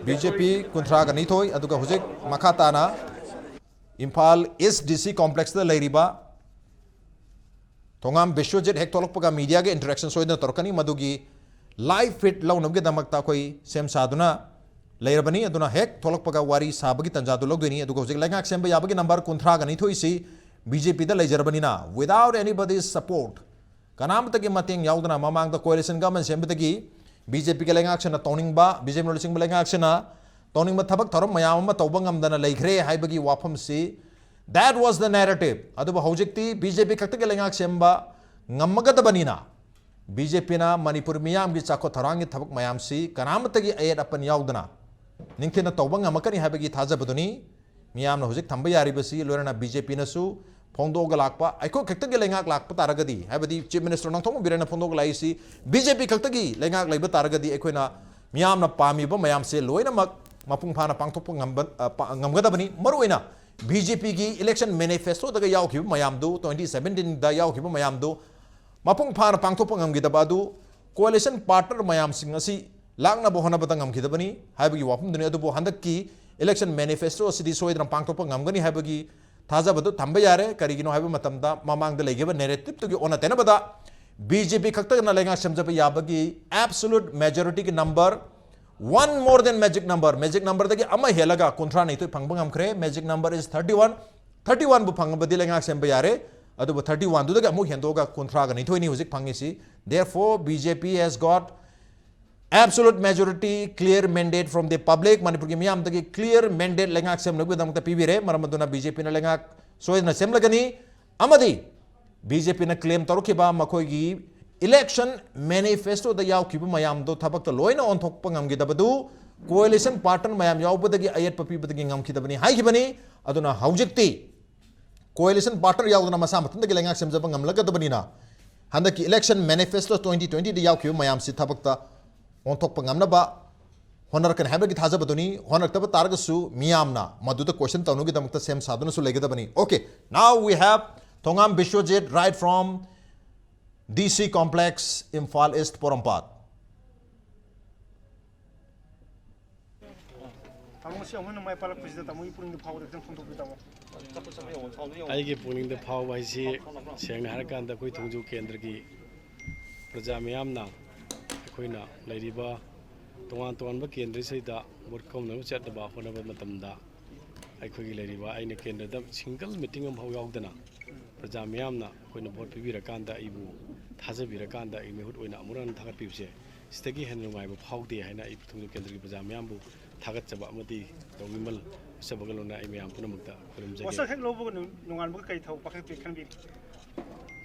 BJP ꯀꯨꯟꯊ꯭ꯔꯥꯒ ꯅꯤꯊꯣꯏ꯫ ꯑꯗꯨꯒ ꯍꯧꯖꯤꯛ ꯃꯈꯥ ꯇꯥꯅ ꯏꯝꯐꯥꯜ East DC complexꯇ ꯂꯩꯔꯤꯕ ꯊꯣꯉꯥꯝ ꯕꯤꯁ꯭ꯋꯖꯤꯠ ꯍꯦꯛ ꯊꯣꯛꯂꯛꯄꯒ mediaꯒ interaction ꯁꯣꯏꯗꯅ ꯇꯧꯔꯛꯀꯅꯤ꯫ ꯃꯗꯨꯒꯤ live feed ꯂꯧꯅꯕꯒꯤꯗꯃꯛꯇ ꯑꯩꯈꯣꯏ ꯁꯦꯝ ꯁꯥꯗꯨꯅ ꯂꯩꯔꯕꯅꯤ꯫ ꯑꯗꯨꯅ ꯍꯦꯛ ꯊꯣꯛꯂꯛꯄꯒ ꯋꯥꯔꯤ ꯁꯥꯕꯒꯤ ꯇꯥꯟꯖꯥꯗꯨ ꯂꯧꯗꯣꯏꯅꯤ꯫ ꯑꯗꯨꯒ ꯍꯧꯖꯤꯛ ꯂꯩꯉꯥꯛ ꯁꯦꯝꯕ ꯌꯥꯕꯒꯤ number ꯀꯨꯟꯊ꯭ꯔꯥꯒ ꯅꯤꯊꯣꯏꯁꯤ BJPꯗ ꯂꯩꯖꯔꯕꯅꯤꯅ, without anybody's support, ꯀꯅꯥꯃꯠꯇꯒꯤ ꯃꯇꯦꯡ ꯌꯥꯎꯗꯅ, ꯃꯃꯥꯡꯗ coalition government ꯁꯦꯝꯕꯗꯒꯤ BJPꯒꯤ ꯂꯩꯉꯥꯛꯁꯤꯅ ꯇꯧꯅꯤꯡꯕ, BJPꯅ ꯂꯨꯆꯤꯡꯕ ꯂꯩꯉꯥꯛꯁꯤꯅ ꯇꯧꯅꯤꯡꯕ ꯊꯕꯛ ꯊꯧꯔꯝ ꯃꯌꯥꯝ ꯑꯃ ꯇꯧꯕ ꯉꯝꯗꯅ ꯂꯩꯈ꯭ꯔꯦ ꯍꯥꯏꯕꯒꯤ ꯋꯥꯐꯝꯁꯤ, that was the narrative꯫ ꯑꯗꯨꯕꯨ ꯍꯧꯖꯤꯛꯇꯤ BJP ꯈꯛꯇꯒꯤ ꯂꯩꯉꯥꯛ ꯁꯦꯝꯕ ꯉꯝꯃꯒꯗꯕꯅꯤꯅ, BJPꯅ ꯃꯅꯤꯄꯨꯔ ꯃꯤꯌꯥꯝꯒꯤ ꯆꯥꯎꯈꯠ ꯊꯧꯔꯥꯡꯒꯤ ꯊꯕꯛ ꯃꯌꯥꯝꯁꯤ ꯀꯅꯥꯃꯠꯇꯒꯤ ꯑꯌꯦꯠ ꯑꯄꯟ ꯌꯥꯎꯗꯅ ꯅꯤꯡꯊꯤꯅ ꯇꯧꯕ ꯉꯝꯃꯛꯀꯅꯤ ꯍꯥꯏꯕꯒꯤ ꯊꯥꯖꯕꯗꯨꯅꯤ ꯃꯤꯌꯥꯝꯅ ꯍꯧꯖꯤꯛ ꯊꯝꯕ ꯌꯥꯔꯤꯕꯁꯤ꯫ ꯂꯣꯏꯅꯅ BJPꯅꯁꯨ ꯐꯣꯡꯗꯣꯛꯑꯒ ꯂꯥꯛꯄ, ꯑꯩꯈꯣꯏ ꯈꯛꯇꯒꯤ ꯂꯩꯉꯥꯛ ꯂꯥꯛꯄ ꯇꯥꯔꯒꯗꯤ, ꯍꯥꯏꯕꯗꯤ Chief Minister ꯅꯣꯡꯊꯣꯝꯕꯝ ꯕꯤꯔꯦꯟꯅ ꯐꯣꯡꯗꯣꯛꯑꯒ ꯂꯥꯛꯏꯁꯤ, BJP ꯈꯛꯇꯒꯤ ꯂꯩꯉꯥꯛ ꯂꯩꯕ ꯇꯥꯔꯒꯗꯤ ꯑꯩꯈꯣꯏꯅ ꯃꯤꯌꯥꯝꯅ ꯄꯥꯝꯃꯤꯕ ꯃꯌꯥꯝꯁꯦ ꯂꯣꯏꯅꯃꯛ ꯃꯄꯨꯡ ꯐꯥꯅ ꯄꯥꯡꯊꯣꯛꯄ ꯉꯝꯕ-, ꯑ, ꯄ-, ꯉꯝꯒꯗꯕꯅꯤ꯫ ꯃꯔꯨꯑꯣꯏꯅ BJPꯒꯤ election manifestoꯗꯒ ꯌꯥꯎꯈꯤꯕ ꯃꯌꯥꯝꯗꯨ, twenty seventeenꯗ ꯌꯥꯎꯈꯤꯕ ꯃꯌꯥꯝꯗꯨ ꯃꯄꯨꯡ ꯐꯥꯅ ꯄꯥꯡꯊꯣꯛꯄ ꯉꯝꯈꯤꯗꯕ ꯑꯗꯨ coalition partner ꯃꯌꯥꯝꯁꯤꯡ ꯑꯁꯤ ꯂꯥꯛꯅꯕ ꯍꯣꯠꯅꯕꯗ ꯉꯝꯈꯤꯗꯕꯅꯤ ꯍꯥꯏꯕꯒꯤ ꯋꯥꯐꯝꯗꯨꯅꯤ꯫ ꯑꯗꯨꯕꯨ ꯍꯟꯗꯛꯀꯤ election manifesto ꯑꯁꯤꯗꯤ ꯁꯣꯏꯗꯅ ꯄꯥꯡꯊꯣꯛꯄ ꯉꯝꯒꯅꯤ ꯍꯥꯏꯕꯒꯤ ꯊꯥꯖꯕꯗꯨ ꯊꯝꯕ ꯌꯥꯔꯦ꯫ ꯀꯔꯤꯒꯤꯅꯣ ꯍꯥꯏꯕ ꯃꯇꯝꯗ, ꯃꯃꯥꯡꯗ ꯂꯩꯈꯤꯕ narrativeꯇꯨꯒꯤ ꯑꯣꯟꯅ ꯇꯩꯅꯕꯗ BJP ꯈꯛꯇꯅ ꯂꯩꯉꯥꯛ ꯁꯦꯝꯖꯕ ꯌꯥꯕꯒꯤ absolute majorityꯒꯤ number, one more than magic number, magic numberꯗꯒꯤ ꯑꯃ ꯍꯦꯜꯂꯒ ꯀꯨꯟꯊ꯭ꯔꯥ ꯅꯤꯊꯣꯏ ꯐꯪꯕ ꯉꯝꯈ꯭ꯔꯦ꯫ Magic number is thirty one꯫ Thirty oneꯕꯨ ꯐꯪꯉꯕꯗꯤ ꯂꯩꯉꯥꯛ ꯁꯦꯝꯕ ꯌꯥꯔꯦ꯫ ꯑꯗꯨꯕꯨ thirty oneꯗꯨꯗꯒꯤ ꯑꯃꯨꯛ ꯍꯦꯟꯗꯣꯛꯑꯒ ꯀꯨꯟꯊ꯭ꯔꯥꯒ ꯅꯤꯊꯣꯏꯅꯤ ꯍꯧꯖꯤꯛ ꯐꯪꯉꯤꯁꯤ꯫ Therefore, BJP has got absolute majority, clear mandate from the public꯫ ꯃꯅꯤꯄꯨꯔꯒꯤ ꯃꯤꯌꯥꯝꯗꯒꯤ clear mandate ꯂꯩꯉꯥꯛ ꯁꯦꯝꯅꯕꯒꯤꯗꯃꯛꯇ ꯄꯤꯕꯤꯔꯦ꯫ ꯃꯔꯝ ꯑꯗꯨꯅ BJPꯅ ꯂꯩꯉꯥꯛ ꯁꯣꯏꯗꯅ ꯁꯦꯝꯂꯒꯅꯤ꯫ ꯑꯃꯗꯤ BJPꯅ claim ꯇꯧꯔꯛꯈꯤꯕ ꯃꯈꯣꯏꯒꯤ election manifestoꯗ ꯌꯥꯎꯈꯤꯕ ꯃꯌꯥꯝꯗꯣ ꯊꯕꯛꯇ ꯂꯣꯏꯅ ꯑꯣꯟꯊꯣꯛꯄ ꯉꯝꯈꯤꯗꯕꯗꯨ Coalition partner ꯃꯌꯥꯝ ꯌꯥꯎꯕꯗꯒꯤ ꯑꯌꯦꯠꯄ ꯄꯤꯕꯗꯒꯤ ꯉꯝꯈꯤꯗꯕꯅꯤ ꯍꯥꯏꯈꯤꯕꯅꯤ꯫ ꯑꯗꯨꯅ ꯍꯧꯖꯤꯛꯇꯤ coalition partner ꯌꯥꯎꯗꯅ ꯃꯁꯥ ꯃꯊꯟꯇꯒꯤ ꯂꯩꯉꯥꯛ ꯁꯦꯝꯖꯕ ꯉꯝꯂꯒꯗꯕꯅꯤꯅ, ꯍꯟꯗꯛꯀꯤ election manifesto twenty twenty ꯗ ꯌꯥꯎꯈꯤꯕ ꯃꯌꯥꯝꯁꯤ ꯊꯕꯛꯇ ꯑꯣꯟꯊꯣꯛꯄ ꯉꯝꯅꯕ ꯍꯣꯠꯅꯔꯛꯀꯅꯤ ꯍꯥꯏꯕꯒꯤ ꯊꯥꯖꯕꯗꯨꯅꯤ꯫ ꯍꯣꯠꯅꯔꯛꯇꯕ ꯇꯥꯔꯒꯁꯨ ꯃꯤꯌꯥꯝꯅ ꯃꯗꯨꯗ question ꯇꯧꯅꯕꯒꯤꯗꯃꯛꯇ ꯁꯦꯝ ꯁꯥꯗꯨꯅꯁꯨ ꯂꯩꯒꯗꯕꯅꯤ꯫ Okay, now we have Thongam Biswajit, right from D C complex, Imphal East, ꯄꯣꯔꯣꯝꯄꯥꯠ꯫ ꯇꯥꯃꯣ, ꯉꯁꯤ ꯑꯃꯨꯛ ꯍꯟꯅ ꯃꯥꯏ ꯄꯥꯛꯂꯛꯄꯁꯤꯗ ꯇꯥꯃꯣꯒꯤ ꯄꯨꯛꯅꯤꯡꯗ ꯐꯥꯎꯕꯗ ꯈꯤꯇꯪ ꯐꯣꯡꯗꯣꯛꯄꯤꯌꯨ, ꯇꯥꯃꯣ꯫ ꯑꯩꯒꯤ ꯄꯨꯛꯅꯤꯡꯗ ꯐꯥꯎꯕ ꯍꯥꯏꯁꯤ, ꯁꯦꯡꯅ ꯍꯥꯏꯔꯀꯥꯟꯗ, ꯑꯩꯈꯣꯏ ꯊꯣꯡꯖꯨ ꯀꯦꯟꯗ꯭ꯔꯒꯤ ꯄ꯭ꯔꯖꯥ ꯃꯤꯌꯥꯝꯅ ꯑꯩꯈꯣꯏꯅ ꯂꯩꯔꯤꯕ ꯇꯣꯉꯥꯟ ꯇꯣꯉꯥꯟꯕ ꯀꯦꯟꯗ꯭ꯔꯁꯤꯗ ꯚꯣꯠ ꯈꯣꯝꯅꯕ ꯆꯠꯅꯕ ꯍꯣꯠꯅꯕ ꯃꯇꯝꯗ, ꯑꯩꯈꯣꯏꯒꯤ ꯂꯩꯔꯤꯕ, ꯑꯩꯅ ꯀꯦꯟꯗ꯭ꯔꯗ single meeting ꯑꯃꯐꯥꯎ ꯌꯥꯎꯗꯅ ꯄ꯭ꯔꯖꯥ ꯃꯤꯌꯥꯝꯅ ꯑꯩꯈꯣꯏꯅ ꯚꯣꯠ ꯄꯤꯕꯤꯔꯀꯥꯟꯗ, ꯑꯩꯕꯨ ꯊꯥꯖꯕꯤꯔꯀꯥꯟꯗ ꯑꯩ ꯃꯤꯍꯨꯠ ꯑꯣꯏꯅ ꯑꯃꯨꯛ ꯍꯟꯅ ꯊꯥꯒꯠꯄꯤꯕꯁꯦ, ꯁꯤꯗꯒꯤ ꯍꯦꯟꯅ ꯅꯨꯡꯉꯥꯏꯕ ꯐꯥꯎꯗꯦ ꯍꯥꯏꯅ ꯑꯩ ꯊꯣꯡꯖꯨ ꯀꯦꯟꯗ꯭ꯔꯒꯤ ꯄ꯭ꯔꯖꯥ ꯃꯤꯌꯥꯝꯕꯨ ꯊꯥꯒꯠꯆꯕ ꯑꯃꯗꯤ ꯇꯧꯕꯤꯃꯜ ꯎꯠꯆꯕꯒ ꯂꯣꯏꯅꯅ ꯑꯩ ꯃꯌꯥꯝ ꯄꯨꯝꯅꯃꯛꯇ ꯈꯨꯔꯨꯝꯖꯒꯦ꯫ ꯋꯥꯁꯛ ꯍꯦꯛ ꯂꯧꯕꯒ ꯅꯨ-, ꯅꯣꯡꯉꯥꯟꯕꯒ ꯀꯔꯤ ꯊꯕꯛ ꯄꯥꯏꯈꯠꯀꯦ ꯈꯟꯕꯤ?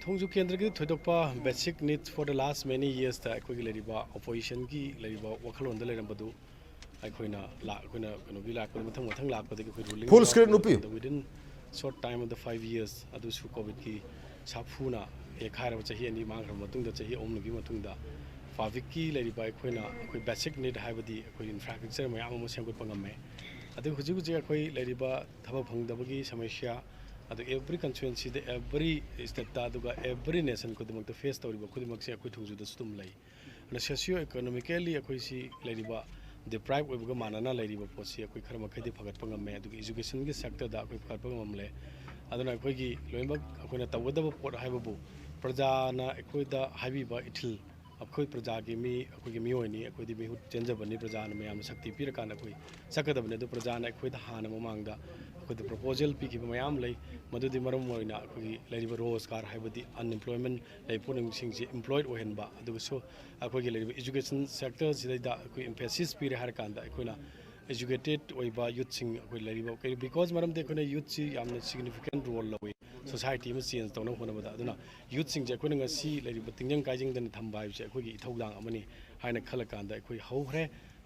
ꯊꯣꯡꯖꯨ ꯀꯦꯟꯗ꯭ꯔꯒꯤ ꯊꯣꯏꯗꯣꯛꯄ basic needs for the last many yearsꯇ ꯑꯩꯈꯣꯏꯒꯤ ꯂꯩꯔꯤꯕ oppositionꯒꯤ ꯂꯩꯔꯤꯕ ꯋꯥꯈꯜꯂꯣꯟꯗ ꯂꯩꯔꯝꯕꯗꯨ ꯑꯩꯈꯣꯏꯅ ꯂꯥꯛ-, ꯑꯩꯈꯣꯏꯅ ꯀꯩꯅꯣꯒꯤ ꯂꯥꯛꯄꯗ, ꯃꯊꯪ ꯃꯊꯪ ꯂꯥꯛꯄꯗꯒꯤ ꯑꯩꯈꯣꯏ ruling Full screen ꯎꯞꯄꯤꯌꯨ꯫ within short time of the five years, ꯑꯗꯨꯁꯨ COVIDꯀꯤ ꯁꯥꯐꯨꯅ ꯌꯩꯈꯥꯏꯔꯕ ꯆꯍꯤ ꯑꯅꯤ ꯃꯥꯡꯈ꯭ꯔꯕ ꯃꯇꯨꯡꯗ, ꯆꯍꯤ ꯑꯍꯨꯝꯒꯤ ꯃꯇꯨꯡꯗ publicꯀꯤ ꯂꯩꯔꯤꯕ ꯑꯩꯈꯣꯏꯅ ꯑꯩꯈꯣꯏ basic need ꯍꯥꯏꯕꯗꯤ ꯑꯩꯈꯣꯏ infrastructure ꯃꯌꯥꯝ ꯑꯃ ꯁꯦꯝꯒꯠꯄ ꯉꯝꯃꯦ꯫ ꯑꯗꯨ ꯍꯧꯖꯤꯛ ꯍꯧꯖꯤꯛ ꯑꯩꯈꯣꯏ ꯂꯩꯔꯤꯕ ꯊꯕꯛ ꯐꯪꯗꯕꯒꯤ ꯁꯃꯁ꯭ꯌꯥ, ꯑꯗꯨ every constituencyꯗ, every stateꯇ, ꯑꯗꯨꯒ every nationꯒꯤ ꯈꯨꯗꯤꯡꯃꯛꯇ face ꯇꯧꯔꯤꯕ ꯈꯨꯗꯤꯡꯃꯛꯁꯦ ꯑꯩꯈꯣꯏ ꯊꯣꯡꯖꯨꯗꯁꯨ ꯑꯗꯨꯝ ꯂꯩ꯫ ꯑꯗꯨꯅ socio economically ꯑꯩꯈꯣꯏꯁꯤ ꯂꯩꯔꯤꯕ deprive ꯑꯣꯏꯕꯒ ꯃꯥꯟꯅꯅ ꯂꯩꯔꯤꯕ ꯄꯣꯠꯁꯤ ꯑꯩꯈꯣꯏ ꯈꯔ ꯃꯈꯩꯗꯤ ꯐꯒꯠꯄ ꯉꯝꯃꯦ, ꯑꯗꯨꯒ educationꯒꯤ sectorꯗ ꯑꯩꯈꯣꯏ ꯐꯒꯠꯄ ꯉꯝꯂꯦ꯫ ꯑꯗꯨꯅ ꯑꯩꯈꯣꯏꯒꯤ ꯂꯣꯏꯅꯃꯛ ꯑꯩꯈꯣꯏꯅ ꯇꯧꯒꯗꯕ ꯄꯣꯠ ꯍꯥꯏꯕꯕꯨ ꯄ꯭ꯔꯖꯥꯅ ꯑꯩꯈꯣꯏꯗ ꯍꯥꯏꯕꯤꯕ ꯏꯊꯤꯜ, ꯑꯩꯈꯣꯏ ꯄ꯭ꯔꯖꯥꯒꯤ ꯃꯤ, ꯑꯩꯈꯣꯏꯒꯤ ꯃꯤꯑꯣꯏꯅꯤ, ꯑꯩꯈꯣꯏꯗꯤ ꯃꯤꯍꯨꯠ ꯆꯦꯟꯖꯕꯅꯤ, ꯄ꯭ꯔꯖꯥꯅ ꯃꯌꯥꯝꯅ ꯁꯛꯇꯤ ꯄꯤꯔꯀꯥꯟꯗ ꯑꯩꯈꯣꯏ ꯆꯠꯀꯗꯕꯅꯤ꯫ ꯑꯗꯨ ꯄ꯭ꯔꯖꯥꯅ ꯑꯩꯈꯣꯏꯗ ꯍꯥꯟꯅ ꯃꯃꯥꯡꯗ ꯑꯩꯈꯣꯏꯗ proposal ꯄꯤꯈꯤꯕ ꯃꯌꯥꯝ ꯂꯩ, ꯃꯗꯨꯗꯤ ꯃꯔꯝ ꯑꯣꯏꯅ ꯑꯩꯈꯣꯏꯒꯤ ꯂꯩꯔꯤꯕ ꯔꯣꯖꯒꯥꯔ ꯍꯥꯏꯕꯗꯤ unemployment ꯂꯩ ꯄꯣꯠꯁꯤꯡꯁꯤ employed ꯑꯣꯏꯍꯟꯕ, ꯑꯗꯨꯒꯁꯨ ꯑꯩꯈꯣꯏꯒꯤ ꯂꯩꯔꯤꯕ education sectorꯁꯤꯗꯩꯗ ꯑꯩꯈꯣꯏ emphasis ꯄꯤꯔꯦ ꯍꯥꯏꯔꯀꯥꯟꯗ ꯑꯩꯈꯣꯏꯅ educated ꯑꯣꯏꯕ youthꯁꯤꯡ ꯑꯩꯈꯣꯏ ꯂꯩꯔꯤꯕ, ꯀꯩ-, because ꯃꯔꯝꯗꯤ ꯑꯩꯈꯣꯏꯅ youthꯁꯤ ꯌꯥꯝꯅ significant role ꯂꯧꯏ society ꯑꯃ change ꯇꯧꯅꯕ ꯍꯣꯠꯅꯕꯗ꯫ ꯑꯗꯨꯅ youthꯁꯤꯡꯁꯦ ꯑꯩꯈꯣꯏꯅ ꯉꯁꯤ ꯂꯩꯔꯤꯕ ꯇꯤꯡꯖꯪ ꯀꯥꯏꯖꯪꯗꯅ ꯊꯝꯕ ꯍꯥꯏꯕꯁꯦ ꯑꯩꯈꯣꯏꯒꯤ ꯏꯊꯧꯗꯥꯡ ꯑꯃꯅꯤ ꯍꯥꯏꯅ ꯈꯜꯂꯀꯥꯟꯗ ꯑꯩꯈꯣꯏ ꯍꯧꯈ꯭ꯔꯦ꯫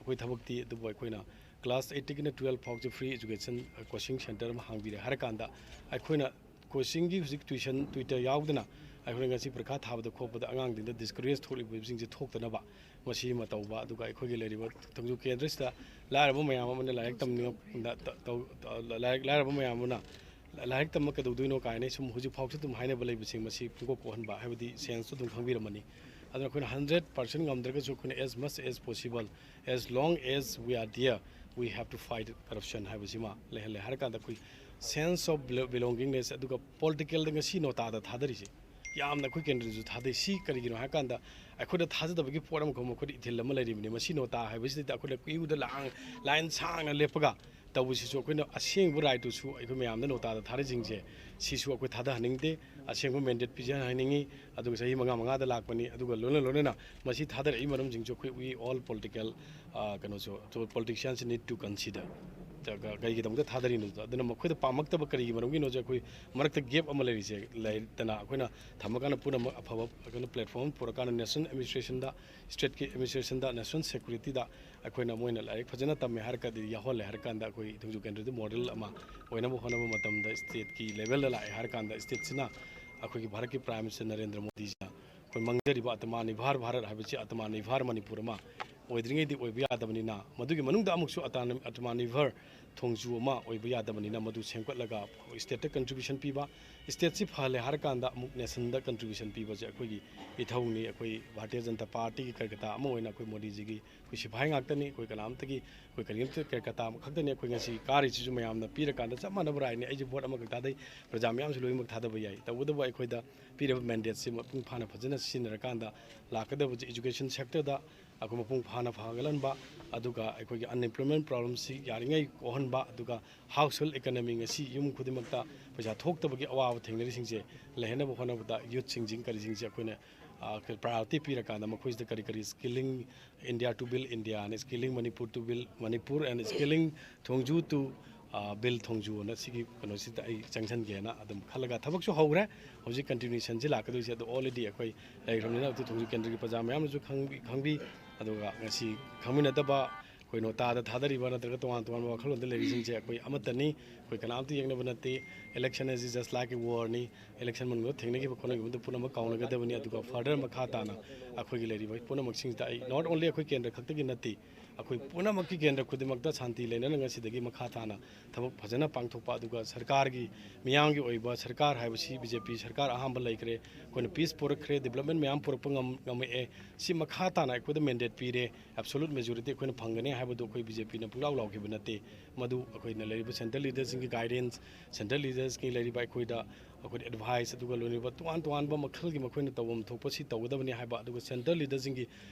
ꯑꯩꯈꯣꯏ ꯊꯕꯛꯇꯤ꯫ ꯑꯗꯨꯕꯨ ꯑꯩꯈꯣꯏꯅ class eight ꯇꯒꯤꯅ twelve ꯐꯥꯎꯁꯦ free education coaching centre ꯑꯃ ꯍꯥꯡꯕꯤꯔꯦ ꯍꯥꯏꯔꯀꯥꯟꯗ, ꯑꯩꯈꯣꯏꯅ coachingꯒꯤ ꯍꯧꯖꯤꯛ tuition tutor ꯌꯥꯎꯗꯅ ꯑꯩꯈꯣꯏꯅ ꯉꯁꯤ ꯄꯔꯤꯈꯥ ꯊꯥꯕꯗ ꯈꯣꯠꯄꯗ ꯑꯉꯥꯡꯁꯤꯡꯗ discourage ꯊꯣꯛꯂꯤꯕꯁꯤꯡꯁꯦ ꯊꯣꯛꯇꯅꯕ ꯃꯁꯤ ꯑꯃ ꯇꯧꯕ꯫ ꯑꯗꯨꯒ ꯑꯩꯈꯣꯏꯒꯤ ꯂꯩꯔꯤꯕ ꯊꯣꯡꯖꯨ ꯀꯦꯟꯗ꯭ꯔꯁꯤꯗ ꯂꯥꯏꯔꯕ ꯃꯌꯥꯝ ꯑꯃꯅ ꯂꯥꯏꯔꯤꯛ ꯇꯝꯅꯤꯡꯉꯛ-, ꯇ-, ꯇꯧ-, ꯂꯥꯏꯔꯤꯛ, ꯂꯥꯏꯔꯕ ꯃꯌꯥꯝ ꯑꯃꯅ ꯂꯥꯏꯔꯤꯛ ꯇꯝꯕ ꯀꯩꯗꯧꯗꯣꯏꯅꯣ ꯀꯥꯏꯅ ꯁꯨꯝ ꯍꯧꯖꯤꯛ ꯐꯥꯎꯁꯨ ꯑꯗꯨꯝ ꯍꯥꯏꯅꯕ ꯂꯩꯕꯁꯤꯡ ꯃꯁꯤ ꯄꯨꯡꯀꯣꯛ ꯀꯣꯛꯍꯟꯕ ꯍꯥꯏꯕꯗꯤ sense ꯇꯨ ꯑꯗꯨꯝ ꯈꯪꯕꯤꯔꯝꯃꯅꯤ꯫ ꯑꯗꯨꯅ ꯑꯩꯈꯣꯏꯅ hundred percent ꯉꯝꯗ꯭ꯔꯒꯁꯨ ꯑꯩꯈꯣꯏꯅ as much as possible, as long as we are there, we have to fight corruption ꯍꯥꯏꯕꯁꯤꯃ ꯂꯩꯍꯜꯂꯦ ꯍꯥꯏꯔꯀꯥꯟꯗ ꯑꯩꯈꯣꯏ sense of belo-, belongingness, ꯑꯗꯨꯒ politicalꯗ ꯉꯁꯤ ꯅꯣꯇꯥꯗ ꯊꯥꯗꯔꯤꯁꯦ ꯌꯥꯝꯅ ꯑꯩꯈꯣꯏ ꯀꯦꯟꯗ꯭ꯔꯗꯁꯨ ꯊꯥꯗꯩ꯫ ꯁꯤ ꯀꯔꯤꯒꯤꯅꯣ ꯍꯥꯏꯔꯀꯥꯟꯗ ꯑꯩꯈꯣꯏꯗ ꯊꯥꯖꯗꯕꯒꯤ ꯄꯣꯠ ꯑꯃꯈꯛ ꯃꯈꯣꯏꯗ ꯏꯊꯤꯜ ꯑꯃ ꯂꯩꯔꯤꯕꯅꯤ꯫ ꯃꯁꯤ ꯅꯣꯇꯥ ꯍꯥꯏꯕꯁꯤꯗ ꯑꯩꯈꯣꯏꯅ queueꯗ ꯂꯥꯡ-, line ꯁꯥꯡꯅ ꯂꯦꯞꯄꯒ ꯇꯧꯕꯁꯤꯁꯨ ꯑꯩꯈꯣꯏꯅ ꯑꯁꯦꯡꯕ rightꯇꯨꯁꯨ ꯑꯩꯈꯣꯏ ꯃꯌꯥꯝꯗ ꯅꯣꯇꯥꯗ ꯊꯥꯔꯤꯁꯤꯡꯁꯦ ꯁꯤꯁꯨ ꯑꯩꯈꯣꯏ ꯊꯥꯗꯍꯟꯅꯤꯡꯗꯦ꯫ ꯑꯁꯦꯡꯕ mandate ꯄꯤꯖꯍꯟꯅꯤꯡꯉꯤ꯫ ꯑꯗꯨꯒ ꯆꯍꯤ ꯃꯉꯥ ꯃꯉꯥꯗ ꯂꯥꯛꯄꯅꯤ꯫ ꯑꯗꯨꯒ ꯂꯣꯏꯅ ꯂꯣꯏꯅꯅ ꯃꯁꯤ ꯊꯥꯗꯔꯛꯏ ꯃꯔꯝꯁꯤꯡꯁꯨ ꯑꯩꯈꯣꯏ we all political, ꯑ, ꯀꯩꯅꯣꯁꯨ, politicians need to consider꯫ ꯀ-, ꯀ-, ꯀꯔꯤꯒꯤꯗꯃꯛꯇ ꯊꯥꯗꯔꯤꯅꯣ? ꯑꯗꯨꯅ ꯃꯈꯣꯏꯗ ꯄꯥꯝꯃꯛꯇꯕ ꯀꯔꯤꯒꯤ ꯃꯔꯝꯒꯤꯅꯣꯁꯦ ꯑꯩꯈꯣꯏ ꯃꯔꯛꯇ gap ꯑꯃ ꯂꯩꯔꯤꯁꯦ ꯂꯩꯇꯅ ꯑꯩꯈꯣꯏꯅ ꯊꯝꯃꯀꯥꯟꯗ ꯄꯨꯝꯅꯃꯛ ꯑꯐꯕ ꯀꯩꯅꯣ platform ꯄꯨꯔꯛꯀꯥꯟꯗ national administrationꯗ, stateꯀꯤ administrationꯗ, national securityꯗ ꯑꯩꯈꯣꯏꯅ ꯃꯣꯏꯅ ꯂꯥꯏꯔꯤꯛ ꯐꯖꯅ ꯇꯝꯃꯦ ꯍꯥꯏꯔꯒꯗꯤ ꯌꯥꯎꯍꯜꯂꯦ ꯍꯥꯏꯔꯀꯥꯟꯗ ꯑꯩꯈꯣꯏ ꯊꯣꯡꯖꯨ ꯀꯦꯟꯗ꯭ꯔꯗ model ꯑꯃ ꯑꯣꯏꯅꯕ ꯍꯣꯠꯅꯕ ꯃꯇꯝꯗ stateꯀꯤ levelꯗ ꯂꯥꯛꯑꯦ ꯍꯥꯏꯔꯀꯥꯟꯗ stateꯁꯤꯅ ꯑꯩꯈꯣꯏꯒꯤ ꯚꯥꯔꯠꯀꯤ Prime Minister ꯅꯔꯦꯟꯗ꯭ꯔ ꯃꯣꯗꯤꯖꯤꯅ ꯑꯩꯈꯣꯏ ꯃꯥꯡꯖꯔꯤꯕ ꯑꯇꯃꯥ ꯅꯤꯔꯚꯔ ꯚꯥꯔꯠ ꯍꯥꯏꯕꯁꯤ ꯑꯇꯃꯥ ꯅꯤꯔꯚꯔ ꯃꯅꯤꯄꯨꯔ ꯑꯃ ꯑꯣꯏꯗ꯭ꯔꯤꯉꯩꯗꯤ ꯑꯣꯏꯕ ꯌꯥꯗꯕꯅꯤꯅ, ꯃꯗꯨꯒꯤ ꯃꯅꯨꯡꯗ ꯑꯃꯨꯛꯁꯨ ꯑꯇꯥ-, ꯑꯇꯃꯥ ꯅꯤꯔꯚꯔ ꯊꯣꯡꯖꯨ ꯑꯃ ꯑꯣꯏꯕ ꯌꯥꯗꯕꯅꯤꯅ, ꯃꯗꯨ ꯁꯦꯝꯒꯠꯂꯒ stateꯇ contribution ꯄꯤꯕ, stateꯁꯤ ꯐꯍꯜꯂꯦ ꯍꯥꯏꯔꯀꯥꯟꯗ ꯑꯃꯨꯛ nationꯗ contribution ꯄꯤꯕꯁꯦ ꯑꯩꯈꯣꯏꯒꯤ ꯏꯊꯧꯅꯤ꯫ ꯑꯩꯈꯣꯏ ꯚꯥꯔꯇꯤꯌ ꯖꯅꯇꯥ ꯄꯥꯔꯇꯤꯒꯤ ꯀꯔꯀꯇꯥ ꯑꯃ ꯑꯣꯏꯅ ꯑꯩꯈꯣꯏ ꯃꯣꯗꯤꯖꯤꯒꯤ ꯑꯩꯈꯣꯏ ꯁꯤꯐꯥꯏ ꯉꯥꯛꯇꯅꯤ꯫ ꯑꯩꯈꯣꯏ ꯀꯅꯥꯝꯇꯒꯤ, ꯑꯩꯈꯣꯏ ꯀꯔꯤꯝꯇ ꯀꯔꯀꯇꯥ ꯈꯛꯇꯅꯤ꯫ ꯑꯩꯈꯣꯏ ꯉꯁꯤ ꯀꯥꯔꯤꯁꯤꯁꯨ ꯃꯌꯥꯝꯅ ꯄꯤꯔꯀꯥꯟꯗ ꯆꯞ ꯃꯥꯟꯅꯕ rightꯅꯤ꯫ ꯑꯩꯁꯨ vote ꯑꯃꯈꯛ ꯊꯥꯗꯩ, ꯄ꯭ꯔꯖꯥ ꯃꯌꯥꯝꯁꯨ ꯂꯣꯏꯅꯃꯛ ꯊꯥꯗꯕ ꯌꯥꯏ꯫ ꯇꯧꯕꯇꯕꯨ ꯑꯩꯈꯣꯏꯗ ꯄꯤꯔꯤꯕ mandateꯁꯤ ꯃꯄꯨꯡ ꯐꯥꯅ ꯐꯖꯅ ꯁꯤꯖꯤꯟꯅꯔꯀꯥꯟꯗ ꯂꯥꯛꯀꯗꯕꯁꯦ education sectorꯗ ꯑꯩꯈꯣꯏ ꯃꯄꯨꯡ ꯐꯥꯅ ꯐꯒꯠꯍꯟꯕ, ꯑꯗꯨꯒ ꯑꯩꯈꯣꯏꯒꯤ unemployment problemꯁꯤ ꯌꯥꯔꯤꯉꯩ ꯀꯣꯛꯍꯟꯕ, ꯑꯗꯨꯒ household economy, ꯉꯁꯤ ꯌꯨꯝ ꯈꯨꯗꯤꯡꯃꯛꯇ ꯄꯩꯁꯥ ꯊꯣꯛꯇꯕꯒꯤ ꯑꯋꯥꯕ ꯊꯦꯡꯅꯔꯤꯁꯤꯡꯁꯦ ꯂꯩꯍꯟꯅꯕ ꯍꯣꯠꯅꯕꯗ youthꯁꯤꯡꯁꯤ ꯀꯔꯤꯁꯤꯡꯁꯦ ꯑꯩꯈꯣꯏꯅ, ꯑ, priority ꯄꯤꯔꯀꯥꯟꯗ ꯃꯈꯣꯏꯁꯤꯗ ꯀꯔꯤ ꯀꯔꯤ skilling India to build India and skilling Manipur to build Manipur and skilling Thongju to, ꯑ, build Thongju ꯑꯅ ꯁꯤꯒꯤ ꯀꯩꯅꯣꯁꯤꯗ ꯑꯩ ꯆꯪꯁꯟꯒꯦꯅ ꯑꯗꯨꯝ ꯈꯜꯂꯒ ꯊꯕꯛꯁꯨ ꯍꯧꯈ꯭ꯔꯦ꯫ ꯍꯧꯖꯤꯛ continuationꯁꯤ ꯂꯥꯛꯀꯗꯣꯏꯁꯦ꯫ ꯑꯗꯣ already ꯑꯩꯈꯣꯏ ꯂꯩꯈ꯭ꯔꯕꯅꯤꯅ ꯍꯧꯖꯤꯛ ꯊꯣꯡꯖꯨ ꯀꯦꯟꯗ꯭ꯔꯒꯤ ꯄ꯭ꯔꯖꯥ ꯃꯌꯥꯝꯅꯁꯨ ꯈꯪꯕꯤ, ꯈꯪꯕꯤ, ꯑꯗꯨꯒ ꯉꯁꯤ ꯈꯪꯃꯤꯟꯅꯗꯕ ꯑꯩꯈꯣꯏ ꯅꯣꯇꯥꯗ ꯊꯥꯗꯔꯤꯕ ꯅꯠꯇ꯭ꯔꯒ ꯇꯣꯉꯥꯟ ꯇꯣꯉꯥꯟꯕ ꯋꯥꯈꯜꯂꯣꯟꯗ ꯂꯩꯔꯤꯁꯤꯡꯁꯦ ꯑꯩꯈꯣꯏ ꯑꯃꯠꯇꯅꯤ꯫ ꯑꯩꯈꯣꯏ ꯀꯅꯥꯝꯇ ꯌꯦꯛꯅꯕ ꯅꯠꯇꯦ꯫ Election is just like a war ꯅꯤ꯫ Election ꯃꯅꯨꯡꯗ ꯊꯦꯡꯅꯈꯤꯕ ꯈꯣꯠꯅꯈꯤꯕꯗ ꯄꯨꯝꯅꯃꯛ ꯀꯥꯎꯅꯒꯗꯕꯅꯤ꯫ ꯑꯗꯨꯒ further ꯃꯈꯥ ꯇꯥꯅ ꯑꯩꯈꯣꯏꯒꯤ ꯂꯩꯔꯤꯕ ꯄꯨꯝꯅꯃꯛꯁꯤꯡꯁꯤꯗ ꯑꯩ not only ꯑꯩꯈꯣꯏ ꯀꯦꯟꯗ꯭ꯔ ꯈꯛꯇꯒꯤ ꯅꯠꯇꯦ, ꯑꯩꯈꯣꯏ ꯄꯨꯝꯅꯃꯛꯀꯤ ꯀꯦꯟꯗ꯭ꯔ ꯈꯨꯗꯤꯡꯃꯛꯇ ꯁꯥꯟꯇꯤ ꯂꯩꯅꯅ ꯉꯁꯤꯗꯒꯤ ꯃꯈꯥ ꯇꯥꯅ ꯊꯕꯛ ꯐꯖꯅ ꯄꯥꯡꯊꯣꯛꯄ, ꯑꯗꯨꯒ ꯁꯔꯀꯥꯔꯒꯤ, ꯃꯤꯌꯥꯝꯒꯤ ꯑꯣꯏꯕ ꯁꯔꯀꯥꯔ ꯍꯥꯏꯕꯁꯤ BJP ꯁꯔꯀꯥꯔ ꯑꯍꯥꯟꯕ ꯂꯩꯈ꯭ꯔꯦ꯫ ꯑꯩꯈꯣꯏꯅ peace ꯄꯨꯔꯛꯈ꯭ꯔꯦ, development ꯃꯌꯥꯝ ꯄꯨꯔꯛꯄ ꯉꯝ-, ꯉꯝꯃꯛꯑꯦ꯫ ꯁꯤ ꯃꯈꯥ ꯇꯥꯅ ꯑꯩꯈꯣꯏꯗ mandate ꯄꯤꯔꯦ, absolute majority ꯑꯩꯈꯣꯏꯅ ꯐꯪꯒꯅꯤ ꯍꯥꯏꯕꯗꯨ ꯑꯩꯈꯣꯏ BJPꯅ ꯄꯨꯡꯂꯥꯎ ꯂꯥꯎꯈꯤꯕ ꯅꯠꯇꯦ꯫ ꯃꯗꯨ ꯑꯩꯈꯣꯏꯅ ꯂꯩꯔꯤꯕ central leaderꯁꯤꯡꯒꯤ guidance, central leadersꯀꯤ ꯂꯩꯔꯤꯕ ꯑꯩꯈꯣꯏꯗ ꯑꯩꯈꯣꯏꯗ advice, ꯑꯗꯨꯒ ꯂꯣꯏꯅꯕ ꯇꯣꯉꯥꯟ ꯇꯣꯉꯥꯟꯕ ꯃꯈꯜꯒꯤ ꯃꯈꯣꯏꯅ ꯇꯧꯐꯝ ꯊꯣꯛꯄ ꯁꯤ ꯇꯧꯒꯗꯕꯅꯤ ꯍꯥꯏꯕ, ꯑꯗꯨꯒ central leaderꯁꯤꯡꯒꯤ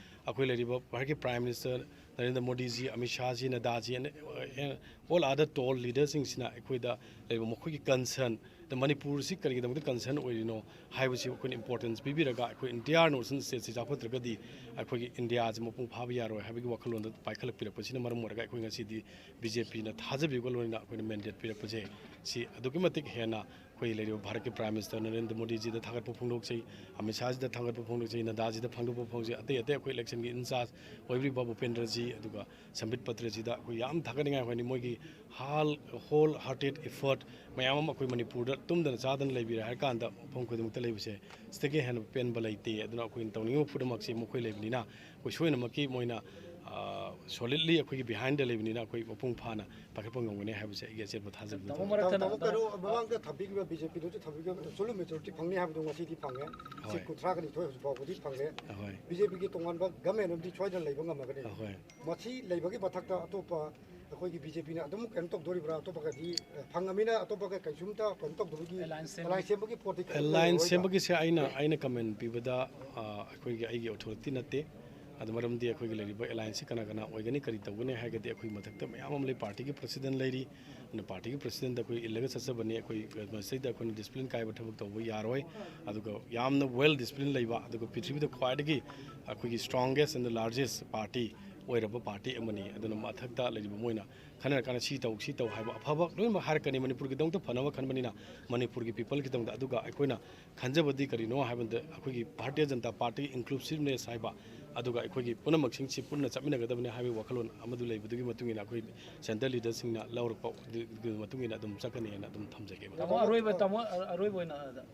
ꯑꯩꯈꯣꯏ ꯂꯩꯔꯤꯕ ꯚꯥꯔꯠꯀꯤ Prime Minister Narendra ꯃꯣꯗꯤꯖꯤ, Amit ꯁꯥꯍꯖꯤ, ꯅꯗꯥꯖꯤ, and, and all other tall leaderꯁꯤꯡꯁꯤꯅ ꯑꯩꯈꯣꯏꯗ ꯂꯩꯔꯤꯕ ꯃꯈꯣꯏꯒꯤ concern, ꯗ ꯃꯅꯤꯄꯨꯔꯁꯤ ꯀꯔꯤꯒꯤꯗꯃꯛꯇ concern ꯑꯣꯏꯔꯤꯅꯣ ꯍꯥꯏꯕꯁꯤ ꯑꯩꯈꯣꯏꯅ importance ꯄꯤꯕꯤꯔꯒ, ꯑꯩꯈꯣꯏ entire northern stateꯁꯤ ꯆꯥꯎꯈꯠꯇ꯭ꯔꯒꯗꯤ ꯑꯩꯈꯣꯏꯒꯤ ꯏꯟꯗꯤꯌꯥꯁꯤ ꯃꯄꯨꯡ ꯐꯥꯕ ꯌꯥꯔꯣꯏ ꯍꯥꯏꯕꯒꯤ ꯋꯥꯈꯜꯂꯣꯟꯗ ꯄꯥꯏꯈꯠꯂꯛꯄꯤꯔꯛꯄꯁꯤꯅ ꯃꯔꯝ ꯑꯣꯏꯔꯒ ꯑꯩꯈꯣꯏ ꯉꯁꯤꯗꯤ BJPꯅ ꯊꯥꯖꯕꯤꯕꯒ ꯂꯣꯏꯅꯅ ꯑꯩꯈꯣꯏꯅ mandate ꯄꯤꯔꯛꯄꯁꯦ, ꯁꯤ ꯑꯗꯨꯛꯀꯤ ꯃꯇꯤꯛ ꯍꯦꯟꯅ ꯑꯩꯈꯣꯏ ꯂꯩꯔꯤꯕ ꯚꯥꯔꯠꯀꯤ Prime Minister ꯅꯔꯦꯟꯗ꯭ꯔ ꯃꯣꯗꯤꯖꯤꯗ ꯊꯥꯒꯠꯄ ꯐꯣꯡꯗꯣꯛꯆꯩ, ꯑꯃꯤꯠ ꯁꯥꯍꯖꯤꯗ ꯊꯥꯒꯠꯄ ꯐꯣꯡꯗꯣꯛꯆꯩ, ꯅꯗꯥꯖꯤꯗ ꯊꯥꯒꯠꯄ ꯐꯣꯡꯗꯣꯛꯆꯩ, ꯑꯇꯩ ꯑꯇꯩ ꯑꯩꯈꯣꯏ electionꯒꯤ in charge ꯑꯣꯏꯕꯤꯔꯤꯕ ꯚꯨꯄꯦꯟꯗ꯭ꯔꯖꯤ, ꯑꯗꯨꯒ ꯁꯝꯕꯤꯠ ꯄꯇ꯭ꯔꯖꯤꯗ ꯑꯩꯈꯣꯏ ꯌꯥꯝ ꯊꯥꯒꯠꯅꯤꯡꯉꯥꯏ ꯑꯣꯏꯅꯤ꯫ ꯃꯣꯏꯒꯤ whole, whole hearted effort ꯃꯌꯥꯝ ꯑꯃ ꯑꯩꯈꯣꯏ ꯃꯅꯤꯄꯨꯔꯗ ꯇꯨꯝꯗꯅ ꯆꯥꯗꯅ ꯂꯩꯕꯤꯔꯦ ꯍꯥꯏꯔ ꯀꯥꯟꯗ ꯃꯐꯝ ꯈꯨꯗꯤꯡꯃꯛꯇ ꯂꯩꯕꯁꯦ, ꯁꯤꯗꯒꯤ ꯍꯦꯟꯅ ꯄꯦꯟꯕ ꯂꯩꯇꯦ꯫ ꯑꯗꯨꯅ ꯑꯩꯈꯣꯏꯅ ꯇꯧꯅꯤꯡꯉꯤꯕ ꯄꯨꯝꯅꯃꯛꯁꯦ ꯃꯈꯣꯏ ꯂꯩꯕꯅꯤꯅ ꯑꯩꯈꯣꯏ ꯁꯣꯏꯅꯃꯛꯀꯤ ꯃꯣꯏꯅ, ꯑ, solidly ꯑꯩꯈꯣꯏꯒꯤ behindꯗ ꯂꯩꯕꯅꯤꯅ ꯑꯩꯈꯣꯏ ꯃꯄꯨꯡ ꯐꯥꯅ ꯄꯥꯏꯈꯠꯄ ꯉꯝꯒꯅꯤ ꯍꯥꯏꯕꯁꯦ ꯑꯩꯒꯤ ꯑꯆꯦꯠꯄ ꯊꯥꯖꯕꯅꯤ꯫ ꯇꯥꯃꯣ, ꯃꯔꯛ ꯇꯥꯃꯣ, ꯊꯠꯅ ꯇꯥꯃꯣ, ꯀꯩꯅꯣ, ꯃꯃꯥꯡꯗ ꯊꯝꯕꯤꯈꯤꯕ BJPꯗꯁꯨ ꯊꯝꯕꯤꯈꯤꯕ absolute majority ꯐꯪꯅꯤ ꯍꯥꯏꯕꯗꯣ ꯉꯁꯤꯗꯤ ꯐꯪꯉꯦ꯫ ꯁꯤꯠ ꯍꯣꯏ꯫ ꯀꯨꯟꯊ꯭ꯔꯥꯒ ꯅꯤꯊꯣꯏ ꯍꯧꯖꯤꯛ ꯐꯥꯎꯕꯗꯤ ꯐꯪꯉꯦ꯫ ꯍꯣꯏ꯫ BJPꯒꯤ ꯇꯣꯉꯥꯟꯕ government ꯑꯃꯗꯤ ꯁꯣꯏꯗꯅ ꯂꯩꯕ ꯉꯝꯃꯒꯅꯤ꯫ ꯍꯣꯏ꯫ ꯃꯁꯤ ꯂꯩꯕꯒꯤ ꯃꯊꯛꯇ ꯑꯇꯣꯞꯄ ꯑꯩꯈꯣꯏꯒꯤ BJPꯅ ꯑꯗꯨꯝ ꯀꯩꯅꯣ ꯇꯧꯗꯣꯔꯤꯕ꯭ꯔꯥ? ꯑꯇꯣꯞꯄꯒꯗꯤ, ꯑ, ꯐꯪꯉꯃꯤꯅ ꯑꯇꯣꯞꯄꯒ ꯀꯩꯁꯨꯝꯇ ꯀꯩꯅꯣ ꯇꯧꯗꯕꯒꯤ alliance ꯁꯦꯝꯕꯒꯤ alliance ꯁꯦꯝꯕꯒꯤ ꯄꯣꯠꯇꯤ ꯀꯩꯝ alliance ꯂꯩꯔꯔꯣꯏꯕ? ꯁꯦꯝꯕꯒꯤꯁꯦ ꯑꯩꯅ, ꯑꯩꯅ comment ꯄꯤꯕꯗ, ꯑ, ꯑꯩꯈꯣꯏꯒꯤ ꯑꯩꯒꯤ authority ꯅꯠꯇꯦ꯫ ꯑꯗꯨ ꯃꯔꯝꯗꯤ ꯑꯩꯈꯣꯏꯒꯤ ꯂꯩꯔꯤꯕ allianceꯁꯤ ꯀꯅꯥ ꯀꯅꯥ ꯑꯣꯏꯒꯅꯤ, ꯀꯔꯤ ꯇꯧꯒꯅꯤ ꯍꯥꯏꯔꯒꯗꯤ ꯑꯩꯈꯣꯏ ꯃꯊꯛꯇ ꯃꯌꯥꯝ ꯑꯃ ꯂꯩ, partyꯒꯤ president ꯂꯩꯔꯤ꯫ ꯑꯗꯨꯅ partyꯒꯤ presidentꯗ ꯑꯩꯈꯣꯏ ꯏꯜꯂꯒ ꯆꯠꯆꯕꯅꯤ꯫ ꯑꯩꯈꯣꯏ ꯃꯁꯤꯗ ꯑꯩꯈꯣꯏꯅ discipline ꯀꯥꯏꯕ ꯊꯕꯛ ꯇꯧꯕ ꯌꯥꯔꯣꯏ꯫ ꯑꯗꯨꯒ ꯌꯥꯝꯅ well discipline ꯂꯩꯕ, ꯑꯗꯨꯒ ꯄ꯭ꯔꯤꯊꯤꯕꯤꯗ ꯈ꯭ꯋꯥꯏꯗꯒꯤ ꯑꯩꯈꯣꯏꯒꯤ strongest and the largest party ꯑꯣꯏꯔꯕ party ꯑꯃꯅꯤ꯫ ꯑꯗꯨꯅ ꯃꯊꯛꯇ ꯂꯩꯔꯤꯕ ꯃꯣꯏꯅ ꯈꯟꯅꯔꯀꯥꯟꯗ ꯁꯤ ꯇꯧ, ꯁꯤ ꯇꯧ ꯍꯥꯏꯕ ꯑꯐꯕ ꯂꯣꯏꯅꯃꯛ ꯍꯥꯏꯔꯛꯀꯅꯤ꯫ ꯃꯅꯤꯄꯨꯔꯒꯤꯗꯃꯛꯇ ꯐꯅꯕ ꯈꯟꯕꯅꯤꯅ ꯃꯅꯤꯄꯨꯔꯒꯤ peopleꯒꯤꯗꯃꯛꯇ꯫ ꯑꯗꯨꯒ ꯑꯩꯈꯣꯏꯅ ꯈꯟꯖꯕꯗꯤ ꯀꯔꯤꯅꯣ ꯍꯥꯏꯕꯗ ꯑꯩꯈꯣꯏꯒꯤ Bharatiya Janata Party inclusiveness ꯍꯥꯏꯕ ꯑꯗꯨꯒ ꯑꯩꯈꯣꯏꯒꯤ ꯄꯨꯝꯅꯃꯛꯁꯤꯡꯁꯤ ꯄꯨꯟꯅ ꯆꯠꯃꯤꯟꯅꯒꯗꯕꯅꯤ ꯍꯥꯏꯕꯒꯤ ꯋꯥꯈꯜꯂꯣꯟ ꯑꯃꯗꯨ ꯂꯩꯕꯗꯨꯒꯤ ꯃꯇꯨꯡ ꯏꯟꯅ ꯑꯩꯈꯣꯏ central leaderꯁꯤꯡꯅ ꯂꯧꯔꯛꯄ ꯑꯗꯨꯒꯤ ꯃꯇꯨꯡ ꯏꯟꯅ ꯑꯗꯨꯝ ꯆꯠꯀꯅꯤ ꯍꯥꯏꯅ ꯑꯗꯨꯝ ꯊꯝꯖꯒꯦ꯫ ꯇꯥꯃꯣ, ꯑꯔꯣꯏꯕ, ꯇꯥꯃꯣ, ꯑ-, ꯑꯔꯣꯏꯕ ꯑꯣꯏꯅ, ꯑ,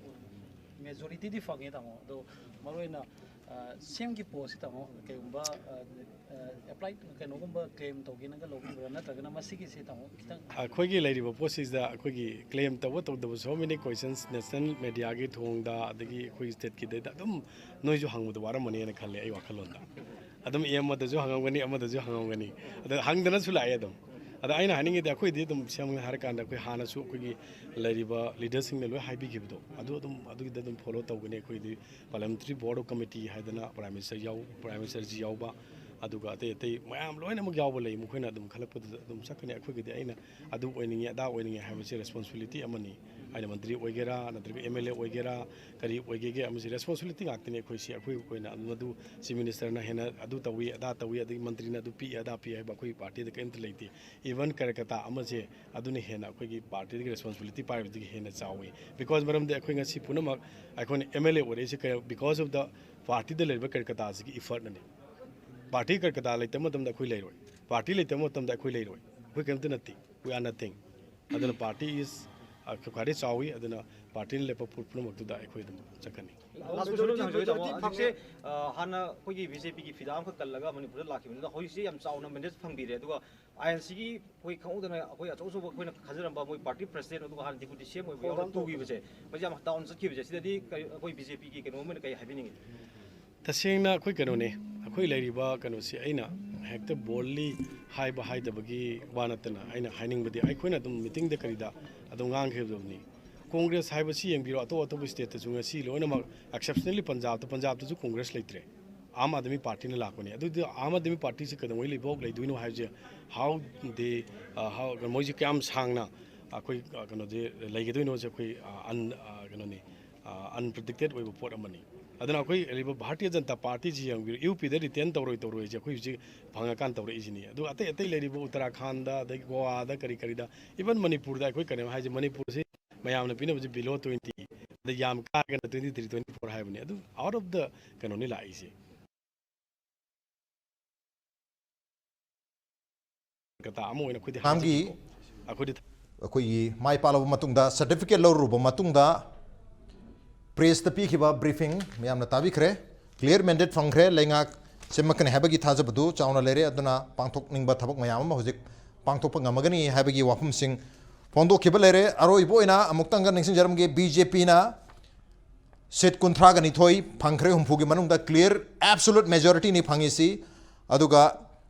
majorityꯗꯤ ꯐꯪꯉꯦ, ꯇꯥꯃꯣ꯫ ꯑꯗꯣ ꯃꯔꯨꯑꯣꯏꯅ, ꯑ, CMꯒꯤ postꯁꯤ, ꯇꯥꯃꯣ, ꯀꯩꯒꯨꯝꯕ, ꯑ, ꯑ, apply, ꯀꯩꯅꯣꯒꯨꯝꯕ claim ꯇꯧꯒꯦꯅꯒ ꯂꯧꯕꯤꯕ꯭ꯔꯥ, ꯅꯠꯇ꯭ꯔꯒꯅ ꯃꯁꯤꯒꯤꯁꯤ, ꯇꯥꯃꯣ, ꯈꯤꯇꯪ? ꯑꯩꯈꯣꯏꯒꯤ ꯂꯩꯔꯤꯕ postꯁꯤꯗ ꯑꯩꯈꯣꯏꯒꯤ claim ꯇꯧꯕ ꯇꯧꯗꯕ so many questions national mediaꯒꯤ ꯊꯣꯡꯗ, ꯑꯗꯒꯤ ꯑꯩꯈꯣꯏ stateꯀꯤꯗꯩꯗ ꯑꯗꯨꯝ ꯅꯣꯏꯁꯨ ꯍꯪꯕꯗ ꯋꯥꯔꯝꯃꯅꯤꯅ ꯈꯜꯂꯦ ꯑꯩ ꯋꯥꯈꯜꯂꯣꯟꯗ꯫ ꯑꯗꯨꯝ ꯑꯃꯗꯁꯨ ꯍꯪꯉꯝꯒꯅꯤ, ꯑꯃꯗꯁꯨ ꯍꯪꯉꯝꯒꯅꯤ꯫ ꯑꯗ ꯍꯪꯗꯅꯁꯨ ꯂꯥꯛꯑꯦ ꯑꯗꯨꯝ꯫ ꯑꯗ ꯑꯩꯅ ꯍꯥꯏꯅꯤꯡꯉꯤꯗꯤ, ꯑꯩꯈꯣꯏꯗꯤ ꯑꯗꯨꯝ ꯁꯦꯡꯅ ꯍꯥꯏꯔꯀꯥꯟꯗ, ꯑꯩꯈꯣꯏ ꯍꯥꯟꯅꯁꯨ ꯑꯩꯈꯣꯏꯒꯤ ꯂꯩꯔꯤꯕ leaderꯁꯤꯡꯅ ꯂꯣꯏ ꯍꯥꯏꯕꯤꯈꯤꯕꯗꯣ, ꯑꯗꯨ ꯑꯗꯨꯝ, ꯑꯗꯨꯒꯤꯗ ꯑꯗꯨꯝ follow ꯇꯧꯒꯅꯤ꯫ ꯑꯩꯈꯣꯏꯗꯤ parliamentary board of committee ꯍꯥꯏꯗꯅ prime minister ꯌꯥꯎ-, prime ministerꯁꯤ ꯌꯥꯎꯕ, ꯑꯗꯨꯒ ꯑꯇꯩ ꯑꯇꯩ ꯃꯌꯥꯝ ꯂꯣꯏꯅꯃꯛ ꯌꯥꯎꯕ ꯂꯩ꯫ ꯃꯈꯣꯏꯅ ꯑꯗꯨꯝ ꯈꯜꯂꯛꯄꯗꯨꯗ ꯑꯗꯨꯝ ꯆꯠꯀꯅꯤ꯫ ꯑꯩꯈꯣꯏꯒꯤꯗꯤ ꯑꯩꯅ ꯑꯗꯨ ꯑꯣꯏꯅꯤꯡꯉꯤ, ꯑꯗꯥ ꯑꯣꯏꯅꯤꯡꯉꯤ ꯍꯥꯏꯕꯁꯤ responsibility ꯑꯃꯅꯤ꯫ ꯑꯩꯅ ꯃꯟꯇ꯭ꯔꯤ ꯑꯣꯏꯒꯦꯔꯥ, ꯅꯠꯇ꯭ꯔꯒ MLA ꯑꯣꯏꯒꯦꯔꯥ, ꯀꯔꯤ ꯑꯣꯏꯒꯦꯒꯦ, ꯑꯃꯁꯤ responsibility ꯉꯥꯛꯇꯅꯤ꯫ ꯑꯩꯈꯣꯏꯁꯤ, ꯑꯩꯈꯣꯏ ꯑꯣꯏꯅ ꯃꯗꯨ chief ministerꯅ ꯍꯦꯟꯅ ꯑꯗꯨ ꯇꯧꯏ, ꯑꯗꯥ ꯇꯧꯏ, ꯑꯗꯒꯤ ꯃꯟꯇ꯭ꯔꯤꯅ ꯑꯗꯨ ꯄꯤꯛꯏ, ꯑꯗꯥ ꯄꯤ ꯍꯥꯏꯕ ꯑꯩꯈꯣꯏ partyꯗ ꯀꯔꯤꯝꯇ ꯂꯩꯇꯦ꯫ Even ꯀꯔꯀꯇꯥ ꯑꯃꯁꯦ ꯑꯗꯨꯅ ꯍꯦꯟꯅ ꯑꯩꯈꯣꯏꯒꯤ partyꯗꯒꯤ responsibility ꯄꯥꯏꯕꯗꯒꯤ ꯍꯦꯟꯅ ꯆꯥꯎꯏ꯫ Because ꯃꯔꯝꯗꯤ ꯑꯩꯈꯣꯏ ꯉꯁꯤ ꯄꯨꯝꯅꯃꯛ ꯑꯩꯈꯣꯏꯅ MLA ꯑꯣꯏꯔꯛꯏꯁꯦ ꯀ-, because of the partyꯗ ꯂꯩꯔꯤꯕ ꯀꯔꯀꯇꯥꯁꯤꯒꯤ effortꯅꯅꯤ꯫ Party ꯀꯔꯀꯇꯥ ꯂꯩꯇꯕ ꯃꯇꯝꯗ ꯑꯩꯈꯣꯏ ꯂꯩꯔꯣꯏ꯫ Party ꯂꯩꯇꯕ ꯃꯇꯝꯗ ꯑꯩꯈꯣꯏ ꯂꯩꯔꯣꯏ꯫ ꯑꯩꯈꯣꯏ ꯀꯔꯤꯝꯇ ꯅꯠꯇꯦ꯫ We are nothing. ꯑꯗꯨꯅ party is, ꯑ, ꯈ꯭ꯋꯥꯏꯗꯒꯤ ꯆꯥꯎꯏ꯫ ꯑꯗꯨꯅ partyꯅ ꯂꯦꯞꯄ ꯄꯣꯠ ꯄꯨꯝꯅꯃꯛꯇꯨꯗ ꯑꯩꯈꯣꯏ ꯑꯗꯨꯝ ꯆꯠꯀꯅꯤ꯫ Last question ꯑꯝꯇ ꯍꯪꯖꯒꯦ, ꯇꯥꯃꯣ꯫ ꯍꯧꯖꯤꯛꯁꯦ, ꯑ, ꯍꯥꯟꯅ ꯑꯩꯈꯣꯏꯒꯤ BJPꯒꯤ ꯐꯤꯗꯥ ꯑꯃꯈꯛ ꯀꯜꯂꯒ ꯃꯅꯤꯄꯨꯔꯗ ꯂꯥꯛꯈꯤꯕꯅꯤ꯫ ꯑꯗꯣ ꯍꯧꯖꯤꯛꯁꯦ ꯌꯥꯝ ꯆꯥꯎꯅ mandate ꯐꯪꯕꯤꯔꯦ꯫ ꯑꯗꯨꯒ INCꯒꯤ ꯑꯩꯈꯣꯏ ꯈꯪꯍꯧꯗꯅ ꯑꯩꯈꯣꯏ ꯑꯆꯧ ꯑꯆꯧꯕ ꯑꯩꯈꯣꯏꯅ ꯈꯟꯖꯔꯝꯕ ꯃꯣꯏ party president, ꯑꯗꯨꯒ ꯍꯥꯟꯅ deputy CM ꯑꯣꯏꯕ ꯌꯥꯎꯔ ꯇꯨꯈꯤꯕꯁꯦ, ꯃꯁꯤ ꯌꯥꯝ down ꯆꯠꯈꯤꯕꯁꯦ, ꯁꯤꯗꯗꯤ ꯀꯔꯤ, ꯑꯩꯈꯣꯏ BJPꯒꯤ ꯀꯩꯅꯣ ꯑꯃ ꯑꯣꯏꯅ ꯀꯔꯤ ꯍꯥꯏꯕꯤꯅꯤꯡꯉꯤ? ꯇꯁꯦꯡꯅ ꯑꯩꯈꯣꯏ ꯀꯩꯅꯣꯅꯦ, ꯑꯩꯈꯣꯏ ꯂꯩꯔꯤꯕ ꯀꯩꯅꯣꯁꯤ ꯑꯩꯅ ꯍꯦꯛꯇ boldly ꯍꯥꯏꯕ ꯍꯥꯏꯗꯕꯒꯤ ꯋꯥ ꯅꯠꯇꯅ, ꯑꯩꯅ ꯍꯥꯏꯅꯤꯡꯕꯗꯤ ꯑꯩꯈꯣꯏꯅ ꯑꯗꯨꯝ meetingꯗ ꯀꯔꯤꯗ ꯑꯗꯨꯝ ꯉꯥꯡꯈꯤꯕꯗꯨꯅꯤ꯫ Congress ꯍꯥꯏꯕꯁꯤ ꯌꯦꯡꯕꯤꯔꯣ, ꯑꯇꯣꯞ ꯑꯇꯣꯞꯄ stateꯇꯁꯨ ꯉꯁꯤ ꯂꯣꯏꯅꯃꯛ, exceptionally ꯄꯟꯖꯥꯕꯇ, ꯄꯟꯖꯥꯕꯇꯁꯨ Congress ꯂꯩꯇ꯭ꯔꯦ꯫ ꯑꯥꯝ ꯑꯥꯗꯃꯤ partyꯅ ꯂꯥꯛꯄꯅꯤ꯫ ꯑꯗꯨꯗꯤ ꯑꯥꯝ ꯑꯥꯗꯃꯤ partyꯁꯤ ꯀꯩꯗꯧꯉꯩ ꯂꯩꯕꯣꯛ ꯂꯩꯗꯣꯏꯅꯣ ꯍꯥꯏꯕꯁꯦ, how they, ꯑ, how, ꯃꯣꯏꯁꯦ ꯀꯌꯥꯝ ꯁꯥꯡꯅ ꯑꯩꯈꯣꯏ, ꯑ, ꯀꯩꯅꯣꯁꯦ ꯂꯩꯒꯗꯣꯏꯅꯣꯁꯦ ꯑꯩꯈꯣꯏ, ꯑ, ꯑꯟ-, ꯑ, ꯀꯩꯅꯣꯅꯤ, ꯑ, unpredicted ꯑꯣꯏꯕ ꯄꯣꯠ ꯑꯃꯅꯤ꯫ ꯑꯗꯨꯅ ꯑꯩꯈꯣꯏ ꯂꯩꯔꯤꯕ ꯚꯥꯔꯇꯤꯌ ꯖꯅꯇꯥ partyꯁꯤ ꯌꯦꯡꯕꯤꯌꯨ, UPꯗ retain ꯇꯧꯔꯣꯏ ꯇꯧꯔꯣꯏꯁꯦ ꯑꯩꯈꯣꯏ ꯍꯧꯖꯤꯛ ꯐꯪꯉꯀꯥꯟꯗ ꯇꯧꯔꯛꯏꯁꯤꯅꯤ꯫ ꯑꯗꯨ ꯑꯇꯩ ꯑꯇꯩ ꯂꯩꯔꯤꯕ ꯎꯠꯇꯔꯥꯈꯟꯗ, ꯑꯗꯒꯤ ꯒꯣꯋꯥꯗ, ꯀꯔꯤ ꯀꯔꯤꯗ, even ꯃꯅꯤꯄꯨꯔꯗ ꯑꯩꯈꯣꯏ ꯀꯩꯅꯣ ꯍꯥꯏꯁꯦ, ꯃꯅꯤꯄꯨꯔꯁꯤ ꯃꯌꯥꯝꯅ ꯄꯤꯅꯕꯁꯦ below twenty, ꯑꯗ ꯌꯥꯝ ꯀꯥꯔꯒꯅ twenty three, twenty four ꯍꯥꯏꯕꯅꯤ꯫ ꯑꯗꯨ out of the ꯀꯩꯅꯣꯅꯤ ꯂꯥꯛꯏꯁꯦ꯫ ꯀꯇꯥ ꯑꯃ ꯑꯣꯏꯅ ꯑꯩꯈꯣꯏꯗꯤ ꯃꯥꯝꯒꯤ ꯍꯥꯏꯖꯒꯦꯀꯣ꯫ ꯑꯩꯈꯣꯏꯗꯤ ꯑꯩꯈꯣꯏꯒꯤ ꯃꯥꯏ ꯄꯥꯛꯂꯕ ꯃꯇꯨꯡꯗ, ꯁꯔꯇꯤꯐꯤꯀꯦꯠ ꯂꯧꯔꯨꯔꯕ ꯃꯇꯨꯡꯗ, ꯄ꯭ꯔꯦꯁꯇ ꯄꯤꯈꯤꯕ ꯕ꯭ꯔꯤꯐꯤꯡ ꯃꯌꯥꯝꯅ ꯇꯥꯕꯤꯈ꯭ꯔꯦ꯫ ꯀ꯭ꯂꯤꯌꯔ ꯃꯦꯟꯗꯦꯠ ꯐꯪꯈ꯭ꯔꯦ, ꯂꯩꯉꯥꯛ ꯁꯦꯝꯃꯛꯀꯅꯤ ꯍꯥꯏꯕꯒꯤ ꯊꯥꯖꯕꯗꯨ ꯆꯥꯎꯅ ꯂꯩꯔꯦ꯫ ꯑꯗꯨꯅ ꯄꯥꯡꯊꯣꯛꯅꯤꯡꯕ ꯊꯕꯛ ꯃꯌꯥꯝ ꯑꯃ ꯍꯧꯖꯤꯛ ꯄꯥꯡꯊꯣꯛꯄ ꯉꯝꯃꯒꯅꯤ ꯍꯥꯏꯕꯒꯤ ꯋꯥꯐꯝꯁꯤꯡ ꯐꯣꯡꯗꯣꯛꯈꯤꯕ ꯂꯩꯔꯦ꯫ ꯑꯔꯣꯏꯕ ꯑꯣꯏꯅ ꯑꯃꯨꯛꯇꯪꯒ ꯅꯤꯡꯁꯤꯡꯖꯔꯝꯒꯦ, ꯕꯤ ꯖꯦ ꯄꯤꯅ ꯁꯤꯠ ꯀꯨꯟꯊ꯭ꯔꯥꯒ ꯅꯤꯊꯣꯏ ꯐꯪꯈ꯭ꯔꯦ, ꯍꯨꯝꯐꯨꯒꯤ ꯃꯅꯨꯡꯗ ꯀ꯭ꯂꯤꯌꯔ ꯑꯦꯕꯁꯣꯂꯨꯠ ꯃꯦꯖꯣꯔꯤꯇꯤꯅꯤ ꯐꯪꯉꯤꯁꯤ꯫ ꯑꯗꯨꯒ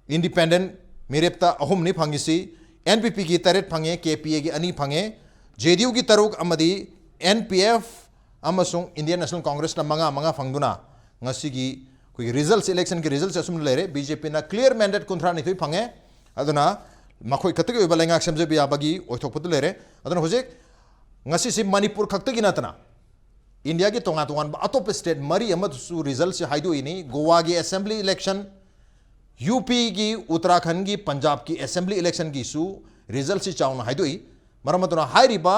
ꯏꯟꯗꯤꯄꯦꯟꯗꯦꯟ ꯃꯤꯔꯦꯞꯇ ꯑꯍꯨꯝꯅꯤ ꯐꯪꯉꯤꯁꯤ꯫ ꯑꯦꯟ ꯄꯤ ꯄꯤꯒꯤ ꯇꯔꯦꯠ ꯐꯪꯉꯦ, ꯀꯦ ꯄꯤ ꯑꯦꯒꯤ ꯑꯅꯤ ꯐꯪꯉꯦ, ꯖꯦ ꯗꯤ ꯌꯨꯒꯤ ꯇꯔꯨꯛ ꯑꯃꯗꯤ ꯑꯦꯟ ꯄꯤ ꯑꯦꯐ ꯑꯃꯁꯨꯡ ꯏꯟꯗꯤꯌꯟ ꯅꯦꯁꯅꯦꯜ ꯀꯣꯡꯒ꯭ꯔꯦꯁꯅ ꯃꯉꯥ ꯃꯉꯥ ꯐꯪꯗꯨꯅ ꯉꯁꯤꯒꯤ ꯑꯩꯈꯣꯏꯒꯤ ꯔꯤꯖꯜꯠꯁ, ꯏꯂꯦꯛꯁꯟꯒꯤ ꯔꯤꯖꯜꯠꯁꯦ ꯑꯁꯨꯝꯅ ꯂꯩꯔꯦ꯫ ꯕꯤ ꯖꯦ ꯄꯤꯅ ꯀ꯭ꯂꯤꯌꯔ ꯃꯦꯟꯗꯦꯠ ꯀꯨꯟꯊ꯭ꯔꯥ ꯅꯤꯊꯣꯏ ꯐꯪꯉꯦ꯫ ꯑꯗꯨꯅ ꯃꯈꯣꯏ ꯈꯛꯇꯒꯤ ꯑꯣꯏꯕ ꯂꯩꯉꯥꯛ ꯁꯦꯝꯖꯕ ꯌꯥꯕꯒꯤ ꯑꯣꯏꯊꯣꯛꯄꯗꯨ ꯂꯩꯔꯦ꯫ ꯑꯗꯨꯅ ꯍꯧꯖꯤꯛ ꯉꯁꯤꯁꯤ ꯃꯅꯤꯄꯨꯔ ꯈꯛꯇꯒꯤ ꯅꯠꯇꯅ ꯏꯟꯗꯤꯌꯥꯒꯤ ꯇꯣꯉꯥꯟ ꯇꯣꯉꯥꯟꯕ ꯑꯇꯣꯞꯄ ꯁ꯭ꯇꯦꯠ ꯃꯔꯤ ꯑꯃꯗꯁꯨ ꯔꯤꯖꯜꯠꯁꯤ ꯍꯥꯏꯗꯣꯛꯏꯅꯤ꯫ ꯒꯣꯋꯥꯒꯤ ꯑꯦꯁꯦꯝꯕ꯭ꯂꯤ ꯏꯂꯦꯛꯁꯟ, ꯌꯨ ꯄꯤꯒꯤ, ꯎꯠꯇꯔꯥꯈꯟꯒꯤ, ꯄꯟꯖꯥꯕꯀꯤ ꯑꯦꯁꯦꯝꯕ꯭ꯂꯤ ꯏꯂꯦꯛꯁꯟꯒꯤꯁꯨ ꯔꯤꯖꯜꯠꯁꯤ ꯆꯥꯎꯅ ꯍꯥꯏꯗꯣꯛꯏ꯫ ꯃꯔꯝ ꯑꯗꯨꯅ ꯍꯥꯏꯔꯤꯕ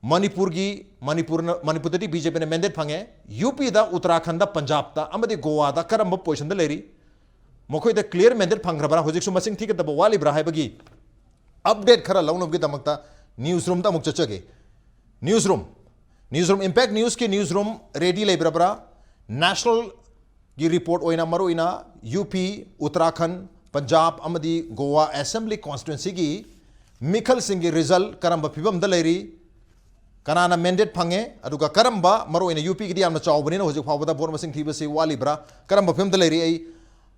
ꯃꯅꯤꯄꯨꯔꯒꯤ, ꯃꯅꯤꯄꯨꯔꯅ, ꯃꯅꯤꯄꯨꯔꯗꯗꯤ ꯕꯤ ꯖꯦ ꯄꯤꯅ ꯃꯦꯟꯗꯦꯠ ꯐꯪꯉꯦ, ꯌꯨ ꯄꯤꯗ, ꯎꯠꯇꯔꯥꯈꯟꯗ, ꯄꯟꯖꯥꯕꯇ ꯑꯃꯗꯤ ꯒꯣꯋꯥꯗ ꯀꯔꯝꯕ ꯄꯣꯖꯤꯁꯟꯗ ꯂꯩꯔꯤ, ꯃꯈꯣꯏꯗ ꯀ꯭ꯂꯤꯌꯔ ꯃꯦꯟꯗꯦꯠ ꯐꯪꯈ꯭ꯔꯕ꯭ꯔꯥ, ꯍꯧꯖꯤꯛꯁꯨ ꯃꯁꯤꯡ ꯊꯤꯒꯗꯕ ꯋꯥꯠꯂꯤꯕ꯭ꯔꯥ ꯍꯥꯏꯕꯒꯤ ꯑꯞꯗꯦꯠ ꯈꯔ ꯂꯧꯅꯕꯒꯤꯗꯃꯛꯇ ꯅ꯭ꯌꯨꯁ ꯔꯨꯝꯗ ꯑꯃꯨꯛ ꯆꯠꯆꯒꯦ꯫ News room, news room, impact ꯅ꯭ꯌꯨꯁꯀꯤ ꯅ꯭ꯌꯨꯁ ꯔꯨꯝ ꯔꯦꯗꯤ ꯂꯩꯕꯤꯔꯕ꯭ꯔꯥ? ꯅꯦꯁꯅꯦꯜꯒꯤ ꯔꯤꯄꯣꯔꯠ ꯑꯣꯏꯅ ꯃꯔꯨꯑꯣꯏꯅ ꯌꯨ ꯄꯤ, ꯎꯠꯇꯔꯥꯈꯟ, ꯄꯟꯖꯥꯕ ꯑꯃꯗꯤ ꯒꯣꯋꯥ ꯑꯦꯁꯦꯝꯕ꯭ꯂꯤ ꯀꯣꯟꯁꯇꯤꯇ꯭ꯋꯦꯟꯁꯤꯒꯤ ꯃꯤꯈꯜꯁꯤꯡꯒꯤ ꯔꯤꯖꯜꯠ ꯀꯔꯝꯕ ꯐꯤꯕꯝꯗ ꯂꯩꯔꯤ, ꯀꯅꯥꯅ ꯃꯦꯟꯗꯦꯠ ꯐꯪꯉꯦ, ꯑꯗꯨꯒ ꯀꯔꯝꯕ, ꯃꯔꯨꯑꯣꯏꯅ ꯌꯨ ꯄꯤꯒꯤꯗꯤ ꯌꯥꯝꯅ ꯆꯥꯎꯕꯅꯤꯅ ꯍꯧꯖꯤꯛ ꯐꯥꯎꯕꯗ ꯚꯣꯠ ꯃꯁꯤꯡ ꯊꯤꯕꯁꯤ ꯋꯥꯠꯂꯤꯕ꯭ꯔꯥ, ꯀꯔꯝꯕ ꯐꯤꯕꯝꯗ ꯂꯩꯔꯤ? ꯑꯩ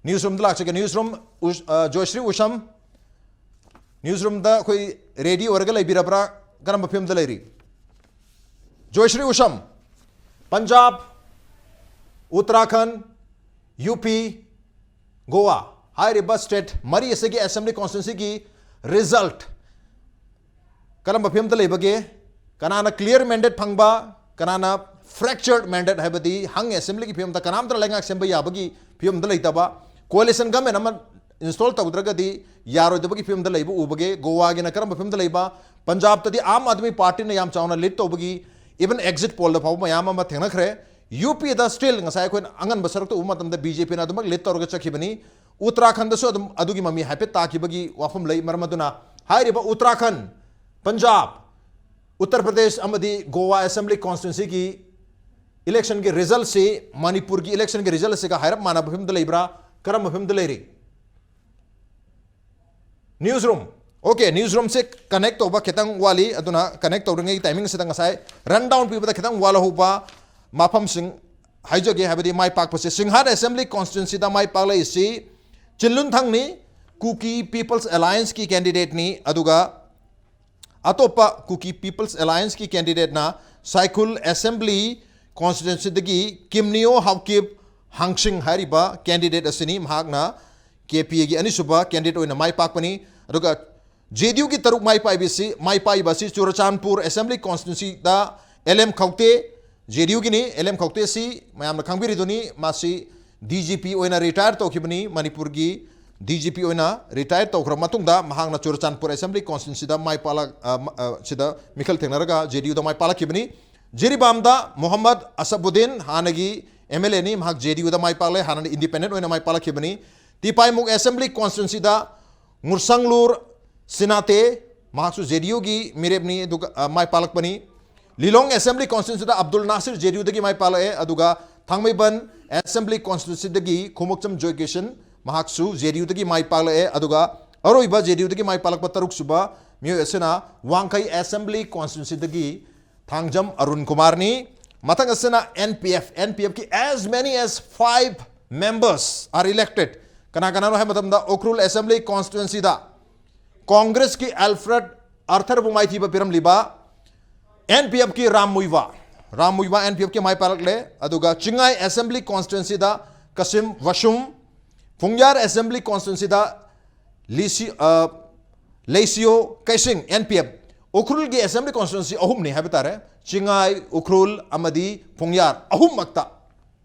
ꯅ꯭ꯌꯨꯁ ꯔꯨꯝꯗ ꯂꯥꯛꯆꯒꯦ꯫ ꯅ꯭ꯌꯨꯁ ꯔꯨꯝ, ꯎꯁ-, ꯑ, ꯖꯣꯏꯁ꯭ꯔꯤ ꯎꯁꯝ, ꯅ꯭ꯌꯨꯁ ꯔꯨꯝꯗ ꯑꯩꯈꯣꯏ ꯔꯦꯗꯤ ꯑꯣꯏꯔꯒ ꯂꯩꯕꯤꯔꯕ꯭ꯔꯥ? ꯀꯔꯝꯕ ꯐꯤꯕꯝꯗ ꯂꯩꯔꯤ? ꯖꯣꯏꯁ꯭ꯔꯤ ꯎꯁꯝ, ꯄꯟꯖꯥꯕ, ꯎꯠꯇꯔꯥꯈꯟ, ꯌꯨ ꯄꯤ, ꯒꯣꯋꯥ ꯍꯥꯏꯔꯤꯕ ꯁ꯭ꯇꯦꯠ ꯃꯔꯤ ꯑꯁꯤꯒꯤ ꯑꯦꯁꯦꯝꯕ꯭ꯂꯤ ꯀꯣꯟꯁꯇꯤꯇ꯭ꯋꯦꯟꯁꯤꯒꯤ ꯔꯤꯖꯜꯠ ꯀꯔꯝꯕ ꯐꯤꯕꯝꯗ ꯂꯩꯕꯒꯦ? ꯀꯅꯥꯅ ꯀ꯭ꯂꯤꯌꯔ ꯃꯦꯟꯗꯦꯠ ꯐꯪꯕ, ꯀꯅꯥꯅ ꯐ꯭ꯔꯦꯛꯆꯔ ꯃꯦꯟꯗꯦꯠ, ꯍꯥꯏꯕꯗꯤ ꯍꯪ ꯑꯦꯁꯦꯝꯕ꯭ꯂꯤꯒꯤ ꯐꯤꯕꯝꯗ ꯀꯅꯥꯝꯇꯅ ꯂꯩꯉꯥꯛ ꯁꯦꯝꯕ ꯌꯥꯕꯒꯤ ꯐꯤꯕꯝꯗ ꯂꯩꯇꯕ, ꯀꯣꯑꯦꯂꯤꯁꯟ ꯒꯃꯦꯟ ꯑꯃ ꯏꯟꯁꯇꯣꯜ ꯇꯧꯗ꯭ꯔꯒꯗꯤ ꯌꯥꯔꯣꯏꯗꯕꯒꯤ ꯐꯤꯕꯝꯗ ꯂꯩꯕ ꯎꯕꯒꯦ? ꯒꯣꯋꯥꯒꯤꯅ ꯀꯔꯝꯕ ꯐꯤꯕꯝꯗ ꯂꯩꯕ? ꯄꯟꯖꯥꯕꯇꯗꯤ ꯑꯥꯝ ꯑꯥꯗꯃꯤ ꯄꯥꯔꯇꯤꯅ ꯌꯥꯝ ꯆꯥꯎꯅ ꯂꯤꯗ ꯇꯧꯕꯒꯤ, ꯏꯚꯟ ꯑꯦꯛꯖꯤꯠ ꯄꯣꯜꯗ ꯐꯥꯎꯕ ꯃꯌꯥꯝ ꯑꯃ ꯊꯦꯡꯅꯈ꯭ꯔꯦ꯫ ꯌꯨ ꯄꯤꯗ ꯁ꯭ꯇꯤꯜ ꯉꯁꯥꯏ ꯑꯩꯈꯣꯏꯅ ꯑꯉꯟꯕ ꯁꯔꯨꯛꯇ ꯎꯕ ꯃꯇꯝꯗ ꯕꯤ ꯖꯦ ꯄꯤꯅ ꯑꯗꯨꯃꯛ ꯂꯤꯗ ꯇꯧꯔꯒ ꯆꯠꯈꯤꯕꯅꯤ꯫ ꯎꯠꯇꯔꯥꯈꯟꯗꯁꯨ ꯑꯗꯨꯝ ꯑꯗꯨꯒꯤ ꯃꯃꯤ ꯍꯥꯏꯐꯦꯠ ꯇꯥꯈꯤꯕꯒꯤ ꯋꯥꯐꯝ ꯂꯩ꯫ ꯃꯔꯝ ꯑꯗꯨꯅ ꯍꯥꯏꯔꯤꯕ ꯎꯠꯇꯔꯥꯈꯟ, ꯄꯟꯖꯥꯕ, ꯎꯠꯇꯔ ꯄ꯭ꯔꯗꯦꯁ ꯑꯃꯗꯤ ꯒꯣꯋꯥ ꯑꯦꯁꯦꯝꯕ꯭ꯂꯤ ꯀꯣꯟꯁꯇꯤꯇ꯭ꯋꯦꯟꯁꯤꯒꯤ ꯏꯂꯦꯛꯁꯟꯒꯤ ꯔꯤꯖꯜꯁꯤ, ꯃꯅꯤꯄꯨꯔꯒꯤ ꯏꯂꯦꯛꯁꯟꯒꯤ ꯔꯤꯖꯜꯁꯤꯒ ꯍꯥꯏꯔꯞ ꯃꯥꯟꯅꯕ ꯐꯤꯕꯝꯗ ꯂꯩꯕ꯭ꯔꯥ, ꯀꯔꯝꯕ ꯐꯤꯕꯝꯗ ꯂꯩꯔꯤ? ꯅ꯭ꯌꯨꯁ ꯔꯨꯝ, ꯑꯣꯀꯦ, ꯅ꯭ꯌꯨꯁ ꯔꯨꯝꯁꯦ ꯀꯅꯦꯛ ꯇꯧꯕ ꯈꯤꯇꯪ ꯋꯥꯠꯂꯤ꯫ ꯑꯗꯨꯅ ꯀꯅꯦꯛ ꯇꯧꯔꯤꯉꯩ ꯇꯥꯏꯃꯤꯡꯁꯤꯗ ꯉꯁꯥꯏ ꯔꯟ ꯗꯥꯎꯟ ꯄꯤꯕꯗ ꯈꯤꯇꯪ ꯋꯥꯠꯍꯧꯕ ꯃꯐꯝꯁꯤꯡ ꯍꯥꯏꯖꯒꯦ꯫ ꯍꯥꯏꯕꯗꯤ ꯃꯥꯏ ꯄꯥꯛꯄꯁꯦ, ꯁꯤꯡꯍꯥꯠ ꯑꯦꯁꯦꯝꯕ꯭ꯂꯤ ꯀꯣꯟꯁꯇꯤꯇ꯭ꯋꯦꯟꯁꯤꯗ ꯃꯥꯏ ꯄꯥꯛꯂꯛꯏꯁꯤ ꯆꯤꯟꯂꯨꯟꯊꯪꯅꯤ, ꯀꯨꯀꯤ ꯄꯤꯄꯜꯁ ꯑꯦꯂꯥꯌꯟꯁꯀꯤ ꯀꯦꯟꯗꯤꯗꯦꯠꯅꯤ꯫ ꯑꯗꯨꯒ ꯑꯇꯣꯞꯄ ꯀꯨꯀꯤ ꯄꯤꯄꯜꯁ ꯑꯦꯂꯥꯌꯟꯁꯀꯤ ꯀꯦꯟꯗꯤꯗꯦꯠꯅ ꯁꯥꯏꯈꯨꯜ ꯑꯦꯁꯦꯝꯕ꯭ꯂꯤ ꯀꯣꯟꯁꯇꯤꯇ꯭ꯋꯦꯟꯁꯤꯗꯒꯤ ꯀꯤꯝꯅꯤꯌꯣ ꯍꯥꯎꯀꯤꯞ ꯍꯥꯡꯁꯤꯡ ꯍꯥꯏꯔꯤꯕ ꯀꯦꯟꯗꯤꯗꯦꯠ ꯑꯁꯤꯅꯤ꯫ ꯃꯍꯥꯛꯅ ꯀꯦ ꯄꯤ ꯑꯦꯒꯤ ꯑꯅꯤꯁꯨꯕ ꯀꯦꯟꯗꯤꯗꯦꯠ ꯑꯣꯏꯅ ꯃꯥꯏ ꯄꯥꯛꯄꯅꯤ꯫ ꯑꯗꯨꯒ ꯖꯦ ꯗꯤ ꯌꯨꯒꯤ ꯇꯔꯨꯛ ꯃꯥꯏ ꯄꯥꯏꯕꯁꯤ, ꯃꯥꯏ ꯄꯥꯏꯕ ꯑꯁꯤ ꯆꯨꯔꯆꯥꯟꯄꯨꯔ ꯑꯦꯁꯦꯝꯕ꯭ꯂꯤ ꯀꯣꯟꯁꯇꯤꯇ꯭ꯋꯦꯟꯁꯤꯗ L M Khaute, J D ꯌꯨꯒꯤꯅꯤ꯫ ꯑꯦꯜ ꯑꯦꯝ ꯈꯧꯇꯦ ꯑꯁꯤ ꯃꯌꯥꯝꯅ ꯈꯪꯕꯤꯔꯤꯗꯨꯅꯤ, ꯃꯥꯁꯤ ꯗꯤ ꯖꯤ ꯄꯤ ꯑꯣꯏꯅ ꯔꯤꯇꯥꯌꯔ ꯇꯧꯈꯤꯕꯅꯤ ꯃꯅꯤꯄꯨꯔꯒꯤ꯫ ꯗꯤ ꯖꯤ ꯄꯤ ꯑꯣꯏꯅ ꯔꯤꯇꯥꯌꯔ ꯇꯧꯈ꯭ꯔꯕ ꯃꯇꯨꯡꯗ ꯃꯍꯥꯛꯅ ꯆꯨꯔꯆꯥꯟꯄꯨꯔ ꯑꯦꯁꯦꯝꯕ꯭ꯂꯤ ꯀꯣꯟꯁꯇꯤꯇ꯭ꯋꯦꯟꯁꯤꯗ ꯃꯥꯏ ꯄꯥꯛꯂꯛ-, ꯑ, ꯃ-, ꯑ, ꯁꯤꯗ ꯃꯤꯈꯜ ꯊꯦꯡꯅꯔꯒ ꯖꯦ ꯗꯤ ꯌꯨꯗ ꯃꯥꯏ ꯄꯥꯛꯂꯛꯈꯤꯕꯅꯤ꯫ ꯖꯤꯔꯤꯕꯥꯝꯗ ꯃꯣꯍꯝꯃꯗ ꯑꯁꯕꯨꯗꯤꯟ, ꯍꯥꯟꯅꯒꯤ ꯑꯦꯝ ꯑꯦꯜ ꯑꯦꯅꯤ, ꯃꯍꯥꯛ ꯖꯦ ꯗꯤ ꯌꯨꯗ ꯃꯥꯏ ꯄꯥꯛꯂꯦ, ꯍꯥꯟꯅꯗꯤ ꯏꯟꯗꯤꯄꯦꯟꯗꯦꯟꯠ ꯑꯣꯏꯅ ꯃꯥꯏ ꯄꯥꯛꯂꯛꯈꯤꯕꯅꯤ꯫ ꯇꯤꯄꯥꯏꯃꯨꯛ ꯑꯦꯁꯦꯝꯕ꯭ꯂꯤ ꯀꯣꯟꯁꯇꯤꯇ꯭ꯋꯦꯟꯁꯤꯗ ꯉꯨꯔꯁꯪꯂꯨꯔ ꯁꯤꯅꯥꯇꯦ, ꯃꯍꯥꯛꯁꯨ ꯖꯦ ꯗꯤ ꯌꯨꯒꯤ ꯃꯤꯔꯦꯞꯅꯤ, ꯑꯗꯨꯒ, ꯑ, ꯃꯥꯏ ꯄꯥꯛꯂꯛꯄꯅꯤ꯫ ꯂꯤꯂꯣꯡ ꯑꯦꯁꯦꯝꯕ꯭ꯂꯤ ꯀꯣꯟꯁꯇꯤꯇ꯭ꯋꯦꯟꯁꯤꯗ ꯑꯕꯗꯨꯜ ꯅꯥꯁꯤꯔ ꯖꯦ ꯗꯤ ꯌꯨꯗꯒꯤ ꯃꯥꯏ ꯄꯥꯛꯂꯛꯑꯦ, ꯑꯗꯨꯒ ꯊꯥꯡꯃꯩꯕꯟ ꯑꯦꯁꯦꯝꯕ꯭ꯂꯤ ꯀꯣꯟꯁꯇꯤꯇ꯭ꯋꯦꯟꯁꯤꯗꯒꯤ ꯈꯣꯡꯎꯞꯆꯝ ꯖꯣꯏꯀꯤꯁꯟ, ꯃꯍꯥꯛꯁꯨ ꯖꯦ ꯗꯤ ꯌꯨꯗꯒꯤ ꯃꯥꯏ ꯄꯥꯛꯂꯛꯑꯦ꯫ ꯑꯗꯨꯒ ꯑꯔꯣꯏꯕ ꯖꯦ ꯗꯤ ꯌꯨꯗꯒꯤ ꯃꯥꯏ ꯄꯥꯛꯂꯛꯄ ꯇꯔꯨꯛꯁꯨꯕ ꯃꯤꯑꯣꯏ ꯑꯁꯤꯅ ꯋꯥꯡꯈꯩ ꯑꯦꯁꯦꯝꯕ꯭ꯂꯤ ꯀꯣꯟꯁꯇꯤꯇ꯭ꯋꯦꯟꯁꯤꯗꯒꯤ ꯊꯥꯡꯖꯝ ꯑꯔꯨꯟ ꯀꯨꯃꯥꯔꯅꯤ꯫ ꯃꯊꯪ ꯑꯁꯤꯅ N P F, N P ꯑꯦꯐꯀꯤ as many as five members are elected꯫ ꯀꯅꯥ ꯀꯅꯥꯅꯣ ꯍꯥꯏꯕ ꯃꯇꯝꯗ ꯎꯈ꯭ꯔꯨꯜ ꯑꯦꯁꯦꯝꯕ꯭ꯂꯤ ꯀꯣꯟꯁꯇꯤꯇ꯭ꯋꯦꯟꯁꯤꯗ ꯀꯣꯡꯒ꯭ꯔꯦꯁꯀꯤ ꯑꯜꯐ꯭ꯔꯦꯗ ꯑꯥꯔꯊꯔꯕꯨ ꯃꯥꯏꯊꯤꯕ ꯄꯤꯔꯝꯂꯤꯕ ꯑꯦꯟ ꯄꯤ ꯑꯦꯐꯀꯤ ꯔꯥꯝ ꯃꯨꯏꯋꯥ, ꯔꯥꯝ ꯃꯨꯏꯋꯥ ꯑꯦꯟ ꯄꯤ ꯑꯦꯐꯀꯤ ꯃꯥꯏ ꯄꯥꯛꯂꯛꯂꯦ꯫ ꯑꯗꯨꯒ ꯆꯤꯡꯉꯥꯏ ꯑꯦꯁꯦꯝꯕ꯭ꯂꯤ ꯀꯣꯟꯁꯇꯤꯇ꯭ꯋꯦꯟꯁꯤꯗ ꯀꯁꯤꯝ ꯋꯥꯁꯨꯝ, ꯄꯨꯡꯌꯥꯔ ꯑꯦꯁꯦꯝꯕ꯭ꯂꯤ ꯀꯣꯟꯁꯇꯤꯇ꯭ꯋꯦꯟꯁꯤꯗ ꯂꯤꯁꯤ-, ꯑ, ꯂꯩꯁꯤꯌꯣ ꯀꯩꯁꯤꯡ, ꯑꯦꯟ ꯄꯤ ꯑꯦꯐ꯫ ꯎꯈ꯭ꯔꯨꯜꯒꯤ ꯑꯦꯁꯦꯝꯕ꯭ꯂꯤ ꯀꯣꯟꯁꯇꯤꯇ꯭ꯋꯦꯟꯁꯤ ꯑꯍꯨꯝꯅꯤ ꯍꯥꯏꯕ ꯇꯥꯔꯦ, ꯆꯤꯡꯉꯥꯏ, ꯎꯈ꯭ꯔꯨꯜ ꯑꯃꯗꯤ ꯄꯨꯡꯌꯥꯔ, ꯑꯍꯨꯝꯃꯛꯇ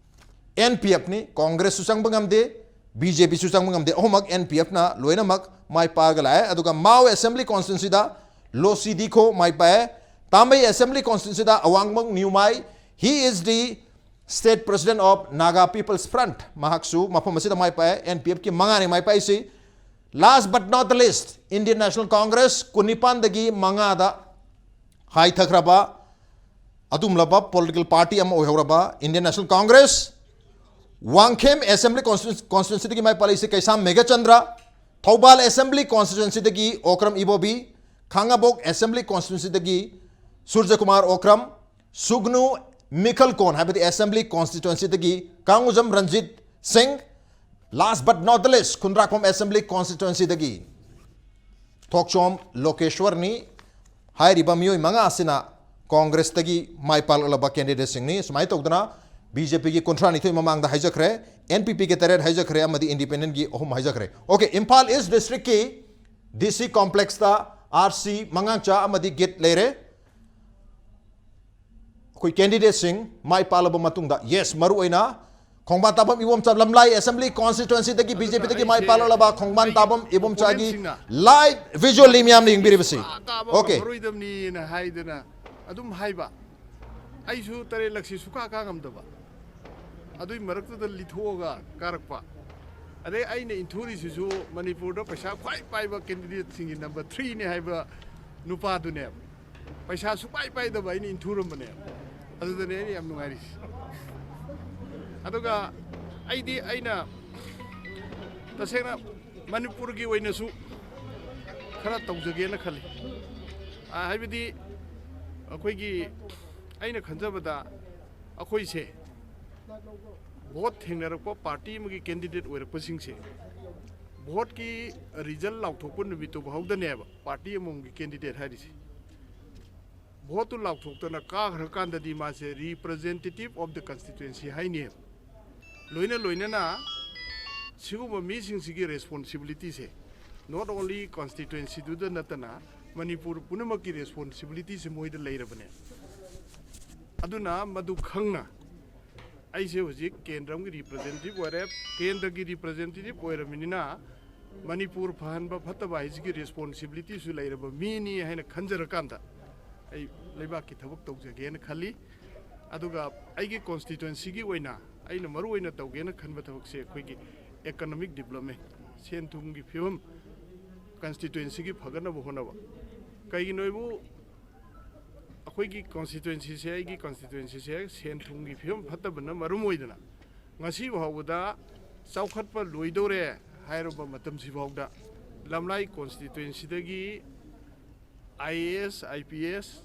ꯑꯦꯟ ꯄꯤ ꯑꯦꯐꯅꯤ꯫ ꯀꯣꯡꯒ꯭ꯔꯦꯁꯁꯨ ꯆꯪꯕ ꯉꯝꯗꯦ, ꯕꯤ ꯖꯦ ꯄꯤꯁꯨ ꯆꯪꯕ ꯉꯝꯗꯦ, ꯑꯍꯨꯝꯃꯛ ꯑꯦꯟ ꯄꯤ ꯑꯦꯐꯅ ꯂꯣꯏꯅꯃꯛ ꯃꯥꯏ ꯄꯥꯛꯂꯒ ꯂꯥꯛꯑꯦ꯫ ꯑꯗꯨꯒ ꯃꯥꯎ ꯑꯦꯁꯦꯝꯕ꯭ꯂꯤ ꯀꯣꯟꯁꯇꯤꯇ꯭ꯋꯦꯟꯁꯤꯗ ꯂꯣꯁꯤ ꯗꯤꯈꯣ ꯃꯥꯏ ꯄꯥꯛꯑꯦ꯫ ꯇꯥꯃꯩ ꯑꯦꯁꯦꯝꯕ꯭ꯂꯤ ꯀꯣꯟꯁꯇꯤꯇ꯭ꯋꯦꯟꯁꯤꯗ Awangbow Newmai, he is the State President of Naga People's Front, ꯃꯍꯥꯛꯁꯨ ꯃꯐꯝ ꯑꯁꯤꯗ ꯃꯥꯏ ꯄꯥꯛꯑꯦ꯫ N P F ꯀꯤ ꯃꯉꯥꯅꯤ ꯃꯥꯏ ꯄꯥꯛꯏꯁꯤ꯫ Last but not the least, Indian National Congress ꯀꯨꯟꯅꯤꯄꯥꯟꯗꯒꯤ ꯃꯉꯥꯗ ꯍꯥꯏꯊꯈ꯭ꯔꯕ ꯑꯗꯨꯒꯨꯝꯂꯕ political party ꯑꯃ ꯑꯣꯏꯍꯧꯔꯕ Indian National Congress, Wangkhem Assembly Constitu-, Constituency ꯗꯒꯤ ꯃꯥꯏ ꯄꯥꯛꯂꯛꯏꯁꯤ ꯀꯩꯁꯥꯝ ꯃꯦꯘꯆꯟꯗ꯭ꯔ, ꯊꯧꯕꯥꯜ Assembly Constituency ꯗꯒꯤ ꯑꯣꯀ꯭ꯔꯝ ꯏꯕꯣꯕꯤ, ꯈꯥꯉꯕꯣꯛ Assembly Constituency ꯗꯒꯤ ꯁꯨꯔꯖꯀꯨꯃꯥꯔ ꯑꯣꯀ꯭ꯔꯝ, ꯁꯨꯒꯅꯨ ꯃꯤꯈꯜꯀꯣꯟ ꯍꯥꯏꯕꯗꯤ Assembly Constituency ꯗꯒꯤ ꯀꯥꯡꯉꯨꯖꯝ ꯔꯟꯖꯤꯠ ꯁꯤꯡ, last but not the least, Khundrakpam Assembly Constituency ꯗꯒꯤ ꯊꯣꯛꯆꯣꯝ ꯂꯣꯀꯦꯁ꯭ꯋꯔꯅꯤ꯫ ꯍꯥꯏꯔꯤꯕ ꯃꯤꯑꯣꯏ ꯃꯉꯥ ꯑꯁꯤꯅ Congress ꯇꯒꯤ ꯃꯥꯏ ꯄꯥꯛꯂꯛꯂꯕ candidate ꯁꯤꯡꯅꯤ꯫ ꯁꯨꯃꯥꯏꯅ ꯇꯧꯗꯅ B J P ꯒꯤ ꯀꯨꯟꯊ꯭ꯔꯥ ꯅꯤꯊꯣꯏ ꯃꯃꯥꯡꯗ ꯍꯥꯏꯖꯈ꯭ꯔꯦ, N P P ꯒꯤ ꯇꯔꯦꯠ ꯍꯥꯏꯖꯈ꯭ꯔꯦ, ꯑꯃꯗꯤ Independent ꯒꯤ ꯑꯍꯨꯝ ꯍꯥꯏꯖꯈ꯭ꯔꯦ꯫ Okay, ꯏꯝꯐꯥꯜ East District ꯀꯤ D C Complex ꯇ R C ꯃꯉꯥꯡꯆꯥ ꯑꯃꯗꯤ ꯒꯤꯠ ꯂꯩꯔꯦ꯫ ꯑꯩꯈꯣꯏ candidate ꯁꯤꯡ ꯃꯥꯏ ꯄꯥꯛꯂꯕ ꯃꯇꯨꯡꯗ, yes, ꯃꯔꯨ ꯑꯣꯏꯅ ꯈꯣꯡꯕꯥꯟ ꯇꯥꯕꯝ ꯏꯕꯣꯝꯆꯥ, ꯂꯝꯂꯥꯏ Assembly Constituency ꯗꯒꯤ B ꯖꯦ ꯄꯤ ꯗꯒꯤ ꯃꯥꯏ ꯄꯥꯛꯂꯛꯂꯕ ꯈꯣꯡꯕꯥꯟ ꯇꯥꯕꯝ ꯏꯕꯣꯝꯆꯥꯒꯤ live visual ꯅꯤ ꯃꯌꯥꯝꯅ ꯌꯦꯡꯕꯤꯔꯤꯕꯁꯤ꯫ Okay꯫ ꯃꯔꯣꯏꯗꯕꯅꯤꯅ ꯍꯥꯏꯗꯅ ꯑꯗꯨꯝ ꯍꯥꯏꯕ, ꯑꯩꯁꯨ ꯇꯔꯦꯠ ꯂꯛꯁꯤ ꯁꯨꯀꯥ ꯀꯥ ꯉꯝꯗꯕ, ꯑꯗꯨꯏ ꯃꯔꯛꯇꯨꯗ ꯂꯤꯊꯣꯛꯑꯒ ꯀꯥꯔꯛꯄ꯫ ꯑꯗꯩ ꯑꯩꯅ ꯏꯟꯊꯨꯔꯤꯁꯤꯁꯨ ꯃꯅꯤꯄꯨꯔꯗ ꯄꯩꯁꯥ ꯈ꯭ꯋꯥꯏ ꯄꯥꯏꯕ candidate ꯁꯤꯡꯒꯤ number three ꯅꯦ ꯍꯥꯏꯕ ꯅꯨꯄꯥꯗꯨꯅꯦꯕ꯫ ꯄꯩꯁꯥ ꯁꯨꯡꯄꯥꯏ ꯄꯥꯏꯗꯕ ꯑꯩꯅ ꯏꯟꯊꯨꯔꯝꯕꯅꯦꯕ꯫ ꯑꯗꯨꯗꯅꯦ ꯑꯩꯅ ꯌꯥꯝ ꯅꯨꯡꯉꯥꯏꯔꯤꯁꯦ꯫ ꯑꯗꯨꯒ ꯑꯩꯗꯤ, ꯑꯩꯅ ꯇꯁꯦꯡꯅ ꯃꯅꯤꯄꯨꯔꯒꯤ ꯑꯣꯏꯅꯁꯨ ꯈꯔ ꯇꯧꯖꯒꯦꯅ ꯈꯜꯂꯤ꯫ ꯑ, ꯍꯥꯏꯕꯗꯤ ꯑꯩꯈꯣꯏꯒꯤ, ꯑꯩꯅ ꯈꯟꯖꯕꯗ ꯑꯩꯈꯣꯏꯁꯦ vote ꯊꯦꯡꯅꯔꯛꯄ party ꯑꯃꯒꯤ candidate ꯑꯣꯏꯔꯛꯄꯁꯤꯡꯁꯦ, vote ꯀꯤ result ꯂꯥꯎꯊꯣꯛꯄ ꯅꯨꯃꯤꯠꯇꯨ ꯐꯥꯎꯗꯅꯦꯕ party ꯑꯃꯃꯝꯒꯤ candidate ꯍꯥꯏꯔꯤꯁꯦ꯫ Vote ꯇꯨ ꯂꯥꯎꯊꯣꯛꯇꯅ ꯀꯥꯈ꯭ꯔꯀꯥꯟꯗꯗꯤ ꯃꯥꯁꯦ representative of the constituency ꯍꯥꯏꯅꯦꯕ꯫ ꯂꯣꯏꯅ ꯂꯣꯏꯅꯅ ꯁꯤꯒꯨꯝꯕ ꯃꯤꯁꯤꯡꯁꯤꯒꯤ responsibility say not only constituency ꯗꯨꯗ ꯅꯠꯇꯅ ꯃꯅꯤꯄꯨꯔ ꯄꯨꯝꯅꯃꯛꯀꯤ responsibility ꯁꯦ ꯃꯣꯏꯗ ꯂꯩꯔꯕꯅꯦ꯫ ꯑꯗꯨꯅ ꯃꯗꯨ ꯈꯪꯅ ꯑꯩꯁꯦ ꯍꯧꯖꯤꯛ ꯀꯦꯟꯗ꯭ꯔ ꯑꯃꯒꯤ representative ꯑꯣꯏꯔꯦ꯫ ꯀꯦꯟꯗ꯭ꯔꯒꯤ representative ꯑꯣꯏꯔꯕꯅꯤꯅ ꯃꯅꯤꯄꯨꯔ ꯐꯍꯟꯕ ꯐꯠꯇꯕ ꯍꯥꯏꯁꯤꯒꯤ responsibility ꯁꯨ ꯂꯩꯔꯕ ꯃꯤꯅꯤ ꯍꯥꯏꯅ ꯈꯟꯖꯔꯀꯥꯟꯗ ꯑꯩ ꯂꯩꯕꯥꯛꯀꯤ ꯊꯕꯛ ꯇꯧꯖꯒꯦꯅ ꯈꯜꯂꯤ꯫ ꯑꯗꯨꯒ ꯑꯩꯒꯤ ꯀꯣꯟꯁꯇꯤꯇ꯭ꯋꯦꯟꯁꯤꯒꯤ ꯑꯣꯏꯅ ꯑꯩꯅ ꯃꯔꯨ ꯑꯣꯏꯅ ꯇꯧꯒꯦꯅ ꯈꯟꯕ ꯊꯕꯛꯁꯦ ꯑꯩꯈꯣꯏꯒꯤ ꯏꯀꯣꯅꯣꯃꯤꯛ ꯗꯤꯕ꯭ꯂꯞꯃꯦꯟ, ꯁꯦꯟ ꯊꯨꯝꯒꯤ ꯐꯤꯕꯝ, ꯀꯟꯁꯇꯤꯇ꯭ꯋꯦꯟꯁꯤꯒꯤ ꯐꯒꯠꯅꯕ ꯍꯣꯠꯅꯕ꯫ ꯀꯩꯒꯤꯅꯣ ꯍꯥꯏꯕꯨ ꯑꯩꯈꯣꯏꯒꯤ ꯀꯣꯟꯁꯇꯤꯇ꯭ꯋꯦꯟꯁꯤꯁꯦ, ꯑꯩꯒꯤ ꯀꯣꯟꯁꯇꯤꯇ꯭ꯋꯦꯟꯁꯤꯁꯦ ꯁꯦꯟ ꯊꯨꯝꯒꯤ ꯐꯤꯕꯝ ꯐꯠꯇꯕꯅ ꯃꯔꯝ ꯑꯣꯏꯗꯅ ꯉꯁꯤ ꯐꯥꯎꯕꯗ ꯆꯥꯎꯈꯠꯄ ꯂꯣꯏꯗꯧꯔꯦ ꯍꯥꯏꯔꯨꯕ ꯃꯇꯝꯁꯤꯐꯥꯎꯗ ꯂꯝꯂꯥꯏ ꯀꯣꯟꯁꯇꯤꯇ꯭ꯋꯦꯟꯁꯤꯗꯒꯤ I A S, I P S,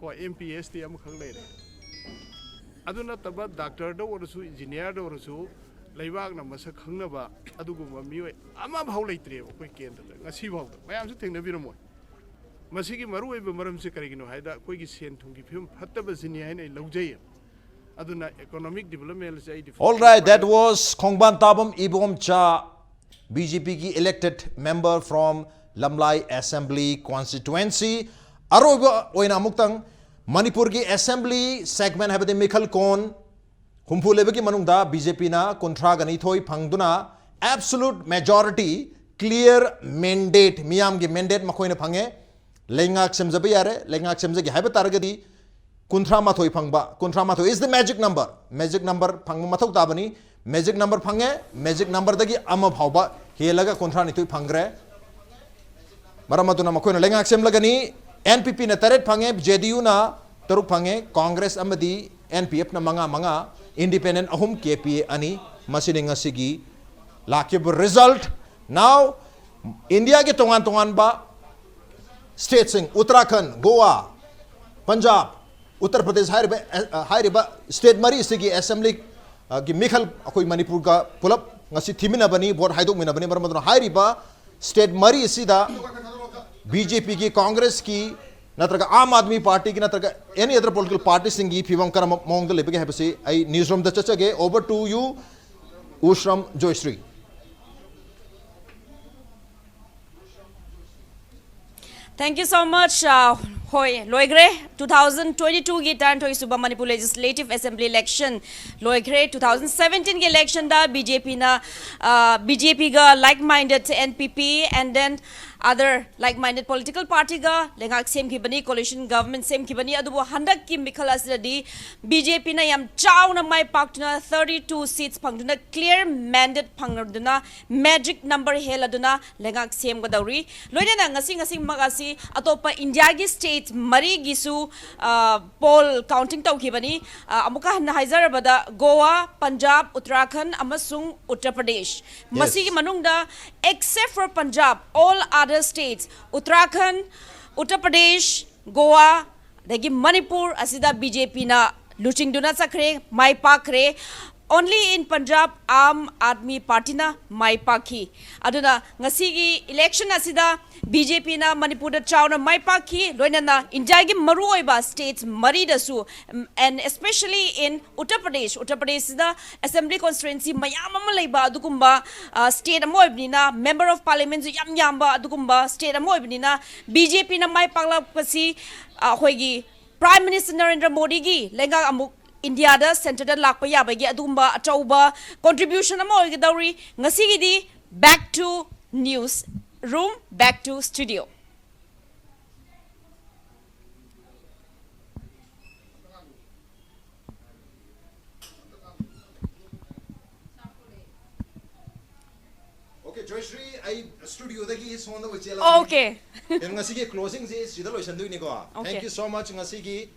ꯀꯣ, ꯑꯦꯝ ꯄꯤ ꯑꯦꯁ ꯇꯤ ꯑꯃꯈꯛ ꯂꯩꯔꯦ꯫ ꯑꯗꯨ ꯅꯠꯇꯕ ꯗꯥꯛꯇꯔꯗ ꯑꯣꯏꯔꯁꯨ, ꯏꯟꯖꯤꯅꯤꯌꯥꯔꯗ ꯑꯣꯏꯔꯁꯨ, ꯂꯩꯕꯥꯛꯅ ꯃꯁꯛ ꯈꯪꯅꯕ ꯑꯗꯨꯒꯨꯝꯕ ꯃꯤꯑꯣꯏ ꯑꯃꯐꯥꯎ ꯂꯩꯇ꯭ꯔꯦꯕ ꯑꯩꯈꯣꯏ ꯀꯦꯟꯗ꯭ꯔꯗ ꯉꯁꯤ ꯐꯥꯎꯗ꯫ ꯃꯌꯥꯝꯁꯨ ꯊꯦꯡꯅꯕꯤꯔꯝꯃꯣꯏ꯫ ꯃꯁꯤꯒꯤ ꯃꯔꯨꯑꯣꯏꯕ ꯃꯔꯝꯁꯤ ꯀꯔꯤꯒꯤꯅꯣ ꯍꯥꯏꯗ ꯑꯩꯈꯣꯏꯒꯤ ꯁꯦꯟ ꯊꯨꯝꯒꯤ ꯐꯤꯕꯝ ꯐꯠꯇꯕꯁꯤꯅꯤ ꯍꯥꯏꯅ ꯑꯩ ꯂꯧꯖꯩ꯫ ꯑꯗꯨꯅ ꯏꯀꯣꯅꯣꯃꯤꯛ ꯗꯤꯕ꯭ꯂꯞꯃꯦꯟꯁꯦ ꯑꯩꯗꯤ All right, that was Khongban Tabam Ibomcha, B J P ꯒꯤ elected member from Lamlai Assembly Constituency꯫ ꯑꯔꯣꯏꯕ ꯑꯣꯏꯅ ꯑꯃꯨꯛꯇꯪ ꯃꯅꯤꯄꯨꯔꯒꯤ ꯑꯦꯁꯦꯝꯕ꯭ꯂꯤ ꯁꯦꯒꯃꯦꯟ ꯍꯥꯏꯕꯗꯤ ꯃꯤꯈꯜ ꯀꯣꯟ ꯍꯨꯝꯐꯨ ꯂꯩꯕꯒꯤ ꯃꯅꯨꯡꯗ B J P ꯅ ꯀꯨꯟꯊ꯭ꯔꯥꯒ ꯅꯤꯊꯣꯏ ꯐꯪꯗꯨꯅ absolute majority, clear mandate, ꯃꯤꯌꯥꯝꯒꯤ ꯃꯦꯟꯗꯦꯠ ꯃꯈꯣꯏꯅ ꯐꯪꯉꯦ꯫ ꯂꯩꯉꯥꯛ ꯁꯦꯝꯖꯕ ꯌꯥꯔꯦ꯫ ꯂꯩꯉꯥꯛ ꯁꯦꯝꯖꯒꯦ ꯍꯥꯏꯕ ꯇꯥꯔꯒꯗꯤ ꯀꯨꯟꯊ꯭ꯔꯥ ꯃꯥꯊꯣꯏ ꯐꯪꯕ, ꯀꯨꯟꯊ꯭ꯔꯥ ꯃꯥꯊꯣꯏ is the magic number, magic number ꯐꯪꯕ ꯃꯊꯧ ꯇꯥꯕꯅꯤ꯫ Magic number ꯐꯪꯉꯦ꯫ Magic number ꯗꯒꯤ ꯑꯃ ꯐꯥꯎꯕ ꯍꯦꯜꯂꯒ ꯀꯨꯟꯊ꯭ꯔꯥ ꯅꯤꯊꯣꯏ ꯐꯪꯈ꯭ꯔꯦ꯫ ꯃꯔꯝ ꯑꯗꯨꯅ ꯃꯈꯣꯏꯅ ꯂꯩꯉꯥꯛ ꯁꯦꯝꯂꯒꯅꯤ꯫ N P P ꯅ ꯇꯔꯦꯠ ꯐꯪꯉꯦ, J D U ꯅ ꯇꯔꯨꯛ ꯐꯪꯉꯦ, ꯀꯣꯡꯒ꯭ꯔꯦꯁ ꯑꯃꯗꯤ N P F ꯅ ꯃꯉꯥ ꯃꯉꯥ, ꯏꯟꯗꯤꯄꯦꯟꯗꯦꯟ ꯑꯍꯨꯝ, K P A ꯑꯅꯤ꯫ ꯃꯁꯤꯅꯤ ꯉꯁꯤꯒꯤ ꯂꯥꯛꯈꯤꯕ result꯫ Now, ꯏꯟꯗꯤꯌꯥꯒꯤ ꯇꯣꯉꯥꯟ ꯇꯣꯉꯥꯟꯕ ꯁ꯭ꯇꯦꯠꯁꯤꯡ, ꯎꯠꯇꯔꯥꯈꯟ, ꯒꯣꯋꯥ, ꯄꯟꯖꯥꯕ, ꯎꯠꯇꯔ ꯄ꯭ꯔꯗꯦꯁ ꯍꯥꯏꯔꯤꯕ, ꯑ, ꯍꯥꯏꯔꯤꯕ ꯁ꯭ꯇꯦꯠ ꯃꯔꯤ ꯑꯁꯤꯒꯤ ꯑꯦꯁꯦꯝꯕ꯭ꯂꯤ, ꯑ, ꯒꯤ ꯃꯤꯈꯜ ꯑꯩꯈꯣꯏ ꯃꯅꯤꯄꯨꯔꯒ ꯄꯨꯂꯞ ꯉꯁꯤ ꯊꯤꯃꯤꯟꯅꯕꯅꯤ, ꯚꯣꯠ ꯍꯥꯏꯗꯣꯛꯃꯤꯟꯅꯕꯅꯤ꯫ ꯃꯔꯝ ꯑꯗꯨꯅ ꯍꯥꯏꯔꯤꯕ ꯁ꯭ꯇꯦꯠ ꯃꯔꯤ ꯑꯁꯤꯗ B J P ꯒꯤ, ꯀꯣꯡꯒ꯭ꯔꯦꯁꯀꯤ ꯅꯠꯇ꯭ꯔꯒ ꯑꯥꯝ ꯑꯥꯗꯃꯤ ꯄꯥꯔꯇꯤꯒꯤ ꯅꯠꯇ꯭ꯔꯒ any other political party ꯁꯤꯡꯒꯤ ꯐꯤꯕꯝ ꯀꯔꯝꯕ ꯃꯑꯣꯡꯗ ꯂꯩꯕꯒꯦ ꯍꯥꯏꯕꯁꯤ ꯑꯩ ꯅ꯭ꯌꯨꯁ ꯔꯨꯝꯗ ꯆꯠꯆꯒꯦ꯫ Over to you, ꯎꯁ꯭ꯔꯝ Joyshree. Thank you so much. Uh, ꯍꯣꯏ, ꯂꯣꯏꯈ꯭ꯔꯦ꯫ Two thousand twenty-two ꯒꯤ ꯇꯔꯥꯅꯤꯊꯣꯏ ꯁꯨꯕ ꯃꯅꯤꯄꯨꯔ Legislative Assembly election ꯂꯣꯏꯈ꯭ꯔꯦ꯫ Two thousand seventeen ꯒꯤ election ꯗ B J P ꯅ, uh, B J P ꯒ like minded N P P and then Other like-minded political party-ꯒ ꯂꯩꯉꯥꯛ ꯁꯦꯝꯈꯤꯕꯅꯤ, coalition government ꯁꯦꯝꯈꯤꯕꯅꯤ꯫ ꯑꯗꯨꯕꯨ ꯍꯟꯗꯛꯀꯤ ꯃꯤꯈꯜ ꯑꯁꯤꯗꯗꯤ B J P-ꯅ ꯌꯥꯝ ꯆꯥꯎꯅ ꯃꯥꯏ ꯄꯥꯛꯇꯨꯅ thirty two seats ꯐꯪꯗꯨꯅ clear mandate ꯐꯪꯂꯗꯨꯅ magic number ꯍꯦꯜꯂꯗꯨꯅ ꯂꯩꯉꯥꯛ ꯁꯦꯝꯒꯗꯧꯔꯤ꯫ ꯂꯣꯏꯅꯅ ꯉꯁꯤ ꯉꯁꯤꯃꯛ ꯑꯁꯤ ꯑꯇꯣꯞꯄ ꯏꯟꯗꯤꯌꯥꯒꯤ state ꯃꯔꯤꯒꯤꯁꯨ, ꯑ, poll counting ꯇꯧꯈꯤꯕꯅꯤ꯫ ꯑ, ꯑꯃꯨꯛꯀ ꯍꯟꯅ ꯍꯥꯏꯖꯔꯕꯗ ꯒꯣꯋꯥ, ꯄꯟꯖꯥꯕ, ꯎꯠꯇꯔꯥꯈꯟꯗ ꯑꯃꯁꯨꯡ ꯎꯠꯇꯔ ꯄ꯭ꯔꯗꯦꯁ꯫ Yes. ꯃꯁꯤꯒꯤ ꯃꯅꯨꯡꯗ except for Punjab, all other states, ꯎꯠꯇꯔꯥꯈꯟꯗ, Uttar Pradesh, Goa, ꯑꯗꯒꯤ ꯃꯅꯤꯄꯨꯔ ꯑꯁꯤꯗ B J P-ꯅ ꯂꯨꯆꯤꯡꯗꯨꯅ ꯆꯠꯈ꯭ꯔꯦ, ꯃꯥꯏ ꯄꯥꯛꯈ꯭ꯔꯦ꯫ Only in Punjab, Aam Aadmi Party-ꯅ ꯃꯥꯏ ꯄꯥꯛꯈꯤ꯫ ꯑꯗꯨꯅ ꯉꯁꯤꯒꯤ election ꯑꯁꯤꯗ B J P-ꯅ ꯃꯅꯤꯄꯨꯔꯗ ꯆꯥꯎꯅ ꯃꯥꯏ ꯄꯥꯛꯈꯤ, ꯂꯣꯏꯅꯅ ꯏꯟꯗꯤꯌꯥꯒꯤ ꯃꯔꯨꯑꯣꯏꯕ states ꯃꯔꯤꯗꯁꯨ, um, and especially in Uttar Pradesh, Uttar ꯄ꯭ꯔꯗꯦꯁꯁꯤꯗ assembly constituency ꯃꯌꯥꯝ ꯑꯃ ꯂꯩꯕ ꯑꯗꯨꯒꯨꯝꯕ, ꯑ, state ꯑꯃ ꯑꯣꯏꯕꯅꯤꯅ, member of parliament-ꯁꯨ ꯌꯥꯝ ꯌꯥꯝꯕ ꯑꯗꯨꯒꯨꯝꯕ state ꯑꯃ ꯑꯣꯏꯕꯅꯤꯅ, B J P-ꯅ ꯃꯥꯏ ꯄꯥꯛꯂꯛꯄꯁꯤ, ꯑ, ꯑꯩꯈꯣꯏꯒꯤ Prime Minister ꯅꯔꯦꯟꯗ꯭ꯔ ꯃꯣꯗꯤꯒꯤ ꯂꯩꯉꯥꯛ ꯑꯃꯨꯛ ꯏꯟꯗꯤꯌꯥꯗ centre-ꯗ ꯂꯥꯛꯄ ꯌꯥꯕꯒꯤ ꯑꯗꯨꯒꯨꯝꯕ ꯑꯆꯧꯕ contribution ꯑꯃ ꯑꯣꯏꯒꯗꯧꯔꯤ꯫ ꯉꯁꯤꯒꯤꯗꯤ back to news room, back to studio. Okay, Joyshree, ꯑꯩ studio-ꯗꯒꯤ ꯁꯣꯝꯗ ꯑꯣꯏ ꯆꯦꯜꯂꯛꯑꯒꯦ꯫ Okay. Then ꯉꯁꯤꯒꯤ closing-ꯁꯤ ꯁꯤꯗ ꯂꯣꯏꯁꯤꯟꯗꯣꯏꯅꯤꯀꯣ꯫ Okay. Thank you so much꯫ ꯉꯁꯤꯒꯤ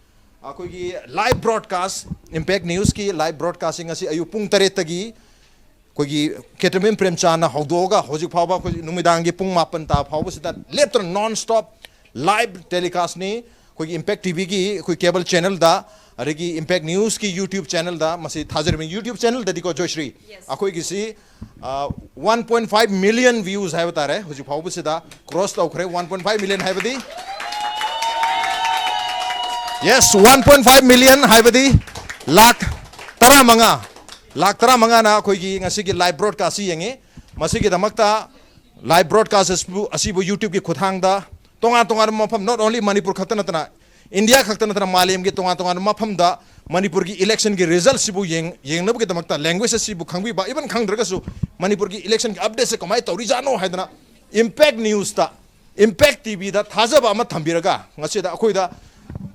ꯑꯩꯈꯣꯏꯒꯤ live broadcast, Impact News-ꯀꯤ live broadcast-ꯁꯤ ꯉꯁꯤ ꯑꯌꯨꯛ ꯄꯨꯡ ꯇꯔꯦꯠꯇꯒꯤ ꯑꯩꯈꯣꯏꯒꯤ ꯀꯦꯇꯃꯦꯟ ꯄ꯭ꯔꯦꯝꯆꯥꯟꯅ ꯍꯧꯗꯣꯛꯑꯒ ꯍꯧꯖꯤꯛ ꯐꯥꯎꯕ ꯑꯩꯈꯣꯏ ꯅꯨꯃꯤꯗꯥꯡꯒꯤ ꯄꯨꯡ ꯃꯥꯄꯟ ꯇꯥ ꯐꯥꯎꯕꯁꯤꯗ ꯂꯦꯞꯇꯅ non stop live telecast-ꯅꯤ꯫ ꯑꯩꯈꯣꯏꯒꯤ Impact T V-ꯒꯤ ꯑꯩꯈꯣꯏ cable channel-ꯗ, ꯑꯗꯒꯤ Impact News-ꯀꯤ YouTube channel-ꯗ ꯃꯁꯤ ꯊꯥꯖꯔꯤꯕꯅꯤ꯫ YouTube channel-ꯗꯗꯤꯀꯣ, ꯖꯣꯏꯁ꯭ꯔꯤ, yes, ꯑꯩꯈꯣꯏꯒꯤꯁꯤ, ꯑ, one point five million views ꯍꯥꯏꯕ ꯇꯥꯔꯦ, ꯍꯧꯖꯤꯛ ꯐꯥꯎꯕꯁꯤꯗ cross ꯇꯧꯈ꯭ꯔꯦ꯫ One point five million ꯍꯥꯏꯕꯗꯤ, yes, one point five million ꯍꯥꯏꯕꯗꯤ ꯂꯥꯈ ꯇꯔꯥꯃꯉꯥ, ꯂꯥꯈ ꯇꯔꯥꯃꯉꯥꯅ ꯑꯩꯈꯣꯏꯒꯤ ꯉꯁꯤꯒꯤ live broadcast-ꯁꯤ ꯌꯦꯡꯉꯤ꯫ ꯃꯁꯤꯒꯤꯗꯃꯛꯇ live broadcast ꯑꯁꯤꯕꯨ, ꯑꯁꯤꯕꯨ YouTube-ꯀꯤ ꯈꯨꯠꯊꯥꯡꯗ ꯇꯣꯉꯥꯟ ꯇꯣꯉꯥꯟꯕ ꯃꯐꯝ, not only ꯃꯅꯤꯄꯨꯔ ꯈꯛꯇ ꯅꯠꯇꯅ, ꯏꯟꯗꯤꯌꯥ ꯈꯛꯇ ꯅꯠꯇꯅ, ꯃꯥꯂꯦꯝꯒꯤ ꯇꯣꯉꯥꯟ ꯇꯣꯉꯥꯟꯕ ꯃꯐꯝꯗ ꯃꯅꯤꯄꯨꯔꯒꯤ election-ꯒꯤ result-ꯁꯤꯕꯨ ꯌꯦꯡ-, ꯌꯦꯡꯅꯕꯒꯤꯗꯃꯛꯇ, language ꯑꯁꯤꯕꯨ ꯈꯪꯕꯤꯕ, even ꯈꯪꯗ꯭ꯔꯒꯁꯨ ꯃꯅꯤꯄꯨꯔꯒꯤ election-ꯒꯤ update-ꯁꯦ ꯀꯃꯥꯏꯅ ꯇꯧꯔꯤꯖꯥꯠꯅꯣ ꯍꯥꯏꯗꯅ Impact Newsꯇ, Impact TVꯗ ꯊꯥꯖꯕ ꯑꯃ ꯊꯝꯕꯤꯔꯒ ꯉꯁꯤꯗ ꯑꯩꯈꯣꯏꯗ,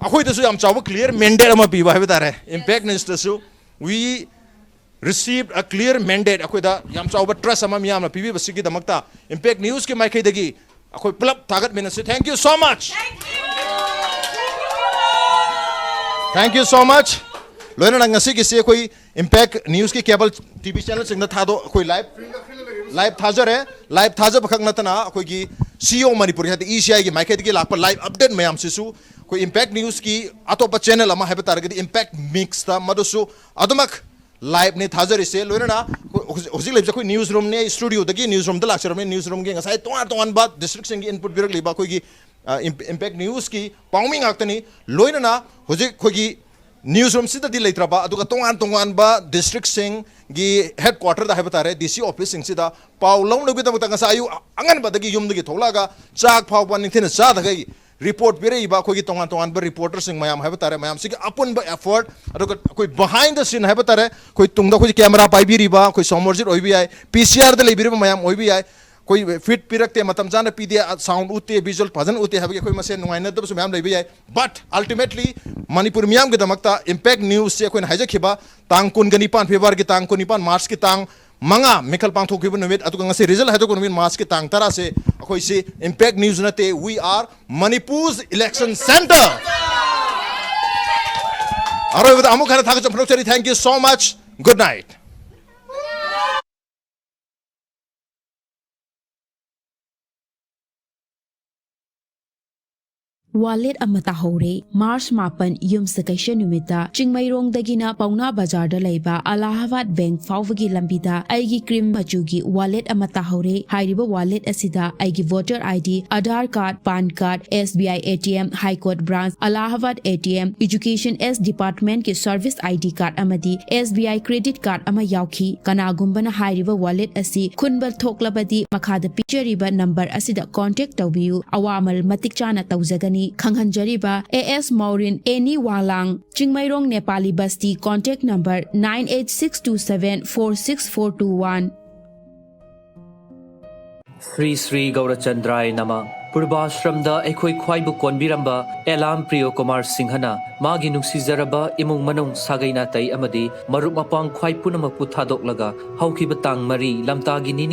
ꯑꯩꯈꯣꯏꯗꯁꯨ ꯌꯥꯝ ꯆꯥꯎꯕ clear mandate ꯑꯃ ꯄꯤꯕ ꯍꯥꯏꯕ ꯇꯥꯔꯦ꯫ Impact Newsꯇꯁꯨ we received a clear mandate, ꯑꯩꯈꯣꯏꯗ ꯌꯥꯝ ꯆꯥꯎꯕ trust ꯑꯃ ꯃꯤꯌꯥꯝꯅ ꯄꯤꯕꯤꯕꯁꯤꯒꯤꯗꯃꯛꯇ Impact Newsꯀꯤ ꯃꯥꯏꯀꯩꯗꯒꯤ ꯑꯩꯈꯣꯏ ꯄꯨꯂꯞ ꯊꯥꯒꯠꯃꯤꯟꯅꯁꯤ꯫ Thank you so much. Thank you so much. ꯂꯣꯏꯅꯅ ꯉꯁꯤꯒꯤꯁꯤ ꯑꯩꯈꯣꯏ Impact Newsꯀꯤ cable TV channelꯁꯤꯡꯗ ꯊꯥꯗꯣꯛ, ꯑꯩꯈꯣꯏ live, live ꯊꯥꯖꯔꯦ꯫ Live ꯊꯥꯖꯕ ꯈꯛ ꯅꯠꯇꯅ ꯑꯩꯈꯣꯏꯒꯤ CEO ꯃꯅꯤꯄꯨꯔꯒꯤ, ꯍꯥꯏꯗꯤ ECIꯒꯤ ꯃꯥꯏꯀꯩꯗꯒꯤ ꯂꯥꯛꯄ live update ꯃꯌꯥꯝꯁꯤꯁꯨ ꯑꯩꯈꯣꯏ Impact Newsꯀꯤ ꯑꯇꯣꯞꯄ channel ꯑꯃ ꯍꯥꯏꯕ ꯇꯥꯔꯒꯗꯤ Impact Mixꯇ ꯃꯗꯨꯁꯨ ꯑꯗꯨꯃꯛ liveꯅꯤ ꯊꯥꯖꯔꯤꯁꯦ꯫ ꯂꯣꯏꯅꯅ ꯍꯧꯖꯤꯛ, ꯍꯧꯖꯤꯛ ꯂꯩꯕꯁꯦ ꯑꯩꯈꯣꯏ newsroomꯅꯤ, studioꯗꯒꯤ newsroomꯗ ꯂꯥꯛꯆꯔꯝꯃꯤ꯫ Newsroomꯒꯤ ꯉꯁꯥꯏ ꯇꯣꯉꯥꯟ ꯇꯣꯉꯥꯟꯕ districtꯁꯤꯡꯒꯤ input ꯄꯤꯔꯛꯂꯤꯕ ꯑꯩꯈꯣꯏꯒꯤ, ꯑ, Im-, Impact Newsꯀꯤ ꯄꯥꯎꯃꯤ ꯉꯥꯛꯇꯅꯤ꯫ ꯂꯣꯏꯅꯅ ꯍꯧꯖꯤꯛ ꯑꯩꯈꯣꯏꯒꯤ newsroomꯁꯤꯗꯗꯤ ꯂꯩꯇ꯭ꯔꯕ, ꯑꯗꯨꯒ ꯇꯣꯉꯥꯟ ꯇꯣꯉꯥꯟꯕ districtꯁꯤꯡꯒꯤ headquarterꯗ ꯍꯥꯏꯕ ꯇꯥꯔꯦ, DC officeꯁꯤꯡꯁꯤꯗ ꯄꯥꯎ ꯂꯧꯅꯕꯒꯤꯗꯃꯛꯇ ꯉꯁꯥꯏ ꯑꯌꯨꯛ ꯑꯉꯟꯕꯗꯒꯤ ꯌꯨꯝꯗꯒꯤ ꯊꯣꯛꯂꯛꯑꯒ ꯆꯥꯛ ꯐꯥꯎꯕ ꯅꯤꯡꯊꯤꯅ ꯆꯥꯗꯈꯩ report ꯄꯤꯔꯛꯏꯕ ꯑꯩꯈꯣꯏꯒꯤ ꯇꯣꯉꯥꯟ ꯇꯣꯉꯥꯟꯕ reporterꯁꯤꯡ ꯃꯌꯥꯝ ꯍꯥꯏꯕ ꯇꯥꯔꯦ, ꯃꯌꯥꯝꯁꯤꯒꯤ ꯑꯄꯨꯟꯕ effort, ꯑꯗꯨꯒ ꯑꯩꯈꯣꯏ behind the scene ꯍꯥꯏꯕ ꯇꯥꯔꯦ, ꯑꯩꯈꯣꯏ ꯇꯨꯡꯗ ꯑꯩꯈꯣꯏꯒꯤ camera ꯄꯥꯏꯕꯤꯔꯤꯕ ꯑꯩꯈꯣꯏ ꯁꯣꯃꯣꯔꯖꯤꯠ ꯑꯣꯏꯕ ꯌꯥꯏ, PCRꯗ ꯂꯩꯕꯤꯔꯤꯕ ꯃꯌꯥꯝ ꯑꯣꯏꯕ ꯌꯥꯏ, ꯑꯩꯈꯣꯏ feed ꯄꯤꯔꯛꯇꯦ, ꯃꯇꯝ ꯆꯥꯅ ꯄꯤꯗꯦ, sound ꯎꯠꯇꯦ, visual ꯐꯖꯅ ꯎꯠꯇꯦ ꯍꯥꯏꯕꯒꯤ ꯑꯩꯈꯣꯏ ꯃꯁꯦꯟ ꯅꯨꯡꯉꯥꯏꯅꯗꯕꯁꯨ ꯃꯌꯥꯝ ꯂꯩꯕ ꯌꯥꯏ꯫ But ultimately ꯃꯅꯤꯄꯨꯔ ꯃꯤꯌꯥꯝꯒꯤꯗꯃꯛꯇ Impact Newsꯁꯦ ꯑꯩꯈꯣꯏꯅ ꯍꯥꯏꯖꯈꯤꯕ ꯇꯥꯡ ꯀꯨꯟꯒ ꯅꯤꯄꯥꯟ, Februaryꯒꯤ ꯇꯥꯡ ꯀꯨꯟꯅꯤꯄꯥꯟ, Marchꯀꯤ ꯇꯥꯡ ꯃꯉꯥ, ꯃꯤꯈꯜ ꯄꯥꯡꯊꯣꯛꯈꯤꯕ ꯅꯨꯃꯤꯠ, ꯑꯗꯨꯒ ꯉꯁꯤ result ꯍꯥꯏꯗꯣꯛꯄ ꯅꯨꯃꯤꯠ, Marchꯀꯤ ꯇꯥꯡ ꯇꯔꯥꯁꯦ ꯑꯩꯈꯣꯏꯁꯤ Impact News ꯅꯠꯇꯦ, we are Manipur's election center. ꯑꯔꯣꯏꯕꯗ ꯑꯃꯨꯛ ꯍꯟꯅ ꯊꯥꯒꯠꯆꯕ ꯐꯣꯡꯗꯣꯛꯆꯔꯤ꯫ Thank you so much. Good night. Wallet ꯑꯃ ꯇꯥꯍꯧꯔꯦ꯫ March ꯃꯥꯄꯟ, ꯌꯨꯝꯁꯀꯩꯁ ꯅꯨꯃꯤꯠꯇ ꯆꯤꯡꯃꯩꯔꯣꯡꯗꯒꯤꯅ ꯄꯥꯎꯅꯥ ꯕꯖꯥꯔꯗ ꯂꯩꯕ ꯑꯂꯥꯍꯥꯕꯥꯗ ꯕꯦꯡꯛ ꯐꯥꯎꯕꯒꯤ ꯂꯝꯕꯤꯗ ꯑꯩꯒꯤ cream ꯃꯆꯨꯒꯤ wallet ꯑꯃ ꯇꯥꯍꯧꯔꯦ꯫ ꯍꯥꯏꯔꯤꯕ wallet ꯑꯁꯤꯗ ꯑꯩꯒꯤ voter ID, Aadhaar card, PAN card, SBI ATM, High Court Branch, Allahabad ATM, Education S Departmentꯀꯤ service ID card ꯑꯃꯗꯤ SBI credit card ꯑꯃ ꯌꯥꯎꯈꯤ꯫ ꯀꯅꯥꯒꯨꯝꯕꯅ ꯍꯥꯏꯔꯤꯕ wallet ꯑꯁꯤ ꯈꯨꯟꯕ ꯊꯣꯛꯂꯕꯗꯤ ꯃꯈꯥꯗ ꯄꯤꯖꯔꯤꯕ number ꯑꯁꯤꯗ contact ꯇꯧꯕꯤꯌꯨ꯫ ꯑꯋꯥꯃꯜ ꯃꯇꯤꯛ ꯆꯥꯅ ꯇꯧꯖꯒꯅꯤ꯫ ꯈꯪꯍꯟꯖꯔꯤꯕ A S Maureen, Annie Wanglang, Chingmeirong Nepali Basti, contact number nine eight six two seven four six four two one. Shri Shri ꯒꯧꯔꯆꯟꯗ꯭ꯔꯥꯌ ꯅꯃ꯫ ꯄꯨꯔꯕꯥꯁ꯭ꯔꯝꯗ ꯑꯩꯈꯣꯏ ꯈ꯭ꯋꯥꯏꯕꯨ ꯀꯣꯟꯕꯤꯔꯝꯕ ꯑꯦꯂꯥꯝ ꯄ꯭ꯔꯤꯌꯣ ꯀꯨꯃꯥꯔ ꯁꯤꯡꯍꯅ ꯃꯥꯒꯤ ꯅꯨꯡꯁꯤꯖꯔꯕ ꯏꯃꯨꯡ ꯃꯅꯨꯡ, ꯁꯥꯒꯩ ꯅꯥꯇꯩ ꯑꯃꯗꯤ ꯃꯔꯨꯞ ꯃꯄꯥꯡ ꯈ꯭ꯋꯥꯏ ꯄꯨꯝꯅꯃꯛꯄꯨ ꯊꯥꯗꯣꯛꯂꯒ ꯍꯧꯈꯤꯕ ꯇꯥꯡ ꯃꯔꯤ ꯂꯝꯇꯥꯒꯤ ꯅꯤꯅꯤ